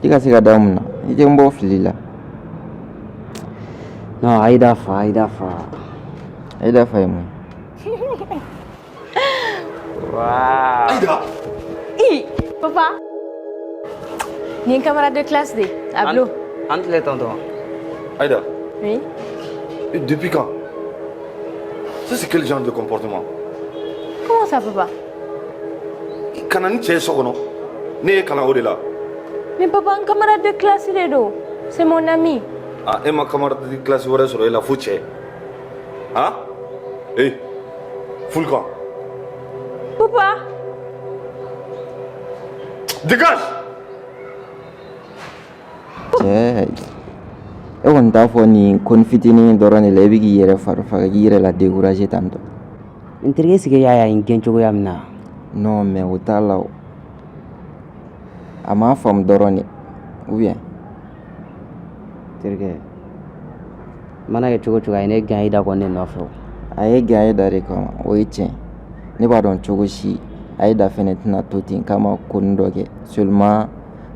I ka se ka da mun na? I tɛ n bɔ fili la.
Non, Aïda fa, Aïda fa.
Aïda fa ye mun ye?
Wow.
Aïda.
Hi, papa. Ni camarade de classe de Ablo.
Entre les tontons.
Aïda.
Oui.
Et depuis quand? Ça, c'est quel genre de comportement?
Comment ça, papa?
Kana ni cɛ ye so kɔnɔ, ne ye kalan o de la.
Mais papa, un camarade de classe de don. C'est mon ami.
Ah, e ma camarade de classe wɛrɛ sɔrɔ e la fo cɛ? Han? Eh, fous le camp.
Papa.
Dégage!
Cɛ, e kɔni t'a fɔ nin ko fitinin dɔrɔn de la e bɛ k'i yɛrɛ fari faga, k'i yɛrɛ la décourager tan tɔ.
N terikɛ sigi y'a ye n gɛn cogoya min na.
Non, mais o t'a la o. A m'a faamu dɔrɔn de, ou bien?
Terikɛ, mana kɛ cogo o cogo, a ye ne gɛn Aïda kɔ ne nɔfɛ o.
A ye gɛn Aïda de kama, o ye tiɲɛ. Ne b'a dɔn cogo si Aïda fɛnɛ tɛna to ten k'a ma ko nin dɔ kɛ. Seulement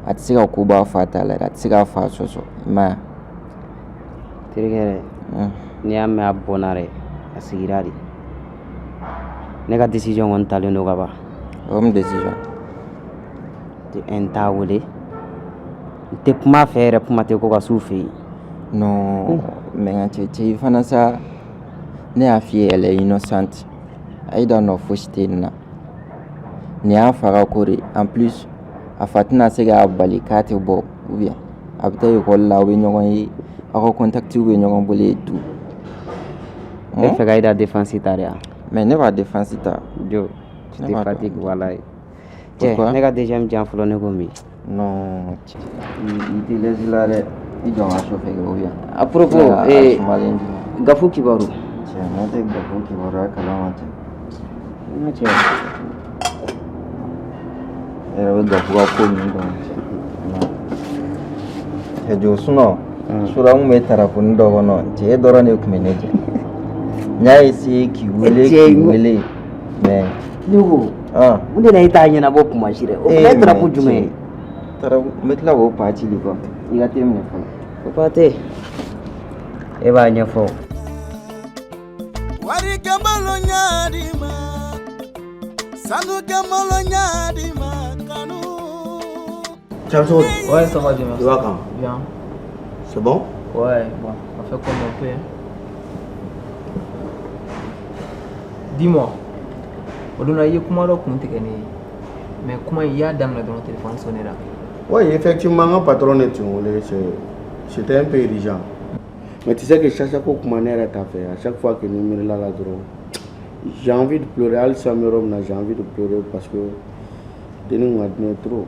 a tɛ se ka ko b'a fa ta la dɛ, a tɛ se k'a fa sɔsɔ, i m'a ye?
Terikɛ yɛrɛ, N'i y'a mɛn a bɔnna dɛ, a sigira de. Ne ka décision kɔni talen don ka ban.
O mun décision?
N t'a wele, n tɛ kuma a fɛ yɛrɛ, kuma tɛ ko ka s'u fɛ yen.
Non, mais n ka cɛ, cɛ i fana sa, ne y'a f'i ye, elle est innocente. Aïda nɔ fosi tɛ nin na. Nin y'a fa ka ko de. En plus, a fa tɛna se k'a bali k'a tɛ bɔ, ou bien a bɛ taa ekɔli la, aw bɛ ɲɔgɔn ye, aw ka contact bɛ ɲɔgɔn bolo et tout.
E fɛ ka Aïda défense ta de wa?
Mais ne b'a défense ta.
Jo, tu
Ne
te
b'a dɔn.
fatigues walayi. Cɛ,
Pourquoi?
ne ka deuxième jan fɔlɔ, ne ko min.
Non, i tɛ l'aise la dɛ. I jɔ n ka chauffer kɛ, ou bien.
À propos,
A
eh,
sumalen di ma.
Gafu kibaru.
Cɛ, ne tɛ Gafu kibaruya kalama cɛ.
N ka cɛ.
E yɛrɛ bɛ Gafu ka ko ninnu dɔn cɛ. Cɛ jo, sinon sura n kun bɛ tarafoni dɔ kɔnɔ cɛ, e dɔrɔn de tun bɛ ne jɛ. N y'a essayer k'i wele
Cɛ,
k'i wele, mais.
Ne ko.
Ah.
Mun de la e t'a ɲɛnabɔ kuma si dɛ? O fana ye tarafu jumɛn ye?
Tarafu, n bɛ tila k'o pa ci de kɔfɛ. I ka te minɛ fɔlɔ.
O pa te. E b'a ɲɛfɔ.
Wari kɛmalo ɲadi ma, sanu kɛmalo ɲadi ma, kanu.
Thiam.
Ouais, ça va bien, merci.
Tu vas quand?
Bien.
C'est bon?
Ouais, bon, on fait comme on peut, hein. Dis-moi, o don na i ye kuma dɔ kun tigɛ ne ye, mais kuma in i y'a daminɛ dɔrɔn, téléphone sonnera.
Oui, effectivement, un patron de tun wele, c'était un peu urgent. Mais tu sais que chaque fois que ne yɛrɛ t'a fɛ, à chaque fois que ni miirila la dɔrɔn, j'ai envie de pleurer. Hali sisan n bɛ yɔrɔ min na, j'ai envie de pleurer parce que denni kun ka di ne ye trop.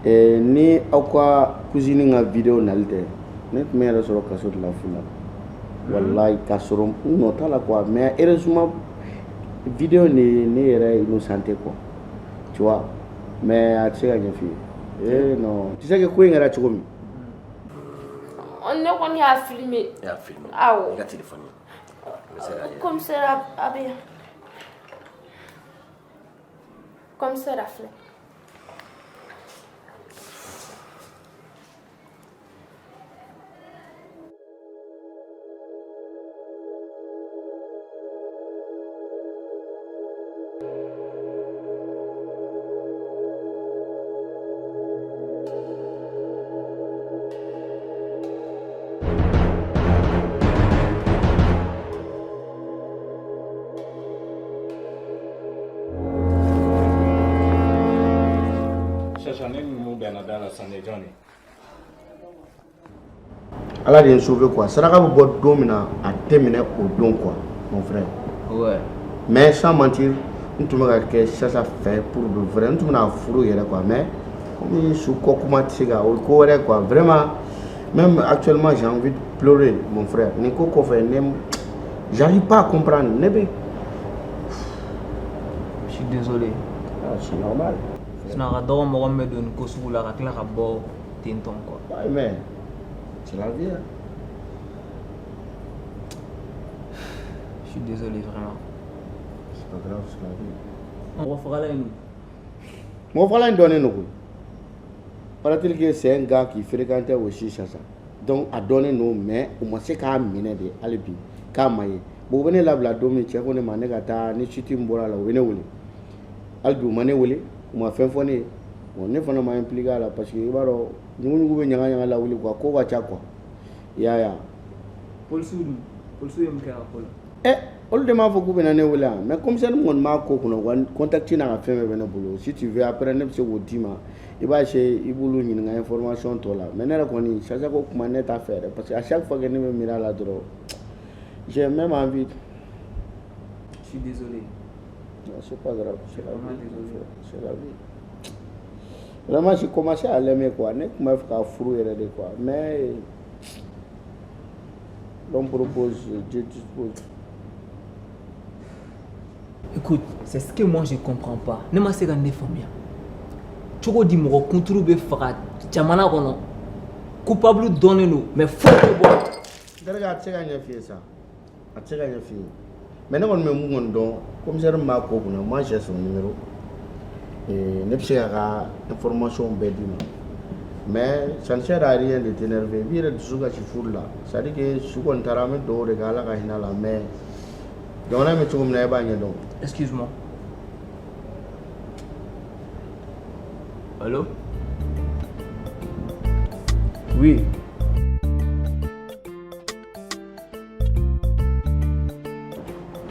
Eh, ni aw ka cousine ka vidéo nali tɛ, ne tun bɛ n yɛrɛ sɔrɔ kaso de la fu la. Wallahi, k'a sɔrɔ n nɔ t'a la quoi, mais heureusement vidéo de ye ne yɛrɛ innocenté quoi. Tu vois, mais a tɛ se ka ɲɛf'i ye. Eh non, tu sais que ko in kɛra cogo min.
Ne kɔni y'a filmé.
I y'a filmé?
Awɔ.
I ka téléphone ye. N bɛ se k'a yira.
Commissaire, a bɛ yan. Commissaire, a filɛ.
Chacha, ne ni mun bɛnna da la sisan de, jɔn de?
Ala de ye n sauvé quoi. Saraka bɛ bɔ don min na, a tɛ minɛ o don quoi, mon frère. Mais sans mentir, n tun bɛ ka kɛ Chacha fɛ pour de vrai. N tun bɛna furu yɛrɛ quoi, mais comme su kɔ kuma tɛ se ka o ye ko wɛrɛ quoi. Vraiment, même actuellement j'ai envie de pleurer, mon frère. Nin ko kɔfɛ, ne j'arrive pas à comprendre. Ne bɛ.
Je suis désolé.
Ah, c'est normal.
Sinon a ka dɔgɔ mɔgɔ min bɛ don nin ko sugu la ka tila ka bɔ ten tɔn quoi.
Ouais, mais c'est la vie, hein.
Je suis désolé vraiment.
C'est pas grave, c'est la vie.
Mɔgɔ fagala in dun?
Mɔgɔ fagala in dɔnnen don koyi. Paraît-il que c'est un gars qui fréquentait aussi Chacha. Donc a dɔnnen don, mais u ma se k'a minɛ de hali bi k'a ma ye. Bon, u bɛ ne labila don min, cɛ ko ne ma ne ka taa, ni suite min bɔra a la, u bɛ ne wele. Hali bi u ma ne wele, u ma fɛn fɔ ne ye. Bon, ne fana ma impliqué a la parce que i b'a dɔn, ɲugu-ɲugu bɛ ɲaga ɲaga lawuli quoi, ko ka ca quoi. I y'a ye wa?
Polisiw dun? Polisiw ye mun kɛ a ko la?
Eh, olu de m'a fɔ k'u bɛna ne wele yan, mais commissaire min kɔni b'a ko kunna, u ka contact n'a ka fɛn bɛɛ bɛ ne bolo. Si tu veux, après ne bɛ se k'o d'i ma. I b'a essayer, i b'olu ɲininka information tɔ la. Mais ne yɛrɛ kɔni, Chacha ko kuma ne t'a fɛ yɛrɛ parce que à chaque fois que ne bɛ miiri a la dɔrɔn, j'ai même envie.
Je suis désolé.
Non, c'est pas grave, c'est la
Vraiment
vie.
désolé.
C'est la vie. Vraiment, j'ai commencé à l'aimer quoi. Ne tun b'a fɛ k'a furu yɛrɛ de quoi. Mais l'homme propose, Dieu dispose.
Écoute, c'est ce que moi je comprends pas. Ne ma se ka ne faamuya. Cogo di mɔgɔ kunturu bɛ faga jamana kɔnɔ? Coupable dɔnnen don, mais foyi tɛ bɔ.
N terikɛ, a tɛ se ka ɲɛ f'i ye sa. A tɛ se ka ɲɛ f'i ye. Mais ne kɔni bɛ mun kɔni dɔn, commissaire min b'a ko kunna, moi j'ai son numéro. Et ne bɛ se k'a ka information bɛɛ d'i ma. Mais ça ne sert à rien de t'énerver. I b'i yɛrɛ dusu kasi furu la. C'est à dire que su kɔni taara, an bɛ dugawu de kɛ Ala ka hinɛ a la, mais jamana in bɛ cogo min na, e b'a ɲɛdɔn.
Excuse-moi. Allô? Oui.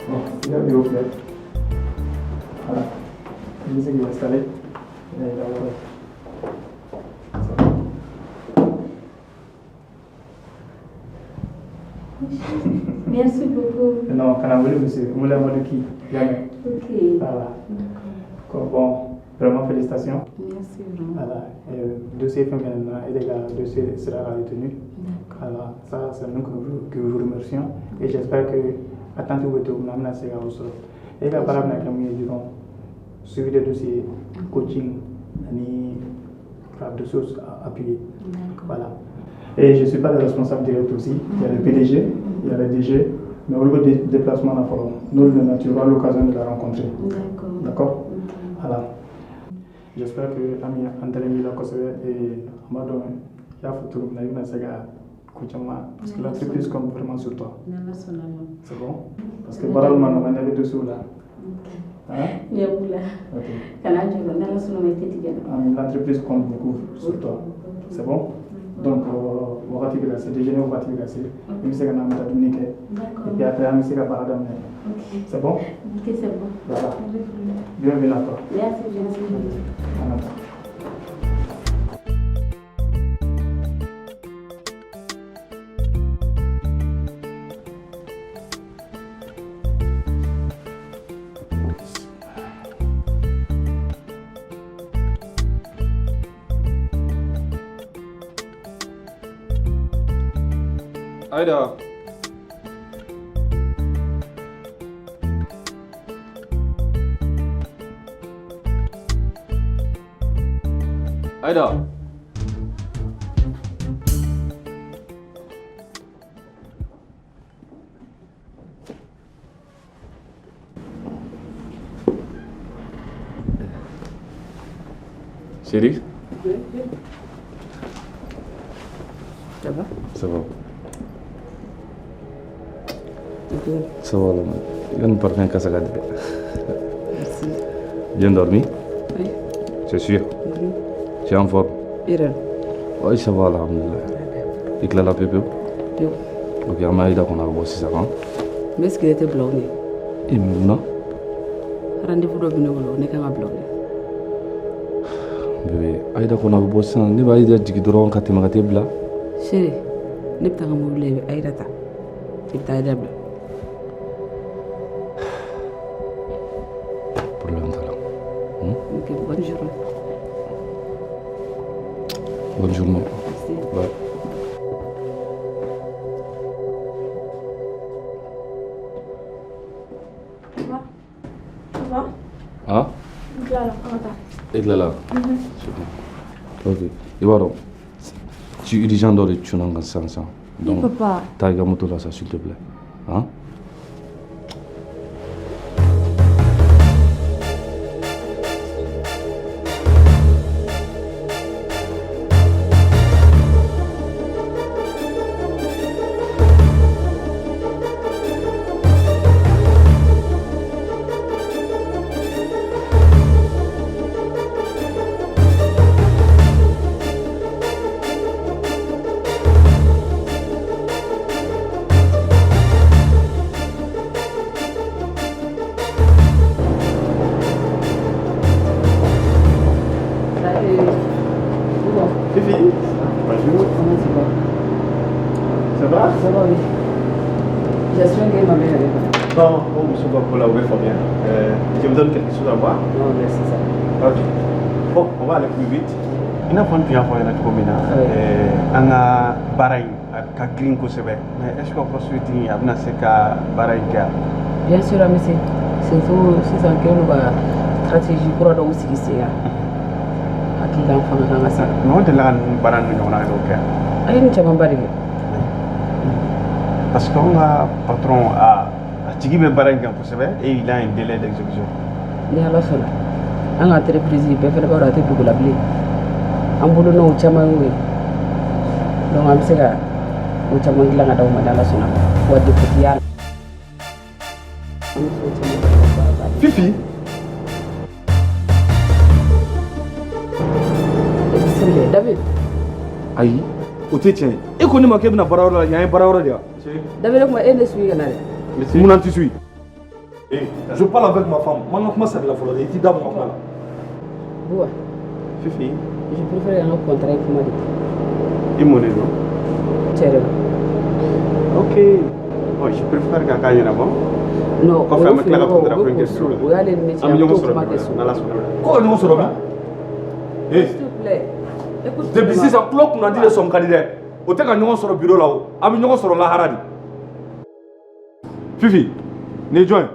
Bon, il y a bureau filɛ. Voilà. I bɛ se k'i installer. I ka wari.
Merci beaucoup.
Non, kana wele monsieur. N wele Amadou Ki. Jamais.
Ok.
Voilà. Ko bon, vraiment félicitations.
Merci vraiment.
Voilà. Dossier fɛn fɛn nana, e de ka dossier sera retenu. Voilà. Ça, c'est nous que vous remercions. Et j'espère que attente bɛ cogo min na, an bɛna se ka o sɔrɔ. E ka baara bɛna kɛ mun ye dɔrɔn, suivi de dossier, coaching ani ka dossier appuyer. Voilà. Et je ne suis pas le responsable direct aussi. Il y a le PDG, il y a le DG, mais au niveau des déplacements, là, nous, tu auras l'occasion de la rencontrer.
D'accord.
D'accord. Voilà. J'espère que Ami an la kosɛbɛ et an b'a dɔn i y'a fɔ cogo min na, i bɛna se ka ko caman, parce que l'entreprise compte vraiment sur toi.
N'Ala sɔnna ma.
C'est bon? Parce que baara ma nɔgɔn, ne bɛ dossier la. Hein?
Ɲɛ b'u la.
Ok.
Kana jɔrɔ, n'Ala sɔnna ma, i tɛ tigɛ na.
Ami, l'entreprise compte beaucoup sur toi. C'est bon? Donc, wagati bɛ ka se, déjeuner wagati bɛ ka se, i bɛ se ka na, an bɛ taa dumuni kɛ.
D'accord.
Et puis après, an bɛ se ka baara daminɛ.
Ok.
C'est bon?
Ok, c'est bon.
Voilà. Bienvenue à toi.
Merci, merci.
An ka taa.
Aïda. Aïda. Chérie?
Ça va?
Ça va.
Ok.
Ça va, là. Il y a une parfum kasa ka di dɛ.
Merci.
Bien dormi?
Oui.
C'est sûr?
Mhm.
Tu es en forme?
I yɛrɛ?
Oui, ça va, alhamdoulilah. I tilala pewu pewu?
Pewu.
Ok, an bɛ Aïda kɔnɔ, a bɛ bɔ sisan han?
N bɛ sigirɛti bila o ɲɛ.
E mun na?
Rendez-vous dɔ bɛ ne bolo, ne kan ka bila o ɲɛ.
Bébé, Aïda kɔnɔ a bɛ bɔ sisan, ne b'a Aïda jigin dɔrɔn ka tɛmɛ ka t'e bila.
Chérie, ne bɛ taa n ka mobili la, i bɛ Aïda ta. I bɛ taa Aïda bila.
Problème t'a la.
Ok, bonne journée.
Bonne journée.
Merci.
Bye.
Ça va? Ça va?
Ah?
N tilala, an ka taa.
E tilala?
Mhm.
C'est bon. Ok. I b'a dɔn, ci urgent dɔ de cunna n kan sisan sisan. Donc,
papa.
Taa i ka moto la sa, s'il te plaît. Hein?
Salut. Bon.
Fifi, bonjour.
Comment tu vas?
Ça va?
Ça va, oui. J'espère que ma mère est là.
Bon, bon, monsieur Bakola, oui, fort bien. Je vous donne quelque chose à boire?
Non, merci, ça.
Ok. Bon, on va aller plus vite. I n'a fɔ n tun y'a fɔ a ɲɛna cogo min na, an ka baara in a ka girin kosɛbɛ, mais est ce que poste in a bɛna se ka baara in kɛ?
Bien sûr, an bɛ se. Surtout sisan kɛlen don ka stratégie kura dɔw sigi sen kan. Hakili la an fanga kan ka se.
Mais o delila ka nin baara ninnu ɲɔgɔnna dɔw kɛ?
An ye nin camanba de kɛ.
Parce que anw ka patron a tigi bɛ baara in kan kosɛbɛ et il a un délai d'exécution.
Ni Ala sɔnna, an ka entreprise bɛɛ fana b'a dɔn a tɛ dogo la bilen. An bolonɔw caman y'o ye. Donc an bɛ se ka o caman dilan ka d'aw ma n'Ala sɔnna ma. Wa degun tɛ y'a la.
Fifi.
David.
Ayi, o tɛ tiɲɛ ye. E ko ne ma k'e bɛna baarayɔrɔ la, yan ye baarayɔrɔ de ye wa?
David, o tuma e ne suit ka na dɛ.
Mun na n t'i suit? Je parle avec ma femme. Man ka kuma sari la fɔlɔ dɛ, i t'i da bɔ n ka kuma la.
Buwa.
Fifi.
Je préfère an ka contrat in kuma de.
I mun de don?
Cɛ de don.
Ok. Bon, je préfère k'a k'a ɲɛnabɔ.
Non,
kɔfɛ an bɛ tila ka contrat ko in kɛ bureau la.
O y'ale ni ne cɛ,
An bɛ
an
ɲɔgɔn
t'o
sɔrɔ
kuma
bureau
kɛ
la
so.
n'Ala sɔnna.
Ko ka ɲɔgɔn sɔrɔ min? Eh.
S'il te plaît. Écoute
Depuis
moi.
sisan tulo kunnandi de sɔmi ka di dɛ. O tɛ ka ɲɔgɔn sɔrɔ bureau la o. A bɛ ɲɔgɔn sɔrɔ lahara de. Fifi, nin ye jɔn ye?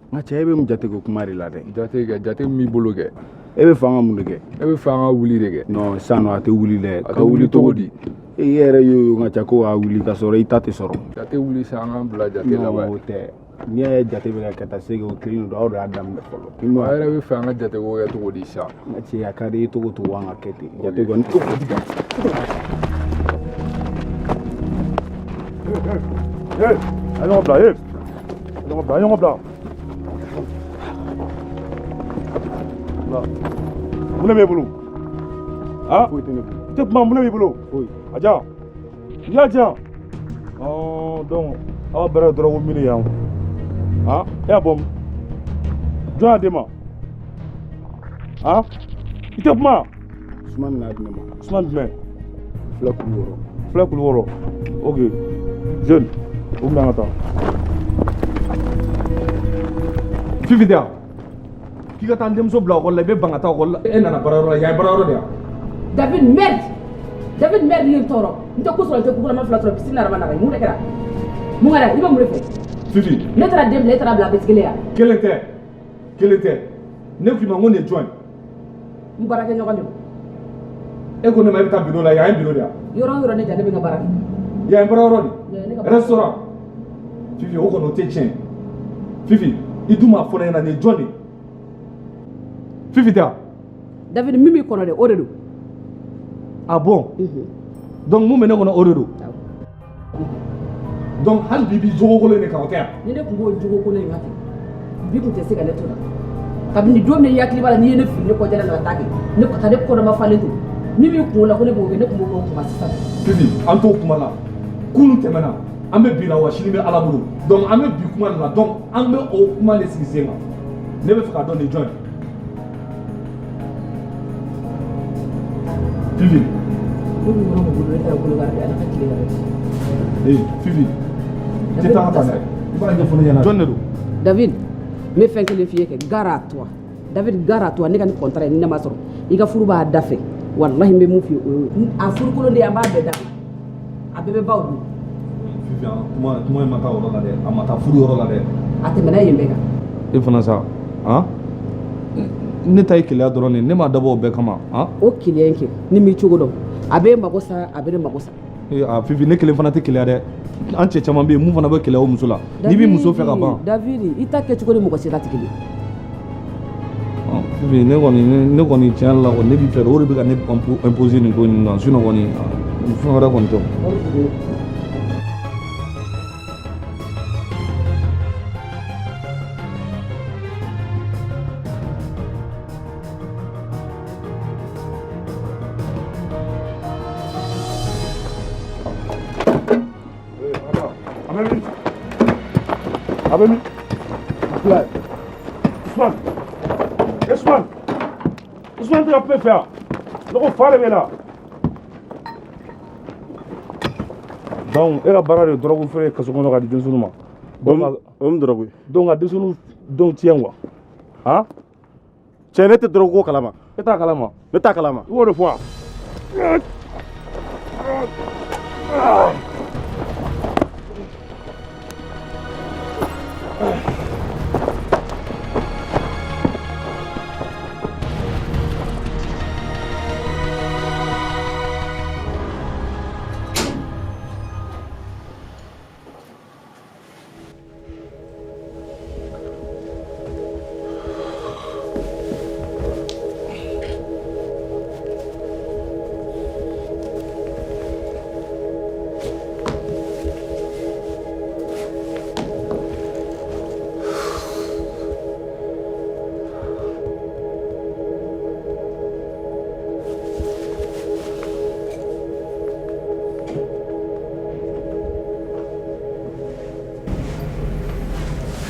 N ka cɛ, e bɛ mun jate ko kuma de la dɛ?
Jate kɛ, jate min b'i bolo kɛ.
E bɛ fɛ an ka mun de kɛ?
E bɛ fɛ an ka wuli de kɛ.
Non, sisan nɔ a tɛ wuli dɛ.
A tɛ wuli cogo di?
E yɛrɛ y'o ye n ka cɛ ko k'a wuli ka sɔrɔ i ta tɛ sɔrɔ.
Jate wuli sa, an k'an bila jate
Non,
laban.
o tɛ. N'i y'a ye jate bɛ ka kɛ tan, c'est que o kelen don, aw de y'a daminɛ fɔlɔ.
A yɛrɛ bɛ fɛ an ka jate ko kɛ cogo di sisan?
N ka cɛ, a ka di i ye cogo o cogo, an ka kɛ ten. Jate kɔni.
Hey, a ɲɔgɔn bila, hey. A ɲɔgɔn bila, a ɲɔgɔn bila. Mun de b'e bolo? Ah?
Foyi tɛ ne bolo.
I tɛ kuma, mun de b'i bolo?
Foyi.
A diyan. I y'a diyan. Ɔɔ, donc aw bɛɛ ye dɔrɔgu min yan. Ah, e y'a bɔ min? Jɔn y'a d'e ma? Ah? I tɛ kuma?
Sumani n'a di ne ma.
Sumani jumɛn?
Filɛ kulu wɔɔrɔ.
Filɛ kulu wɔɔrɔ. Ok. Jeune, o minɛ an ka taa.
Fifi tɛ yan? K'i ka taa n denmuso bila ekɔli la, i bɛ ban ka taa ekɔli la. E nana baarayɔrɔ la, yan ye baarayɔrɔ de ye wa?
David, merde. David, merde, ye n tɔɔrɔ. N tɛ ko sɔrɔ, n tɛ kukulama fila sɔrɔ, bisimila arama nara. Mun de kɛra? Mun kɛra? I bɛ mun de fɛ?
Fifi.
Ne taara den bila, e taara bila a bɛ kelen yan.
Kelen tɛ. Kelen tɛ. Ne k'i ma n ko nin ye jɔn ye?
N baarakɛɲɔgɔn de don.
E ko ne ma e bɛ taa bureau la, yan ye bureau de ye wa?
Yɔrɔ o yɔrɔ ne ja, ne bɛ n ka baara kɛ.
Yan ye baarayɔrɔ de
Yan ye ne ka
ye.
baara.
Restaurant. Fifi, o kɔni o tɛ tiɲɛ ye. Fifi, i dun m'a fɔ ne ɲɛna nin ye jɔn de ye? Fifi tɛ wa?
David, min b'i kɔnɔ dɛ, o de don.
Ah bon? Donc mun bɛ ne kɔnɔ o de don. Donc hali bi i b'i jogo kolon in de kan, o tɛ wa?
Ni ne tun b'o jogo kolon in kan ten, bi tun tɛ se ka ne to la. Kabini don min i hakili b'a la n'i ye ne fili ne kɔjala la ka taa kɛ, ne ka ne kɔnɔma falen to. Min b'i kunkolo la ko ne b'o kɛ, ne tun b'o kɛ o kuma sisan.
Fifi, an t'o kuma la. Kunun tɛmɛna, an bɛ bi la wa sini bɛ Ala bolo. Donc an bɛ bi kuma de la, donc an bɛ o kuma de sigi sen kan. Ne bɛ fɛ k'a dɔn nin ye jɔn ye. Fifi.
Ne bɛ yɔrɔ min bolo, ne taara Kolokari de, Ala ka tile hɛrɛ.
Ee Fifi, i tɛ taa ka taa dɛ. I b'a ɲɛfɔ ne ɲɛna. Jɔn de don?
David, n bɛ fɛn kelen f'i ye kɛ, gare à toi. David, gare à toi, ne ka nin contrat in ni ne ma sɔrɔ, i ka furu b'a da fɛ. Walahi n bɛ mun f'i ye o y'o ye. A furukolon de an b'a bɛɛ da. A bɛɛ bɛ baw dun.
Fifi, an kuma in ma taa o yɔrɔ la dɛ. A ma taa furu yɔrɔ la dɛ.
A tɛmɛna yen bɛɛ kan.
E fana sa, han? Ne ta ye keleya dɔrɔn de ye, ne m'a dabɔ o bɛɛ kama, han?
O keleya in kɛ, ni m'i cogo dɔn, a bɛ mago sa, a bɛ ne mago sa.
Ee, a Fifi, ne kelen fana tɛ keleya dɛ. An cɛ caman bɛ yen mun fana bɛ keleya o muso la. N'i b'i muso fɛ ka ban.
David, i ta kɛcogo ni mɔgɔ si ta tɛ kelen ye.
Fifi, ne kɔni tiɲɛ yɛrɛ la kɔni ne b'i fɛ de, o de bɛ ka ne imposer nin ko in na, sinon kɔni fɛn wɛrɛ kɔni tɛ o.
A bɛ min? A bɛ min? Abdoulaye. Ousmane. Ousmane. Ousmane tɛ ka kuma e fɛ yan. Ne ko fa de b'e la. Donc e ka baara de ye dɔrɔgu feere kaso kɔnɔ ka di denmisɛnninw ma.
O mun dɔrɔgu ye?
Donc ka denmisɛnninw denw tiɲɛ quoi. Han?
Cɛ, ne tɛ dɔrɔgu ko kalama.
E t'a kalama?
Ne t'a kalama.
I b'o de fɔ wa?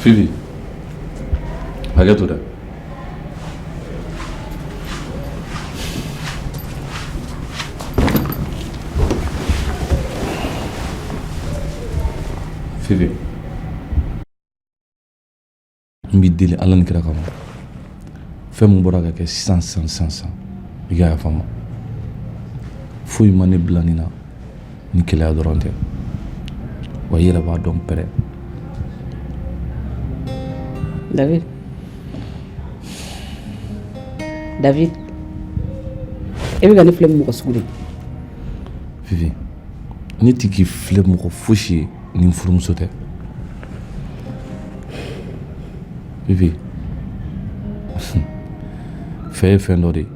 Fifi, hakɛ to dɛ. Fifi, n b'i deli Ala ni kira kama, fɛn min bɔra ka kɛ sisan sisan sisan sisan, i ka yafa n ma. Foyi ma ne bila nin na ni keleya dɔrɔn tɛ, wa i yɛrɛ b'a dɔn pɛrɛ.
David, David, e bɛ ka ne filɛ mɔgɔ sugu de ye.
Fifi, ne ti k'i filɛ mɔgɔ fosi ye ni n furumuso tɛ. Fifi, fɛ ye fɛn dɔ de ye,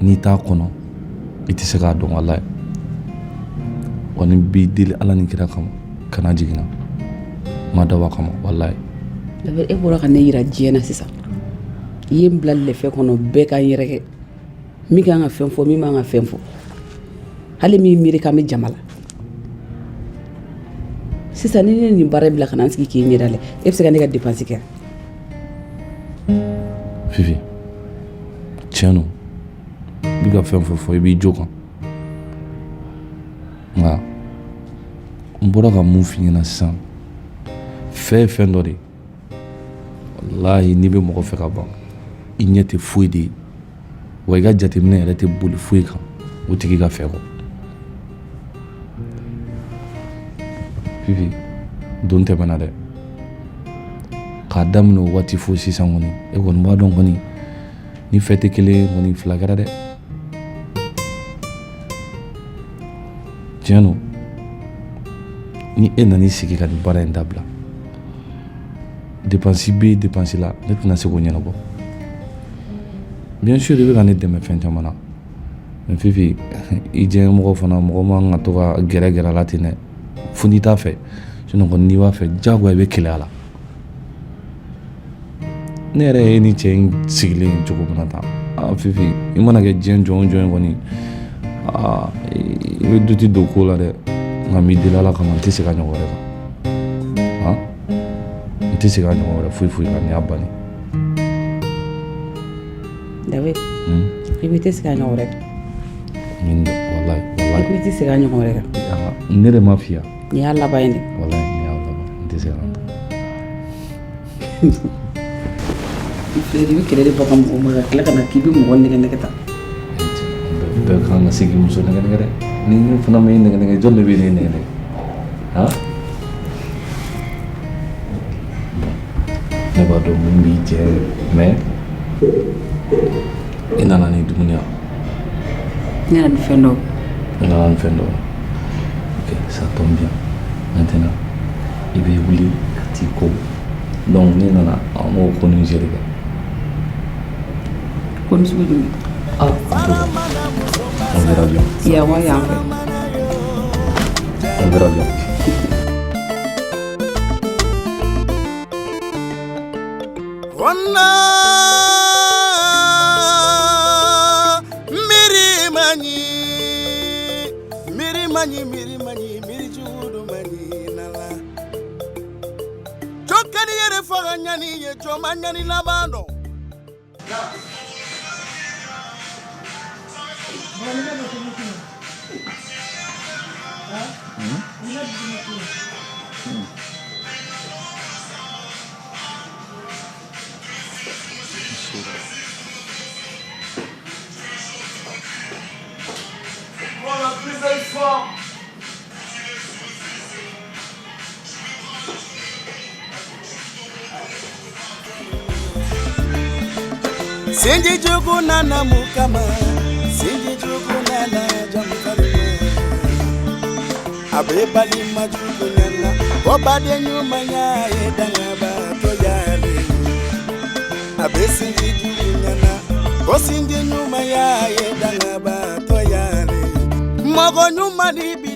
n'i t'a kɔnɔ i tɛ se k'a dɔn, walayi. Wa ni b'i deli Ala ni kira kama, kana jigin n na, n ma dabɔ a kama, walayi.
David, e bɔra ka ne yira diɲɛ na sisan. I ye n bila lɛfɛ kɔnɔ, bɛɛ ka n yɛrɛkɛ. Min kan ka fɛn fɔ, min man ka fɛn fɔ, hali min miiri k'an bɛ jama la sisan. Ni ne nin baara bila ka na n sigi k'i ɲɛda lɛ, e bɛ se ka ne ka dépense kɛ?
Fifi, tiɲɛ don, i bɛ ka fɛn fɛn fɔ, i b'i jo kan, nka n bɔra ka mun f'i ɲɛna sisan, fɛ ye fɛn dɔ de ye, walahi. N'i bɛ mɔgɔ fɛ ka ban, i ɲɛ tɛ foyi de ye, wa i ka jateminɛ yɛrɛ tɛ boli foyi kan o tigi ka fɛ kɔ. Fifi, don tɛmɛna dɛ. K'a daminɛ o waati fo sisan kɔni, e kɔni b'a dɔn kɔni, ni fɛ tɛ kelen ye kɔni, fila kɛra dɛ. Tiɲɛ don, ni e nan'i sigi ka nin baara in dabila, dépense bɛ dépense la, ne tɛna se k'o ɲɛnabɔ. Bien sûr, i bɛ ka ne dɛmɛ fɛn caman na, mais Fifi, i diyaɲɛmɔgɔ fana, mɔgɔ man ka to ka gɛrɛ gɛrɛ a la ten dɛ, fo n'i t'a fɛ. Sinon kɔni, n'i b'a fɛ, diyagoya i bɛ keleya a la. Ne yɛrɛ ye ni cɛ in sigilen cogo min na tan, aa Fifi, i mana kɛ diɲɛ jɔn o jɔn ye kɔni, aa i bɛ duti don ko la dɛ. Nka n b'i deli Ala kama, n tɛ segin a ɲɔgɔn wɛrɛ kan. Han, n tɛ segin a ɲɔgɔn wɛrɛ foyi foyi kan, nin y'a bannen.
David, i bɛ tɛ segin a ɲɔgɔn wɛrɛ kan.
Nin walayi, walayi.
I ko i tɛ segin a ɲɔgɔn wɛrɛ kan.
Ne de ma f'i ye.
Nin y'a laban ye dɛ.
Walayi, nin y'a laban, n tɛ segin a kan.
I filɛ, i bɛ kɛlɛ de bɔ ka mɔgɔ ma, ka tila ka na k'i bɛ mɔgɔ nɛgɛ nɛgɛ tan.
Bɛɛ kan ka se k'i muso nɛgɛ nɛgɛ dɛ. Ni ne fana ma e nɛgɛ nɛgɛ, jɔn de bɛ ne nɛgɛ nɛgɛ? Han, ne b'a dɔn mun b'i jɛ, mais i nana ni dumuni ya?
Ne nana ni fɛn dɔw.
I nana ni fɛn dɔw. Ok, ça tombe bien. Maintenant, i bɛ wuli ka t'i ko, donc n'i nana, an b'o ko ni gérer kɛ.
Ko ni sugu jumɛn?
Ah, en tout cas, on verra bien.
Yan wa yan fɛ?
On verra bien.
Onna miri manyi, miri manyi, miri manyi, miri judu manyi nala. Jokani yɛrɛ faga ɲani ye, jɔn ma ɲani laban dɔn.
Oh, la plus belle femme.
Sinji jugu nana mun kama? Sinji jugu nana jamu kalima. A bɛ balima jugu ɲana, o baden ɲumanya ye dangabaatɔ y'ale. A bɛ sinji jugu ɲana, o sinji ɲumanya ye dangabaatɔ y'ale. Mɔgɔ ɲuman ni bi.